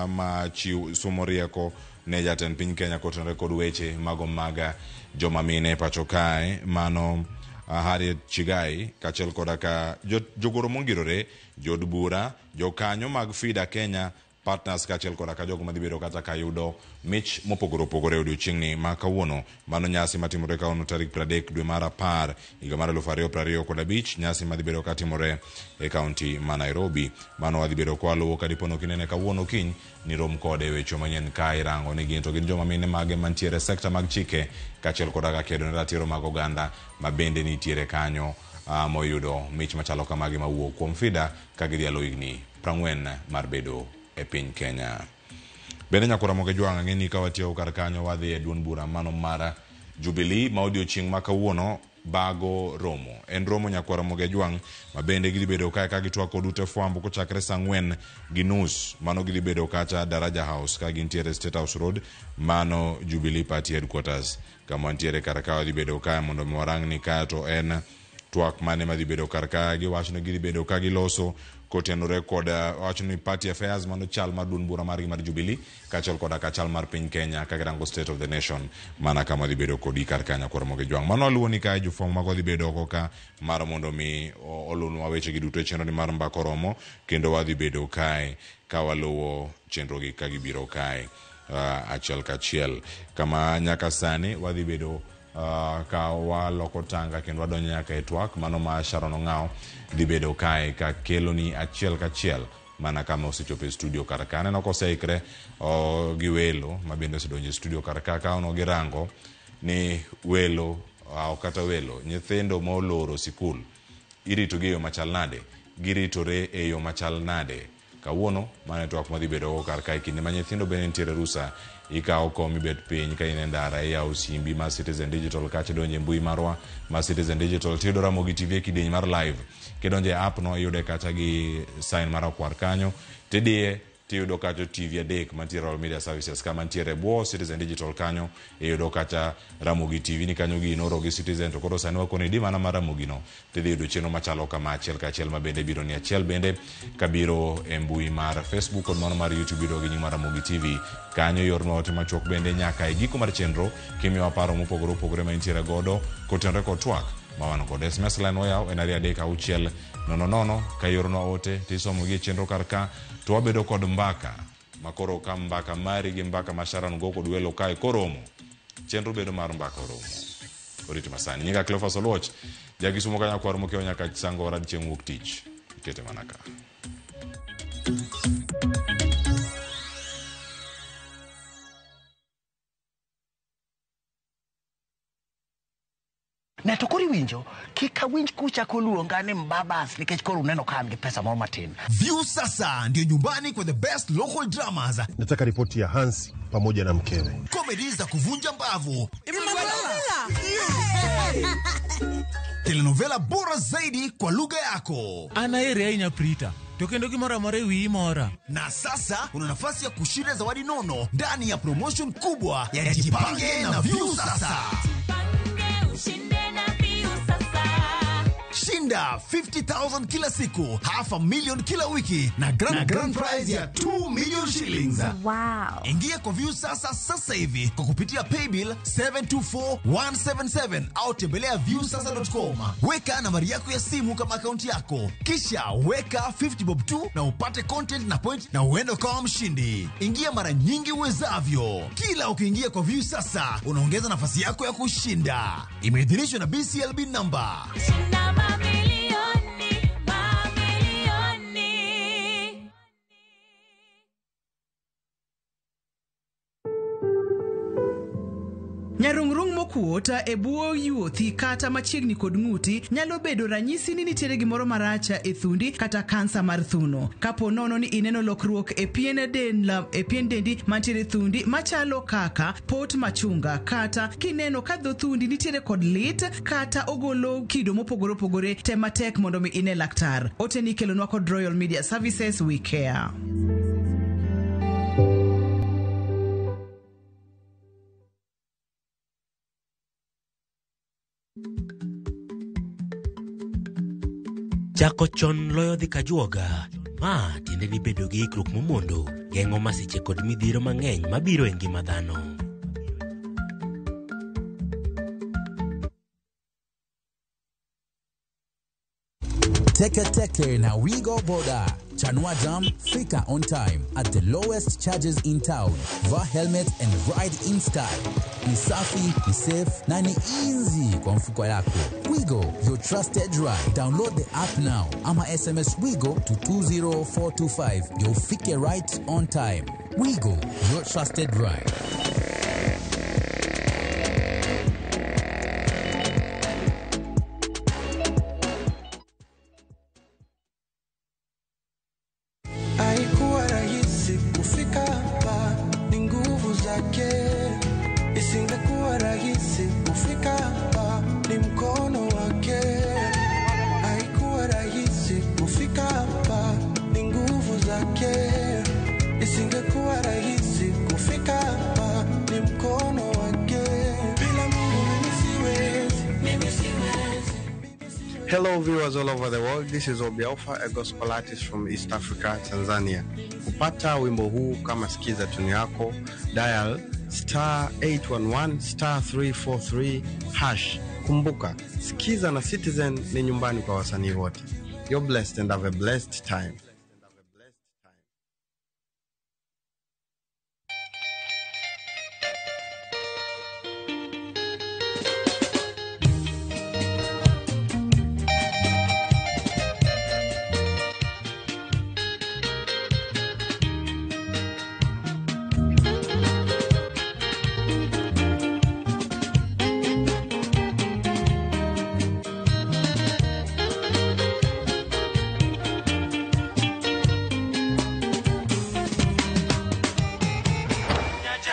[SPEAKER 2] ma chiw sumo rieko ne jatend piny Kenya kotenore kod weche mago mag joma mine pacho kae mano Harriet Chigai kaachiel koda ka jogoro mongirore, jood bura, jokanyo mag FIDA Kenya partners kaachiel koda ka jogo madhi bedo kata ka yudo mich mopogore opogore e odiochieng'ni ma kawuono. Mano nyasi matimore kawuono tarik 30 dwe mar 10 higa mar 2025, nyasi madhi bedo katimore e kaunti ma Nairobi. Mano wadhi bedo kwaluwo ka dipo ni ok inene kawuono kiny ni rom kode e weche manyien ka irango ni gin to gin joma mine mage mantiere e sekta mag chike kaachiel koda ka kedo ne ratiro mag oganda ma bende nitiere kanyo moyudo mich machalo kamagi mawuok kuom FIDA ka gidhialo higni 40 mar bedo e piny Kenya. Bende Nyakwara Moga Jwang' ang'e ni ka watieko kar kanyo wadhi e duond bura mano mar Jubilee ma odiochieng' ma kawuono bago romo. En romo Nyakwara Moga Jwang' ma bende gidhi bedo kae ka gitwak kod ute fwambo kochakre saa 4:30. Mano gidhi bedo kacha Daraja House ka gintiere State House Road, mano Jubilee Party headquarters. Kama wantiere kar ka wadhi bedo kae mondo mi warang ni kae to en twak mane madhi bedo kar ka. Giwacho ni gidhi bedo ka giloso kotenore kod wacho ni party affairs, mano chal mar duond bura margi mar Jubilee kaachiel koda ka chal mar piny Kenya ka girango state of the nation mana kama dhi bedo kodi kar ka Nyakwar Moga Jwang'. Mano aluwo ni kae jofwambo mago dhi bedo oko ka mar mondo mi olunwa weche gi duto e chenro ni mar mbaka oromo, kendo wadhi bedo kae ka waluwo chenro gi ka gibiro kae achiel kachiel kama nyaka sani wadhi bedo ka waloko tanga kendo wadonjo nyaka e twak mano ma Sharon Ong'ao dhi bedo kae ka keloni achiel kachiel mana kama osechopo e studio kar ka. Aneno koseikre gi welo ma bende osedonjo e studio kar ka ka ono girango ni welo kata welo nyithindo ma oloro sikul Iritogi e yo machal nade? Giritore e yo machal nade? Kawuono mano e twak madhi bedo go kar kae kinde ma nyithindo bende nitiere rusa. Ikawo kom ibet piny ka in e ndara iyawo simbi mar Citizen Digital kacha idonjo e mbui marwa mar Citizen Digital tiyudo Ramogi TV e kidieny mar live. Kidonjo e app no iyude kacha gi sign marakwar kanyo tidiye tiyudo kacha TV adek mantiere Royal Media Services ka mantiere e bwo Citizen Digital kanyo iyudo kacha Ramogi TV ni kanyo gi inoro gi Citizen to koro sani wakoni di mana mar Ramogi no tidhi yudo chenro machalo kama achiel kachiel ma bende biro ni achiel bende kabiro e mbui mar Facebook kod mano mar YouTube yudo gi nying mar Ramogi TV kanyo yornwa ote machuok bende nyaka e giko mar chenro kimiyowa paro mopogore opogore ma intiere godo kotenore kod twak ma wan kod SMS line wayaw en 2 3 6 0 0 ka iornwa ote tisomogi e chenro kar ka to wabedo kod mbaka makoro ka mbaka mari gi mbaka ma Sharon go kod welo kae koromo chenro bedo mar mbaka oromo orito masani nyinga Cleophas Oluoch jakisumo ka nyakwar mokiewo nyaka Sangora chieng' wuok tich ikete mana ka.
[SPEAKER 10] Ne to koro iwinjo, kik awinj kuchako luonga ni mbabas nikech koro uneno ka an gi pesa moro matin.
[SPEAKER 15] Viusasa ndio nyumbani kwa the best local dramas,
[SPEAKER 16] Nataka ripoti ya Hansi pamoja na mkewe.
[SPEAKER 15] Comedy za kuvunja mbavu, telenovela bora zaidi kwa lugha yako.
[SPEAKER 3] An aheri ahinya Prita, to kendo gimoro amora e wiyi mora.
[SPEAKER 15] Na sasa una nafasi ya kushinda zawadi nono ndani ya promotion kubwa ya Jipange na Viusasa. Shinda 50,000 kila siku, half a million kila wiki na grand prize ya 2 million shillings.
[SPEAKER 4] Wow.
[SPEAKER 15] Ingia kwa Viusasa sasa hivi kwa kupitia paybill 724177 au tembelea viusasa.com. Weka nambari yako ya simu kama akaunti yako, kisha weka 50 bob tu na upate content na point na uende ukawa mshindi. Ingia mara nyingi uwezavyo. Kila ukiingia kwa Viusasa unaongeza nafasi yako ya kushinda. Imeidhinishwa na BCLB number.
[SPEAKER 27] Shinda mamilioni, mamilioni.
[SPEAKER 5] Nyarung'rung' mokuot e bwo yuothi kata machiegni kod ng'uti nyalo bedo ranyisi ni nitiere gimoro marach e thundi kata kansa mar thuno. Kapo nono ni ineno lokruok e pien del, e pien dendi mantiere thundi machalo kaka pot machunga, kata kineno ka dho thundi nitiere kod lit kata ogolo kido mopogore opogore, tem matek mondo mi ine laktar. Ote ni ikelonwa kod Royal Media Services, we care.
[SPEAKER 7] Chako chon loyo dhi kajuoga. Ma tiende ni bedo gi ikruok momondo geng'o masiche kod midhiero mang'eny mabiro e ngima dhano.
[SPEAKER 9] Teke Teke na Wigo Boda. Chanua Jam, fika on time at the lowest charges in town. Vaa helmet and ride in style. Ni safi, ni safe na ni easy kwa mfuko yako. Wigo, your trusted ride. Download the app now ama SMS Wigo to 20425. Ndio ufike right on time. Wigo, your trusted ride.
[SPEAKER 11] Haikuwa rahisi kufika hapa, ni nguvu zake. Isingekuwa rahisi kufika hapa, ni mkono wake. Haikuwa rahisi kufika hapa, ni nguvu zake. Isingekuwa rahisi kufika hapa, ni mkono wake. Bila Mungu mimi siwezi, mimi siwezi.
[SPEAKER 12] Hello viewers all over the world, this is Obi Alpha, a gospel artist from East Africa, Tanzania. Kupata wimbo huu kama sikiza tuni yako, dial star 811 star 343 hash. Kumbuka, Sikiza na Citizen ni nyumbani kwa wasanii wote. You're blessed and have a blessed time.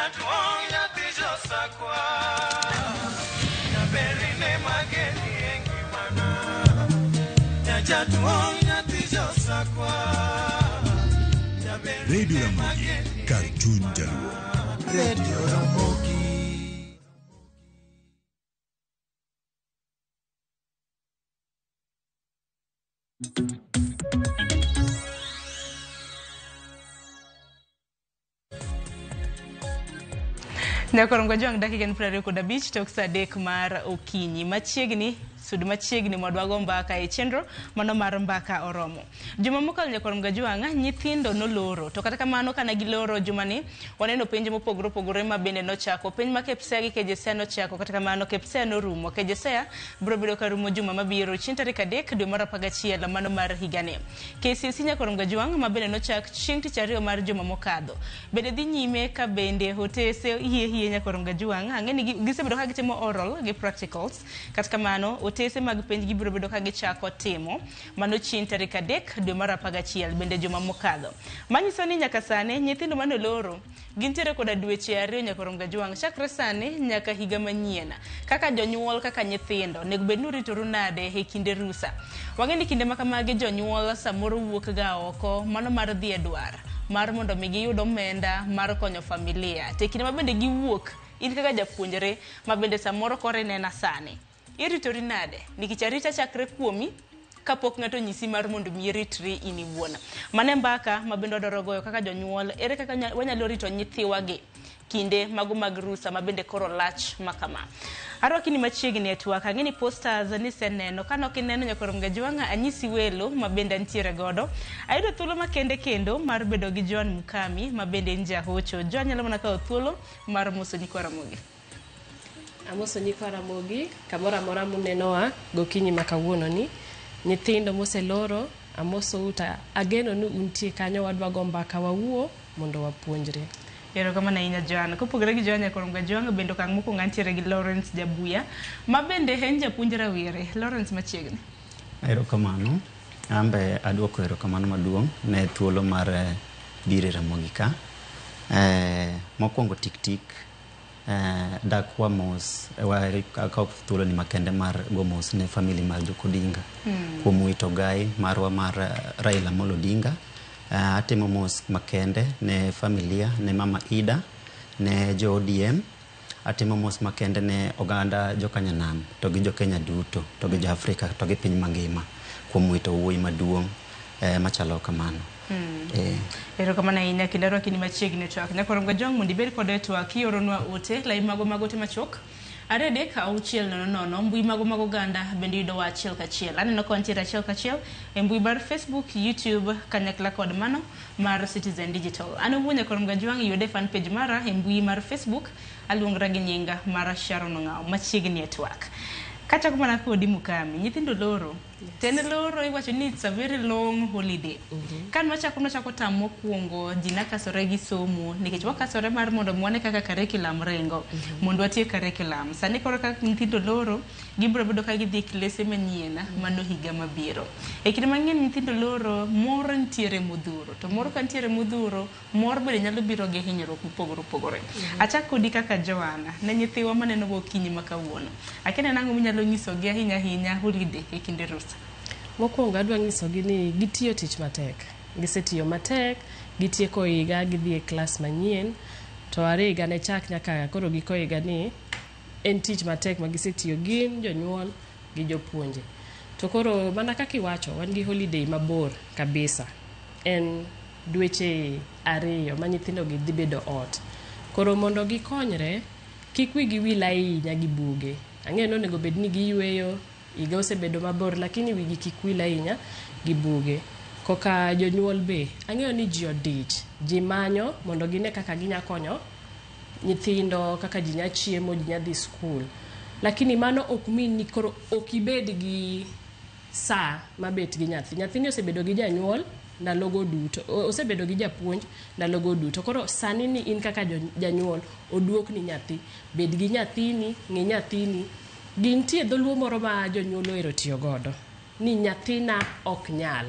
[SPEAKER 11] Jaduong' nyathi josakwa. Jaberine mageni e ngimana. Jaduong' nyathi josakwa.
[SPEAKER 1] Radio Ramogi, kar chuny jaluo.
[SPEAKER 11] Radio Ramogi.
[SPEAKER 4] Nyakorongo jwang' dakika en 25 tok saa 3 mar okinyi. Machiegni, sud machiegni mondo wago mbaka e chenro mano mar Mbaka Oromo. Juma mokalo nyakorongo jwang' nyithindo noloro. To kata kamano kana giloro jumani, waneno penj mopogore opogore ma bende nochako. Penj ma KPSEA gi KJSEA nochako, kata kamano KPSEA norumo. KJSEA biro bedo ka rumo juma mabiro chieng' tarik 3 dwe mar 11 mano mar higani. KCSE nyakorongo jwang' ma bende nochak chieng' tich ariyo mar juma mokadho. Bende dhi nyime ka bende otese hie nyakorongo jwang' ang'e ni gisebedo ka gitimo oral gi practicals. Kata kamano otese mag penj gibiro bedo ka gichako timo mano chieng' tarik 3 dwe mar 11 bende juma mokadho. Manyiso ni nyaka sani nyithindo mane oloro gintiere koda dweche 2 nyakorongo jwang' chakre sani nyaka higa manyien. Kaka jonyuol kaka nyithindo onego bed ni uritoru nade e kinde rusa. Wang'e ni kinde makamagi jonyuol samoro wuok ga oko mano mar dhi e dwar mar mondo mi giyud omenda mar konyo familia. To e kinde ma bende giwuok in kaka japuonjre ma bende samoro koro inena sani, iritori nade? Nikech arita chakre kuomi kapok ng'ato nyisi mar mondo mi iritri in iwuon. Mano e mbaka ma bende wadwaro goyo kaka jonyuol, ere kaka wanyalo rito nyithiwagi kinde mago mag rusa ma bende koro lach ma kama. Arwaki ni machiegni e twak, ang'e ni posters niseneno, kanok ineno nyakorongo jwang' anyisi welo ma bende antiere godo. Ayudo thuolo makende kendo mar bedo gi Joan Mukami ma bende en jahocho. Joan nyalo mana kawo thuolo mar moso nyikwa Ramogi.
[SPEAKER 8] Amoso nyikwa Ramogi kamoro amora munenowa gokinyi ma kawuono ni. Nyithindo moseloro amosou ta ageno ni untie kanyo wadwa go mbaka wawuo mondo wapuonjre.
[SPEAKER 4] Erokamano ahinya Joan. Kopogore gi Joan nyakorongo jwang' bende okang' mokwongo antiere gi Lawrence Jabuya ma bende en japuonj rawere. Lawrence machiegni.
[SPEAKER 13] Erokamano. Ambe aduoko erokamano maduong' ne thuolo mar biro e Ramogi ka. Mokwongo tik tik dak wa mos akawo thuolo ni makende mar go mos ne family mar Jok Odinga kuom wito gai marwa mar Raila Amolo Odinga. Atimo mos makende ne familia, ne mama Ida, ne jo ODM. Atimo mos makende ne oganda jokanyanam to gi jo Kenya duto to gi jo Afrika to gi piny mangima kuom wito wuoyi maduong' machalo kamano.
[SPEAKER 4] Erokamano ahinya kendo arwaki ni machiegni e twak. Nyakorongo jwang' mondo ibed kode e twak ioronwa ote lai mago mag ote machuok 2 3 6 0 0 mbui mago mag oganda bende yudowa achiel kachiel. Aneno ka wantiere achiel kachiel e mbui mar Facebook, YouTube kanyakla kod mano mar Citizen Digital. An owuon nyakorongo jwang' yude fan page mara e mbui mar Facebook aluongra gi nyinga mar Sharon Ong'awo machiegni e twak. Kachako mana kodi Mukami, nyithindo loro. Ten loro iwacho ni it's a very long holiday. Kan wachako tam mokwongo ji nakasore gi somo nikech wakasore mar mondo wane kaka curriculum ringo mondo watiek curriculum. Sani koro kaka nyithindo loro gibiro bedo ka gidhi e klese manyien mano higa mabiro. E kinde mang'eny nyithindo loro mor nitiere modhuro to mor ka nitiere modhuro mor bende nyalo biro gi hinyruok mopogore opogore. Achak kodi kaka Joanna ne nyithiwa maneno gokinyi ma kawuono. Akia ni ang'o minyalo nyisogi ahinya ahinya holiday e kinde rusa.
[SPEAKER 8] Mokwongo adwa nyisogi ni gitiyo tich matek. Gisetiyo matek, gitieko higa, gidhi e klas manyien. To are higa ne chak nyaka koro giko higa ni en tich matek ma gisetiyo gin jonyuol gi jopuonje. To koro mana kaka iwacho, wan gi holiday mabor kabisa. En dweche 2 ma nyithindo gi dhi bedo ot. Koro mondo gikonyre, kik wigi wil ahinya gi buge. Ang'eyo ni onego bed ni giyweyo, higa osebedo mabor, lakini wigi kik wil ahinya gi buge. Koka jonyuol be, ang'eyo ni ji odich, ji manyo mondo gine kaka ginya konyo nyithindo, kaka ji nya chiemo, ji nya dhi skul. Lakini mano ok mean ni koro ok ibed gi saa mabet gi nyathi. Nyathini osebedo gi janyuol ndalogo duto, osebedo gi japuonj ndalogo duto. Koro sani ni in kaka janyuol, oduokni nyathi. Bed gi nyathini, ng'i nyathini. Gintie dholuo moro ma jonyuol ohero tiyo godo. Ni nyathina ok nyal.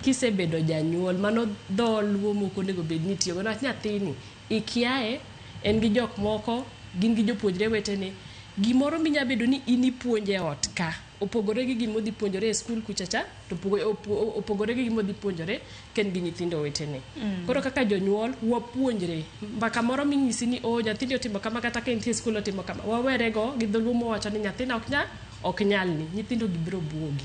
[SPEAKER 8] Kisebedo janyuol, mano dholuo mok onego bed ni itiyogo. Niwach nyathini, ikiaye, En gi jok moko, gin gi jopuonjre wetene. Gimoro minya bedo ni in ipuonje e ot ka opogore gi gima odhi puonjore e skul kucha cha to opogore gi gima odhi puonjore ka en gi nyithindo wetene. Koro kaka jonyuol wapuonjre mbaka moro minyisi ni oh nyathini otimo kama kata ka entie e skul otimo kama wawerego gi dholuo mowacho ni nyathina ok nyal ok nyalni nyithindo gi biro buogi.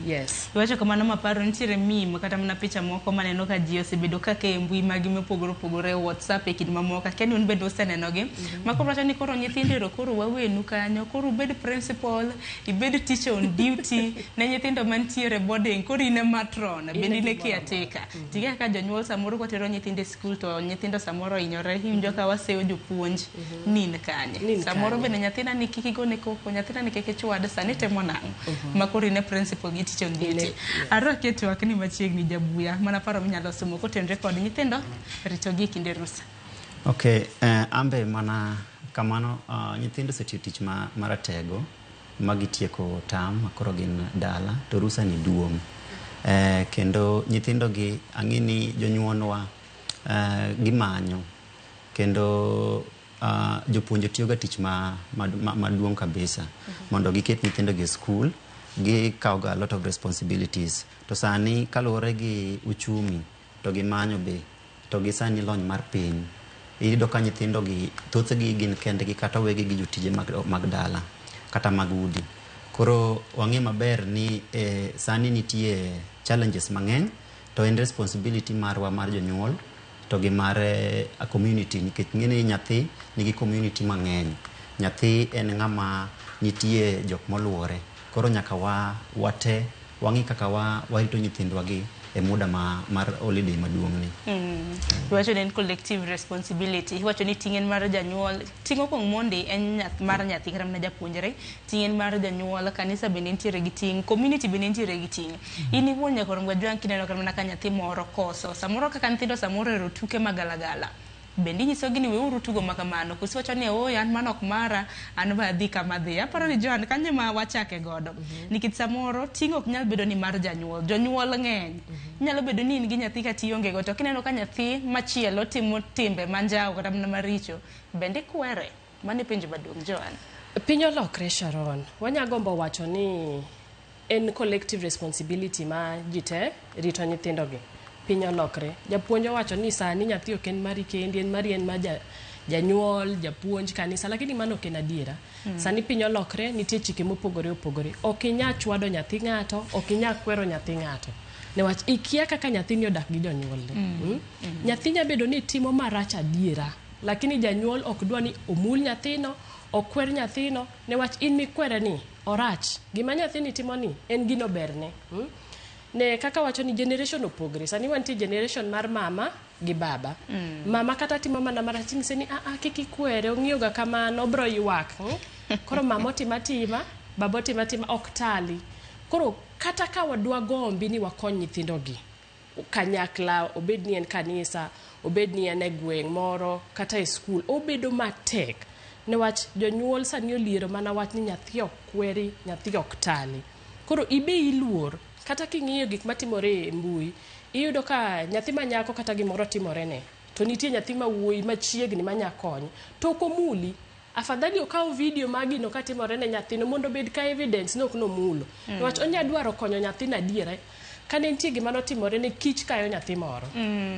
[SPEAKER 8] Yes.
[SPEAKER 4] Iwacho kamano maparo nitiere meme kata mana picha moko maneno ka ji osebedo ka keyo e mbui magi mopogore opogore WhatsApp e kind mamoko akia ni un bende usenenogi. Ma koro wacho ni koro nyithindo ero koro wawenu kanyo koro ubed principal ibed teacher on duty ne nyithindo mantiere boarding koro in e matron bende in e caretaker. Ting'e kaka jonyuol samoro kwatero nyithindo e skul to nyithindo samoro ohinyore iwinjo ka waseyo jopuonj ni in kanye. Samoro bende nyathina ni kik igone koko nyathina ni kik ichwad sani timo nang'o ma koro in e principal gi teacher on duty. Arwaki e twak ni machiegni Jabuya mana paro minyalo somo kotenore kod nyithindo ritogi e kinde rusa.
[SPEAKER 13] Okay, ambe mana kamano nyithindo osetiyo tich maratego ma gitieko tam ma koro gin dala to rusa ni duong'. Kendo nyithindo gi ang'e ni jonyuolwa gimanyo kendo jopuonje tiyoga tich maduong' kabisa mondo giket nyithindo gi e skul gikawoga a lot of responsibilities to sani kaluwore gi uchumi to gimanyo be to gi sani lony mar piny iyudo ka nyithindo gi thothgi gin kendgi kata owegi gi jotije mag dala kata mag udi. Koro wang'e maber ni sani nitie challenges mang'eny to en responsibility marwa mar jonyuol to gi mar community nikech ng'e ni nyathi nigi community mang'eny. Nyathi en ng'ama nitie jok moluore koro nyaka wate wang'i kaka warito nyithindwa gi e muda mar holiday maduong' ni.
[SPEAKER 4] Iwacho ni en collective responsibility. Iwacho ni ting' en mar janyuol. Ting' mokwongo mondi en mar nyathi kata mana japuonjre. Ting' en mar janyuol, kanisa bende nitiere gi ting', community bende nitiere gi ting'. In iwuon nyaka Ojwang' kineno kata mana ka nyathi moro koso. Samoro kaka nyithindo samoro ohero tuke magalagala. Bende inyisogi ni weuru tugo ma kamano koso iwacho ni ooyo an mano ok mara an be adhi kama adhiye. Aparo ni Joan kanyo ema wachake godo. Nikech samoro ting' ok nyal bedo ni mar janyuol. Jonyuol ng'eny. Inyalo bedo ni in gi nyathi kata ionge go to kineno ka nyathi machielo timo timbe manjawo kata mana maricho bende ikwere. Mano e penjo maduong' Joan.
[SPEAKER 8] Piny olokre Sharon. Wanya gombo wacho ni en collective responsibility ma ji te rito nyithindogi. Piny olokre. Japuonj owacho ni sani nyathi ok en mari kendi, en mari en mar janyuol, japuonj, kanisa, lakini mano ok en adiera. Sani piny olokre, nitie chike mopogore opogore. Ok inyal chwado nyathi ng'ato, ok inyal kwero nyathi ng'ato. Newach ikia kaka nyathini odak gi jonyuolne. Nyathi nyalo bedo ni timo marach adiera, lakini janyuol ok dwa ni omul nyathino, okwer nyathino, newach in mikwere ni orach. Gima nyathini timo ni en gino berne. Ne kaka wacho ni generation opogre. Sani wantie generation mar mama gi baba. Mama kata timo mana marach inyise ni a kik ikwere, ong'iyo ga kamano, obro ywak. Koro mama otimo atima, baba otimo atima, ok tali. Koro kata ka wadwa gombi ni wakony nyithindogi kanyakla, obed ni en kanisa, obed ni en e gweng' moro, kata e skul, obedo matek. Newach jonyuol sani oliero mana wach ni nyathi ok kweri, nyathi ok tali. Koro ibe iluor, kata king'iyo gik matimore e mbui, iyudo ka nyathi ma nyako kata gimoro timore ne, to nitie nyathi ma wuoyi machiegni manya konye, to ok omuli. Afadhali okaw video mar gino katimore ne nyathino mondo obed ka evidence ni ok nomulo. Niwach onya dwaro konyo nyathino adiera. Kane nitie gima notimore ne kich kayo nyathi moro.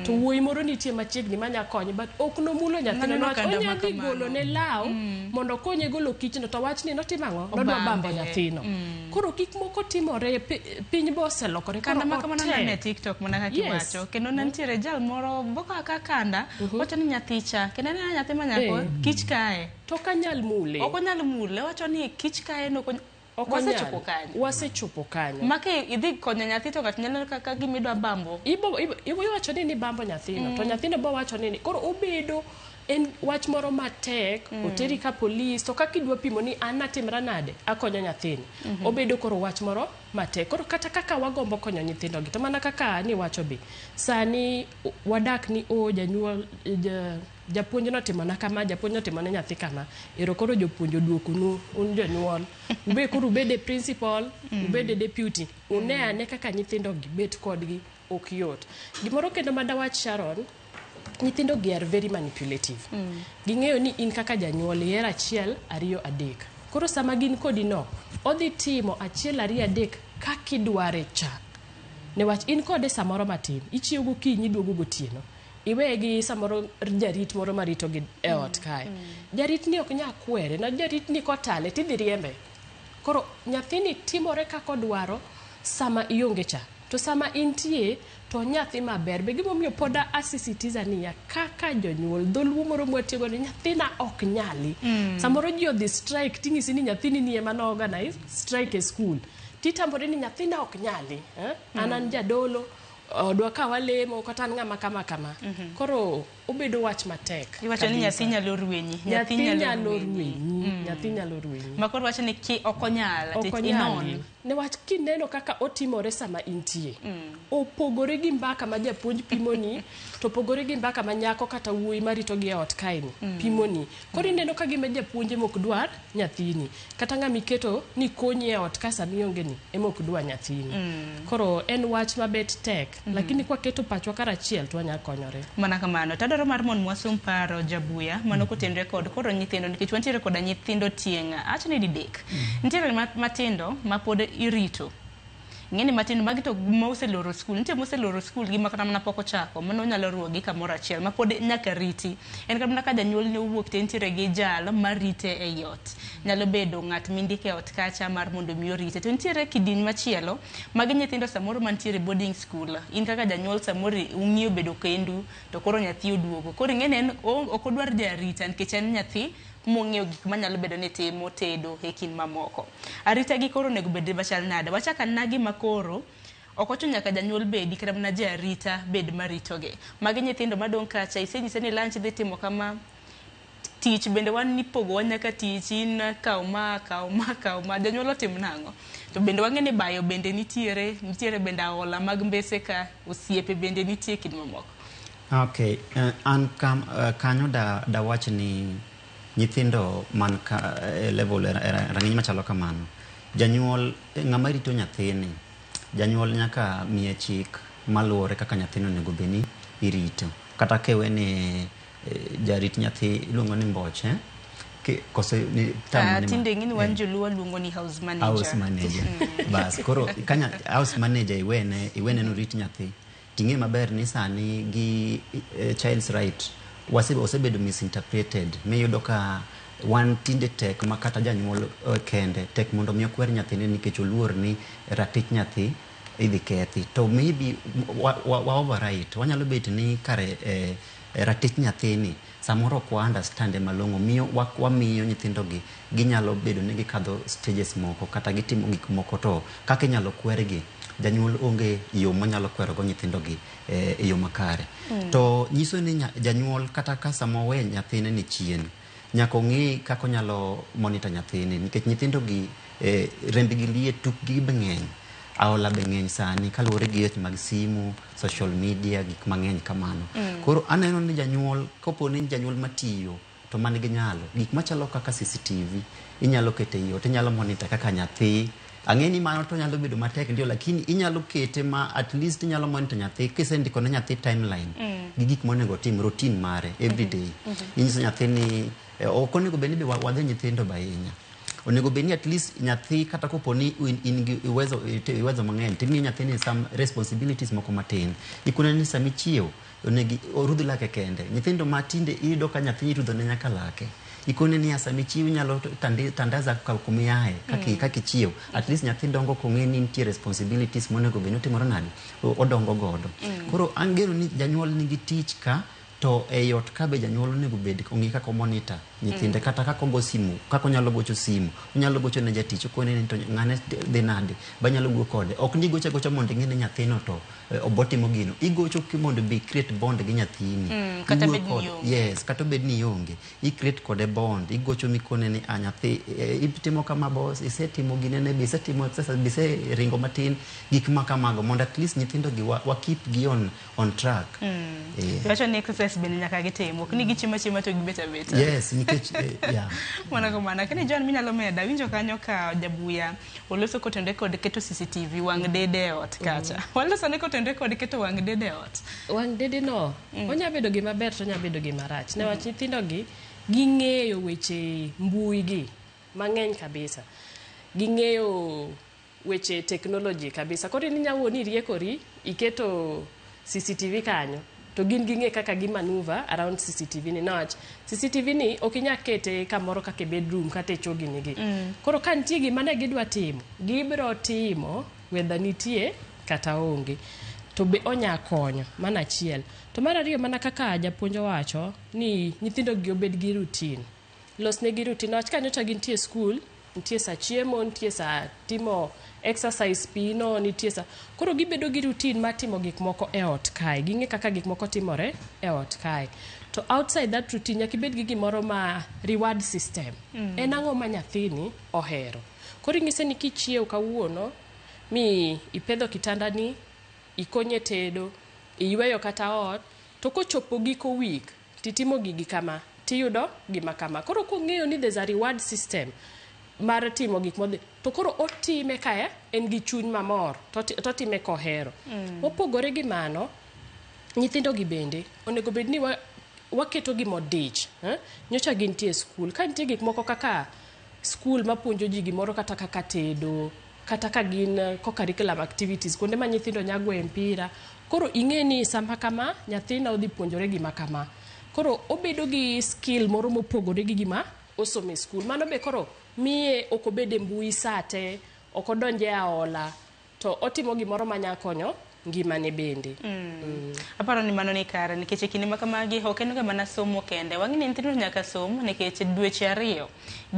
[SPEAKER 8] To wuoyi moro nitie machiegni manya konye but ok nomulo nyathino
[SPEAKER 4] Maneno
[SPEAKER 8] niwach
[SPEAKER 4] kanda
[SPEAKER 8] onya
[SPEAKER 4] ma
[SPEAKER 8] dhi
[SPEAKER 4] kamano.
[SPEAKER 8] golo ne law mondo okonye golo kichno to wachni notimo ang'o? Nodwa bambo nyathino. Koro gik moko timore piny be oselokore.
[SPEAKER 4] Kanda
[SPEAKER 8] Koro
[SPEAKER 4] ma kamano
[SPEAKER 8] otek.
[SPEAKER 4] nane e TikTok mana kaka iwacho. Kendo ne nitiere jal moro boka ka kanda wacho ni nyathi cha. Kendo aneno nyathi ma nyako kich kaye.
[SPEAKER 8] To ok anyal mule.
[SPEAKER 4] Ok onyal mule. Owacho ni kich kaye no
[SPEAKER 8] Ok
[SPEAKER 4] wasechopo
[SPEAKER 8] onyal.
[SPEAKER 4] kanyo.
[SPEAKER 8] Wasechopo kanyo.
[SPEAKER 4] Ma ka idhi konyo nyathi to ng'ato nyalo kaka gima idwa bambo.
[SPEAKER 8] Ibo iwacho ni nibambo nyathino to nyathino bo wacho ni koro obedo en wach moro matek oteri ka polis to kaka idwa pimo ni an natimra nade akonyo nyathini obedo koro wach moro matek. Koro kata kaka wagombo konyo nyithindogi to mana kaka niwacho be sani wadak ni o janyuol japuonj notimona kama, japuonj notimo ne nyathi kama, ero koro jopuonj oduokonu un jonyuol ube koro ubede principal, ubede deputy, une ane kaka nyithindogi bet kodgi ok yot. Gimoro kendo madawach Sharon, Nyithindo gi are very manipulative. Ging'eyo ni in kaka janyuol ihero achiel, ariyo, adek. Koro sama gin kodi no, odhi timo achiel, ariyo, adek kakidware cha. Newach in kode samoro matin, ichiew gokinyi iduogo gotieno. Iweye gi samoro jarit moro marito gi e ot kae. Jarit ni ok nyal kwere, na jarit ni kotale tidhi riembe. Koro nyathini timore kaka odwaro sama ionge cha. To sama intie to nyathi maber. Be gimomiyo pod asisitiza niya kaka jonyuol dholuo moro mwatiyogo ni nyathina ok nyali. Samoro ji odhi strike ting'isi ni nyathini ni ema no organize strike e school. Titambori ni nyathina ok nyali. Eh? An an jadolo odwa ka walemo kata an ng'ama kama kama. Koro obedo wach matek.
[SPEAKER 4] Iwacho ni
[SPEAKER 8] kabisa.
[SPEAKER 4] nyathi nyalo rwenyi.
[SPEAKER 8] Nyathi nyalo rwenyi. Nyathi nyalo rwenyi.
[SPEAKER 4] Ma koro wacho ni ki ok onyal,
[SPEAKER 8] Ok
[SPEAKER 4] tich
[SPEAKER 8] onyal.
[SPEAKER 4] inon.
[SPEAKER 8] Newach kineno kaka otimore sama intie. Opogore gi mbaka ma japuonj pimoni, to opogore gi mbaka ma nyako kata wuoyi marito gi e ot kaeni pimoni. Koro ineno ka gima japuonj ema ok dwar nyathini. Kata ng'ama iketo ni konyi e ot ka sama ionge ni ema ok dwar nyathini. Koro en wach mabet tek, lakini kwaketo pachwa karachiel to wanyalo konyore.
[SPEAKER 4] Mana kamano. Tadwaro mar mondo mwasum paro Jabuya, mano kotenre kod koro nyithindo, nikech wantiere koda nyithindo tieng' awach ni didek. Nitiere matindo ma pod irito. Ing'eni matindo magi to moseloro skul, nitie moseloro skul gi makata mana pok ochako, mano nyalo ruwo gi kamoro achiel, ma pod nyaka riti. En kata mana ka janyuol ne owuok to entiere gi jal marite ei ot. Nyalo bedo ng'at mindiko e ot kacha mar mondo mi orite. To nitiere kidieny machielo, magi nyithindo samoro mantiere boarding school. In kaka janyuol samoro ung'iyo bedo kendu, to koro nyathi oduogo. Koro ing'eni en ok odwar jarita nikech en nyathi mong'eyo gik manyalo bedo ni timo, tedo e kind mamoko. Arita gi koro onego bed machal nade? Wachak anena gima koro ok ochuno nyaka janyuol bedi kata mana jarita bed maritogi. Magi nyithindo madong' kacha, isenyise ni lunch dhi timo kama, tich bende wan ipogowa nyaka tich, in kaw ma, kaw ma, kaw ma, janyuol otim nang'o? To bende wang'e ni bayo bende nitiere, nitiere bende aola mag mbese ka, osiepe bende nitie kind mamoko.
[SPEAKER 13] Okay, an kam, kanyo da wach ni nyithindo man ka level e rang'iny machalo kamano, janyuol ng'ama rito nyathini, janyuol nyaka miye chik maluwore kaka nyathino onego bed ni irito. Kata kewe ni jarit nyathi iluongo ni mboche, koso ni term mane ma-
[SPEAKER 4] Tinde ing'e ni wan joluo luongo ni house manager.
[SPEAKER 13] House manager. Bas, koro kanya house manager iwene norit nyathi. Ting'e maber ni sani gi child's right osebedo misinterpreted. Miyudo ka wan tinde tek ma kata janyuol kende tek mondo mi okwer nyathine nikech oluor ni ratich nyathi idhi kethi. To maybe wa overwrite. Wanyalo bet ni kare ratich nyathini samoro ok wa understand malong'o miyo wamiyo nyithindo gi ginyalo bedo ni gikadho stages moko kata gitimo gik moko to kaka inyalo kwergi janyuol onge yo monyalo kwerogo nyithindo gi e yo makare. To nyiso ni janyuol kata ka sama owe nyathine ni chien nyaka ong'e kaka onyalo monitor nyathine nikech nyithindo gi rembgi liet, tukgi be ng'eny, aola be ng'eny sani kaluwore gi weche mag simu, social media, gik mang'eny kamano. Koro aneno ni janyuol kopo ni janyuol matiyo to man gi nyalo, gik machalo kaka CCTV inyalo keto ei ot, inyalo monitor kaka nyathi. Ang'e ni mano to nyalo bedo matek ndio, lakini inyalo kete ma at least inyalo monitor nyathi kisendiko ne nyathi timeline gi gik monego otim, routine mare every day. Inyiso nyathi ni ok onego bed ni be wadhi nyithindo be ahinya. Onego bed ni at least nyathi kata kopo ni in gi uwezo mang'eny timiyo nyathini some responsibilities moko matin. Ikone ni sama ichiew onego orudh lake kende. Nyithindo ma tinde iyudo ka nyathi irudho ne nyaka lake. Ikone niya sama ichiew inyalo tandaza kumiaye kaka ichiew. At least nyathi dongo kong'e ni nitie responsibilities monego bed ni otimore nade, odongo godo. Koro angeno ni janyuol nigi tich ka to ei ot ka be janyuol onego bed ong'e kaka omonitor nyithinde kata kaka ogo simu, kaka onyalo gocho simu, onyalo gocho ne jatich okone ni to ng'ane dhi nade, banyalo wuoyo kode. Ok ni igocho agocha mondo ing'e ni nyathino to obotimo gino. Igocho mondo be create bond gi nyathini.
[SPEAKER 4] Kata
[SPEAKER 13] Iwuoyo
[SPEAKER 4] bed ni
[SPEAKER 13] kode.
[SPEAKER 4] ionge.
[SPEAKER 13] Yes, kata obed ni ionge. I create kode bond, igocho mikone ni a nyathi itimo kama boss, isetimo ginene be isetimo exercise, be iseringo matin, gik ma kamago mondo at least nyithindo gi wa keep gi on track.
[SPEAKER 4] Iwacho ni exercise Exercise bende nyaka gitim, ok ni gichiemo achiema to gibet abeta.
[SPEAKER 13] Yes, nikech yeah.
[SPEAKER 4] Mana kamano. Lakini John minyalo meda, winjo kanyo ka Jabuya oloso kotenore kod keto CCTV wang' dede e ot kacha. Waloso ne kotenore kod keto wang' dede e ot.
[SPEAKER 8] Wang' dede no, onya bedo gima ber to onya bedo gima rach. Newach nyithindo gi ging'eyo weche mbui gi mang'eny kabisa. Ging'eyo weche technology kabisa. Koro in inya wuo ni iriekori, iketo CCTV kanyo, to gin ging'e kaka gi maneuver around CCTV ni. Newach CCTV ni ok inya kete kamoro kaka e bedroom kata e choo gini gi. Koro ka nitie gima ne gidwa timo, gibiro timo whether nitie kata onge. To be onya konyo, mano achiel. To mar ariyo, mana kaka japuonj owacho ni nyithindo gi obed gi routine. Losnegi routine. Niwach ka nyocha gintie school, nitie sa chiemo, nitie sa timo exercise pino, nitie sa... Koro gibedo gi routine mar timo gik moko e ot kae. Ging'e kaka gik moko timore e ot kae. To outside that routine, nyaka ibed gi gimoro ma reward system. En ang'o ma nyathini ohero? Koro inyise ni kichiew kawuono, mi ipedho kitandani, ikonye tedo, iyweyo kata ot, to kochopo giko week, titimo gigi kama, tiyudo gima kama. Koro kong'eyo ni there's a reward system mar timo gik modhi, to koro otime ka en gi chuny mamor, to otime kohero. Mopogore gi mano, nyithindo gi bende onego bed ni waketo gi modich. Nyocha gintie skul. Ka nitie gik moko kaka skul mapuonjo ji gimoro kata kaka tedo, kata ka gin co-curriculum activities, kuonde ma nyithindo nya goye mpira. Koro ing'e ni sama kama, nyathina odhi puonjore gima kama. Koro obedo gi skill moro mopogore gi gima osomo e skul. Mano be koro miye ok obed e mbui sa te, ok odonj e aola, to otimo gimoro manya konyo ngimane bende.
[SPEAKER 4] Aparo ni mano ni kare, nikech e kinde ma kamagi ok en ga mana somo kende. Wang'e ni nyithindo nyaka som nikech dweche 2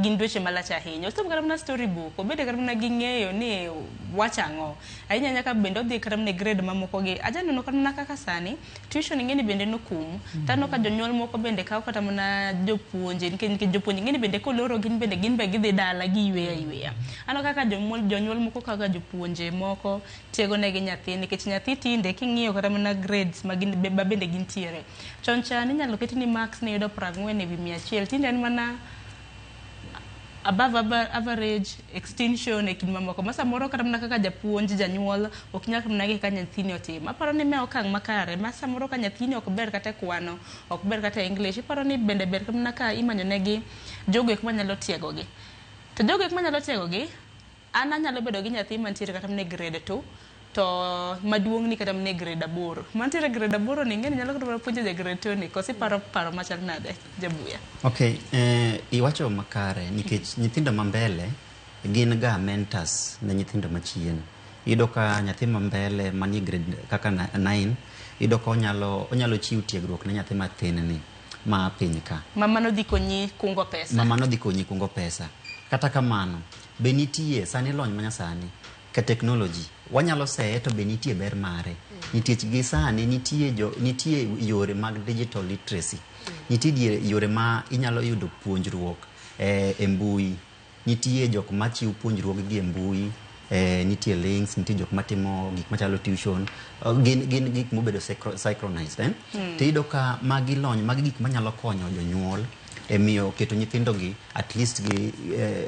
[SPEAKER 4] gin dweche malach ahinya. Osom kata mana story book, obed kata mana gi ng'eyo ni wach ang'o. Ahinya nyaka bende odhi kata mana e grade mamoko gi. Aja neno kata mana kaka sani, tuition ing'e ni bende nokum. Taneno ka jonyuol moko bende kawo kata mana jopuonje, nikech jopuonje ing'e ni bende koloro gin bende gin be gidhi dala giyweyo ayweya. Aneno kaka jonyuol moko kawo ga jopuonje moko tiego negi nyathi, nikech nyathi tinde king'iyo kata mana grades ma gin ma bende gintiere. Chon cha ninyalo ket ni marks ni yudo 40 ewi 100, tinde en mana above average, extinction e kind mamoko. Ma samoro kata mana kaka japuonj, janyuol ok nyal mana gi kaka nyathini otimo. Aparo ni ma okang' makare, ma samoro ka nyathini ok ber kata e kwano, ok ber kata e English, iparo ni bende ber mana ka imanyo negi jogo eko manyalo tiegogi. To jogo eko manyalo tiegogi, an anyalo bedo gi nyathi mantiere kata mana e grade 2, to maduong' ni kata mana e grade 8. Mantiere e grade 8 ni ing'e ni nyalo kata mana puonjo ja grade 2 ni, koso iparo paro machal nade, Jabuya?
[SPEAKER 13] Okay, iwacho makare nikech nyithindo ma mbele gin ga mentors ne nyithindo machien. Iyudo ka nyathi ma mbele manie grade kaka 9, iyudo ka onyalo chiwo tiegruok ne nyathi mathin ni ma piny ka.
[SPEAKER 4] Ma mano dhi konyi kungo pesa.
[SPEAKER 13] Ma mano dhi konyi kungo pesa. Kata kamano, be nitie sani lony manyasani ka technology wanyalo seye to be nitie ber mare. Nikech gi sani nitie yore mag digital literacy. Nitie yore ma inyalo yudo puonjruok e mbui. Nitie jok machiwo puonjruok gi e mbui, nitie links, nitie jok matimo gik machalo tuition, gin gik mobedo synchronized, To iyudo ka magi lony, magi gik manyalo konyo jonyuol e miyo keto nyithindo gi at least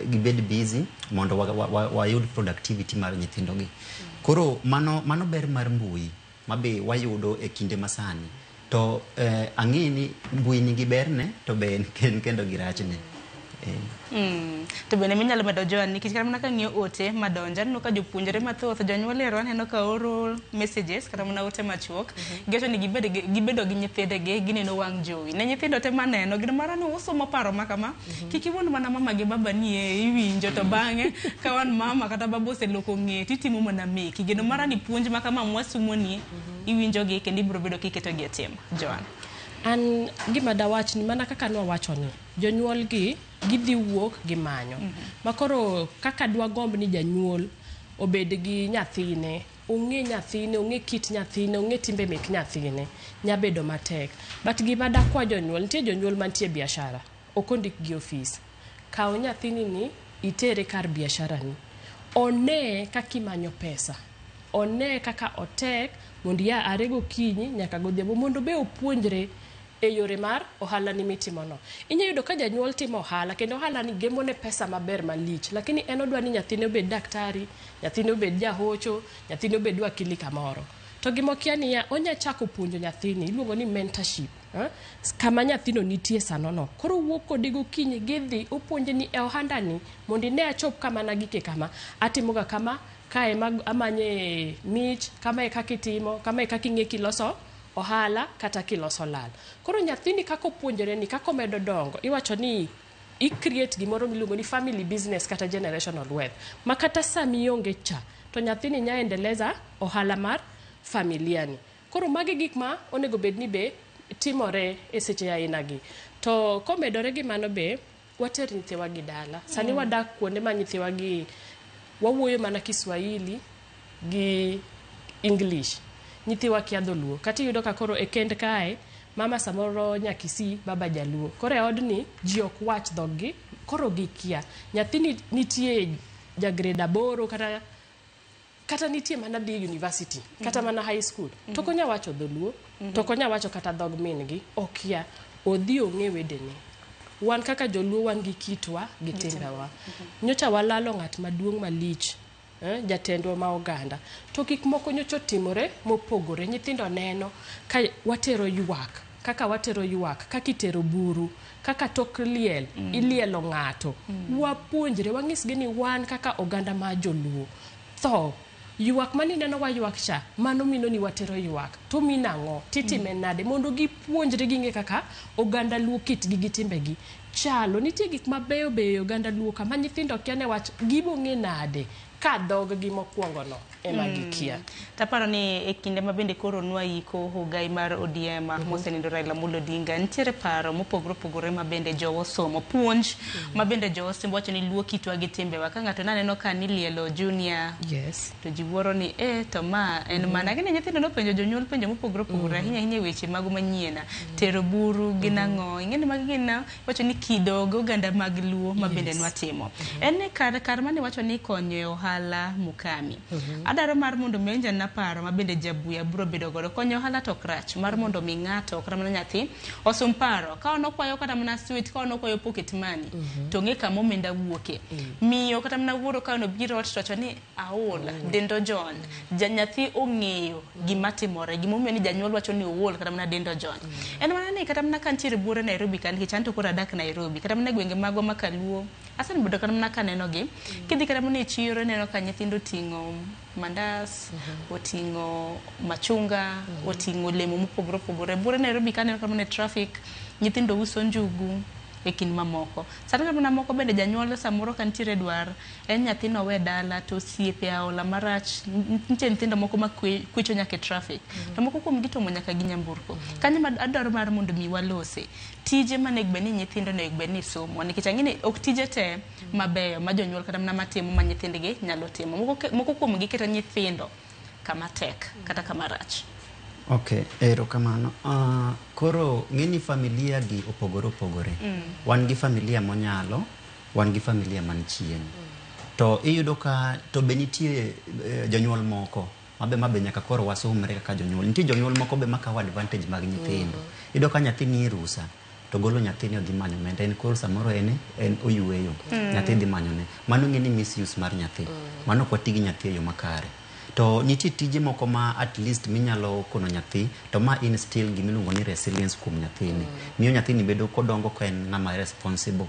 [SPEAKER 13] gibed busy mondo wayud productivity mar nyithindo gi. Koro mano ber mar mbui mabe wayudo e kinde masani. To ang'e ni mbui nigi berne to be en kendo gi rachne.
[SPEAKER 4] To bende minyalo medo Joan, nikech kata mana kang'iyo ote madonjo, aneno ka jopuonjre mathoth, jonyuol ero aneno ka oro messages kata mana ote machuok. Giwacho ni gibedo gi nyithindegi, gineno wang' jowi. Ne nyithindo te maneno, gin mara ni usomo paro ma kama, kik iwuond mana mama gi baba ni e iwinjo, to bang'e ka wan mama kata baba oseloko ng'e titimo mana meki. Geno mara ni puonj ma kama mwasumo ni iwinjo gi kendo ibiro bedo kiketo gi e tim. Joan.
[SPEAKER 8] An gima dawach ni mana kaka nwawacho ni jonyuol gi gidhi wuok gimanyo. Ma koro kaka dwagomb ni janyuol obed gi nyathine, ong'e nyathine, ong'e kit nyathine, ong'e timbe mek nyathine, nyabedo matek. But gima dakwa jonyuol, nitie jonyuol mantie biashara, ok ondik gi ofis. Kaw nyathini ni itere kar biashara ni. One kaka imanyo pesa. One kaka otek mondo ia are gokinyi nyaka godhiambo mondo be opuonjre e yore mar ohala ni mitimono. Inya yudo ka janyuol timo ohala kendo ohala ni gemone pesa maber malich, lakini en odwa ni nyathine obed daktari, nyathine obed jahocho, nyathine obed wakili kamoro. To gimokia niya, onya chako puonjo nyathini, iluongo ni mentorship. Kama nyathino nitie sanono. Koro wuok kode gokinyi gidhi, opuonje ni e ohandani, mondo ine achop kama nagike kama, atimoga kama, kae amanye mich, kama e kaka itimo, kama e kaka ing'e kiloso ohala kata kiloso lal. Koro nyathini kaka opuonjore ni, kaka omedo dongo, iwacho ni i create gimoro miluongo ni family business kata generational wealth. Ma kata sami ionge cha, to nyathini nya endeleza ohala mar familia ni. Koro magi gik ma onego bed ni be timore e seche aina gi. To komedore gi mano be, water nyithiwa gi dala. Sani wadak kuonde ma nyithiwa gi wawuoyo mana Kiswahili gi English. Nyithiwa kia dholuo. Kata iyudo ka koro e kend kae, mama samoro Nyakisii, baba Jaluo. Koro e odni ji ok wach dhog-gi, koro gikia. Nyathini nitie ja grade 8 kata nitie mana dhi university, kata mana high school. To ok onya wacho dholuo, to ok onya wacho kata dhog min gi, okia. Odhi ong'e wedene. Wan kaka joluo wan gi kitwa gi timbewa. Nyocha walalo ng'at maduong' malich, jatendwa ma oganda. To gik moko nyocha otimore mopogore. Nyithindo neno ka watero ywak, kaka watero ywak, kaka itero buru, kaka tok liel, ilielo ng'ato. Wapuonjre, wanyisgi ni wan kaka oganda ma joluo. Tho, ywak manineno waywak cha, mano mino ni watero ywak. To mino ang'o? Titime nade? Mondo gipuonjre ging'e kaka oganda luo kitgi gi timbegi chalo. Nitie gik mabeyo beyo oganda luo kama nyithindo kia ne wach gibong'e nade ka dhog-gi mokwongo no ema gikia.
[SPEAKER 4] Taparo ni e kinde ma bende koro nwaiko ogai mar ODM mosenindo Raila Amolo Odinga, nitiere paro mopogore opogore ma bende jowo somo, puonj ma bende jowo somo wacho ni luo kitwa gi timbewa. Ka ng'ato naneno ka nilielo junior, to ji wuoro ni to ma en mana. Gini nyithindo nopenjo jonyuol penjo mopogore opogore ahinya ahinya e weche mago manyien, tero buru gi nang'o. Ing'e ni magi gin wacho ni kido gi oganda mag luo ma bende nwatimo. En ni kar mane wacho ni konyo e ohala Mukami. Adwaro mar mondo mi awinj anena paro ma bende jabuya biro bedo godo. Konyo ohala to ok rach, mar mondo mi ng'ato kata mana nyathi osum paro. Ka on okwayo kata mana sweet, ka on okwayo pocket money, to ong'e kama omenda wuoke. Miyo kata mana wuoro ka on obiro ot to wacho ni aol, dendo ojony. Nyathi ong'eyo gima timore, gimomiyo ni janyuol wacho ni ool kata mana dendo ojony. En mana ni kata mana ka nitiere buore Nairobi ka, nikech an to koro adak Nairobi, kata mana gwenge magwa ma Kaluo, asebedo kata mana kaneno gi. Kidhi kata mana e chiro ineno ka nyithindo oting'o mandas, oting'o machunga, oting'o olemo mopogore opogore. Buore Nairobi ka aneno kata mana e traffic, nyithindo uso njugu e kind mamoko. Sani kata mana moko bende janyuol samoro ka nitiere dwar, en nyathino owe dala to osiepe aola marach, nitie nyithindo moko ma kwecho nyaka e traffic. To moko kuom gi tomo nyaka gi nyamburko. Kanyo ma adwaro mar mondo mi walose. Tije manego bed ni nyithindo onego bed ni somo, nikech ang'e ni ok tije te mabeyo ma jonyuol kata mana matimo ma nyithindgi nyalo timo. Moko kuom gi keto nyithindo kama tek kata kama rach.
[SPEAKER 13] Okay, erokamano. Koro ng'e ni familia gi opogore opogore. Wan gi familia monyalo, wan gi familia man chien. To iyudo ka to be nitie jonyuol moko mabe nyaka koro wasomre kaka jonyuol. Nitie jonyuol moko be makawo advantage mag nyithindo. Iyudo ka nyathi nie rusa to golo nyathini odhi manyo omenda, en koro samoro en oyueyo, nyathi dhi manyone. Mano ng'e ni misuse mar nyathi. Mano ok wati gi nyathi e yo makare. To nitie tije moko ma at least minyalo kono nyathi to ma instill gimiluongo ni resilience kuom nyathini. Miyo nyathini bedo kodongo ka en ng'ama responsible.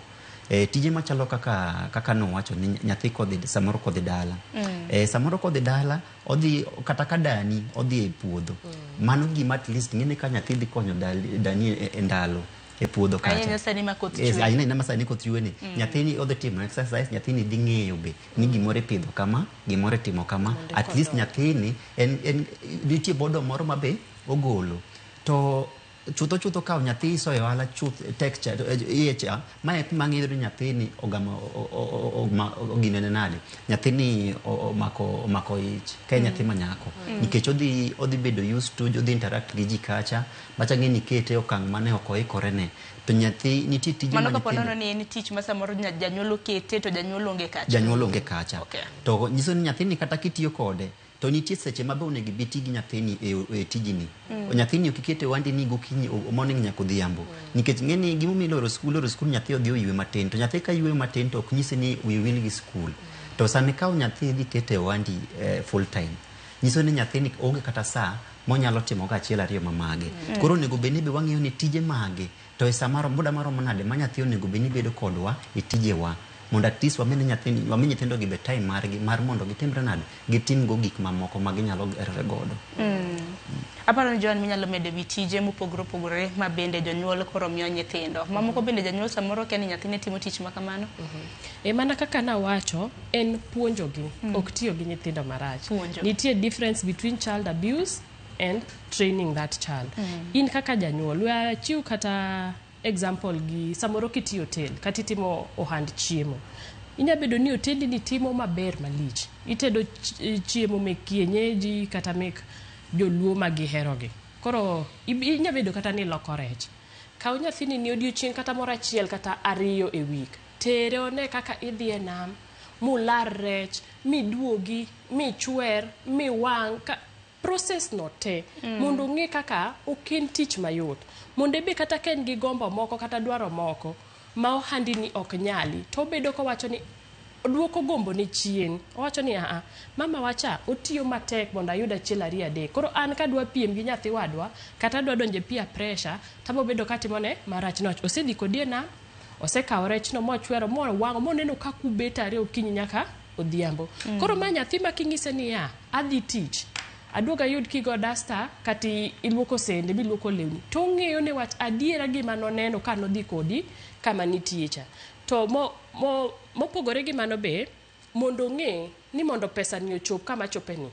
[SPEAKER 13] Tije machalo kaka nowacho ni nyathi kodhi samoro kodhi dala. Samoro kodhi dala odhi kata ka dani odhi e puodho. Mano gima at least ng'e ni ka nyathi dhi konyo dani e ndalo e puodho kacha.
[SPEAKER 4] Ahinya sani ma koth chwe.
[SPEAKER 13] Ahinya ma sani koth chwe ni. Nyathini odhi timo exercise, nyathini dhi ng'eyo be ni gimoro ipidho kama, gimoro itimo kama. At least nyathini en nitie bodo moro ma be ogolo. To chutho kawo nyathi isoyo ohala chuth tek cha iye cha mae kuma ng'eyo ni nyathini ogamo ginene nade. Nyathini omako ich ka en nyathi ma nyako. Nikech odhi bedo used to, odhi interact gi ji kacha, macha ng'e ni kete e okang' mane ok oikore ne. To nyathi nitie tije
[SPEAKER 4] Mano
[SPEAKER 13] ma
[SPEAKER 4] kapo
[SPEAKER 13] nyithindo
[SPEAKER 4] nono ni en tich ma samoro janyuol okete to janyuol onge kacha.
[SPEAKER 13] Janyuol onge kacha. To nyiso ni nyathini kata kitiyo kode to To nitie seche ma be onego ibi ti gi nyathini e tijini. Nyathini ok ikete wandi ni gokinyi morning nyaka odhiambo. Nikech ng'e ni gimomiyo iloro skul, iloro skul nyathi odhi oywe matin. To nyathi ka yweyo matin to ok nyisi ni wiyi wil gi skul. To sama ikawo nyathi idhi kete e ohandi full time, nyiso ni nyathini onge kata saa monyalo timo go achiel ariyo ma mage. Koro onego bed ni be wang'iyo ni tije mage to e saa marom muda maromo nade ma nyathi onego bed ni bedo kodwa e tijewa mondo at least wami nyathini wami nyithindo gi be time margi mar mondo gitimre nade gitim go gik mamoko ma ginyalo gerore godo.
[SPEAKER 4] Aparo ni Joan minyalo medo ewi tije mopogore opogore ma bende jonyuol koro miyo nyithindo. Mamoko bende janyuol samoro kia ni nyathine timo tich ma kamano.
[SPEAKER 8] E mana kaka nawacho, en puonjogi, ok tiyo gi nyithindo marach.
[SPEAKER 4] Puonjo.
[SPEAKER 8] Nitie difference between child abuse and training that child. In kaka janyuol, we achiw kata example gi samoro kitiyo hotel kata itimo ohand chiemo. Inya bedo ni otendi ni timo maber malich. Itedo chiemo mek kienyeji kata mek joluo ma giherogi. Koro inya bedo kata ni iloko rech. Kaw nyathini ni odiochieng' kata moro achiel kata ariyo e week. Tere one kaka idhi e nam, mular rech, miduogi, michwer, miwang', process no te mondo ong'e kaka ok en tich mayot. Mondo ebe kata ka en gi gombo moko kata dwaro moko ma ohandi ni ok nyali, to obedo kowacho ni oduoko gombo ne chien. Owacho ni aa, mama wacha otiyo matek mondo ayud achiel ariyo adek. Koro an kadwa piem gi nyathi wadwa, kata adwa donjo e peer pressure, tabo bedo katimone marach niwach osedhi kodi e nam, osekawo rechno mochwero mowang'o moneno kaka ubet are okinyi nyaka odhiambo. Koro ma nyathi ma king'ise niya, adhi tich, aduog ayud kigo dasta kata iluoko sende miluoko lewni, to ong'eyo ne wach adiera gima noneno ka nodhi kodi kama nitie cha. To mopogore gi mano be, mondo ong'e ni mondo pesa ni ochop kama chope ni,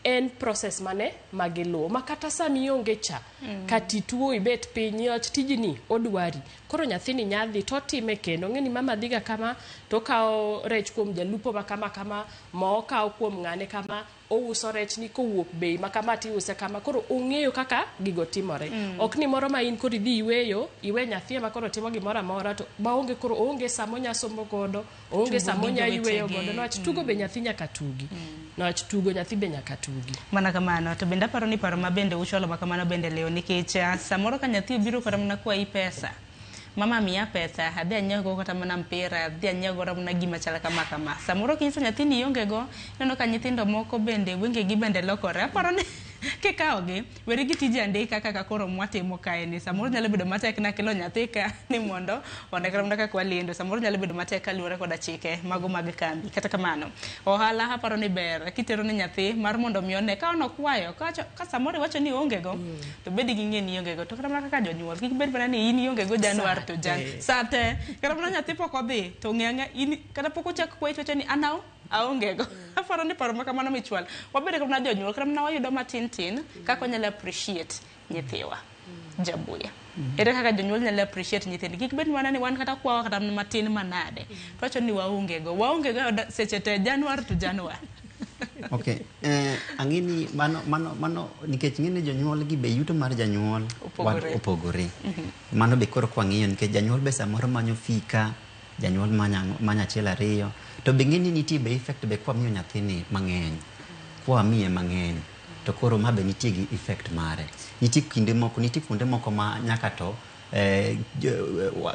[SPEAKER 8] en process mane magiluwo ma kata sama ionge cha kata ituo ibet piny niwach tijni odwari. Koro nyathini nyadhi totime kendo ong'e ni mama dhiga kama to okawo rech kuom jalupo ma kama kama, mo okawo kuom ng'ane kama, ouso rech ni kowuok bei ma kama tiuse kama. Koro ong'eyo kaka gigo timore. Ok ni moro ma in koro idhi yweyo, iwe nyathi ema koro timo gimoro amora to maonge koro oonge sama onya somo godo, oonge
[SPEAKER 4] Tugo
[SPEAKER 8] sama
[SPEAKER 4] gi
[SPEAKER 8] onya yweyo
[SPEAKER 4] jowetege.
[SPEAKER 8] godo. Niwach tugo be nyathi nyaka tugi. Niwach tugo nyathi be nyaka tugi.
[SPEAKER 4] Mana kamano, to bende aparo ni paro ma bende uchwalo ma kamano bende leo nikech samoro ka nyathi obiro kata mana kwayi pesa, mama miya pesa, adhi anyiew go kata mana mpira, adhi anyiew godo mana gima chal kama kama. Samoro kinyiso nyathi ni ionge go, ineno ka nyithindo moko bende wengegi bende lokore. Aparo ni kikawogi, weri gi tije andika kaka koro mwatimo kae ni. Samoro nyalo bedo matek nakelo nyathi ka ni mondo one kata mana kaka walendo. Samoro nyalo bedo matek kaluwore koda chike mago mag kambi. Kata kamano, ohala aparo ni ber kitero ne nyathi mar mondo mi one ka onokwayo, ka samoro iwacho ni ionge go, to bed gi ng'e ni ionge go. To kata mana kaka jonyuol, kik bed mana ni in ionge go Januar to Jan. Sate. Kata mana nyathi pok odhi, to ng'e ang'e in kata pok ochak kwayi to wacho ni an aonge go. Aparo ni paro ma kamano michwalo. Wabed kata mana jonyuol, kata mana wayudo matin tin, kaka wanyalo appreciate nyithiwa. Jabuya. Ere kaka jonyuol nyalo appreciate nyithindgi? Kik bed mana ni wan kata kwawa kata matin manade. To wacho ni waonge go. Waonge go seche te Januar to Januar.
[SPEAKER 13] Okay. Ang'e ni mano nikech ng'e ni jonyuol gi be yuto mar janyuol
[SPEAKER 4] Opogore.
[SPEAKER 13] opogore. Mano be koro kwang'iyo nikech janyuol be samoro manyo fika, janyuol manyo achiel ariyo. To be ng'e ni nitie be effect be kwamiyo nyathini mang'eny. Kwamiye mang'eny. To koro ma be nitie gi effect mare. Nitie kinde moko, nitie kuonde moko ma nyaka to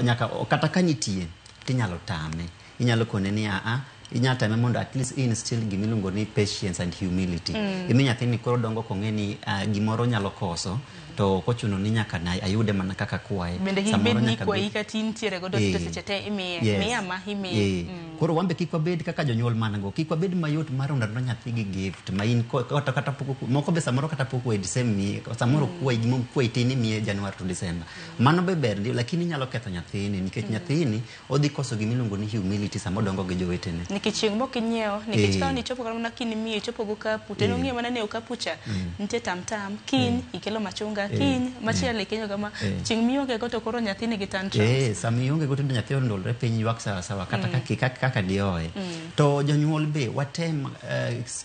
[SPEAKER 13] nyaka kata ka nitie tinyalo tame. Inyalo kone ni aa, inyalo tame mondo at least instill gimiluongo ni patience and humility. Imi nyathini koro dongo kong'e ni gimoro nyalo koso, to ok ochuno ni nyaka na ayude mana kaka kwaye.
[SPEAKER 4] Bende kik
[SPEAKER 13] Samoro
[SPEAKER 4] bed ni
[SPEAKER 13] nyaka
[SPEAKER 4] kwayi
[SPEAKER 13] bed
[SPEAKER 4] kata intiere godo to seche te imiye. Miya ma imiye.
[SPEAKER 13] Koro wan be kik wabed kaka jonyuol man go, kik wabed mayot mar rondo aronda nyathi gi gift ma in kata kata pok moko be samoro kata pok kwayi December miye, samoro kwayi gimo kwayi tin imiye Januar to December. Mano be ber ndio, lakini inyalo ketho nyathini nikech nyathini odhi koso gimiluongo ni humility sama odongo gi jowetene.
[SPEAKER 4] Nikech chieng' mok inyiewo, nikech ka nichopo kata mana kiny miyo ichopo go okapu, to en ong'eyo mana ni okapu cha nitie tam tam, kiny ikelo machunga, kiny machielo ikenyo kama, chieng' mionge go to koro nyathi nigi tantrums.
[SPEAKER 13] Sama ionge go to nyathi ondolre piny ywak sawa sawa kata kaka dioe. To jonyuol be watem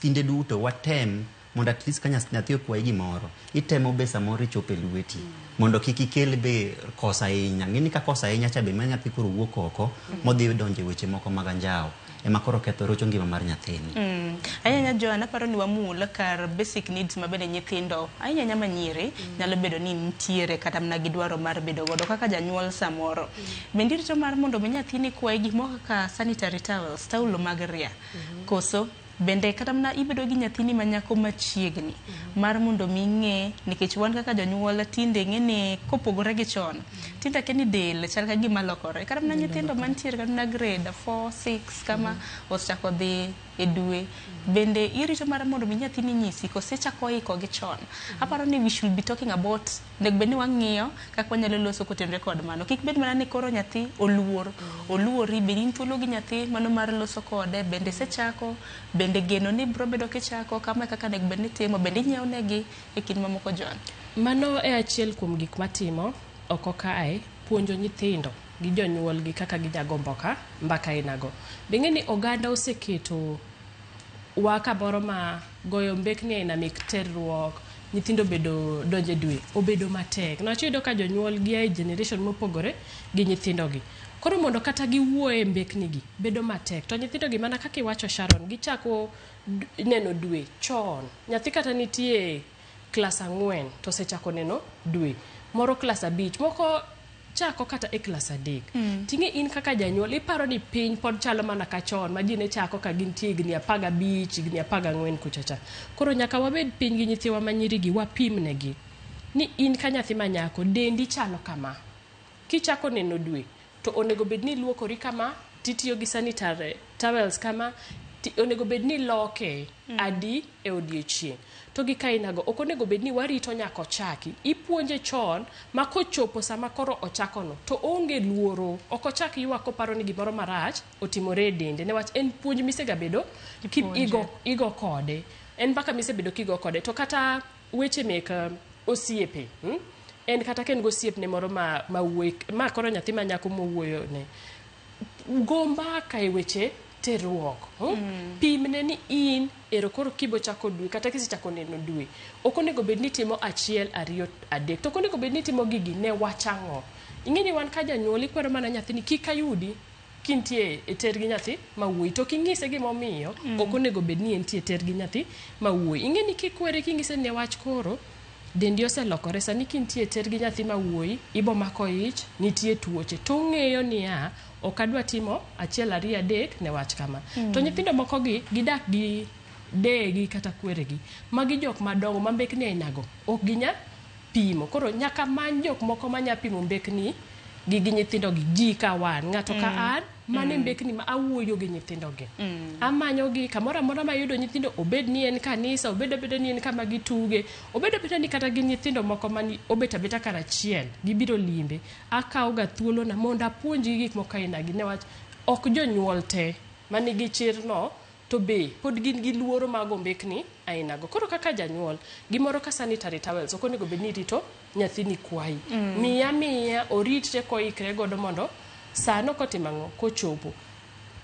[SPEAKER 13] kinde duto watem Mondo at least ka nyathi okwayi gimoro, itemo be samoro ichopo e lweti. Mondo kik ikel be kosa ahinya. Ng'eni ka kosa ahinya cha be ma nyathi koro wuok oko, modhi donjo e weche moko mag anjawo. Ema koro ketho rocho ngima mar nyathini.
[SPEAKER 4] Ahinya Joan, aparo ni wamul kar basic needs ma bende nyithindo ahinya ahinya manyiri nyalo bedo ni nitiere kata mana gi dwaro mar bedo godo kaka janyuol samoro. Bende irito mar mondo mi nyathini kwayi gik moko kaka sanitary towels, taulo mag ria. Koso bende kata mana ibedo gi nyathini ma nyako machiegni mar mondo mi ing'e nikech wan kaka jonyuol tinde ing'e ni kopogore gi chon tinde akia ni del chal ka gima lokore kata mana nyithindo mantiere kata mana grade 4 6 kama osechako dhi e dwe bende irito mar mondo mi nyathini nyisi kose ichako iko gi chon aparo ni we should be talking about onego bed ni wang'iyo kaka wanyalo loso kotenore kod mano kik bed mana ni koro nyathi oluor oluori bed in thuolo gi nyathi mano mar loso kode bende isechako bende geno ni biro bedo kichako kama e kaka onego bed ni itimo bende inyiewo negi e kind mamoko John.
[SPEAKER 8] Mano e achiel kuom gik matimo oko kae, puonjo nyithindo gi jonyuolgi kaka ginyago mbaka ainago. Be ing'e ni oganda oseketo wa kamoro ma goyo mbekni aina mek terruok, nyithindo bedo donjo e dwe, obedo matek. Niwach iyudo ka jonyuol gia e generation mopogore gi nyithindogi. Koro mondo kata giwuo e mbekni gi, bedo matek. To nyithindo gi mana kaka iwacho Sharon, gichako neno dwe chon. Nyathi kata nitie klas 4 to osechako neno dwe. Moro klas 5, moko chako kata e klas 3. Ting'e in kaka janyuol, iparo ni piny pod chalo mana ka chon, ma ji ne chako ka gintie higni 15, higni 14 kucha cha. Koro nyaka wabed piny gi nyithiwa manyiri gi, wapim negi. Ni in ka nyathi ma nyako, dendi chalo kama. Kichako neno dwe, to onego bed ni iluokori kama, titiyo gi sanitary towels kama, onego bed ni iloke adi e odiechieng'. To gi kainago, ok onego bed ni warito nyaka ochaki. Ipuonje chon, ma kochopo sama koro ochakono, to oonge luoro. Ok ochak ywak koparo ni gimoro marach otimore e dende. Newach en puonj misegabedo ki igo kode. En mbaka misebedo kigo kode. To kata weche mek osiepe, En kata ka en gosiepne moro ma wuoyi, ma koro nyathi ma nyako mowuoyo ne. Go mbaka e weche terruok. Pimne ni in ero koro kibo chako dwe kata kisechako neno dwe. Ok onego bed ni itimo 1, 2, 3. To ok onego bed ni itimo gigi ne wach ang'o. Ing'e ni wan ka janyuol ikwero mana nyathini kik ayudi kintie e ter gi nyathi ma wuoyi. To king'ise gimomiyo ok onego bed ni entie e ter gi nyathi ma wuoyi. Ing'e ni kikwere king'ise ne wach koro dendi oselokore sani kintie ter gi nyathi ma wuoyi ibo mako ich nitie tuoche to ong'eyo niya ok adwa timo 1 2 3 ne wach kama. To nyithindo moko gi gidak gi deyegi kata kweregi magi jok madongo ma mbekni ainago ok ginya pimo. Koro nyaka many jok moko manya pimo mbekni gi nyithindo gi ji ka wan ng'ato ka an mane mbekni ma awuoyo gi nyithindo gi. Amanyo gi kamoro amora mayudo nyithindo, obed ni en kanisa, obed abeda ni en kama gituge, obed abeda ni kata gin nyithindo moko mani obet abeta karachiel gibiro limbe. Akawo ga thuolona mondo apuonjgi gik moko aina gi newach ok jonyuol te manigi chirno to be pod gin gi luoro mag mbekni ainago. Koro kaka janyuol gimoro ka sanitary towels ok onego bed ni irito nyathini kwayi. Miya oritre koikre godo mondo sano kotimo ang'o kochopo.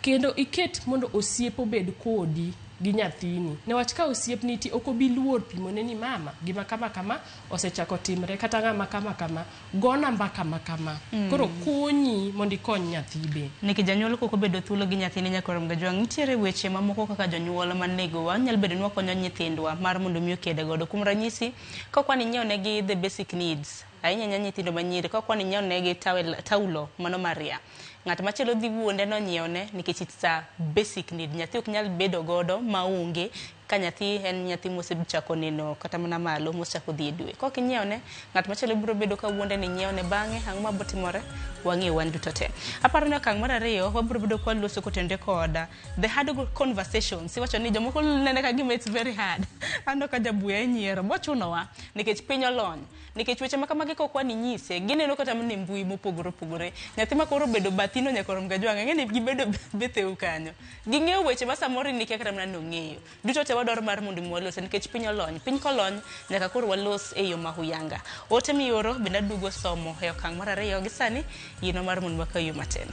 [SPEAKER 8] Kendo iket mondo osiep obed kodi gi nyathini. Newach ka osiep nitie ok obi luor pimone ni mama gima kama kama osechako timre kata ng'ama kama kama gona mbaka ma kama. Koro konyi mondo ikony nyathi be.
[SPEAKER 4] Nikech janyuol kok obedo thuolo gi nyathine nyaka rom gajwang', nitiere weche mamoko kaka jonyuol manego wanyalo bedo ni wakonyo nyithindwa mar mondo mi okede godo. Kuom ranyisi, ka ok wan inyiewo negi the basic needs, ahinya ahinya nyithindo manyiri, ka ok wan inyiewo negi taulo mano mar ria, ng'at machielo dhi wuonde nonyiewne nikech it's a basic need. Nyathi ok nyal bedo godo maonge ka nyathi en nyathi mosechako neno kata mana malo mosechako dhi e dwe. Kok inyiewne, ng'at machielo biro bedo ka wuonde ni nyiewne bang'e, ang'o mabiro timore? Wang'eyo wan duto te. Aparo ni okang' mar ariyo, wabiro bedo kwa loso kotenore kod the hard conversations. Iwacho ni jomoko nene ka gima it's very hard. Aneno ka jabuya nyiero, bochunowa nikech piny olony. Nikech weche ma kamagi kok wan inyise, gineno kata mana e mbui mopogore opogore. Nyathi ma koro obedo bathino nyaka rom gajwang', ang'e ni gibedo betheu kanyo. Ging'eyo weche ma samoro in ikia kata mana ni ong'eyo. Duto te wadwaro mar mondo mi walos nikech piny olony. Piny kolony nyaka koro walos e yo ma huyanga. Ote mioro bende aduogo somo e okang' mar ariyo gi sani yienwa mar mondo wakaw yo matin.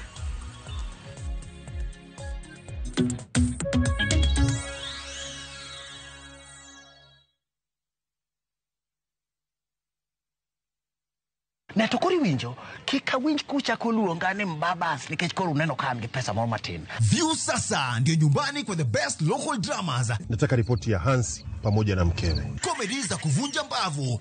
[SPEAKER 10] To koro iwinjo, kik awinj kuchako luonga ni mbabas nikech koro uneno ka an gi pesa moro matin.
[SPEAKER 15] View sasa ndio nyumbani kwa the best local dramas,
[SPEAKER 16] Nataka ripoti ya Hansi pamoja na mkewe.
[SPEAKER 15] Comedy za kuvunja mbavu,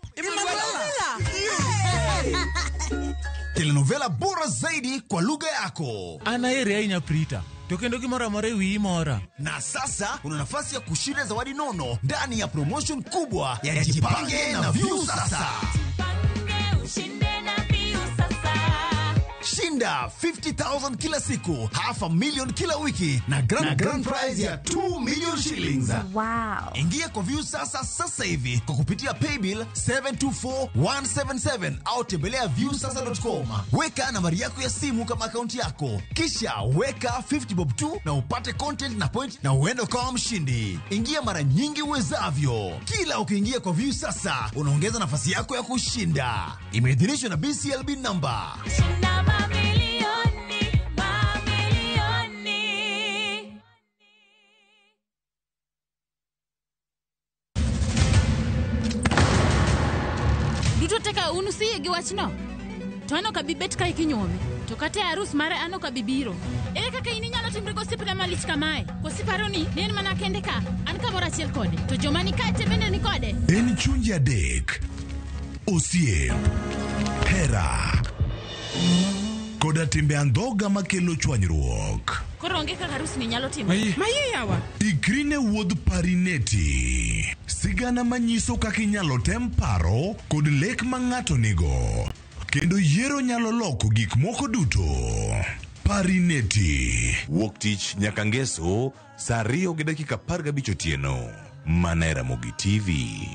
[SPEAKER 15] telenovela bora zaidi kwa lugha yako.
[SPEAKER 3] An aheri ahinya Prita, to kendo gimoro amora e wiyi mora.
[SPEAKER 15] Na sasa una nafasi ya kushinda zawadi nono ndani ya promotion kubwa ya Jipange na View Sasa. Shinda 50,000 kila siku, half a million kila wiki na grand prize ya 2 million shillings.
[SPEAKER 6] Wow.
[SPEAKER 15] Ingia kwa View Sasa sasa hivi kwa kupitia paybill 724177 au tembelea viewsasa.com. Weka nambari yako ya simu kama akaunti yako, kisha weka 50 bob tu na upate content na point na uende ukawa mshindi. Ingia mara nyingi uwezavyo. Kila ukiingia kwa View Sasa unaongeza nafasi yako ya kushinda. Imeidhinishwa na BCLB number.
[SPEAKER 27] Shinda mamilioni, mamilioni.
[SPEAKER 14] Duto teka un usiyie gi wachno? To an ok abi bet kae kinyuome. To kata e arus mare an ok abi biro. Ere kaka in inyalo timri gosiepna malich kamae? Koso iparo ni ne en mana kende ka? An kamoro achiel kode. To joma ni kae te bende ni kode.
[SPEAKER 1] En chunje adek, osiep, hera, koda timbe andhoga makelo chwanyruok.
[SPEAKER 14] Koro onge kaka arus ni nyalo timore.
[SPEAKER 1] Maye yawa. Ikri ne wuodh Parineti. Sigana manyiso kaka inyalo tem paro kod lek ma ng'ato nigo. Kendo yiero nyalo loko gik moko duto. Parineti. Wuok tich nyaka ngeso saa 2:15 otieno. Mana e Ramogi TV.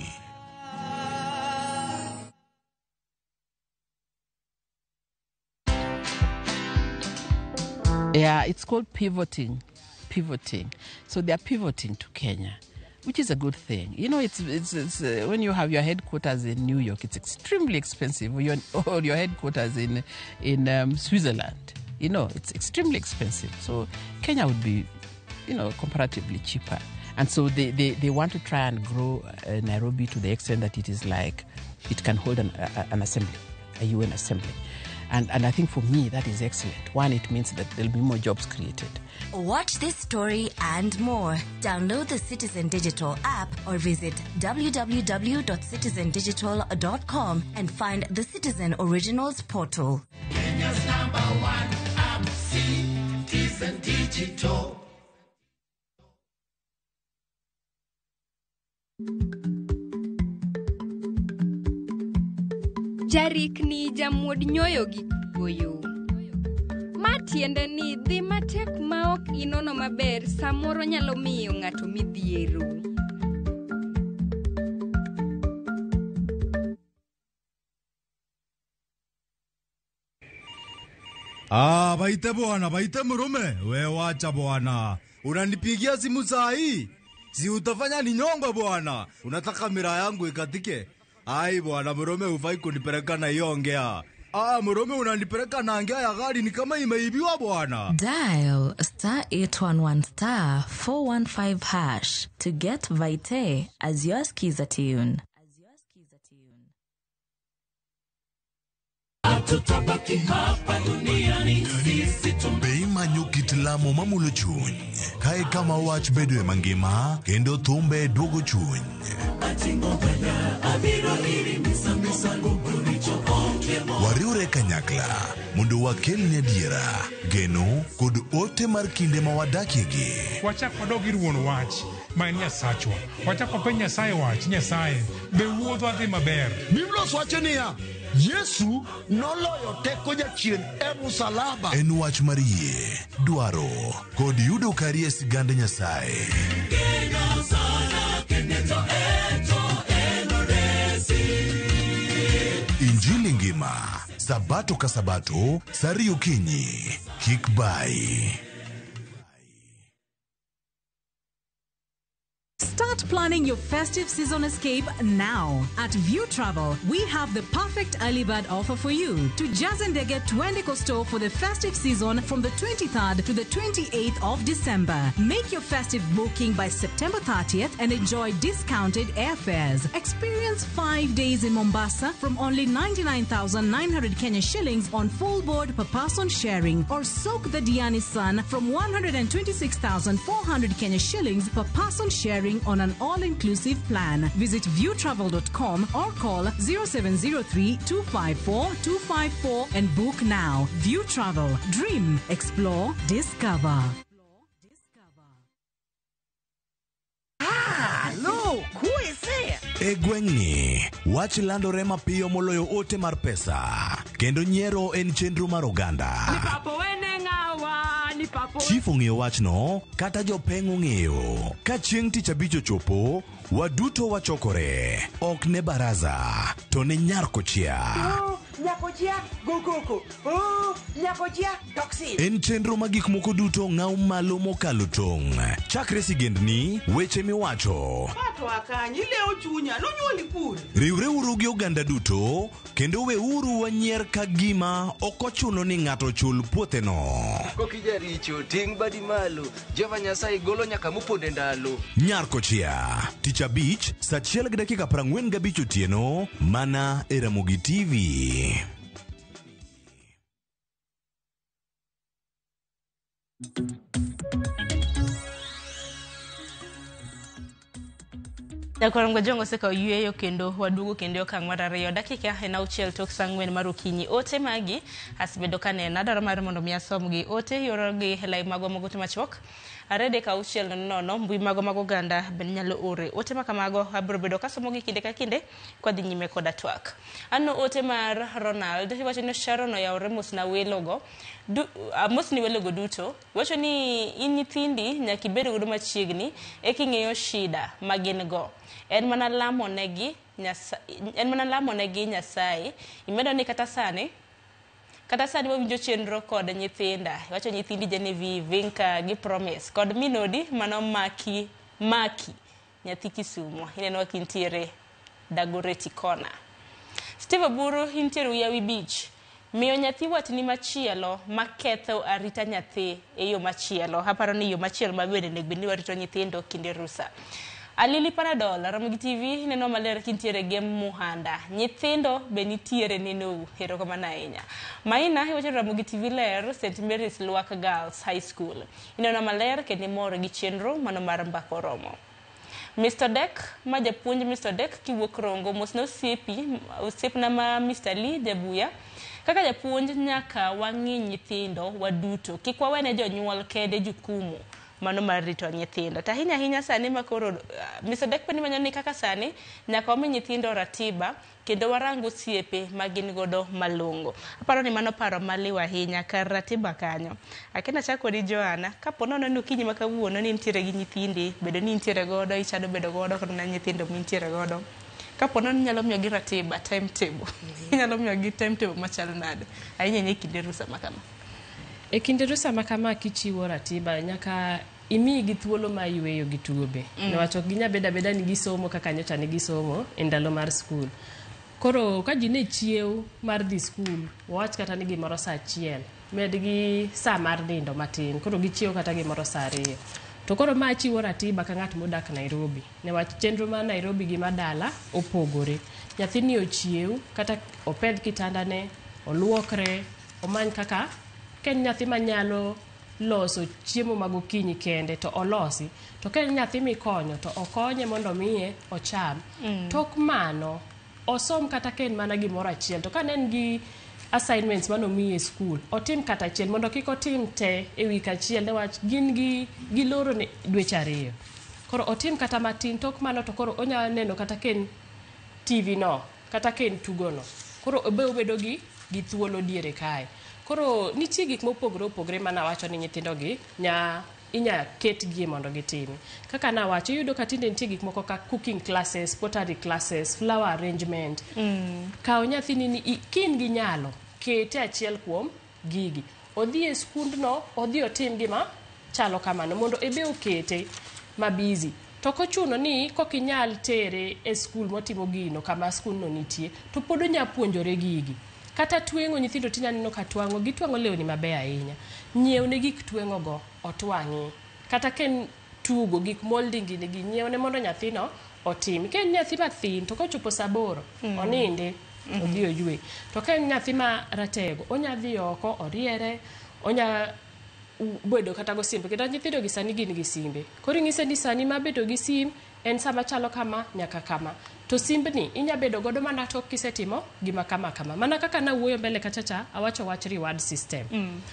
[SPEAKER 17] Yeah, it's called pivoting. Pivoting. So they are pivoting to Kenya, which is a good thing. You know, it's when you have your headquarters in New York, it's extremely expensive. Or your headquarters in Switzerland, you know, it's extremely expensive. So Kenya would be, you know, comparatively cheaper. And so they want to try and grow Nairobi to the extent that it is like it can hold an assembly, a UN assembly. And I think for me, that is excellent. One, it means that there'll be more jobs created.
[SPEAKER 6] Watch this story and more. Download the Citizen Digital app or visit www.citizendigital.com and find the Citizen Originals portal.
[SPEAKER 11] Kenya's number one app, Citizen Digital.
[SPEAKER 18] Jarikni jamuod nyoyo gi goyo. Ma tiende ni dhi matek ma ok inono maber samoro nyalo miyo ng'ato midhiero.
[SPEAKER 20] Ah, baite bwana, baite mrume. We wacha bwana. Unanipigia simu saa hii? Si utafanya ninyongwe bwana. Unataka mira yangu ikatike? Ai bwana, mrume hufai kunipeleka na hiyo ngea. Ah, mrume unanipeleka na ngea ya gari ni kama imeibiwa bwana.
[SPEAKER 6] Dial star 811 star 415 hash to get Vite as your skiza tune.
[SPEAKER 11] Hatutabaki hapa duniani sisi.
[SPEAKER 1] Be imanyo kit lamo mamulo chuny. Kae kama wach bedoe mangima kendo thumbe duogo chuny. Wariwre kanyakla mondo wakelni adiera, geno kod ote mar kinde ma wadakiegi.
[SPEAKER 21] Wachak wadog ir wuon wach ma en Nyasachwa. Wachak wapenj Nyasaye wach, Nyasaye be wuodhwa dhi maber.
[SPEAKER 22] Biblos wacho niya, Yesu noloyo teko jachien e musalaba.
[SPEAKER 1] En wach mar yie, dwaro kod yudo kari e sigand Nyasaye. Injili ngima, Sabato ka Sabato, saa 2 okinyi. Kik bai.
[SPEAKER 23] Start
[SPEAKER 2] Start planning your festive season escape now. At View Travel, we have the perfect early bird offer for you. To Jazendege Twende Costo for the festive season from the 23rd to the 28th of December. Make your festive booking by September 30th and enjoy discounted airfares. Experience 5 days in Mombasa from only 99,900 Kenya shillings on full board per person sharing, or soak the Diani sun from 126,400 Kenya shillings per person sharing on an all-inclusive plan. Visit viewtravel.com or call 0703 254 254 and book now. View Travel. Dream, explore, discover.
[SPEAKER 10] Look, who is there?
[SPEAKER 1] E gweng'ni, wach landore mapiyo moloyo ote mar pesa, kendo nyiero en chenro mar oganda. Chief ong'eyo wachno, kata jopeng' ong'eyo. Ka chieng' tich abich ochopo, waduto wachokore. Ok ne baraza, to ne nyar kochia.
[SPEAKER 5] Nyakochia, go koko. Oh, nyakochia, toxin.
[SPEAKER 1] En chenro ma gik moko duto ng'aw malo mokalo tong'. Chakre sigendni, weche miwacho.
[SPEAKER 5] Pato akanyi, ilewo chunya, nonyuoli pur.
[SPEAKER 1] Riwreuru gi oganda duto, kendo weuru wanyier ka gima ok ochuno ni ng'ato chul puotheno.
[SPEAKER 19] Kokijaricho, ting' badi malo. Jehova Nyasaye golo nyaka moponde ndalo.
[SPEAKER 1] Nyar kochia, tich abich, saa 1:45 otieno, mana e Ramogi TV.
[SPEAKER 4] Nyakwar Jongo osekawo yueyo kendo waduogo kendo e okang' mar 2 dakika en 6 tok saa 4 mar okinyi. Ote magi asebedo kaneno, adwaro mar mondo mi asomgi. Ote yorogi e lai magwa mag ote machuok 2 3 6 0 0, mbui magwa mag oganda bende nyalo ore ote makamago. Abiro bedo kasomogi kinde ka kinde kwadhi nyime koda twak. Aneno ote mar Ronald, iwacho ni Sharon oyawore mosna welogo mosni welogo duto. Iwacho ni in nyithindi nyaka ibed godo machiegni eka ing'eyo shida ma gin go. En mana lamo negi Nyasaye. Imedo ni kata sani wawinjo chenro kod nyithinda. Iwacho nyithindi Genevieve, Vinka gi Promise kod minodi mano Maki nyathi Kisumo. Ineno ka intiere Dagoretti Corner. Steve Oburu intiere Uyawi Beach. Miyo nyathi watni machielo maketho arita nyathi e yo machielo. Aparo ni yo machielo ma bende onego bed ni warito nyithindo kinde rusa. Alili Panadol, Ramogi TV, neno maler kintiere Gem Muhanda. Nyithindo be nitiere nenou, erokamano ahinya. Maina iwacho Ramogi TV ler, St. Mary's Lwak Girls High School. Ineno maler kendo imor gi chenro mano mar mbaka oromo. Mr. Dek, ma japuonj Mr. Dek kiwuok Rongo, mosna osiepna ma Mr. Lee Jabuya. Kaka japuonj nyaka wang'i nyithindo waduto, kik wawene jonyuol kende jukumu mano mar rito nyithindo. To ahinya ahinya sani makoro Mr. Dek peni manyo ni kaka sani nyaka wami nyithindo ratiba kendo warang osiepe ma gin godo malong'o. Aparo ni mano paro maliw ahinya kar ratiba kanyo. Akena chako kodi Joanna, kapo nono ni okinyi ma kawuono ni intiere gi nyithindi, bedo ni intiere godo, ichano bedo godo kata mana nyithindo mintiere godo. Kapo nono inyalo miyogi ratiba, timetable. Inyalo miyogi timetable machal nade? Ahinya ahinya e kinde rusa ma kama.
[SPEAKER 8] E kinde rusa ma kama kichiwo ratiba nyaka imigi thuolo mar yueyo gi tugo be. Niwach ok ginyal bedo abeda ni gisomo kaka nyocha ne gisomo e ndalo mar skul. Koro ka ji ne chiew mar dhi skul, wawach kata ni gimoro saa 1, medgi saa mar nindo matin, koro gichiew kata gimoro saa 2. To koro ma chiwo ratiba ka ng'at modak Nairobi, niwach chenro mar Nairobi gi madala opogore. Nyathini ochiew kata opedh kitandane, oluokre, omany kaka ka en nyathi manyalo loso chiemo mag okinyi kende to olosi. To ka en nyathi mikonyo to okonye mondo miye ocham. Tok mano osom kata ka en mana gimoro achiel. To ka ne en gi assignments manomiye e skul, otim kata achiel mondo kik otim te e wik achiel niwach gin gi giloro ne dweche 2. Koro otim kata matin, tok mano to koro onyalo neno kata ka en TV no, kata ka en tugo no. Koro obe obedo gi thuolo diere kae. Koro nitie gik mopogore opogore manawacho ni nyithindo gi inya ketgie mondo gitim. Kaka nawacho, iyudo ka tinde nitie gik moko kaka cooking classes, pottery classes, flower arrangement. Kaw nyathini ni kin gi nyalo, kete achiel kuom gigi. Odhi e skundno, odhi otim gima chalo kamano mondo ebe okete ma busy. To ok ochuno ni kok inyal tere e skul motimo gino kama skul no nitie, to pod onya puonjore gigi. Kata tweng'o nyithindo tinya neno ka twang'o, gitwang'o lewni mabeyo ahinya. Nyiew ne gik tweng'o go otwang'i. Kata ka en tugo gik molding gini gi nyiew ne mondo nyathino otim. Ka en nyathi mathin to kochopo saa aboro onindi odhi oywe. To ka en nyathi ma ratego, onya dhi oko oriere, onya bedo kata gosimbe kendo nyithindo gi sani gin gi simbe. Koro inyise ni sani mar bedo gi sim en sama chalo kama nyaka kama. To simbni inya bedo godo mana tok kisetimo gima kama kama. Mana kaka nawuoyo mbele kacha cha, awacho wach reward system.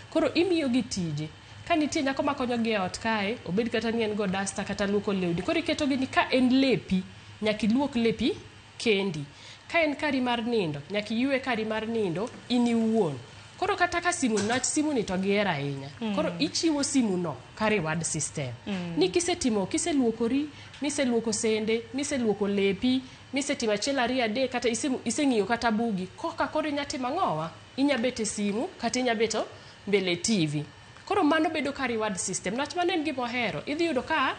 [SPEAKER 8] Koro imiyo gi tije. Ka nitie nyako makonyo gi e ot kae, obed kata ni en go dasta kata luoko lewni. Koro iketo gi ni ka en lepi, nyaka iluok lepi kendi. Ka en kari mar nindo, nyaka iywe kari mar nindo in iwuon. Koro kata ka simu nwach simu ni to gihero ahinya. Koro ichiwo simu no ka reward system. Ni kisetimo, kiseluokori, miseluoko sende, miseluoko lepi, misetimo achiel ariyo adek kata iseng'iyo kata bugi, koka koro inya timo ang'owa? Inya bet e simu kata inya beto mbele TV. Koro mano bedo ka reward system. Nwach mano en gima ohero. Idhi yudo ka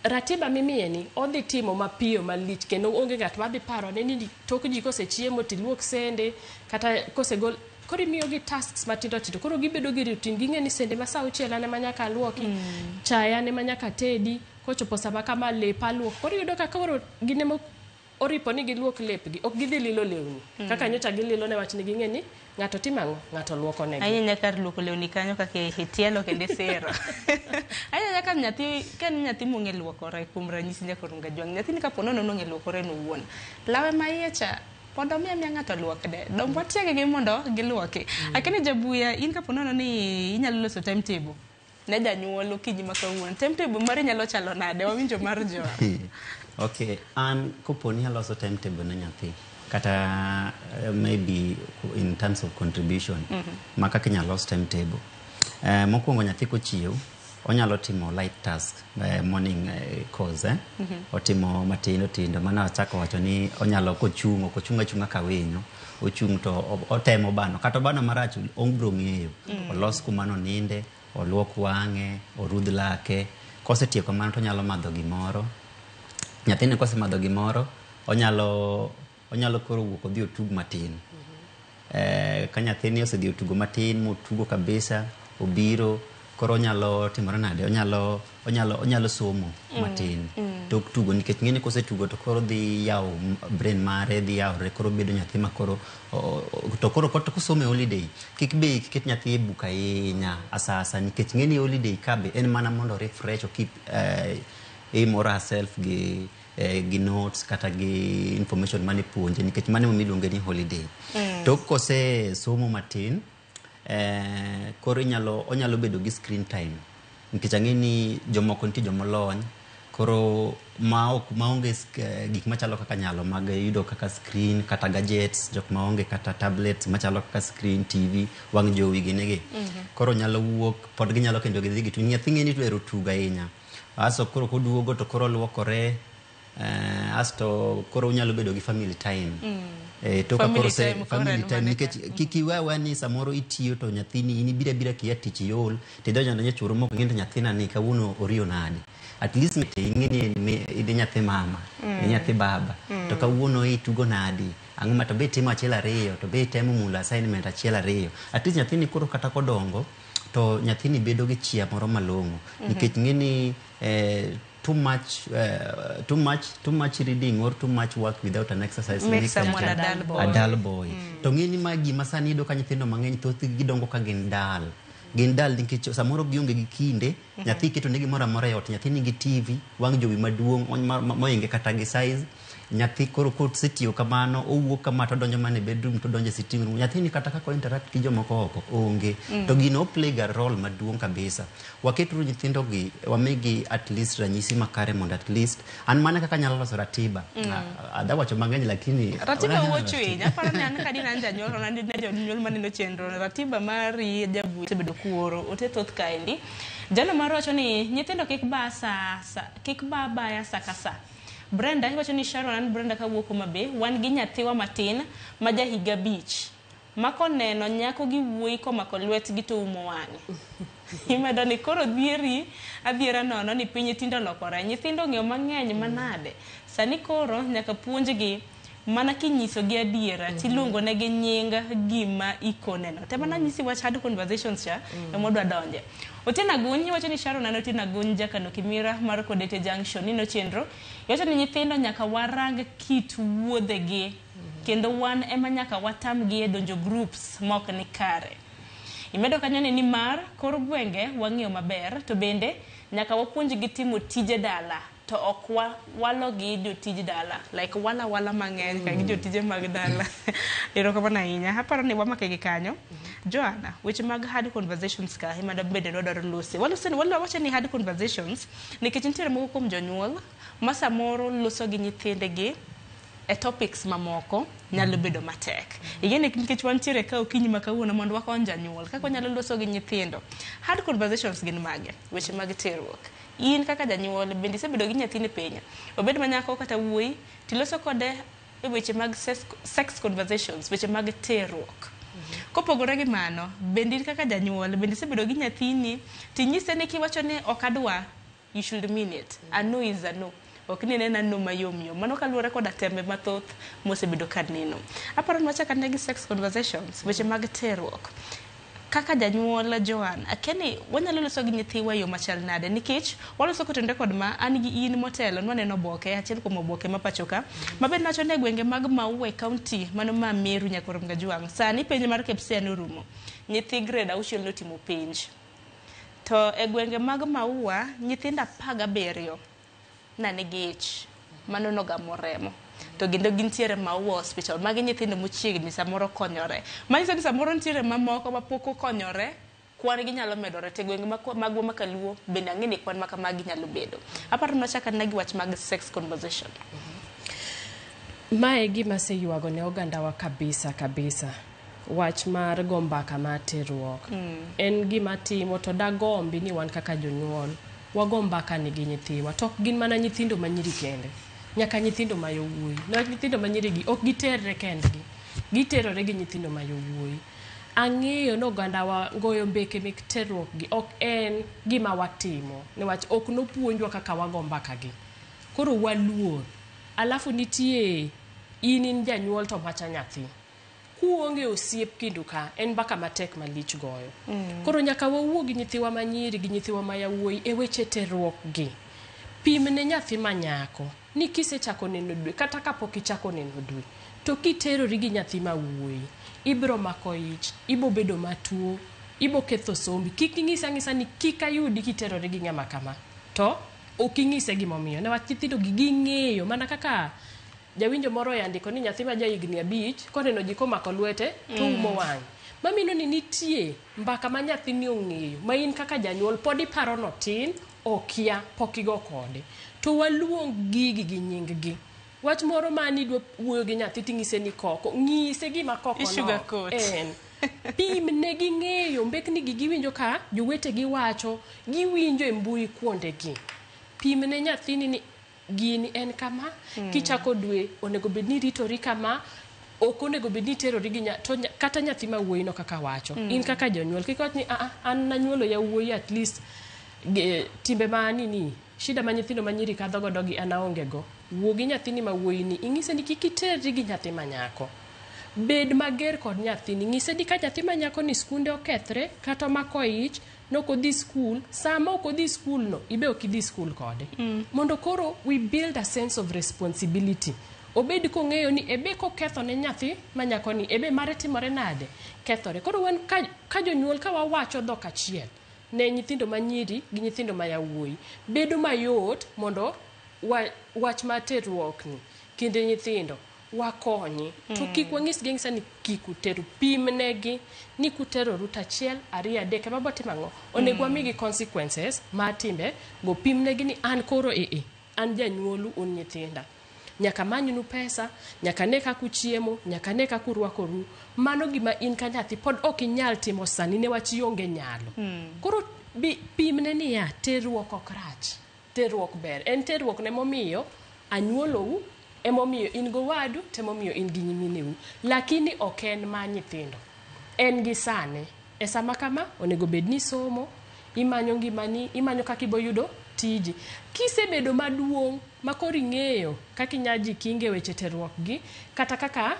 [SPEAKER 8] ratiba mimiye ni odhi timo mapiyo malich kendo onge ng'at madhi paro ne ni tok ji kosechiemo tiluok sende kata kosegol koro imiyo gi tasks matindo tindo koro gibedo gi routine ging'e ni sende ma saa auchiel an ema nyaka aluoki chae an ema nyaka tedi kochopo sama kama lepa aluok koro iyudo ka koro gin ema oripo ni giluok lepgi ok gidhi lilo lewni kaka nyocha gililo ne wach ni ging'e ni ng'ato timo ang'o ng'ato luoko negi
[SPEAKER 4] Ahinya kar luoko lewni kanyo kaka e tielo kendo isiro. Ahinya ka nyathi ka en nyathi mong'e luokore kuom ranyisi nyaka Kajwang'. Nyathini kapo nono nong'e luokore en owuon. Lawe ma iye cha pod omiyo amiya ng'ato luokne. Dong watieg gi mondo giluoki. Akeni Jabuya in kapo nono ni inyalo loso timetable ne janyuol okinyi ma kawuono. Timetable mari nyalo chalo nade? Wawinjo mar Joa.
[SPEAKER 13] Okay, an kopo ni aloso timetable ne nyathi kata maybe in terms of contribution ma kaka inyalo los timetable. Mokwongo nyathi kochiew onyalo timo light task morning course eh? Otimo matindo tindo mana achako wacho ni onyalo kochung' ok ochung' achung'a ka winyo ochung' to otemo bano kata obano marach obro ng'eyo olos kuma noninde oluok wang'e orudh lake kosetieko mano to onyalo madho gimoro nyathini kosemadho gimoro onyalo onyalo koro wuok odhi otug matin ka nyathini osedhi otugo matin motugo kabisa obiro koro onyalo timore nade onyalo onyalo onyalo somo matin tok tugo nikech ng'eni kosetugo to koro dhi yawo brain mare dhi yawore koro bedo nyathi ma koro to koro kosomo e holiday kik be ket nyathi e buk ahinya asasa nikech ng'eni holiday ka be en mana mondo refresh o keep him or herself gi gi notes kata gi information mane puonje nikech mano emomiyo iluonge ni holiday. Tok kose somo matin koro inyalo onyalo bedo gi screen time nikech ang'e ni jomoko nitie jomolony koro ma ok maonge gik machalo kaka nyalo mag yudo kaka screen kata gadgets jok maonge kata tablets machalo kaka screen TV wang' jowi gini gi koro nyalo wuok pod ginyalo kendo gidhi gitu nyathi ng'e ni to ohero tugo ahinya aso koro koduogo to koro oluokore asto koro unyalo bedo gi family time to ka
[SPEAKER 4] Family
[SPEAKER 13] koro se
[SPEAKER 4] time koro
[SPEAKER 13] family
[SPEAKER 4] en
[SPEAKER 13] time
[SPEAKER 4] mane
[SPEAKER 13] nikech kik iwe aweya ni samoro itiyo to nyathini in ibiro abira kia tich iol tidonjo adonja e churo mok ing'e ni to nyathina ni kawuono oriyo nade at least ing'e ni in nyathi mama in nyathi baba to kawuono itugo nadi ang'o ma to be itimo achiel ariyo to be itemo mulo assignment achiel ariyo at least nyathini koro kata kodongo to nyathini bedo gi chia moro malong'o nikech ng'e ni too much reading or too much work without an exercise
[SPEAKER 4] Makes
[SPEAKER 13] makes
[SPEAKER 4] someone a dull boy.
[SPEAKER 13] A dull boy. To ng'e ni ma gima sani iyudo ka nyithindo mang'eny thothgi gidongo ka gin dull gin dull nikech samoro gionge gi kinde nyathi iketo ne gimoro amora e ot nyathi nigi TV wang' jowi maduong' moinge kata gi size nyathi koro kosetiyo kamano owuok kama to odonjo mana e bedroom to odonjo e sitting room nyathini kata kaka o interact gi jomoko oko onge to gino o play ga role maduong' kabisa waketuru nyithindo gi wamigi at least ranyisi makare mondo at least an mana kaka anyalo loso ratiba adha wacho mang'eny lakini
[SPEAKER 4] Ratiba wuo chwiny. Aparo ni an kadina an janyuol to an ne jonyuol maneno chenro. Ratiba mari Jabuya osebedo kuoro ote thoth kaendi. Jalo mar wacho ni nyithindo kik ba sa, sa kik ba baya sa ka sa. Brenda iwacho ni Sharon an Brenda kawuok Homa Bay wan gi nyathiwa matin ma ja higa 5. Ma koneno nyako gi wuoyi komako lwetgi to umo wang'e. Imedo ni koro dhieri adhiera nono ni piny tinde olokore. Nyithindo ong'eyo mang'eny manade. Sani koro nyaka puonjgi mana kinyisogi adiera tiluongo negi nying gima ikoneno. Tema nanyisi wach hard conversations cha ema odwa donje. Otieno Aguny iwacho ni Sharon an Otieno Aguny Jakano Kimira mar Kodete Junction nino chenro. Iwacho ni nyithindo nyaka warang kit wuodhegi kendo wan ema nyaka watamgi e donjo groups mok ni kare. Imedo kanyo ni nimar kor gwenge wang'eyo maber to bende nyaka wapuonjgi timo tije dala to ok walogi jotij dala like wala wala mang'eny ka gi jotije mag dala. Erokamano ahinya. Aparo ni wamake gi kanyo. Joanna, weche mag hard conversations ka ema bende dwadwaro lose. Walose ni wacho ni hard conversations nikech nitiere moko kuom jonyuol ma samoro loso gi nyithindgi e topics mamoko nyalo bedo matek. Ing'e ni nikech wantiere ka okinyi ma kawuono mondo wakony janyuol kaka wanyalo loso gi nyithindo. Hard conversations gin mage? Weche mag terruok. In kaka janyuol bende isebedo gi nyathini piny, obed manyako kata wuoyi, tiloso kode e weche mag sex conversations, weche mag terruok. Kopogore gi mano, bende in kaka janyuol bende isebedo gi nyathini tinyise ni kiwacho ni ok adwa, you should mean it. A no is a no. Ok ni en no mayom yom. Mano kaluwore koda tembe mathoth mosebedo ka neno. Aparo ni wachak ane gi sex conversations, weche mag terruok. Kaka janyuol Joan, akia ni wanyalo loso gi nyithiwa e yo machal nade nikech waloso kotenore kod ma an gi in motelo nwaneno oboke achiel kuom oboke ma pacho ka mabende wacho ni e gwenge mag Maua e kaunti mano ma Meru nyaka Kajwang' sani penj mar KPSEA norumo nyithi grade 6 notimo penj to e gwenge mag Maua nyithindo 17 na nigi ich mano nogamo remo to kendo gintiere Maua Hospital. Magi nyithindo mochiegni samoro konyore. Manyiso ni samoro nitiere mamoko mapok okonyore, kwan gi nyalo medore to e gwenge magwa ma kaluo bende ang'e ni kwan makamagi nyalo bedo. Aparo ni wachak anena gi wach mag sex conversation.
[SPEAKER 8] Mae gima aseywago ne ogandawa kabisa kabisa. Wach mar go mbaka mar terruok. En gima timo to dagombi ni wan kaka jonyuol wago mbaka ni gi nyithiwa. To ok gin mana nyithindo manyiri kende. Nyaka nyithindo ma yowuoyi. Niwach nyithindo manyiri gi ok giterre kendgi. Giterore gi nyithindo ma yowuoyi. Ang'eyo ni ogandawa goyo mbeke mek terruok gi ok en gima watimo. Niwach ok nopuonjwa kaka wago mbaka gi. Koro waluor. Alafu nitie in janyuol to macha nyathi. Kuonge osiep kindu ka en mbaka matek malich goyo. Koro nyaka wawuo gi nyithiwa manyiri gi nyithiwa ma yawuoyi e weche terruok gi. Pim ne nyathi manyako ni kisechako neno dwe kata kapok ichako neno dwe to kiterori gi nyathi ma wuoyi ibro mako ich, ibo bedo matuo, ibo ketho sombi. Kik ing'ise ang'isa ni kik ayudi kiterori gi ng'ama kama. To ok ing'ise gimomiyo. Niwach nyithindo gi ging'eyo mana kaka jawinjo moro andiko ni nyathi ma jahigni 5 koneno ji komako lwete to umo wang'e. Mamino ni nitie mbaka ma nyathini ong'eyo ma in kaka janyuol pod iparo notin okia pok igo kode. To waluong gigi gi nying gi. Wach moro ma nidwa wuoyo gi nyathi ting'ise ni koko, ng'ise gima koko no en. Pim ne ging'eyo mbekni gi giwinjo ka jowetegi wacho, giwinjo e mbui kuondegi. Pim ne nyathini ni gini en kama, kichako dwe onego bed ni ritori kama, ok onego bed ni terori gi kata nyathi ma wuoyi no kaka wacho. In kaka janyuol kik wach ni a an nanyuolo yawuoyi at least timbe ma nini shida ma nyithindo manyiri kadho godo gi an aonge go. Wuo gi nyathini ma wuoyi ni ing'ise ni kik iterri gi nyathi ma nyako. Bed mager kod nyathini, ng'ise ni ka nyathi ma nyako ni skunde okethre kata omako ich nok odhi skul, sama ok odhi skul no ibe ok idhi skul kode. Mondo koro we build a sense of responsibility. Obed kong'eyo ni ebe koketho ne nyathi ma nyako ni ebe mare timore nade kethore. Koro wan ka jonyuol ka wawacho dhok achiel ne nyithindo manyiri gi nyithindo ma yawuoyi bedo mayot mondo wach mar terruok ni kinde nyithindo wakonyi. To kik wanyisgi ang'isa ni kik uteru, pim negi ni kuteroru to 1, 2, 3 ema botimo ang'o. Onego wamigi consequences mar timbe go. Pim negi ni an koro an janyuolu un nyithinda. Nyaka manynu pesa, nyaka ne kaka uchiemo, nyaka ne kaka urwakoru. Mano gima in ka nyathi pod ok inyal timo sani newach ionge nyalo. Koro pimne niya, terruok ok rach, terruok ber. En terruok ne momiyo anyuolou Emomiyo in gowadu to emomiyo in gi nyimineu. Lakini ok en ma nyithindo. En gi sane. E sama kama, onego bed ni somo, imanyo ngimani, imanyo kaka ibo yudo tiji. Kisebedo maduong' ma koro ing'eyo kaka inya jikinge weche terruok gi, kata kaka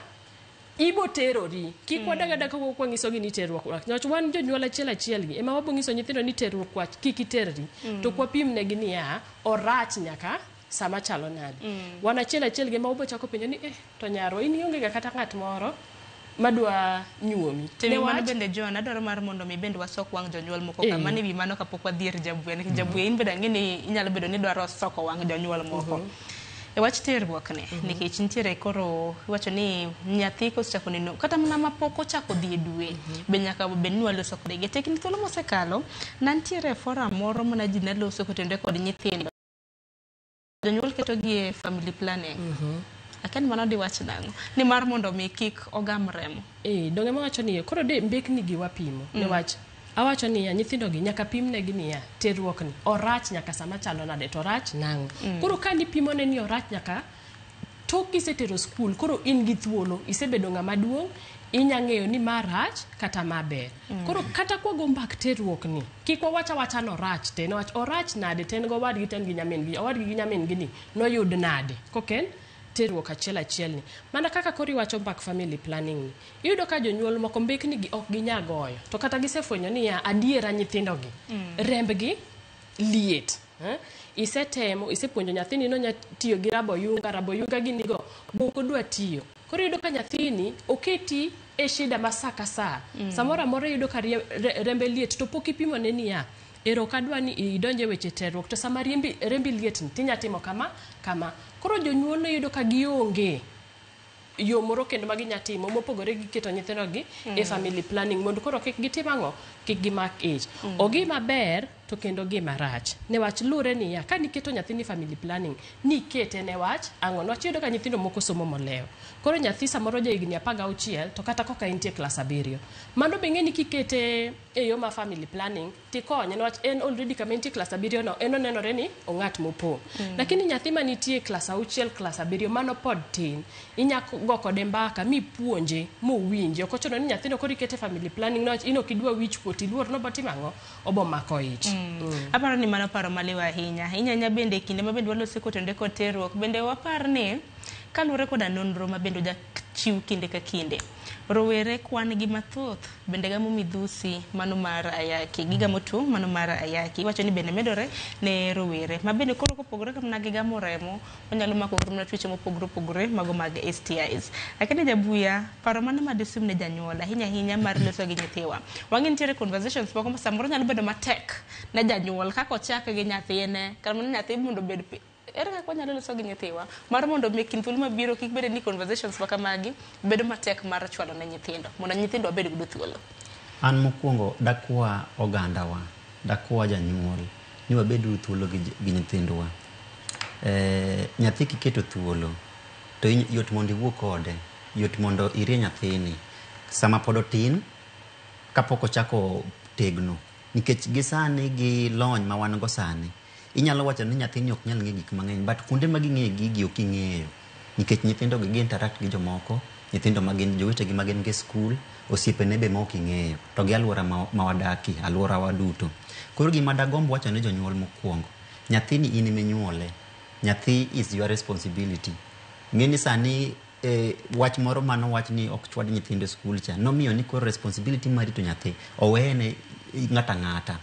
[SPEAKER 8] ibo terori. Kik wadag adaga ka wanyisogi ni terruok rach. Niwach wan jonyuol achiel achiel gi ema wabo nyiso nyithindo ni terruok wach kik iterri. To ok wapim negi niya, orach nyaka sama chalo nade. Wan achiel achiel gi ema wabo chako penjo ni eh, to nyarwa in ionge ga kata ng'at moro madwa nyuomi.
[SPEAKER 4] To ewi mano
[SPEAKER 8] Newach-
[SPEAKER 4] bende John, adwaro mar mondo mi bende wasok wang' jonyuol moko
[SPEAKER 8] Eh.
[SPEAKER 4] ka. Mano ewi mano kapok wadhi ir Jabuya. Nikech Jabuya in bende ang'e ni inyalo bedo ni idwaro soko wang' jonyuol moko. E wach terruok ni, nikech nitiere koro iwacho ni nyathi kosechako neno kata mana mapok ochako dhi e dwe, be nyaka bed ni waloso kodgi. E kind thuolo mosekalo, nantiere e forum moro mana ji ne loso kotenore kod nyithindo. Jonyuol ketogi e family planning. Akia ni mano diwach nang'o? Ni mar mondo mi kik ogam remo.
[SPEAKER 8] Eh, donge mawacho ni koro de mbekni gi wapimo. Niwach awacho niya nyithindo gi nyaka pimnegi niya terruok ni orach nyaka sama chalo nade to orach nang'o. Koro ka nipimone ni orach nyaka tok kisetero skul koro in gi thuolo isebedo ng'ama duong' inya ng'eyo ni ma rach kata ma ber. Koro kata kwago mbak terruok ni kik wawach awacha ni orach te niwach orach nade to en gowadgi to en gi nyamin gi owadgi gi nyamin gi ni noyud nade koken terruok achiel achiel ni mana kaka koro iwacho mbak family planning ni iyudo ka jonyuol moko mbekni gi ok ginya goyo to kata gisefwenyo niya adiera nyithindo gi rembgi liet eh? Isetemo isepuonjo nyathini nonya tiyo gi raboyunga raboyunga ginigo be ok odwa tiyo koro iyudo ka nyathini oketi e shida ma sa ka sa. Samoro amora iyudo ka rembe liet to pok ipimone niya ero ok adwa ni idonje weche terruok to sama rembi liet ni tinya timo kama kama koro jonyuol no iyudo ka gionge yo moro kendo ma ginya timo mopogore gi keto nyithindo gi e family planning mondo koro kik gitim ang'o kik gimak ich. Ogima ber to kendo gima rach newach lure niya ka niketo nyathini family planning nikete newach ang'o niwach iyudo ka nyithindo moko somo molewo koro nyathi samoro ja higni 16 to kata koka entie klas 7 mano be ng'e ni kikete e yo ma family planning tikonye niwach en already kama entie klas 7 no en onenore ni ong'at mopong'. Lakini nyathi manitie klas 6 klas 7 mano pod tin inya go kode mbaka mipuonje mowinji ok ochuno ni nyathino koro ikete family planning niwach in ok idwa wich kuot iluor ni obotimo ang'o obo mako ich.
[SPEAKER 4] Aparo ni mano paro maliw ahinya. Ahinya ahinya bende e kinde ma bende waloso kotenore kod terruok bende wapar ni kaluwore koda nonro ma bende ojachiw kinde ka kinde rowere kwan gi mathoth bende gamo midhusi mano mar ayaki gigamo tuo mano mar ayaki iwacho ni bende medore ne rowere ma bende koro kopogore kamna gi gamo remo onyalo mako mana tuoche mopogore opogore mago mag STIs. Lakini Jabuya paro mano madisum ne janyuol ahinya ahinya mar loso gi nyithiwa wang'e nitiere conversations moko ma samoro nyalo bedo matek ne janyuol kaka ochak gi nyathine kata mana nyathi mondo obed ere kaka wanyalo loso gi nyithiwa mar mondo mi kind thuolo mabiro kik bede ni conversations ma kamagi bedo matek mar chwalo ne nyithindo mondo nyithindo wabed godo thuolo.
[SPEAKER 13] An mokwongo dakwa ogandawa, dakwa janyuol ni wabed thuolo gi nyithindwa. Nyathi kiketo thuolo to yot mondo iwuo kode, yot mondo irie nyathini sama pod otin kapok ochako tegno nikech gi sani gi lony ma wan go sani inyalo wacho ni nyathini ok nyal ng'eyo gik mang'eny but kuonde ma ging'eyo gigi ok ing'eyo nikech nyithindo gi interact gi jomoko nyithindo ma gin jowetegi ma gin go e skul osiepene be ma ok ing'eyo to gi alwora ma wadakie alwora wa duto. Koro gima dagomb wacho ne jonyuol mokwongo nyathini in eminyuole nyathi is your responsibility. Ng'e ni sani wach moro manowach ni ok chwad nyithindo e skul cha nomiyo ni koro responsibility mar rito nyathi owene ng'ata ng'ata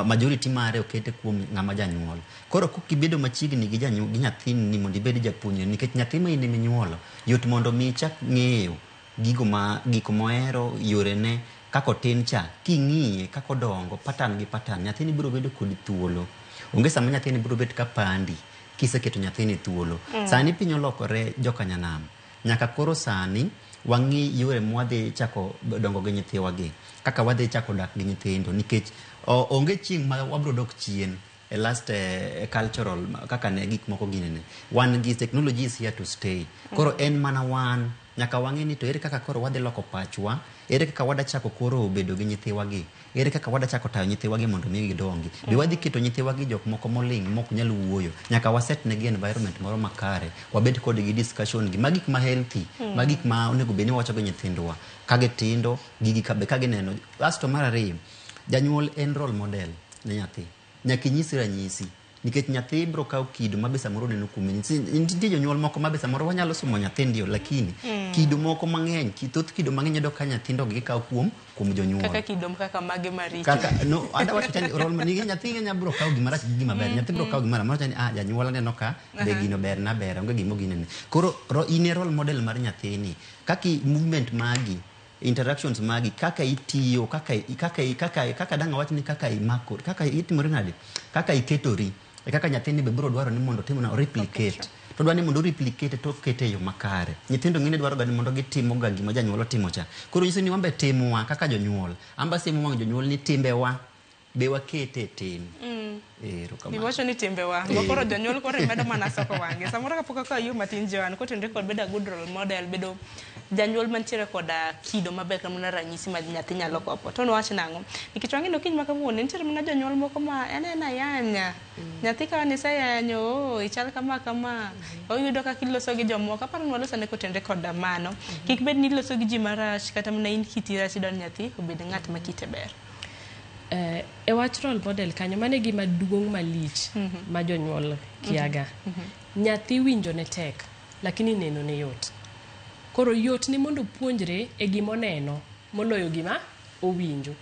[SPEAKER 13] majority mare okete kuom ng'ama janyuol. Koro kokibedo machiegni gi gi nyathini mondo ibed japuonjre nikech nyathi ma in eminyuolo yot mondo mi ichak ng'eyo gigo ma gik mohero yorene kaka otin cha king'iye kaka odongo pattern gi pattern nyathini biro bedo kod thuolo. Onge sama nyathini biro bet ka pandi kiseketo nyathini thuolo. Sani piny olokore jokanyanam nyaka koro sani wang'i yore mwadhi chako dongo gi nyithiwa gi kaka wadhi chako dak gi nyithindo nikech onge chieng' ma wabro dok chien e last cultural kaka ne gik moko ginene wan gi technology is here to stay. Koro en mana wan Nyaka wang'e ni to ere kaka koro wadhi loko pachwa, ere kaka wadachako koro bedo gi nyithiwagi, ere kaka wadachako tayo nyithiwagi mondo mi gidongi. Be wadhi keto nyithiwagi jok moko moling' mok nyal wuoyo. Nyaka waset negi environment moro makare, wabed kodgi discussion gi, ma gik ma healthy, ma gik ma onego bed ni wawacho gi nyithindwa. Ka gitindo, gigi ka be ka gineno. Asto mar ariyo, janyuol en role model ne nyathi. Nyaka inyis ranyisi. Nikech nyathi biro kawo kido ma be samoro oneno kuomi. Nitie jonyuol moko ma be samoro wanyalo somo nyathi ndio, lakini kido moko mang'eny, thoth kido mang'eny iyudo ka nyithindo gikawo kuom jonyuol.
[SPEAKER 4] Kaka kido kaka mage maricho.
[SPEAKER 13] Kaka, no, ada wacho cha ni role ni nyathi ng'eny biro kawo gima rach gi gima ber. Nyathi biro kawo gima rach, mano ni ah janyuol aneno ka be gino ber na ber, onge gima oginene. Koro in e role model mar nyathini. Kaka movement magi, interactions magi, kaka itiyo, kaka dang' awach ni kaka imako, kaka itimori nade, kaka iketori, e kaka nyathini be biro dwaro ni mondo otim na replicate. To dwaro ni mondo replicate to okete e yo makare. Nyithindo ng'eny dwaro ga ni mondo gitimo ga gima janyuol otimo cha. Koro nyiso ni wan be timwa kaka jonyuol. An be asiemo wang' jonyuol ni timbewa be wakete e tim. Erokamano.
[SPEAKER 4] Iwacho ni timbewa. Ma koro jonyuol koro imedo mana soko wang'e. Samoro kapok akawo yo matin Joan, kotenore kod bedo a good role model, bedo janyuol mantiere koda kido maber kata mana ranyisi ma nyathi nyalo kopo. To nowach nang'o? Nikech wang'e ni okinyi ma kawuono nitiere mana jonyuol moko ma en aena yanya. Nyathi ka niseyanyo, oh, ichal kama kama. Oyudo kaka iloso gi jomoko. Aparo ni waloso ane kotenore koda mano. Kik bed ni iloso gi ji marach kata mana in kiti rach idwaro ni nyathi obed ng'at ma kite ber.
[SPEAKER 8] E wach role model kanyo, mano e gima duong' malich ma jonyuol kiaga. Nyathi winjo ne tek, lakini neno ne yot. Koro yot ni mondo opuonjre e gima oneno moloyo gima owinjo.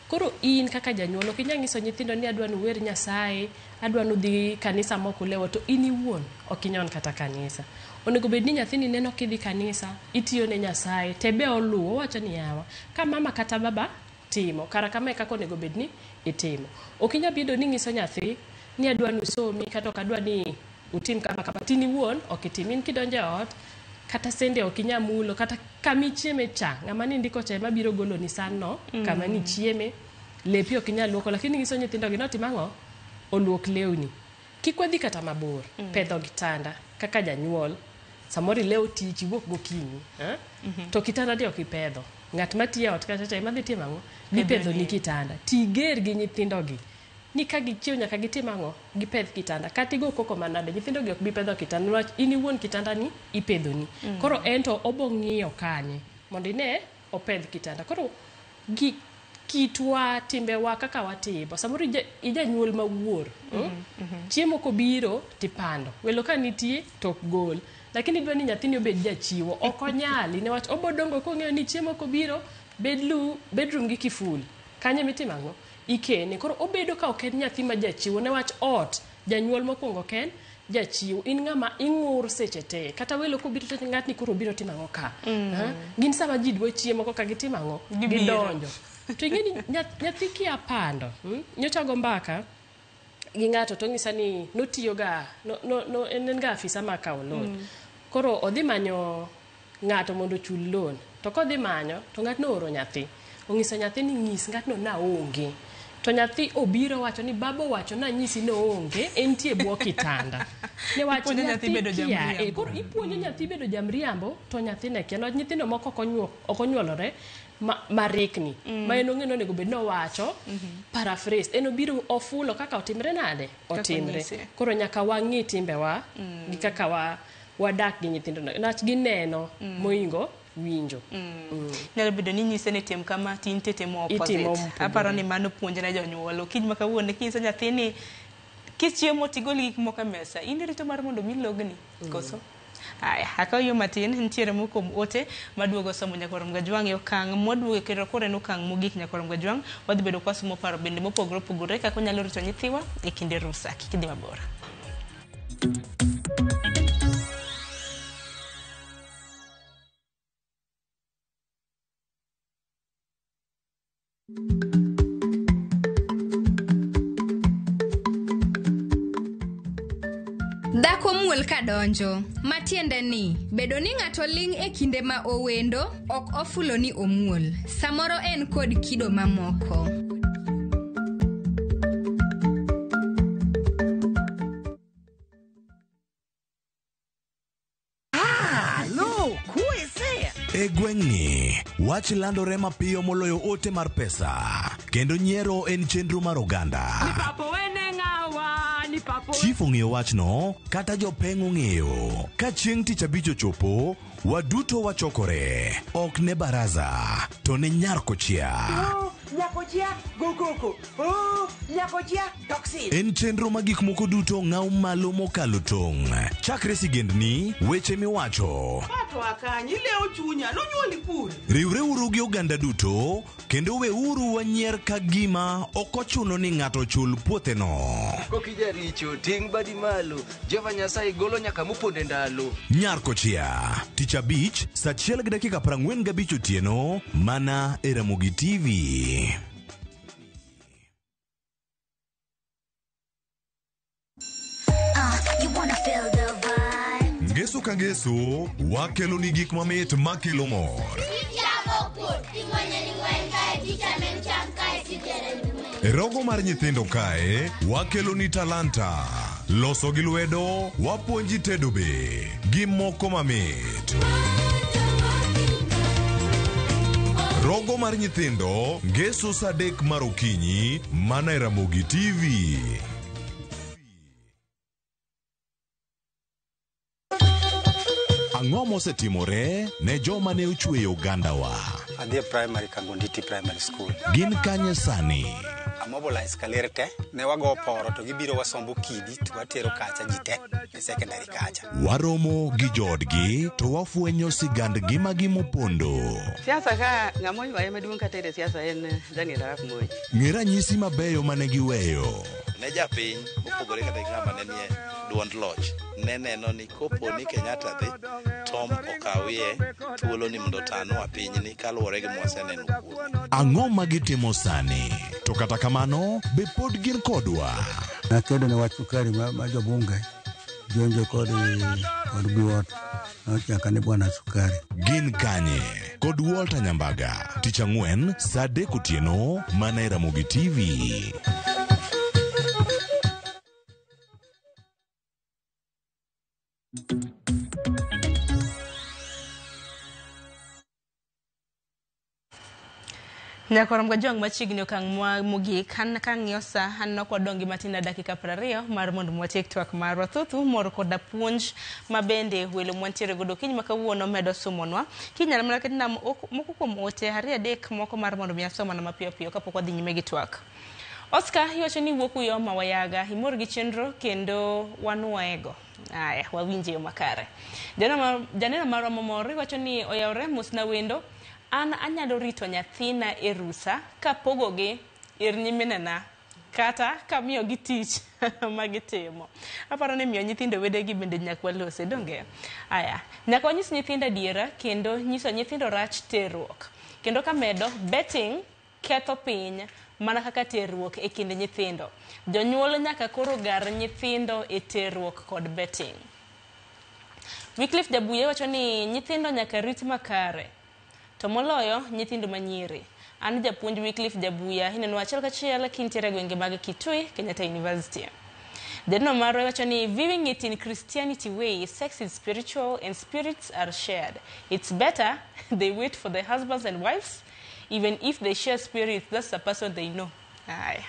[SPEAKER 8] Koro in kaka janyuol ok inyal nyiso nyithindo ni adwa ni uwer Nyasaye, adwa ni udhi kanisa mok ulewo, to in iwuon ok inyon kata kanisa. Onego bed ni nyathini neno kidhi kanisa, itiyo ne Nyasaye, to be oluwo, owacho ni yawa, ka mama kata baba timo, kara kama e kaka onego bed ni itimo. Ok inyal bedo ni ing'iso nyathi ni adwa ni usomi kata ok adwa ni utim kama kama, to in iwuon ok itim. In kidonjo e ot, kata sende ok inyal mulo, kata kama ichieme cha, ng'ama nindiko cha ema biro goloni san no, kama nichieme, lepi ok inyal luoko, lakini ing'iso nyithindo gi notim ang'o? Oluok lewni. Kik wadhi kata mabor, pedho kitanda kaka janyuol, samoro ilewo tich iwuok gokinyi, to kitanda ti ok ipedho. Ng'at matiyo e ot kacha cha ema dhi timo ang'o? Dhi pedho ni kitanda. Tiger gi nyithindo gi. Ni ka gichiew nyaka gitim ang'o? Gipedh kitanda. Kata igo koko manade, nyithindo gi ok bi pedho kitanda, niwach in iwuon kitanda ni ipedho ni. Koro en to obo ng'iyo kanye mondo ine opedh kitanda. Koro gi kitwa, timbewa kaka watimo. Samoro ijanyuol mawuor. Chiemo kobiro tipando. Welo ka nitie to ok gol. Lakini idwa ni nyathini obed jachiwo. Ok onyal, niwach obo dongo kong'eyo ni chiemo kobiro, bedroom gi kiful. Kanyo mitimo ang'o? Ikene. Koro obedo ka ok en nyathi ma jachiwo, niwach ot, janyuol mokwongo ok en jachiwo. In ng'ama ing'ur seche te. Kata welo kobiro to ng'atni koro obiro timo ang'o ka? Gin sama ji dwa chiemo koka gitimo ang'o? Gidonjo. To ing'e ni nyathi kia pando. Nyocha go mbaka gi ng'ato to onyisa ni notiyo ga, no, en ga afisa ma kawo loan. Koro odhi manyo ng'ato mondo ochul loan. To kodhi manyo, to ng'atno ooro nyathi. Ong'iso nyathi ni nyis ng'atno na onge. To nyathi obiro wacho ni baba owacho na nyisi ni oonge, entie bwo kitanda. Niwach
[SPEAKER 4] Ipuonjo nyathi bedo
[SPEAKER 8] kia,
[SPEAKER 4] jamriambo.
[SPEAKER 8] Koro ipuonjo nyathi bedo jamriambo, to nyathi ne kia. Niwach nyithindo moko ok onyuolore marikni. Ma en ong'e ni onego bed ni owacho, paraphrase. En obiro ofulo kaka otimre nade?
[SPEAKER 4] Kaka
[SPEAKER 8] Otimre.
[SPEAKER 4] onyise.
[SPEAKER 8] Koro nyaka wang'i timbewa gi kaka wadak gi nyithindo. Niwach gineno mohingo winjo.
[SPEAKER 4] Nyalo bedo ni inyise ni tim kama, to in to itimo
[SPEAKER 8] Itimo
[SPEAKER 4] opposite.
[SPEAKER 8] mopogore.
[SPEAKER 4] Aparo ni mano puonj ne jonyuol. Okinyi ma kawuono kinyiso nyathi ni kichiemo tigol gik moko e mesa, in irito mar mondo mi logni, koso? Aya, akawo yo matin, nitiere moko kuom ote maduogo somo Nyakwar Mgajwang' e okang' mwaduogo e kendo koro en okang' mogik Nyakwar Mgajwang', wadhi bedo kwa somo paro bende mopogore opogore kaka wanyalo rito nyithiwa e kinde rusa. Kik idhi mabor.
[SPEAKER 18] Dhako muol ka donjo, matiende ni bedo ni ng'ato ling' e kinde ma owendo ok ofulo ni omuol. Samoro en kod kido mamoko.
[SPEAKER 5] Look, who is there?
[SPEAKER 1] E gweng'ni, wach landore mapiyo moloyo ote mar pesa, kendo nyiero en chenro mar oganda.
[SPEAKER 5] Papo wene ng'awa ni papo.
[SPEAKER 1] Chief ong'eyo wachno, kata jopeng' ong'eyo. Ka chieng' tich abich ochopo, waduto wachokore. Ok ne baraza, to ne nyar kochia.
[SPEAKER 5] Oh, nyakojia go koko. Oh, nyakojia toxin.
[SPEAKER 1] En chenro ma gik moko duto ng'aw malo mokalo tong'. Chakre sigendni, weche miwacho,
[SPEAKER 5] Pato akanyi lewo chunya nonyuoli kure.
[SPEAKER 1] Riwreuru gi oganda duto kendo weuru wanyier ka gima ok ochuno ni ng'ato ochul puotheno.
[SPEAKER 19] Kokijaricho ting' badi malo Jehova Nyasaye golo nyaka moponde ndalo.
[SPEAKER 1] Nyar Kochia, tich abich, saa achiel gi dakika 45 otieno, mana e Ramogi TV.
[SPEAKER 27] You wanna feel the vibe.
[SPEAKER 1] Ngeso ka ngeso, wakelo ni gik mamit makelo mor. E rogo mar nyithindo kae, wakelo ni talanta. Loso gi lwedo, wapuonji tedo be, gi moko mamit. Rogo mar nyithindo, ngeso saa 3 mar okinyi, mana e Ramogi TV. Ang'o mosetimore ne joma ne ochweyo ogandawa?
[SPEAKER 7] Adhi e primary Kangonditi Primary School.
[SPEAKER 1] Gin kanye sani?
[SPEAKER 7] Amobilize kaler te, ne wago poro to gibiro wasombo kidi to watero kacha ji te e secondary kacha.
[SPEAKER 1] Waromo gi joodgi to wafwenyo sigand ngimagi mopondo.
[SPEAKER 9] Siasa ka ng'ama oywaye maduong' kata e siasa en Daniel Arap Moi.
[SPEAKER 1] Ng'e ranyisi mabeyo mane giweyo.
[SPEAKER 12] Ne japiny mopogore kata gi ng'ama ne nie duond loch ne neno ni kopo ni Kenyatta dhi Tom okawie thuolo ni mondo otanwa pinyni kaluwore gi mwaseneno kuome.
[SPEAKER 1] Ang'o ma gitimo sani? To kata kamano, be pod gin kodwa?
[SPEAKER 23] Nakedo ne wach sukari ma jobunge jonjo kod biwot nochaka ni bwana sukari.
[SPEAKER 1] Gin kanye? Kod Walter Nyambaga, tich ang'wen saa 3 otieno mana e Ramogi TV.
[SPEAKER 4] Nyakorom Gajwang' machiegni okang' mogik an kang'iyo sa an nok wadong' gi matin e dakika 20 mar mondo watiek twak marwa. Thoth umor koda puonj ma bende welo mwantiere godo kiny ma kawuono medo somonwa. Kinyalo mana ketna moko kuom ote 2 3 moko mar mondo mi asomana mapiyo piyo kapok wadhi nyime gi twak. Oscar iwacho ni wuok Uyoma Wayaga, imor gi chenro kendo wanuoego. Aya, wawinje yo makare. Janeno marwa momor iwacho ni oyawre mosna wendo. An anyalo rito nyathina e rusa kapogogi ir nyiminena kata kamiyogi tich magitimo. Aparo ni miyo nyithindo wedegi bende nyaka walose, donge? Aya, nyaka wanyis nyithindo adiera kendo nyiso nyithindo rach terruok. Kendo kamedo, betting ketho piny mana kaka terruok e kind nyithindo. Jonyuol nyaka koro gar nyithindo e terruok kod betting. Wycliffe Jabuye wacho ni nyithindo nyaka rit makare. To moloyo nyithindo manyiri. An japuonj Wycliffe Jabuya, ineno achiel kachiel kintiere gwenge mag Kitui, Kenyatta University. Janeno marwa wacho ni viewing it in Christianity way, sex is spiritual and spirits are shared. It's better they wait for their husbands and wives, even if they share spirits, that's the person they know. Aye.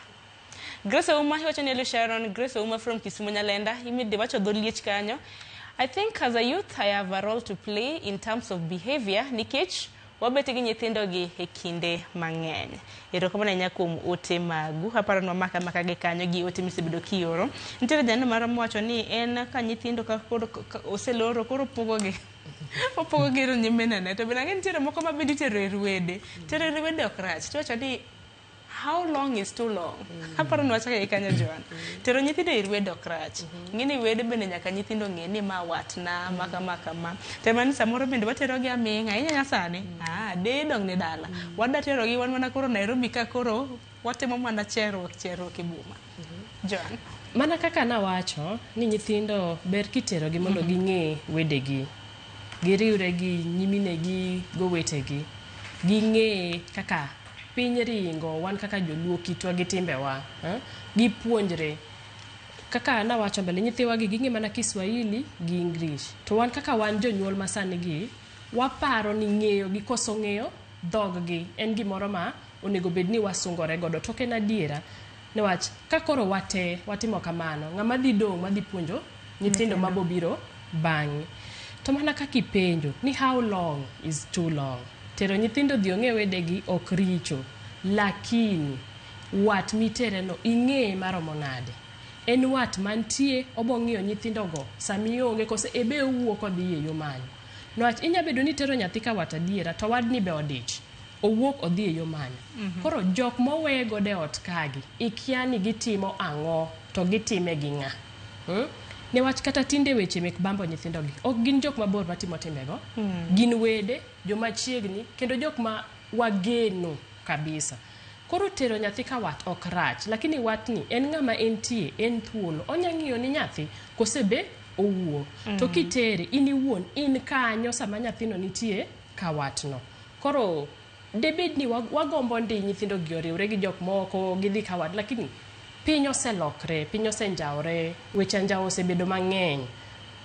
[SPEAKER 4] Grace Ouma wacho ni hello Sharon, Grace Ouma from Kisumu Nyalenda, imide wacho dho liech kanyo. I think as a youth I have a role to play in terms of behavior nikech wabet gi nyithindo gi e kinde mang'eny. Erokamano ahinya kuom ote magu. Aparo ni wamaka maka gi kanyo gi ote misebedo kioro. Nitiere janeno moro mowacho ni en ka nyithindo ka koro oseloro koro opogogi. Opogogi ir nyiminene. To bende ang'e nitiere moko ma bende itero e ruede. Tero e ruede ok rach. Tiwacho ni how long is too long? Aparo ni wachako gi kanyo Joan. Tero nyithindo ir wede ok rach. Ng'eni wede bende nyaka nyithindo ng'e ni ma watna, ma kama kama. To mani samoro bende waterogi aming'a, inyanya sani. Ah, deye dong' ne dala. Wadwa terogi wan mana koro Nairobi ka koro watimo mana cherruok e boma. Joan.
[SPEAKER 8] Mana kaka nawacho ni nyithindo ber kiterogi mondo ging'e wedegi. Giriwre gi nyiminegi gowetegi. Ging'e kaka piny ringo, wan kaka joluo kitwa gi timbewa, gipuonjre. Kaka nawacho mbele, nyithiwa gi ging'e mana Kiswahili gi English. To wan kaka wan jonyuol masani gi, Waparo ni ng'eyo gi koso ng'eyo dhog-gi en gimoro ma onego bed ni wasungore godo. To ok en adiera. Niwach ka koro wate watimo kamano, ng'ama dhi dong' madhi puonjo nyithindo mabobiro bang'e. To mana kaka ipenjo ni how long is too long? Tero nyithindo dhi ong'e wedegi ok richo. Lakini wat mitereno ing'eye maromo nade? En wat mantie obo ng'iyo nyithindogo samionge kose ebe owuok odhi e yo manyo. Niwach inya bedo ni itero nyathi ka wat adiera to wadni be odich. Owuok odhi e yo manyo. Koro jok mowe godo e ot kagi, ikia ni gitimo ang'o to gitime gi ng'a. Niwach kata tinde weche mek bambo nyithindogi ok gin jok mabor matimo timbego. Gin wede, joma chiegni kendo jok ma wageno kabisa. Koro tero nyathi ka wat ok rach, lakini watni en ng'ama entie, en thuolo. Onya ng'iyo ni nyathi kose be owuok. To kitere in iwuon in kanyo sama nyathino nitie ka watno. Koro debed ni wagombo ndi nyithindo gi oriwre gi jok moko gidhi ka wat, lakini piny oselokre, piny osenjawre, weche anjawa osebedo mang'eny.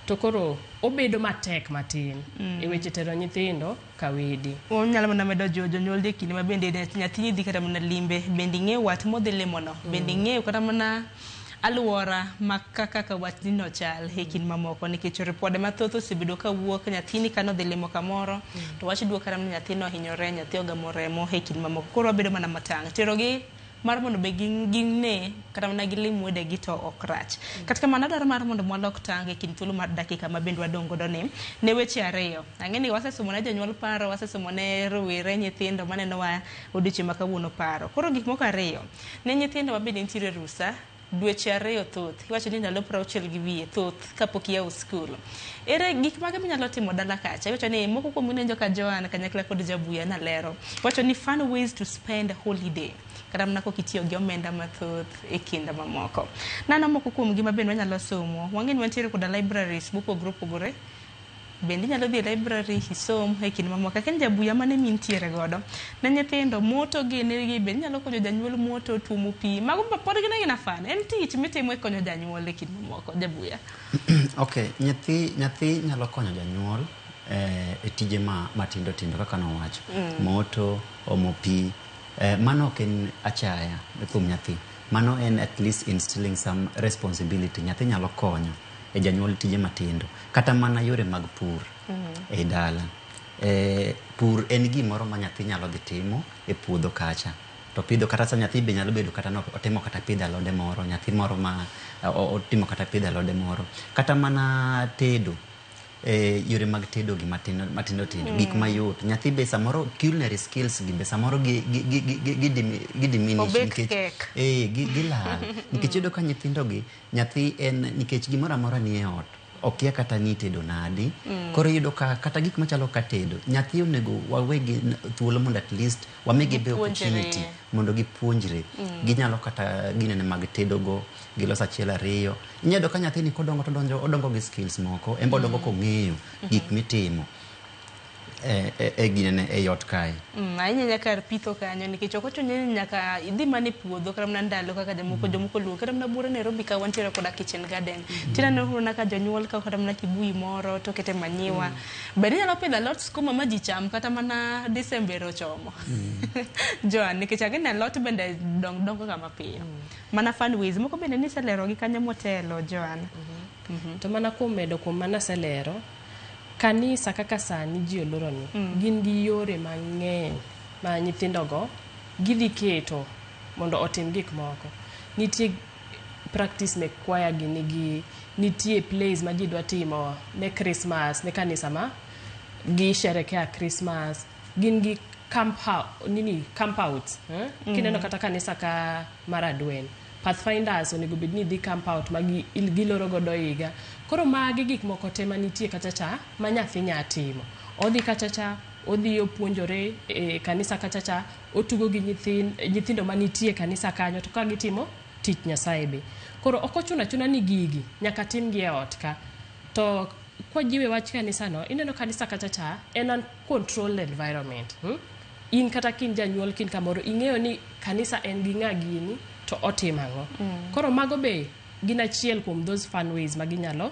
[SPEAKER 8] To koro obedo matek matin e weche tero nyithindo ka wede.
[SPEAKER 4] Onyalo mana medo jiwo jonyuol e kinde ma bende nyathini dhi kata mana limbe, bende ing'eyo wat modhi limono, bende ing'eyo kata mana aluora ma kaka watni no chal e kind mamoko, nikech ripode mathoth osebedo kawuok nyathini kanodhi limo kamoro to wach duok kata mana nyathino ohinyore, nyathi ogamo remo e kind mamoko. Koro wabedo mana matang' terogi mar mondo be gine kata mana gilim wedegi to ok rach. Kata kamano adwaro mar mondo mwalok tang' e kind thuolo mar dakika ma bende wadong' godo ni ne weche ariyo. Ang'e ni wasesomo ne jonyuol paro, wasesomo ne rowere, nyithindo manenowa odiochieng' ma kawuono paro. Koro gik moko ariyo, ne nyithindo ma bende nitiere rusa, dweche ariyo thoth, iwacho ni ndalo 60 gi wiye thoth kapok iyawo skul. Ere gik mage minyalo timo dala kacha? Iwacho ni moko kuom winjo ka Joan kanyakla kod Jabuya nalero. Iwacho ni fun ways to spend holiday. Kata mana kok itiyo gi omenda mathoth e kinde mamoko. Nano moko kuom gi ma bende wanyalo somo. Wang'e ni wantiere koda libraries mopogore opogore. Bende inyalo dhi e library isom e kinde mamoko. Akia ni Jabuya mane mintiere godo. Ne nyithindo moto gini gi bende inyalo konyo janyuol moto, tuomo pi. Mago pod gin agina fun. En tich mitimo e konyo janyuol e kinde mamoko. Jabuya.
[SPEAKER 13] Ok, nyathi nyalo konyo janyuol e tije ma matindo tindo kaka nowacho. Moto, omo pi, mano ok en achaya kuom nyathi. Mano en at least instilling some responsibility. Nyathi nyalo konyo e janyuol tije matindo. Kata mana yore mag pur e dala. Pur en gimoro ma nyathi nyalo dhi timo e puodho kacha. To pidho kata sa nyathi be nyalo bedo kata otimo kata pidho alode moro, nyathi moro ma otimo kata pidho alode moro. Kata mana tedo. Yore mag tedo gi matindo matindo tindo, gik mayot. Nyathi be samoro culinary skills gi be samoro gi diminish
[SPEAKER 4] Obek
[SPEAKER 13] nikech
[SPEAKER 4] kek.
[SPEAKER 13] Gilal. Nikech iyudo ka nyithindo gi, nyathi en nikech gimoro amora nie ot, okia kata ni itedo nadi. Koro iyudo ka kata gik machalo ka tedo, nyathi onego wawegi thuolo mondo at least wamigi be
[SPEAKER 4] Gipuonjre.
[SPEAKER 13] opportunity mondo gipuonjre. Ginyalo kata ginene mag tedo go, gilos achiel ariyo. Inyalo yudo ka nyathini kodongo to odonjo odongo gi skills moko, en be odongo kong'eyo gik mitimo e ginene e ot kae.
[SPEAKER 4] Ahinya nyaka kar pitho kanyo nikech ok ochuno ni nyaka idhi mana e puodho kata mana ndalo kaka jomoko jomoko luwo kata mana buore Nairobi ka wantiere koda kitchen garden. Tineno mana ka jonyuol kawo kata mana kibuyu moro to kete manyiwa. Bende inyalo pidho alot skuma ma ji cham kata mana December ochomo. Joan, nikech ang'e ni alot bende dong dongo ga mapiyo. Mana fun ways moko bende niselerogi kanyo motelo Joan.
[SPEAKER 8] To mana kuom medo kuom mana aselero, kanisa kaka sani ji oloroni, gin gi yore mang'eny ma nyithindogo gidhi keto mondo otim gik moko. Nitie practice mek kwaya gi nigi, nitie plays ma ji dwa timo ne Christmas, ne kanisa ma gi sherekea Christmas, gin gi camp out, nini camp out, eh? Kineno kata kanisa ka mar Adwen, Pathfinders onego bed ni dhi camp out ma giloro godo higa. Koro magi gik moko te manitie kacha cha ma nyathi nya timo. Odhi kacha cha, odhi opuonjore e kanisa kacha cha, otugo gi nyithindo manitie e kanisa kanyo to ka gitimo tich Nyasaye be. Koro ok ochuno achuna ni gigi nyaka timgi e ot ka. To kwajiwe wach kanisa no, ineno kanisa kacha cha en an controlled environment. In kata kin janyuol kin kamoro ing'eyo ni kanisa en gi ng'a gini to otimo ang'o. Koro mago be gin achiel kuom those fun ways ma ginyalo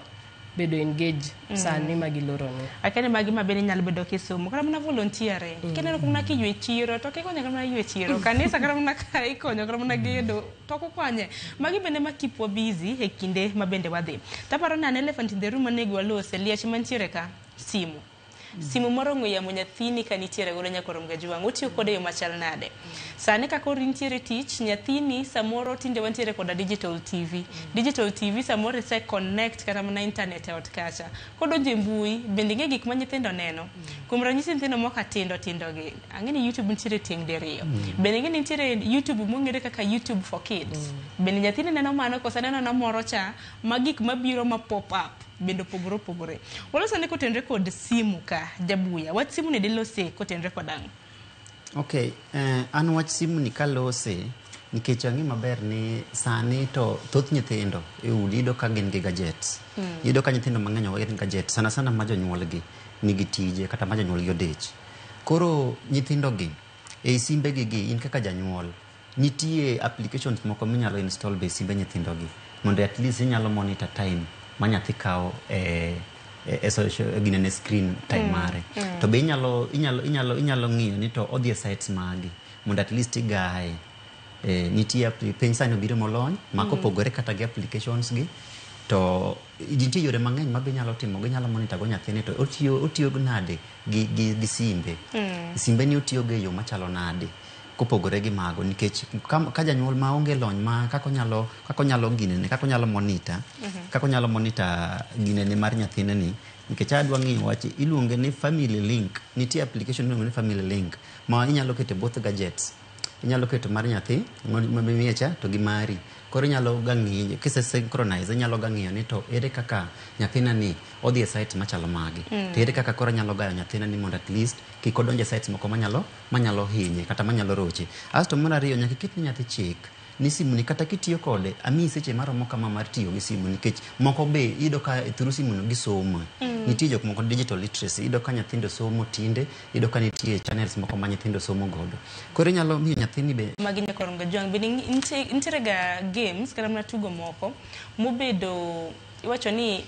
[SPEAKER 8] bedo engage sani ma giloro ni.
[SPEAKER 4] Akene magi ma bende nyalo bedo kisomo kata mana volunteering. Kineno mana kiywe chiro to kikonyo kata mana ywe chiro kanisa kata mana ka ikonyo kata mana gedo to ok okonye. Magi bende ma keep wa busy e kinde ma bende wadhi. Taparo ni an elephant in the room onego walose liech mantiere ka simu. Simu moro ong'we yamo nyathini ka nitiere godo nyakoro Mgajwang' otiyo kode e yo machal nade? Sani ka koro intiere tich, nyathini samoro tinde wantiere koda digital TV. Digital TV samoro ise connect kata mana internet e ot kacha. Kodonjo e mbui, bende ing'e gik ma nyithindo neno. Kuom ranyisi nyithindo moko tindo tindo gi, ang'e ni YouTube nitiere tieng' diriyo. Bende ing'e ni nitiere YouTube mong'ere kaka YouTube for kids. Bende nyathini neno mano koso neno na moro cha ma gik mabiro ma pop up bende opogore opogore. Waloso ane kotenre kod simu ka Jabuya. Wach simu ni dilose kotenre kod ang'o?
[SPEAKER 13] Okay, an wach simu ni kalose nikech ang'e maber ni sani to thoth nyithindo e udi iyudo ka gin gi gadgets. Iyudo ka nyithindo mang'eny ok gin gadgets, sana sana ma jonyuolgi nigi tije kata ma jonyuolgi odich. Koro nyithindo gi ei simbegi gi in kaka janyuol nitie applications moko minyalo install be e simbe nyithindo gi mondo at least inyalo monitor time ma nyathi kawo e social ginene screen time mare. To be inyalo ng'iyo ni to odhi e sites magi mondo at least igaye. Nitie piny sani obiro molony ma kopogore kata gi applications gi to nitie yore mang'eny ma be inyalo timo ginyalo monitor go nyathini to otiyo nade gi simbe. Simbe ni otiyo go e yo machalo nade kopogore gi mago nikech ka janyuol ma onge lony ma kaka onyalo ginene kaka onyalo monitor kaka onyalo monitor ginene mar nyathine ni nikech adwa ng'iyo wach iluonge ni family link. Nitie application miluongo ni family link ma inyalo keto both gadgets. Inyalo keto mar nyathi mamiye cha to gi mari. Koro inyalo ga ng'iyo kise synchronize inyalo ga ng'iyo ni to ere kaka nyathina ni odhi e site machalo magi. To ere kaka koro anyalo gayo nyathina ni mondo at least kik odonj e sites moko manyalo hinye kata manyalo roche. Asto mar ariyo nyaka iket ne nyathi chik ni simu ni kata kitiyo kode amiyi seche maromo kama mar tiyo gi simu nikech moko be iyudo ka through simu no gisomo. Nitie jok moko digital literacy iyudo ka nyithindo somo tinde iyudo ka nitie channels moko ma nyithindo somo godo. Koro inyalo miyo nyathini be
[SPEAKER 4] Magi nyakoro Mgajwang' bende nitiere ga games kata mana tugo moko mobedo iwacho ni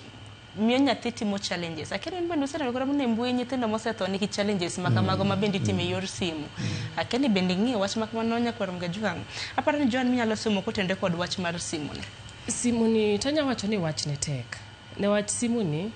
[SPEAKER 4] miyo nyathi timo challenges. Akia ni bende useneno kata mana e mbui nyithindo mosetho nigi challenges ma kamago ma bende itimo e yor simu. Akia ni bende ing'eyo wach ma kamano nyakwar Mgajwang'. Aparo ni Joan minyalo somo kotenre kod wach mar simu ni.
[SPEAKER 8] Simu ni tanya wacho ni wach ne tek. Newach simu ni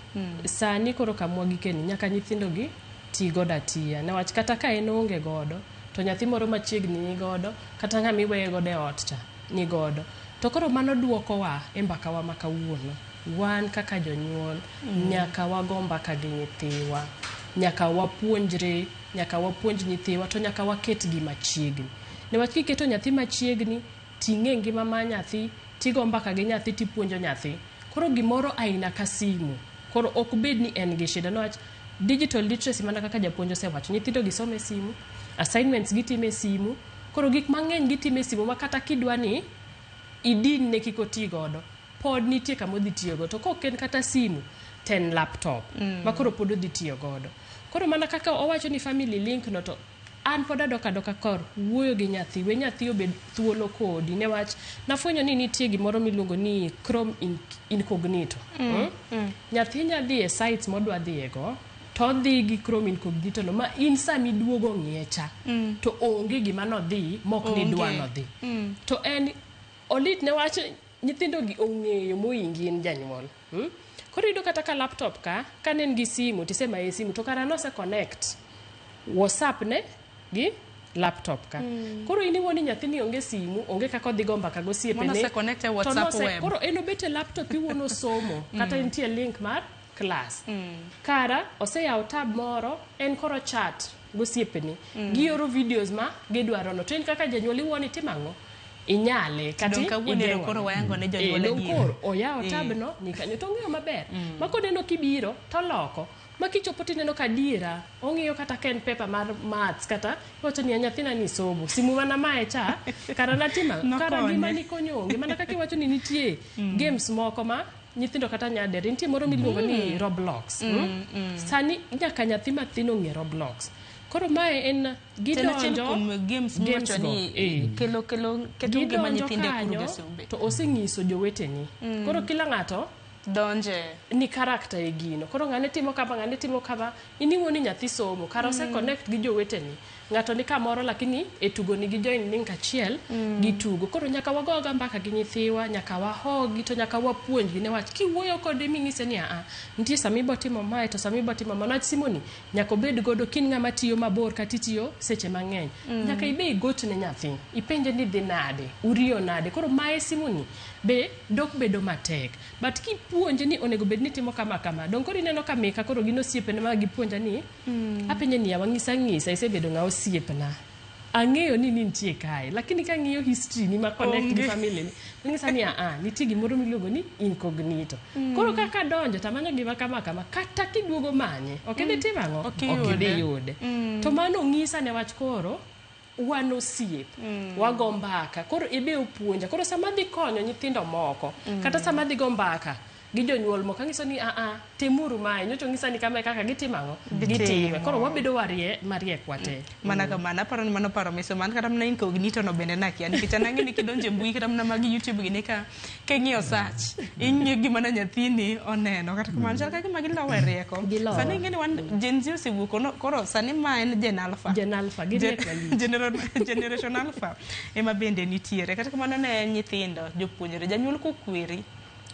[SPEAKER 8] sani koro kamwa gikeni nyaka nyithindo gi ti godo atiya. Newach kata ka en oonge godo to nyathi moro machiegni ni godo kata ng'ama iweye godo e ot cha ni godo. To koro mano duokowa e mbakawa ma kawuono. Wan kaka jonyuol nyaka wago mbaka gi nyithiwa, nyaka wapuonjre, nyaka wapuonj nyithiwa to nyaka waketgi machiegni. Newach kiketo nyathi machiegni ting'e ngima mar nyathi, tigo mbaka gi nyathi tipuonjo nyathi. Koro gimoro aina ka simu, koro ok bed ni en gi shida. Newach digital literacy mana kaka japuonj osewacho, nyithindo gi somo e simu, assignments gitimo e simu, koro gik mang'eny gitimo e simu ma kata kidwa ni idin ne kik oti godo, pod nitie kama odhi tiyogo. To kok en kata simu, to en laptop ma koro pod odhi tiyo godo. Koro mana kaka owacho ni family link no to an pod adok adoka kor wuoyo gi nyathi, we nyathi obed thuolo kodi. Newach nafwenyo ni nitie gimoro miluongo ni Chrome incognito. Nyathi nya dhi e sites modwa dhiye go, to odhi gi Chrome incognito no ma in sama iduogo ng'iye cha, to onge gima nodhi mok ni dwa nodhi. To en olit newach nyithindo gi ong'eyo moingi in janyuol. Koro iyudo kata ka laptop ka ne en gi simu tisema e simu to kara nose connect WhatsApp ne gi laptop ka. Koro in iwuo ni nyathini onge simu, onge kaka odhi go mbaka gosiepene.
[SPEAKER 4] Mondo ose connect e WhatsApp web.
[SPEAKER 8] Koro en obet e laptop iwuono somo kata nitie link mar class. Kara oseyawo tab moro en koro chat gosiepene. Gioro videos ma gidwaro no. To in kaka janyuol iwuo ni timo ang'o? Inyale kati
[SPEAKER 4] igeng'o. Koro wayango ne jonyuol adier.
[SPEAKER 8] Koro oyawo tab no ni kanyo to ong'eyo maber. Ma koneno kibiro to loko. Ma kichopo tineno ka adiera ong'iyo kata ka en paper mar maths kata iwacho ni nyathina ni somo simu mana mae cha kara natima kara gima ni konyo onge. Mana kaka iwacho ni nitie games moko ma nyithindo kata nyadere nitie moro miluongo ni Roblox. Sani nyaka nyathi mathin ong'e Roblox. Koro mae en gidonjo
[SPEAKER 4] games miwacho ni kelo keto ngima nyithindo e kuruge sombe
[SPEAKER 8] to oseng'iso joweteni. Koro kila ng'ato
[SPEAKER 4] Donje.
[SPEAKER 8] Ni character e gino. Koro ng'ane timo kama, ng'ane timo kama, in iwuo ni nyathi somo, kara ose connect gi jowetene. Ng'ato ni kamoro lakini e tugo ni gi join link achiel gitugo. Koro nyaka wagoga mbaka gi nyithiwa, nyaka wahogi to nyaka wapuonjgi newach kiwuoyo kode ming'ise ni aa, nitie sama ibo timo mae to sama ibo timo mano. Wach simoni nyaka obed godo kin ng'ama tiyo mabor kata itiyo seche mang'eny. Nyaka ibe igoch ne nyathi, ipenje ni dhi nade, uriyo nade. Koro mae simoni be dok bedo matek. But kipuonje ni onego bed ni timo kama kama, dong koro ineno ka mika koro gin osiepene ma gipuonja ni apenje ni yawa ng'isa ng'isa isebedo ng'a osiepna. Ang'eyo ni nitie kae, lakini kang'iyo history ni ma connect gi
[SPEAKER 4] Onge.
[SPEAKER 8] family ni, ng'isa ni aa, nitie gimoro miluongo ni incognito. Koro kaka donjo tamanyo gima kama kama, kata kiduogo manye, ok idhi timo ang'o?
[SPEAKER 4] Ok
[SPEAKER 8] Ok idhi
[SPEAKER 4] iyude.
[SPEAKER 8] yude. To mano ng'isa ne wach koro wan osiep wago mbaka koro ibe opuonja koro sama adhi konyo nyithindo moko kata sama adhi go mbaka gi jonyuol moko anyiso ni aa timuru mae nyocha onyisa ni kama e kaka gitimo ang'o gitime koro wabedo warie mariek wate
[SPEAKER 4] Mana kamano, aparo ni mano paro miso man kata mana incognito no bende nakia nikech an ang'e ni kidonjo e mbui kata mana mag YouTube gini ka king'iyo search ing'iyo gima na nyathini oneno kata kamano chal ka gima gilowo e rieko.
[SPEAKER 8] Gilowa.
[SPEAKER 4] Sani ing'e ni wan Gen Z osewuok koro sani ma en Gen Alpha.
[SPEAKER 8] Gen Alpha, giriek malich.
[SPEAKER 4] Generation Alpha ema bende nitiere. Kata kamano ne nyithindo, jopuonjre, janyuol kokweri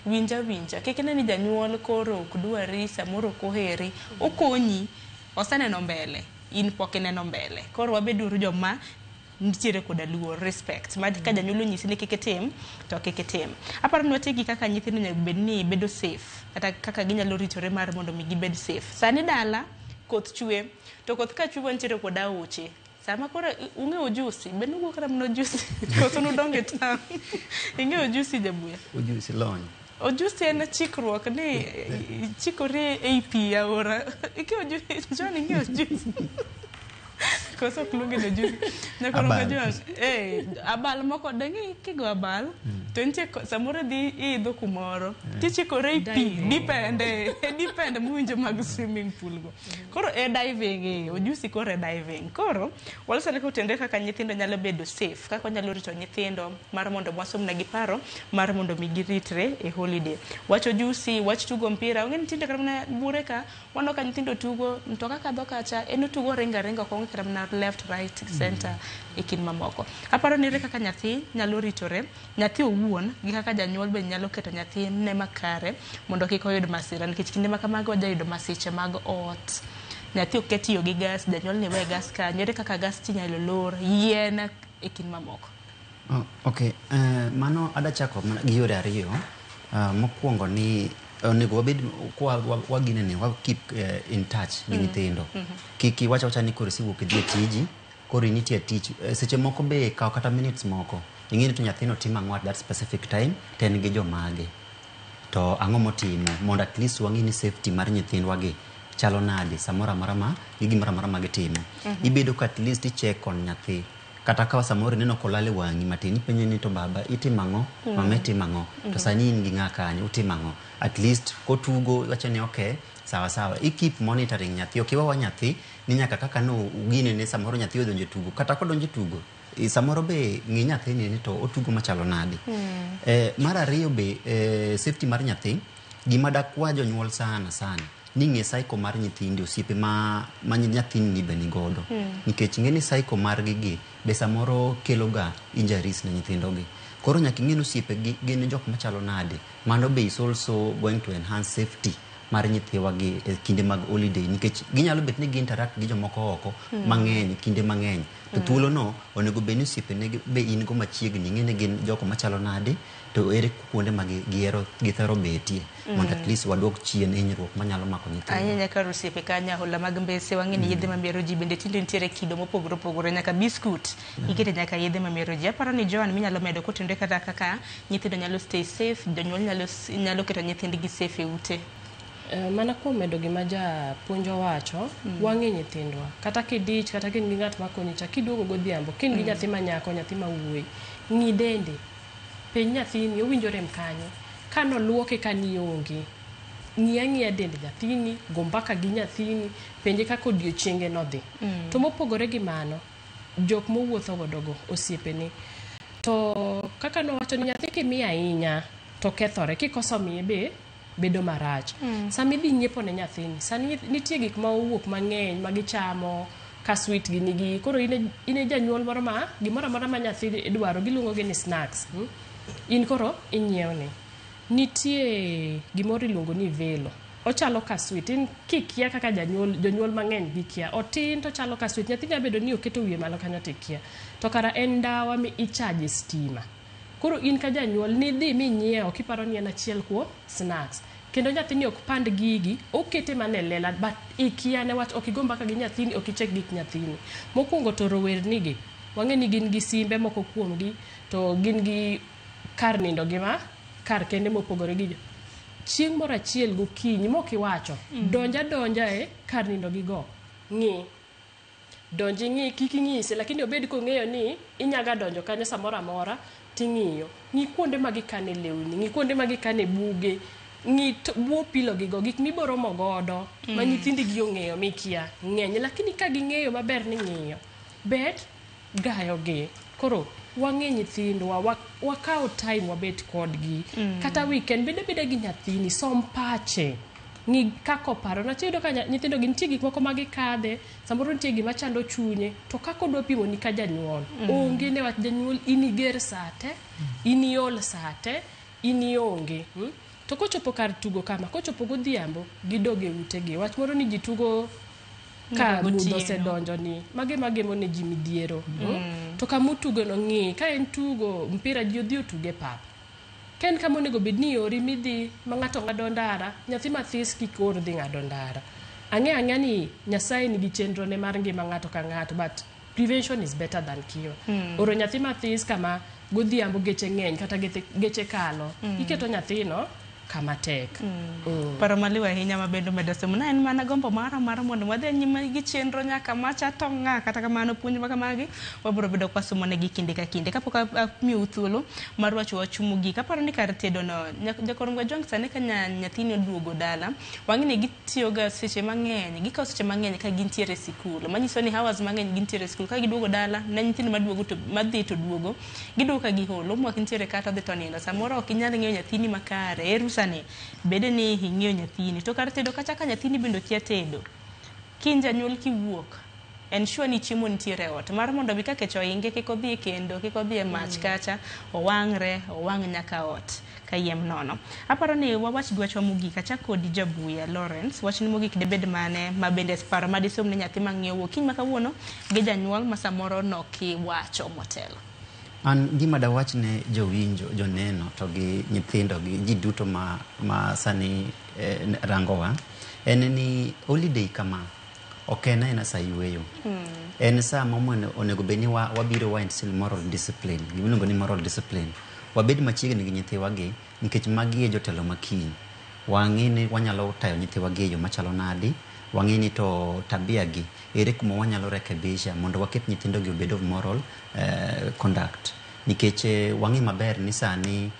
[SPEAKER 4] winja winja kik ine ni janyuol koro ok dwari samoro ok oheri okonyi oseneno mbele in pok ineno mbele koro wabeduru joma nitiere koda luor respect ma ka janyuol onyisi ni kik itim to kik itim aparo ni wategi kaka nyithindo onego bed ni bedo safe kata kaka ginyalo ritore mar mondo mi gibed safe sani dala koth chwe to koth ka chwe wantiere kod aoche sama koro ung'eyo ojusi be nuwuok kata mana ojusi koso nudongo e town ing'eyo ojusi jabuya
[SPEAKER 13] Ujusi lony.
[SPEAKER 4] Ojusi en chikruok ni chikori ei pi aora. Ikia ojusi, John ing'eyo ojusi. Koso ok luonge ni ojusi. Nyakoro
[SPEAKER 13] Abal.
[SPEAKER 4] John, abal moko dang'e kigo abal to nitie samoro dhi iidho kumoro tichikori ei pi dipende dipende muwinjo mag swimming pool go. Koro e diving ojusi koro e diving. Koro waloso ne kotenre kaka nyithindo nyalo bedo safe, kaka wanyalo rito nyithindo mar mondo wasomnegi paro mar mondo mi giritre e holiday. Wach ojusi, wach tugo mpira, ong'e ni tinde kata mana bure ka waneno ka nyithindo tugo, mtoka kadho kacha, en otugo ringa ringa ok ong'e kata mana left, right, center e kind mamoko. Aparo ni ere kaka nyathi nyalo ritore, nyathi owuon gi kaka janyuol be nyalo keto nyathine makare mondo kik oyud masira nikech kinde ma kamago wajayudo masiche mag ot. Nyathi ok tiyo gi gas, janyuol ni we gas kanyo, ere kaka gas tinyalo lor, yien e kind mamoko.
[SPEAKER 13] Oh, ok, mano adachako mana gi yore ariyo. Mokwongo ni onego wabed kwa waginene wa keep in touch gi nyithindo. Kik iwach awacha ni koro isewuok idhi e tiji, koro initie e tich. Seche moko be kaw kata minutes moko. Ing'e ni to nyathino timo ang'o at that specific time, to en gi jomage. To ang'o motimo mondo at least wang'e ni safety mar nyithindwa gi chalo nade samoro amora ma gi gimoro amora ma gitimo. Ibedo ka at least i check on nyathi. Kata ka samoro ineno kolal e wang'i matin, ipenje ni to baba itimo ang'o, mama itimo ang'o, to sani in gi ng'a kanyo, utimo ang'o. At least kotugo iwacho ni okay, sawa sawa. I keep monitoring nyathi, ok iwawa nyathi ni nyaka kaka no ginene samoro nyathi odonjo e tugo. Kata kodonjo e tugo, samoro be ng'i nyathini ni to otugo machalo nade. Mar ariyo be, safety mar nyathi, gima dakwa jonyuol sana sana, ni ng'e cycle mar nyithindi, osiepe ma nyathini ni be nigodo. Nikech ing'e ni cycle margi gi be samoro kelo ga injuries ne nyithindo gi. Koro nyaka ing'e ni osiepe gi gin jok machalo nade. Mano be is also going to enhance safety mar nyithiwa gi e kinde mag holiday nikech ginyalo bet ni gi interact gi jomoko oko mang'eny kinde mang'eny. To thuolo no onego bed ni osiepene be in go machiegni, ing'e ni gin joko machalo nade to ere kuonde ma gihero githoro betie mondo at least waduok chien hinyruok manyalo mako nyithindo.
[SPEAKER 4] Ahinya kar osiepe kanyo ahola mag mbese wang'e ni yedhe mamero ji bende tinde nitiere kido mopogore opogore nyaka biskut ikete nyaka yedhe mamero ji. Aparo ni Joan minyalo medo kotenore kata kaka nyithindo nyalo stay safe, jonyuol nyalo keto nyithindgi safe e ute.
[SPEAKER 8] Mana kuom medo gima japuonj owacho, wang'e nyithindwa. Kata kidich, kata ka in gi ng'at makonyi cha, kiduogo godhiambo, ka in gi nyathi ma nyako, nyathi ma wuoyi, ng'i dende. Penj nyathini, owinjo rem kanyo. Kanoluoke ka nionge, ng'i ang'iya dend nyathini, go mbaka gi nyathini, penje kaka odiochienge nodhi. To mopogore gi mano, jok mowuotho godo go, osiepene. To kaka nowacho ni nyathi kimiyo ahinya, to kethore. Kikoso miye be, bedo marach. Sama idhi nyiepo ne nyathini, sani nitie gik ma owuok mang'eny ma gichamo ka sweet gi nigi. Koro in e janyuol moro ma gimoro amora ma nyathi dwaro giluongo gi ni snacks. In koro inyiewne. Nitie gimoro iluongo ni velo. Ochalo ka sweet. In kikia kaka janyuol, jonyuol mang'eny gikia. Otin to ochalo ka sweet. Nyathi nyalo bedo ni oketo wiye malo kanyo to ikia. To kara en ndawa mi ichaje stima. Koro in ka janyuol nidhi minyiewo kiparo ni en achiel kuom snacks. Kendo nyathini ok pand gigi, okete mana e lela but ikia newach ok igo mbaka gi nyathini, ok ichek gik nyathini. Mokwongo to rowerni gi, wang'e ni gin gi simbe moko kuomgi to gin gi kar nindo gi ma kar kende mopogore gi chieng' moro achiel gokinyi mok iwacho donja donja e kar nindo gi go ng'i donj ing'i kik ing'ise lakini obed kong'eyo ni inyaga donjo kanyo samoro amora ting'iyo ng'i kuonde ma gikane lewni ng'i kuonde ma gikane buge ng'i buo pilo gigo gik miboromo godo ma nyithindi gi ong'eyo mikia ng'eny lakini ka ging'eyo maber ni ng'iyo bet gayo gi koro wang'e nyithindwa wakaw time wabet kodgi kata weekend bed abeda gi nyathini som pache ng'i kaka oparo niwach iyudo ka nyithindo gi nitie gik moko ma gikadhe samoro nitie gima chando chunye to kaka odwa pimoni ka janyuol onge newach janyuol in iger sate in iol sate in ionge To kochopo kar tugo kama kochopo godhiambo gidog e utegi wach moro ni ji tugo ka mudho osedonjo ni mage magemo ne ji midhiero To kama utugo no ng'i ka en tugo mpira ji odhi otug e pap ka en kama onego bed ni iori midhi ma ng'ato ng'ado ndara nyathi mathis kik or dhi ng'ado ndara ang'e ang'eya ni Nyasaye nigi chenro ne mar ngima ng'ato ka ng'ato but prevention is better than cure. Oro nyathi mathis kama godhiambo geche ng'eny kata geche kalo iketo nyathino kama tek.
[SPEAKER 4] Paro maliw ahinya ma bende omedo somo na en mana gombo mara mar mondo wadhi nyime gi chenro nyaka macha to ng'a kata kamano puonj ma kamagi wabiro bedo kwa somo negi kinde ka kinde kapok amiyou thuolo mar wacho wach mogik aparo ni kar tedo no jakor Mgajwang' sani ka nyathini oduogo dala wang'e ni gitiyoga seche mang'eny gikawo seche mang'eny ka gintiere e sikul manyiso ni hours mang'eny gintiere e sikul ka giduogo dala ne nyithindo maduogo to madhi to duogo giduogo ka gihol homework nitiere kata odhi to nindo samoro ok inyal ng'iyo nyathini makare e rusa ni bede ni ing'iyo nyathini to kar tedo kacha ka nyathini bende okia tedo kiny janyuol kiwuok ensure ni chiemo nitiere e ot mar mondo mi ka kech ohinge kik odhi e kendo kik odhi e mach kacha owang're owang' nyaka ot kayiem nono. Aparo ni wawach gi wachwa mogik achak kodi Jabuya Lawrence wachni mogik debed mane ma bende paro madisom ne nyathi mang'iyo okinyi ma kawuono gi janyuol ma samoro nokiwacho motelo.
[SPEAKER 13] An gima dawach ne jowinjo, joneno to gi nyithindo gi ji duto ma sani rangowa en ni holiday kama ok en aena sa yueyo. En sa ma onego bed ni wabiro wa instill moral discipline, gimiluongo ni moral discipline. Wabed machiegni gi nyithiwa gi nikech magi e jotelo ma kiny. Wang'e ni wanyalo tayo nyithiwa gi e yo machalo nadi, wang'e ni to tabia gi ere kuma wanyalo rekebisha mondo waket nyithindo gi obed of moral conduct. Nikech wang'e maber ni sani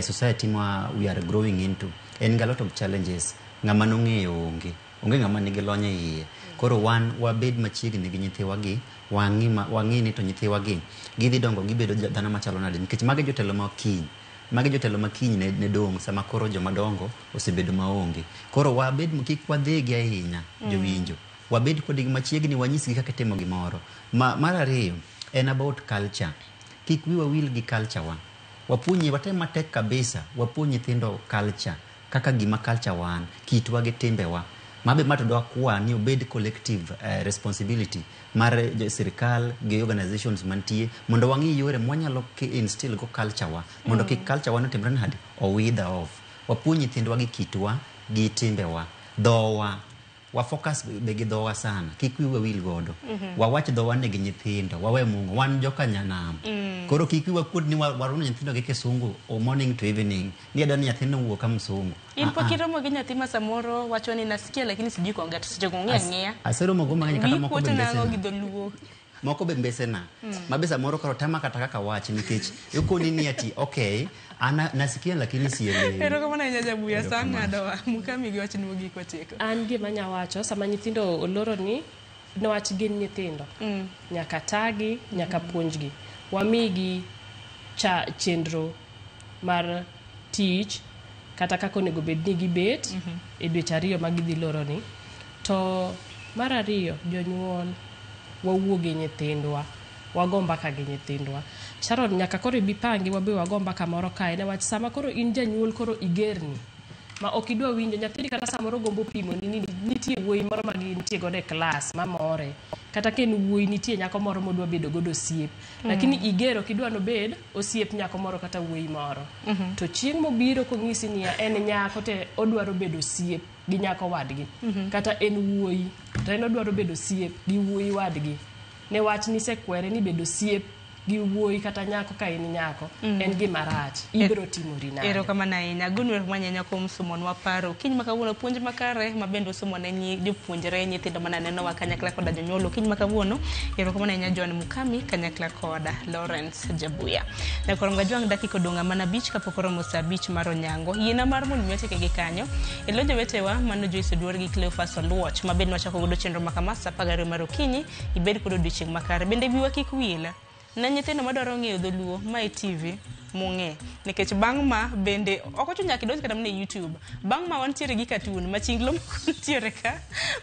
[SPEAKER 13] society ma we are growing into en gi a lot of challenges. Ng'ama nong'eyo onge, onge ng'ama nigi lony e iye. Koro wan wabed machiegni gi nyithiwa gi, wang'i ni to nyithiwa gi gidhi dongo gibedo dhano machalo nade nikech magi jotelo ma kiny. Magi jotelo ma kiny ne dong' sama koro joma dongo osebedo maonge. Koro wabed kik wadhegi ahinya jowinjo. Wabed kodgi machiegni wanyisgi kaka itimo gimoro. Mar ariyo en about culture. Kik wiwa wil gi culture wa. Wapuonj watem matek kabisa wapuonj nyithindo culture kaka gima culture wan, kitwa gi timbewa. Mabe ma to dwa kwa ni obed collective responsibility mar sirikal gi organizations mantie mondo wang'i yore mwanyalo instill go culture wa mondo kik culture wa notimre nade o wither off. Wapuonj nyithindwa gi kitwa gi timbewa, dhowa wa focus be gi dhowa sana kik wiwa wil godo. Wawach dhowa ne gi nyithindo wawe mungo wan joka nyanam. Koro kik wiwa kuod ni waruno nyithindo gi kisungu o morning to evening ni adwa ni nyathino wuok ka msungu.
[SPEAKER 4] In pok iromo gi nyathi ma samoro wacho ni nasikia lakini sijui kuongea to seche go ong'e ang'eya.
[SPEAKER 13] Aseromo go mang'eny kata moko be
[SPEAKER 4] nang'o gi dholuo.
[SPEAKER 13] Moko be mbesena. Mabe samoro koro tama kata kaka wach nikech ikoni ni ati okay ana nasikia lakini sielewi.
[SPEAKER 4] Erokamano ahinya Jabuya sa ng'adowa Mukami gi wachni mogik watieko.
[SPEAKER 8] An gima anya wacho sama nyithindo oloro ni niwach gin nyithindo nyaka tagi nyaka puonjgi wamigi chenro mar tich kata kaka onego bed ni gibet e dweche 2 ma gidhi loroni. To mar ariyo, jonyuol wawuo gi nyithindwa, wago mbaka gi nyithindwa. Sharon, nyaka koro ibi pangi wabe wago mbaka moro kae, newach sama koro in janyuol koro igerni ma ok idwa winjo nyathini, kata samoro gombo pimo ni nitie wuoyi moro ma gintie godo e klas mamore, kata ka en wuoyi nitie nyako moro modwa bedo godo osiep, lakini igero ok idwa nobed osiep nyako moro kata wuoyi moro. To chieng' mobiro kong'isi niya en nyako to odwaro bedo osiep gi nyako wadgi, kata en wuoyi to en odwaro bedo osiep gi wuoyi wadgi, newach nisekwere ni bedo osiep gi wuoyi kata nyako ka in nyako en gima rach, ibiro timori nade?
[SPEAKER 4] Erokamano ahinya. Agoni erokamano ahinya kuom somonwa paro okinyi ma kawuono, puonj makare ma bende osomo ne jopuonjre nyithindo mane nenowa kanyakla koda jonyuol okinyi ma kawuono. Erokamano ahinya John Mukami kanyakla koda Lawrence Jabuya. Nyakwar Mgajwang' dakika odong' mana 5 kapok oromo saa 5 mar onyango. Yiena mar mondo mi watieke gi kanyo. E lo jowetewa mano Joyce Oduor gi Cleophas Oluoch ma bende wachako godo chenro ma kama saa 12 mar okinyi. Ibed kod odiochieng' makare. Bende wiwa kik wil ne nyithindo madwaro ng'eyo dholuo ma e TV mung'e, nikech bang' ma bende ok ochuno nyaka idonj kata mana e YouTube. Bang' ma wantiere gi cartoon ma chinglo moko nitiere ka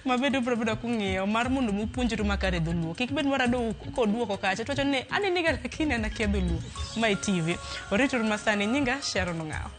[SPEAKER 4] ma bende ubiro bedo kung'iyo mar mondo mi upuonjru makare dholuo. Kik bed marado koduoko kacha to wacho ni aneniga lakini an akia dholuo. Ma e TV. Orituru masani, nyinga Sharon Ong'awo.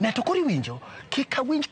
[SPEAKER 10] Ne to koro iwinjo, kik awinj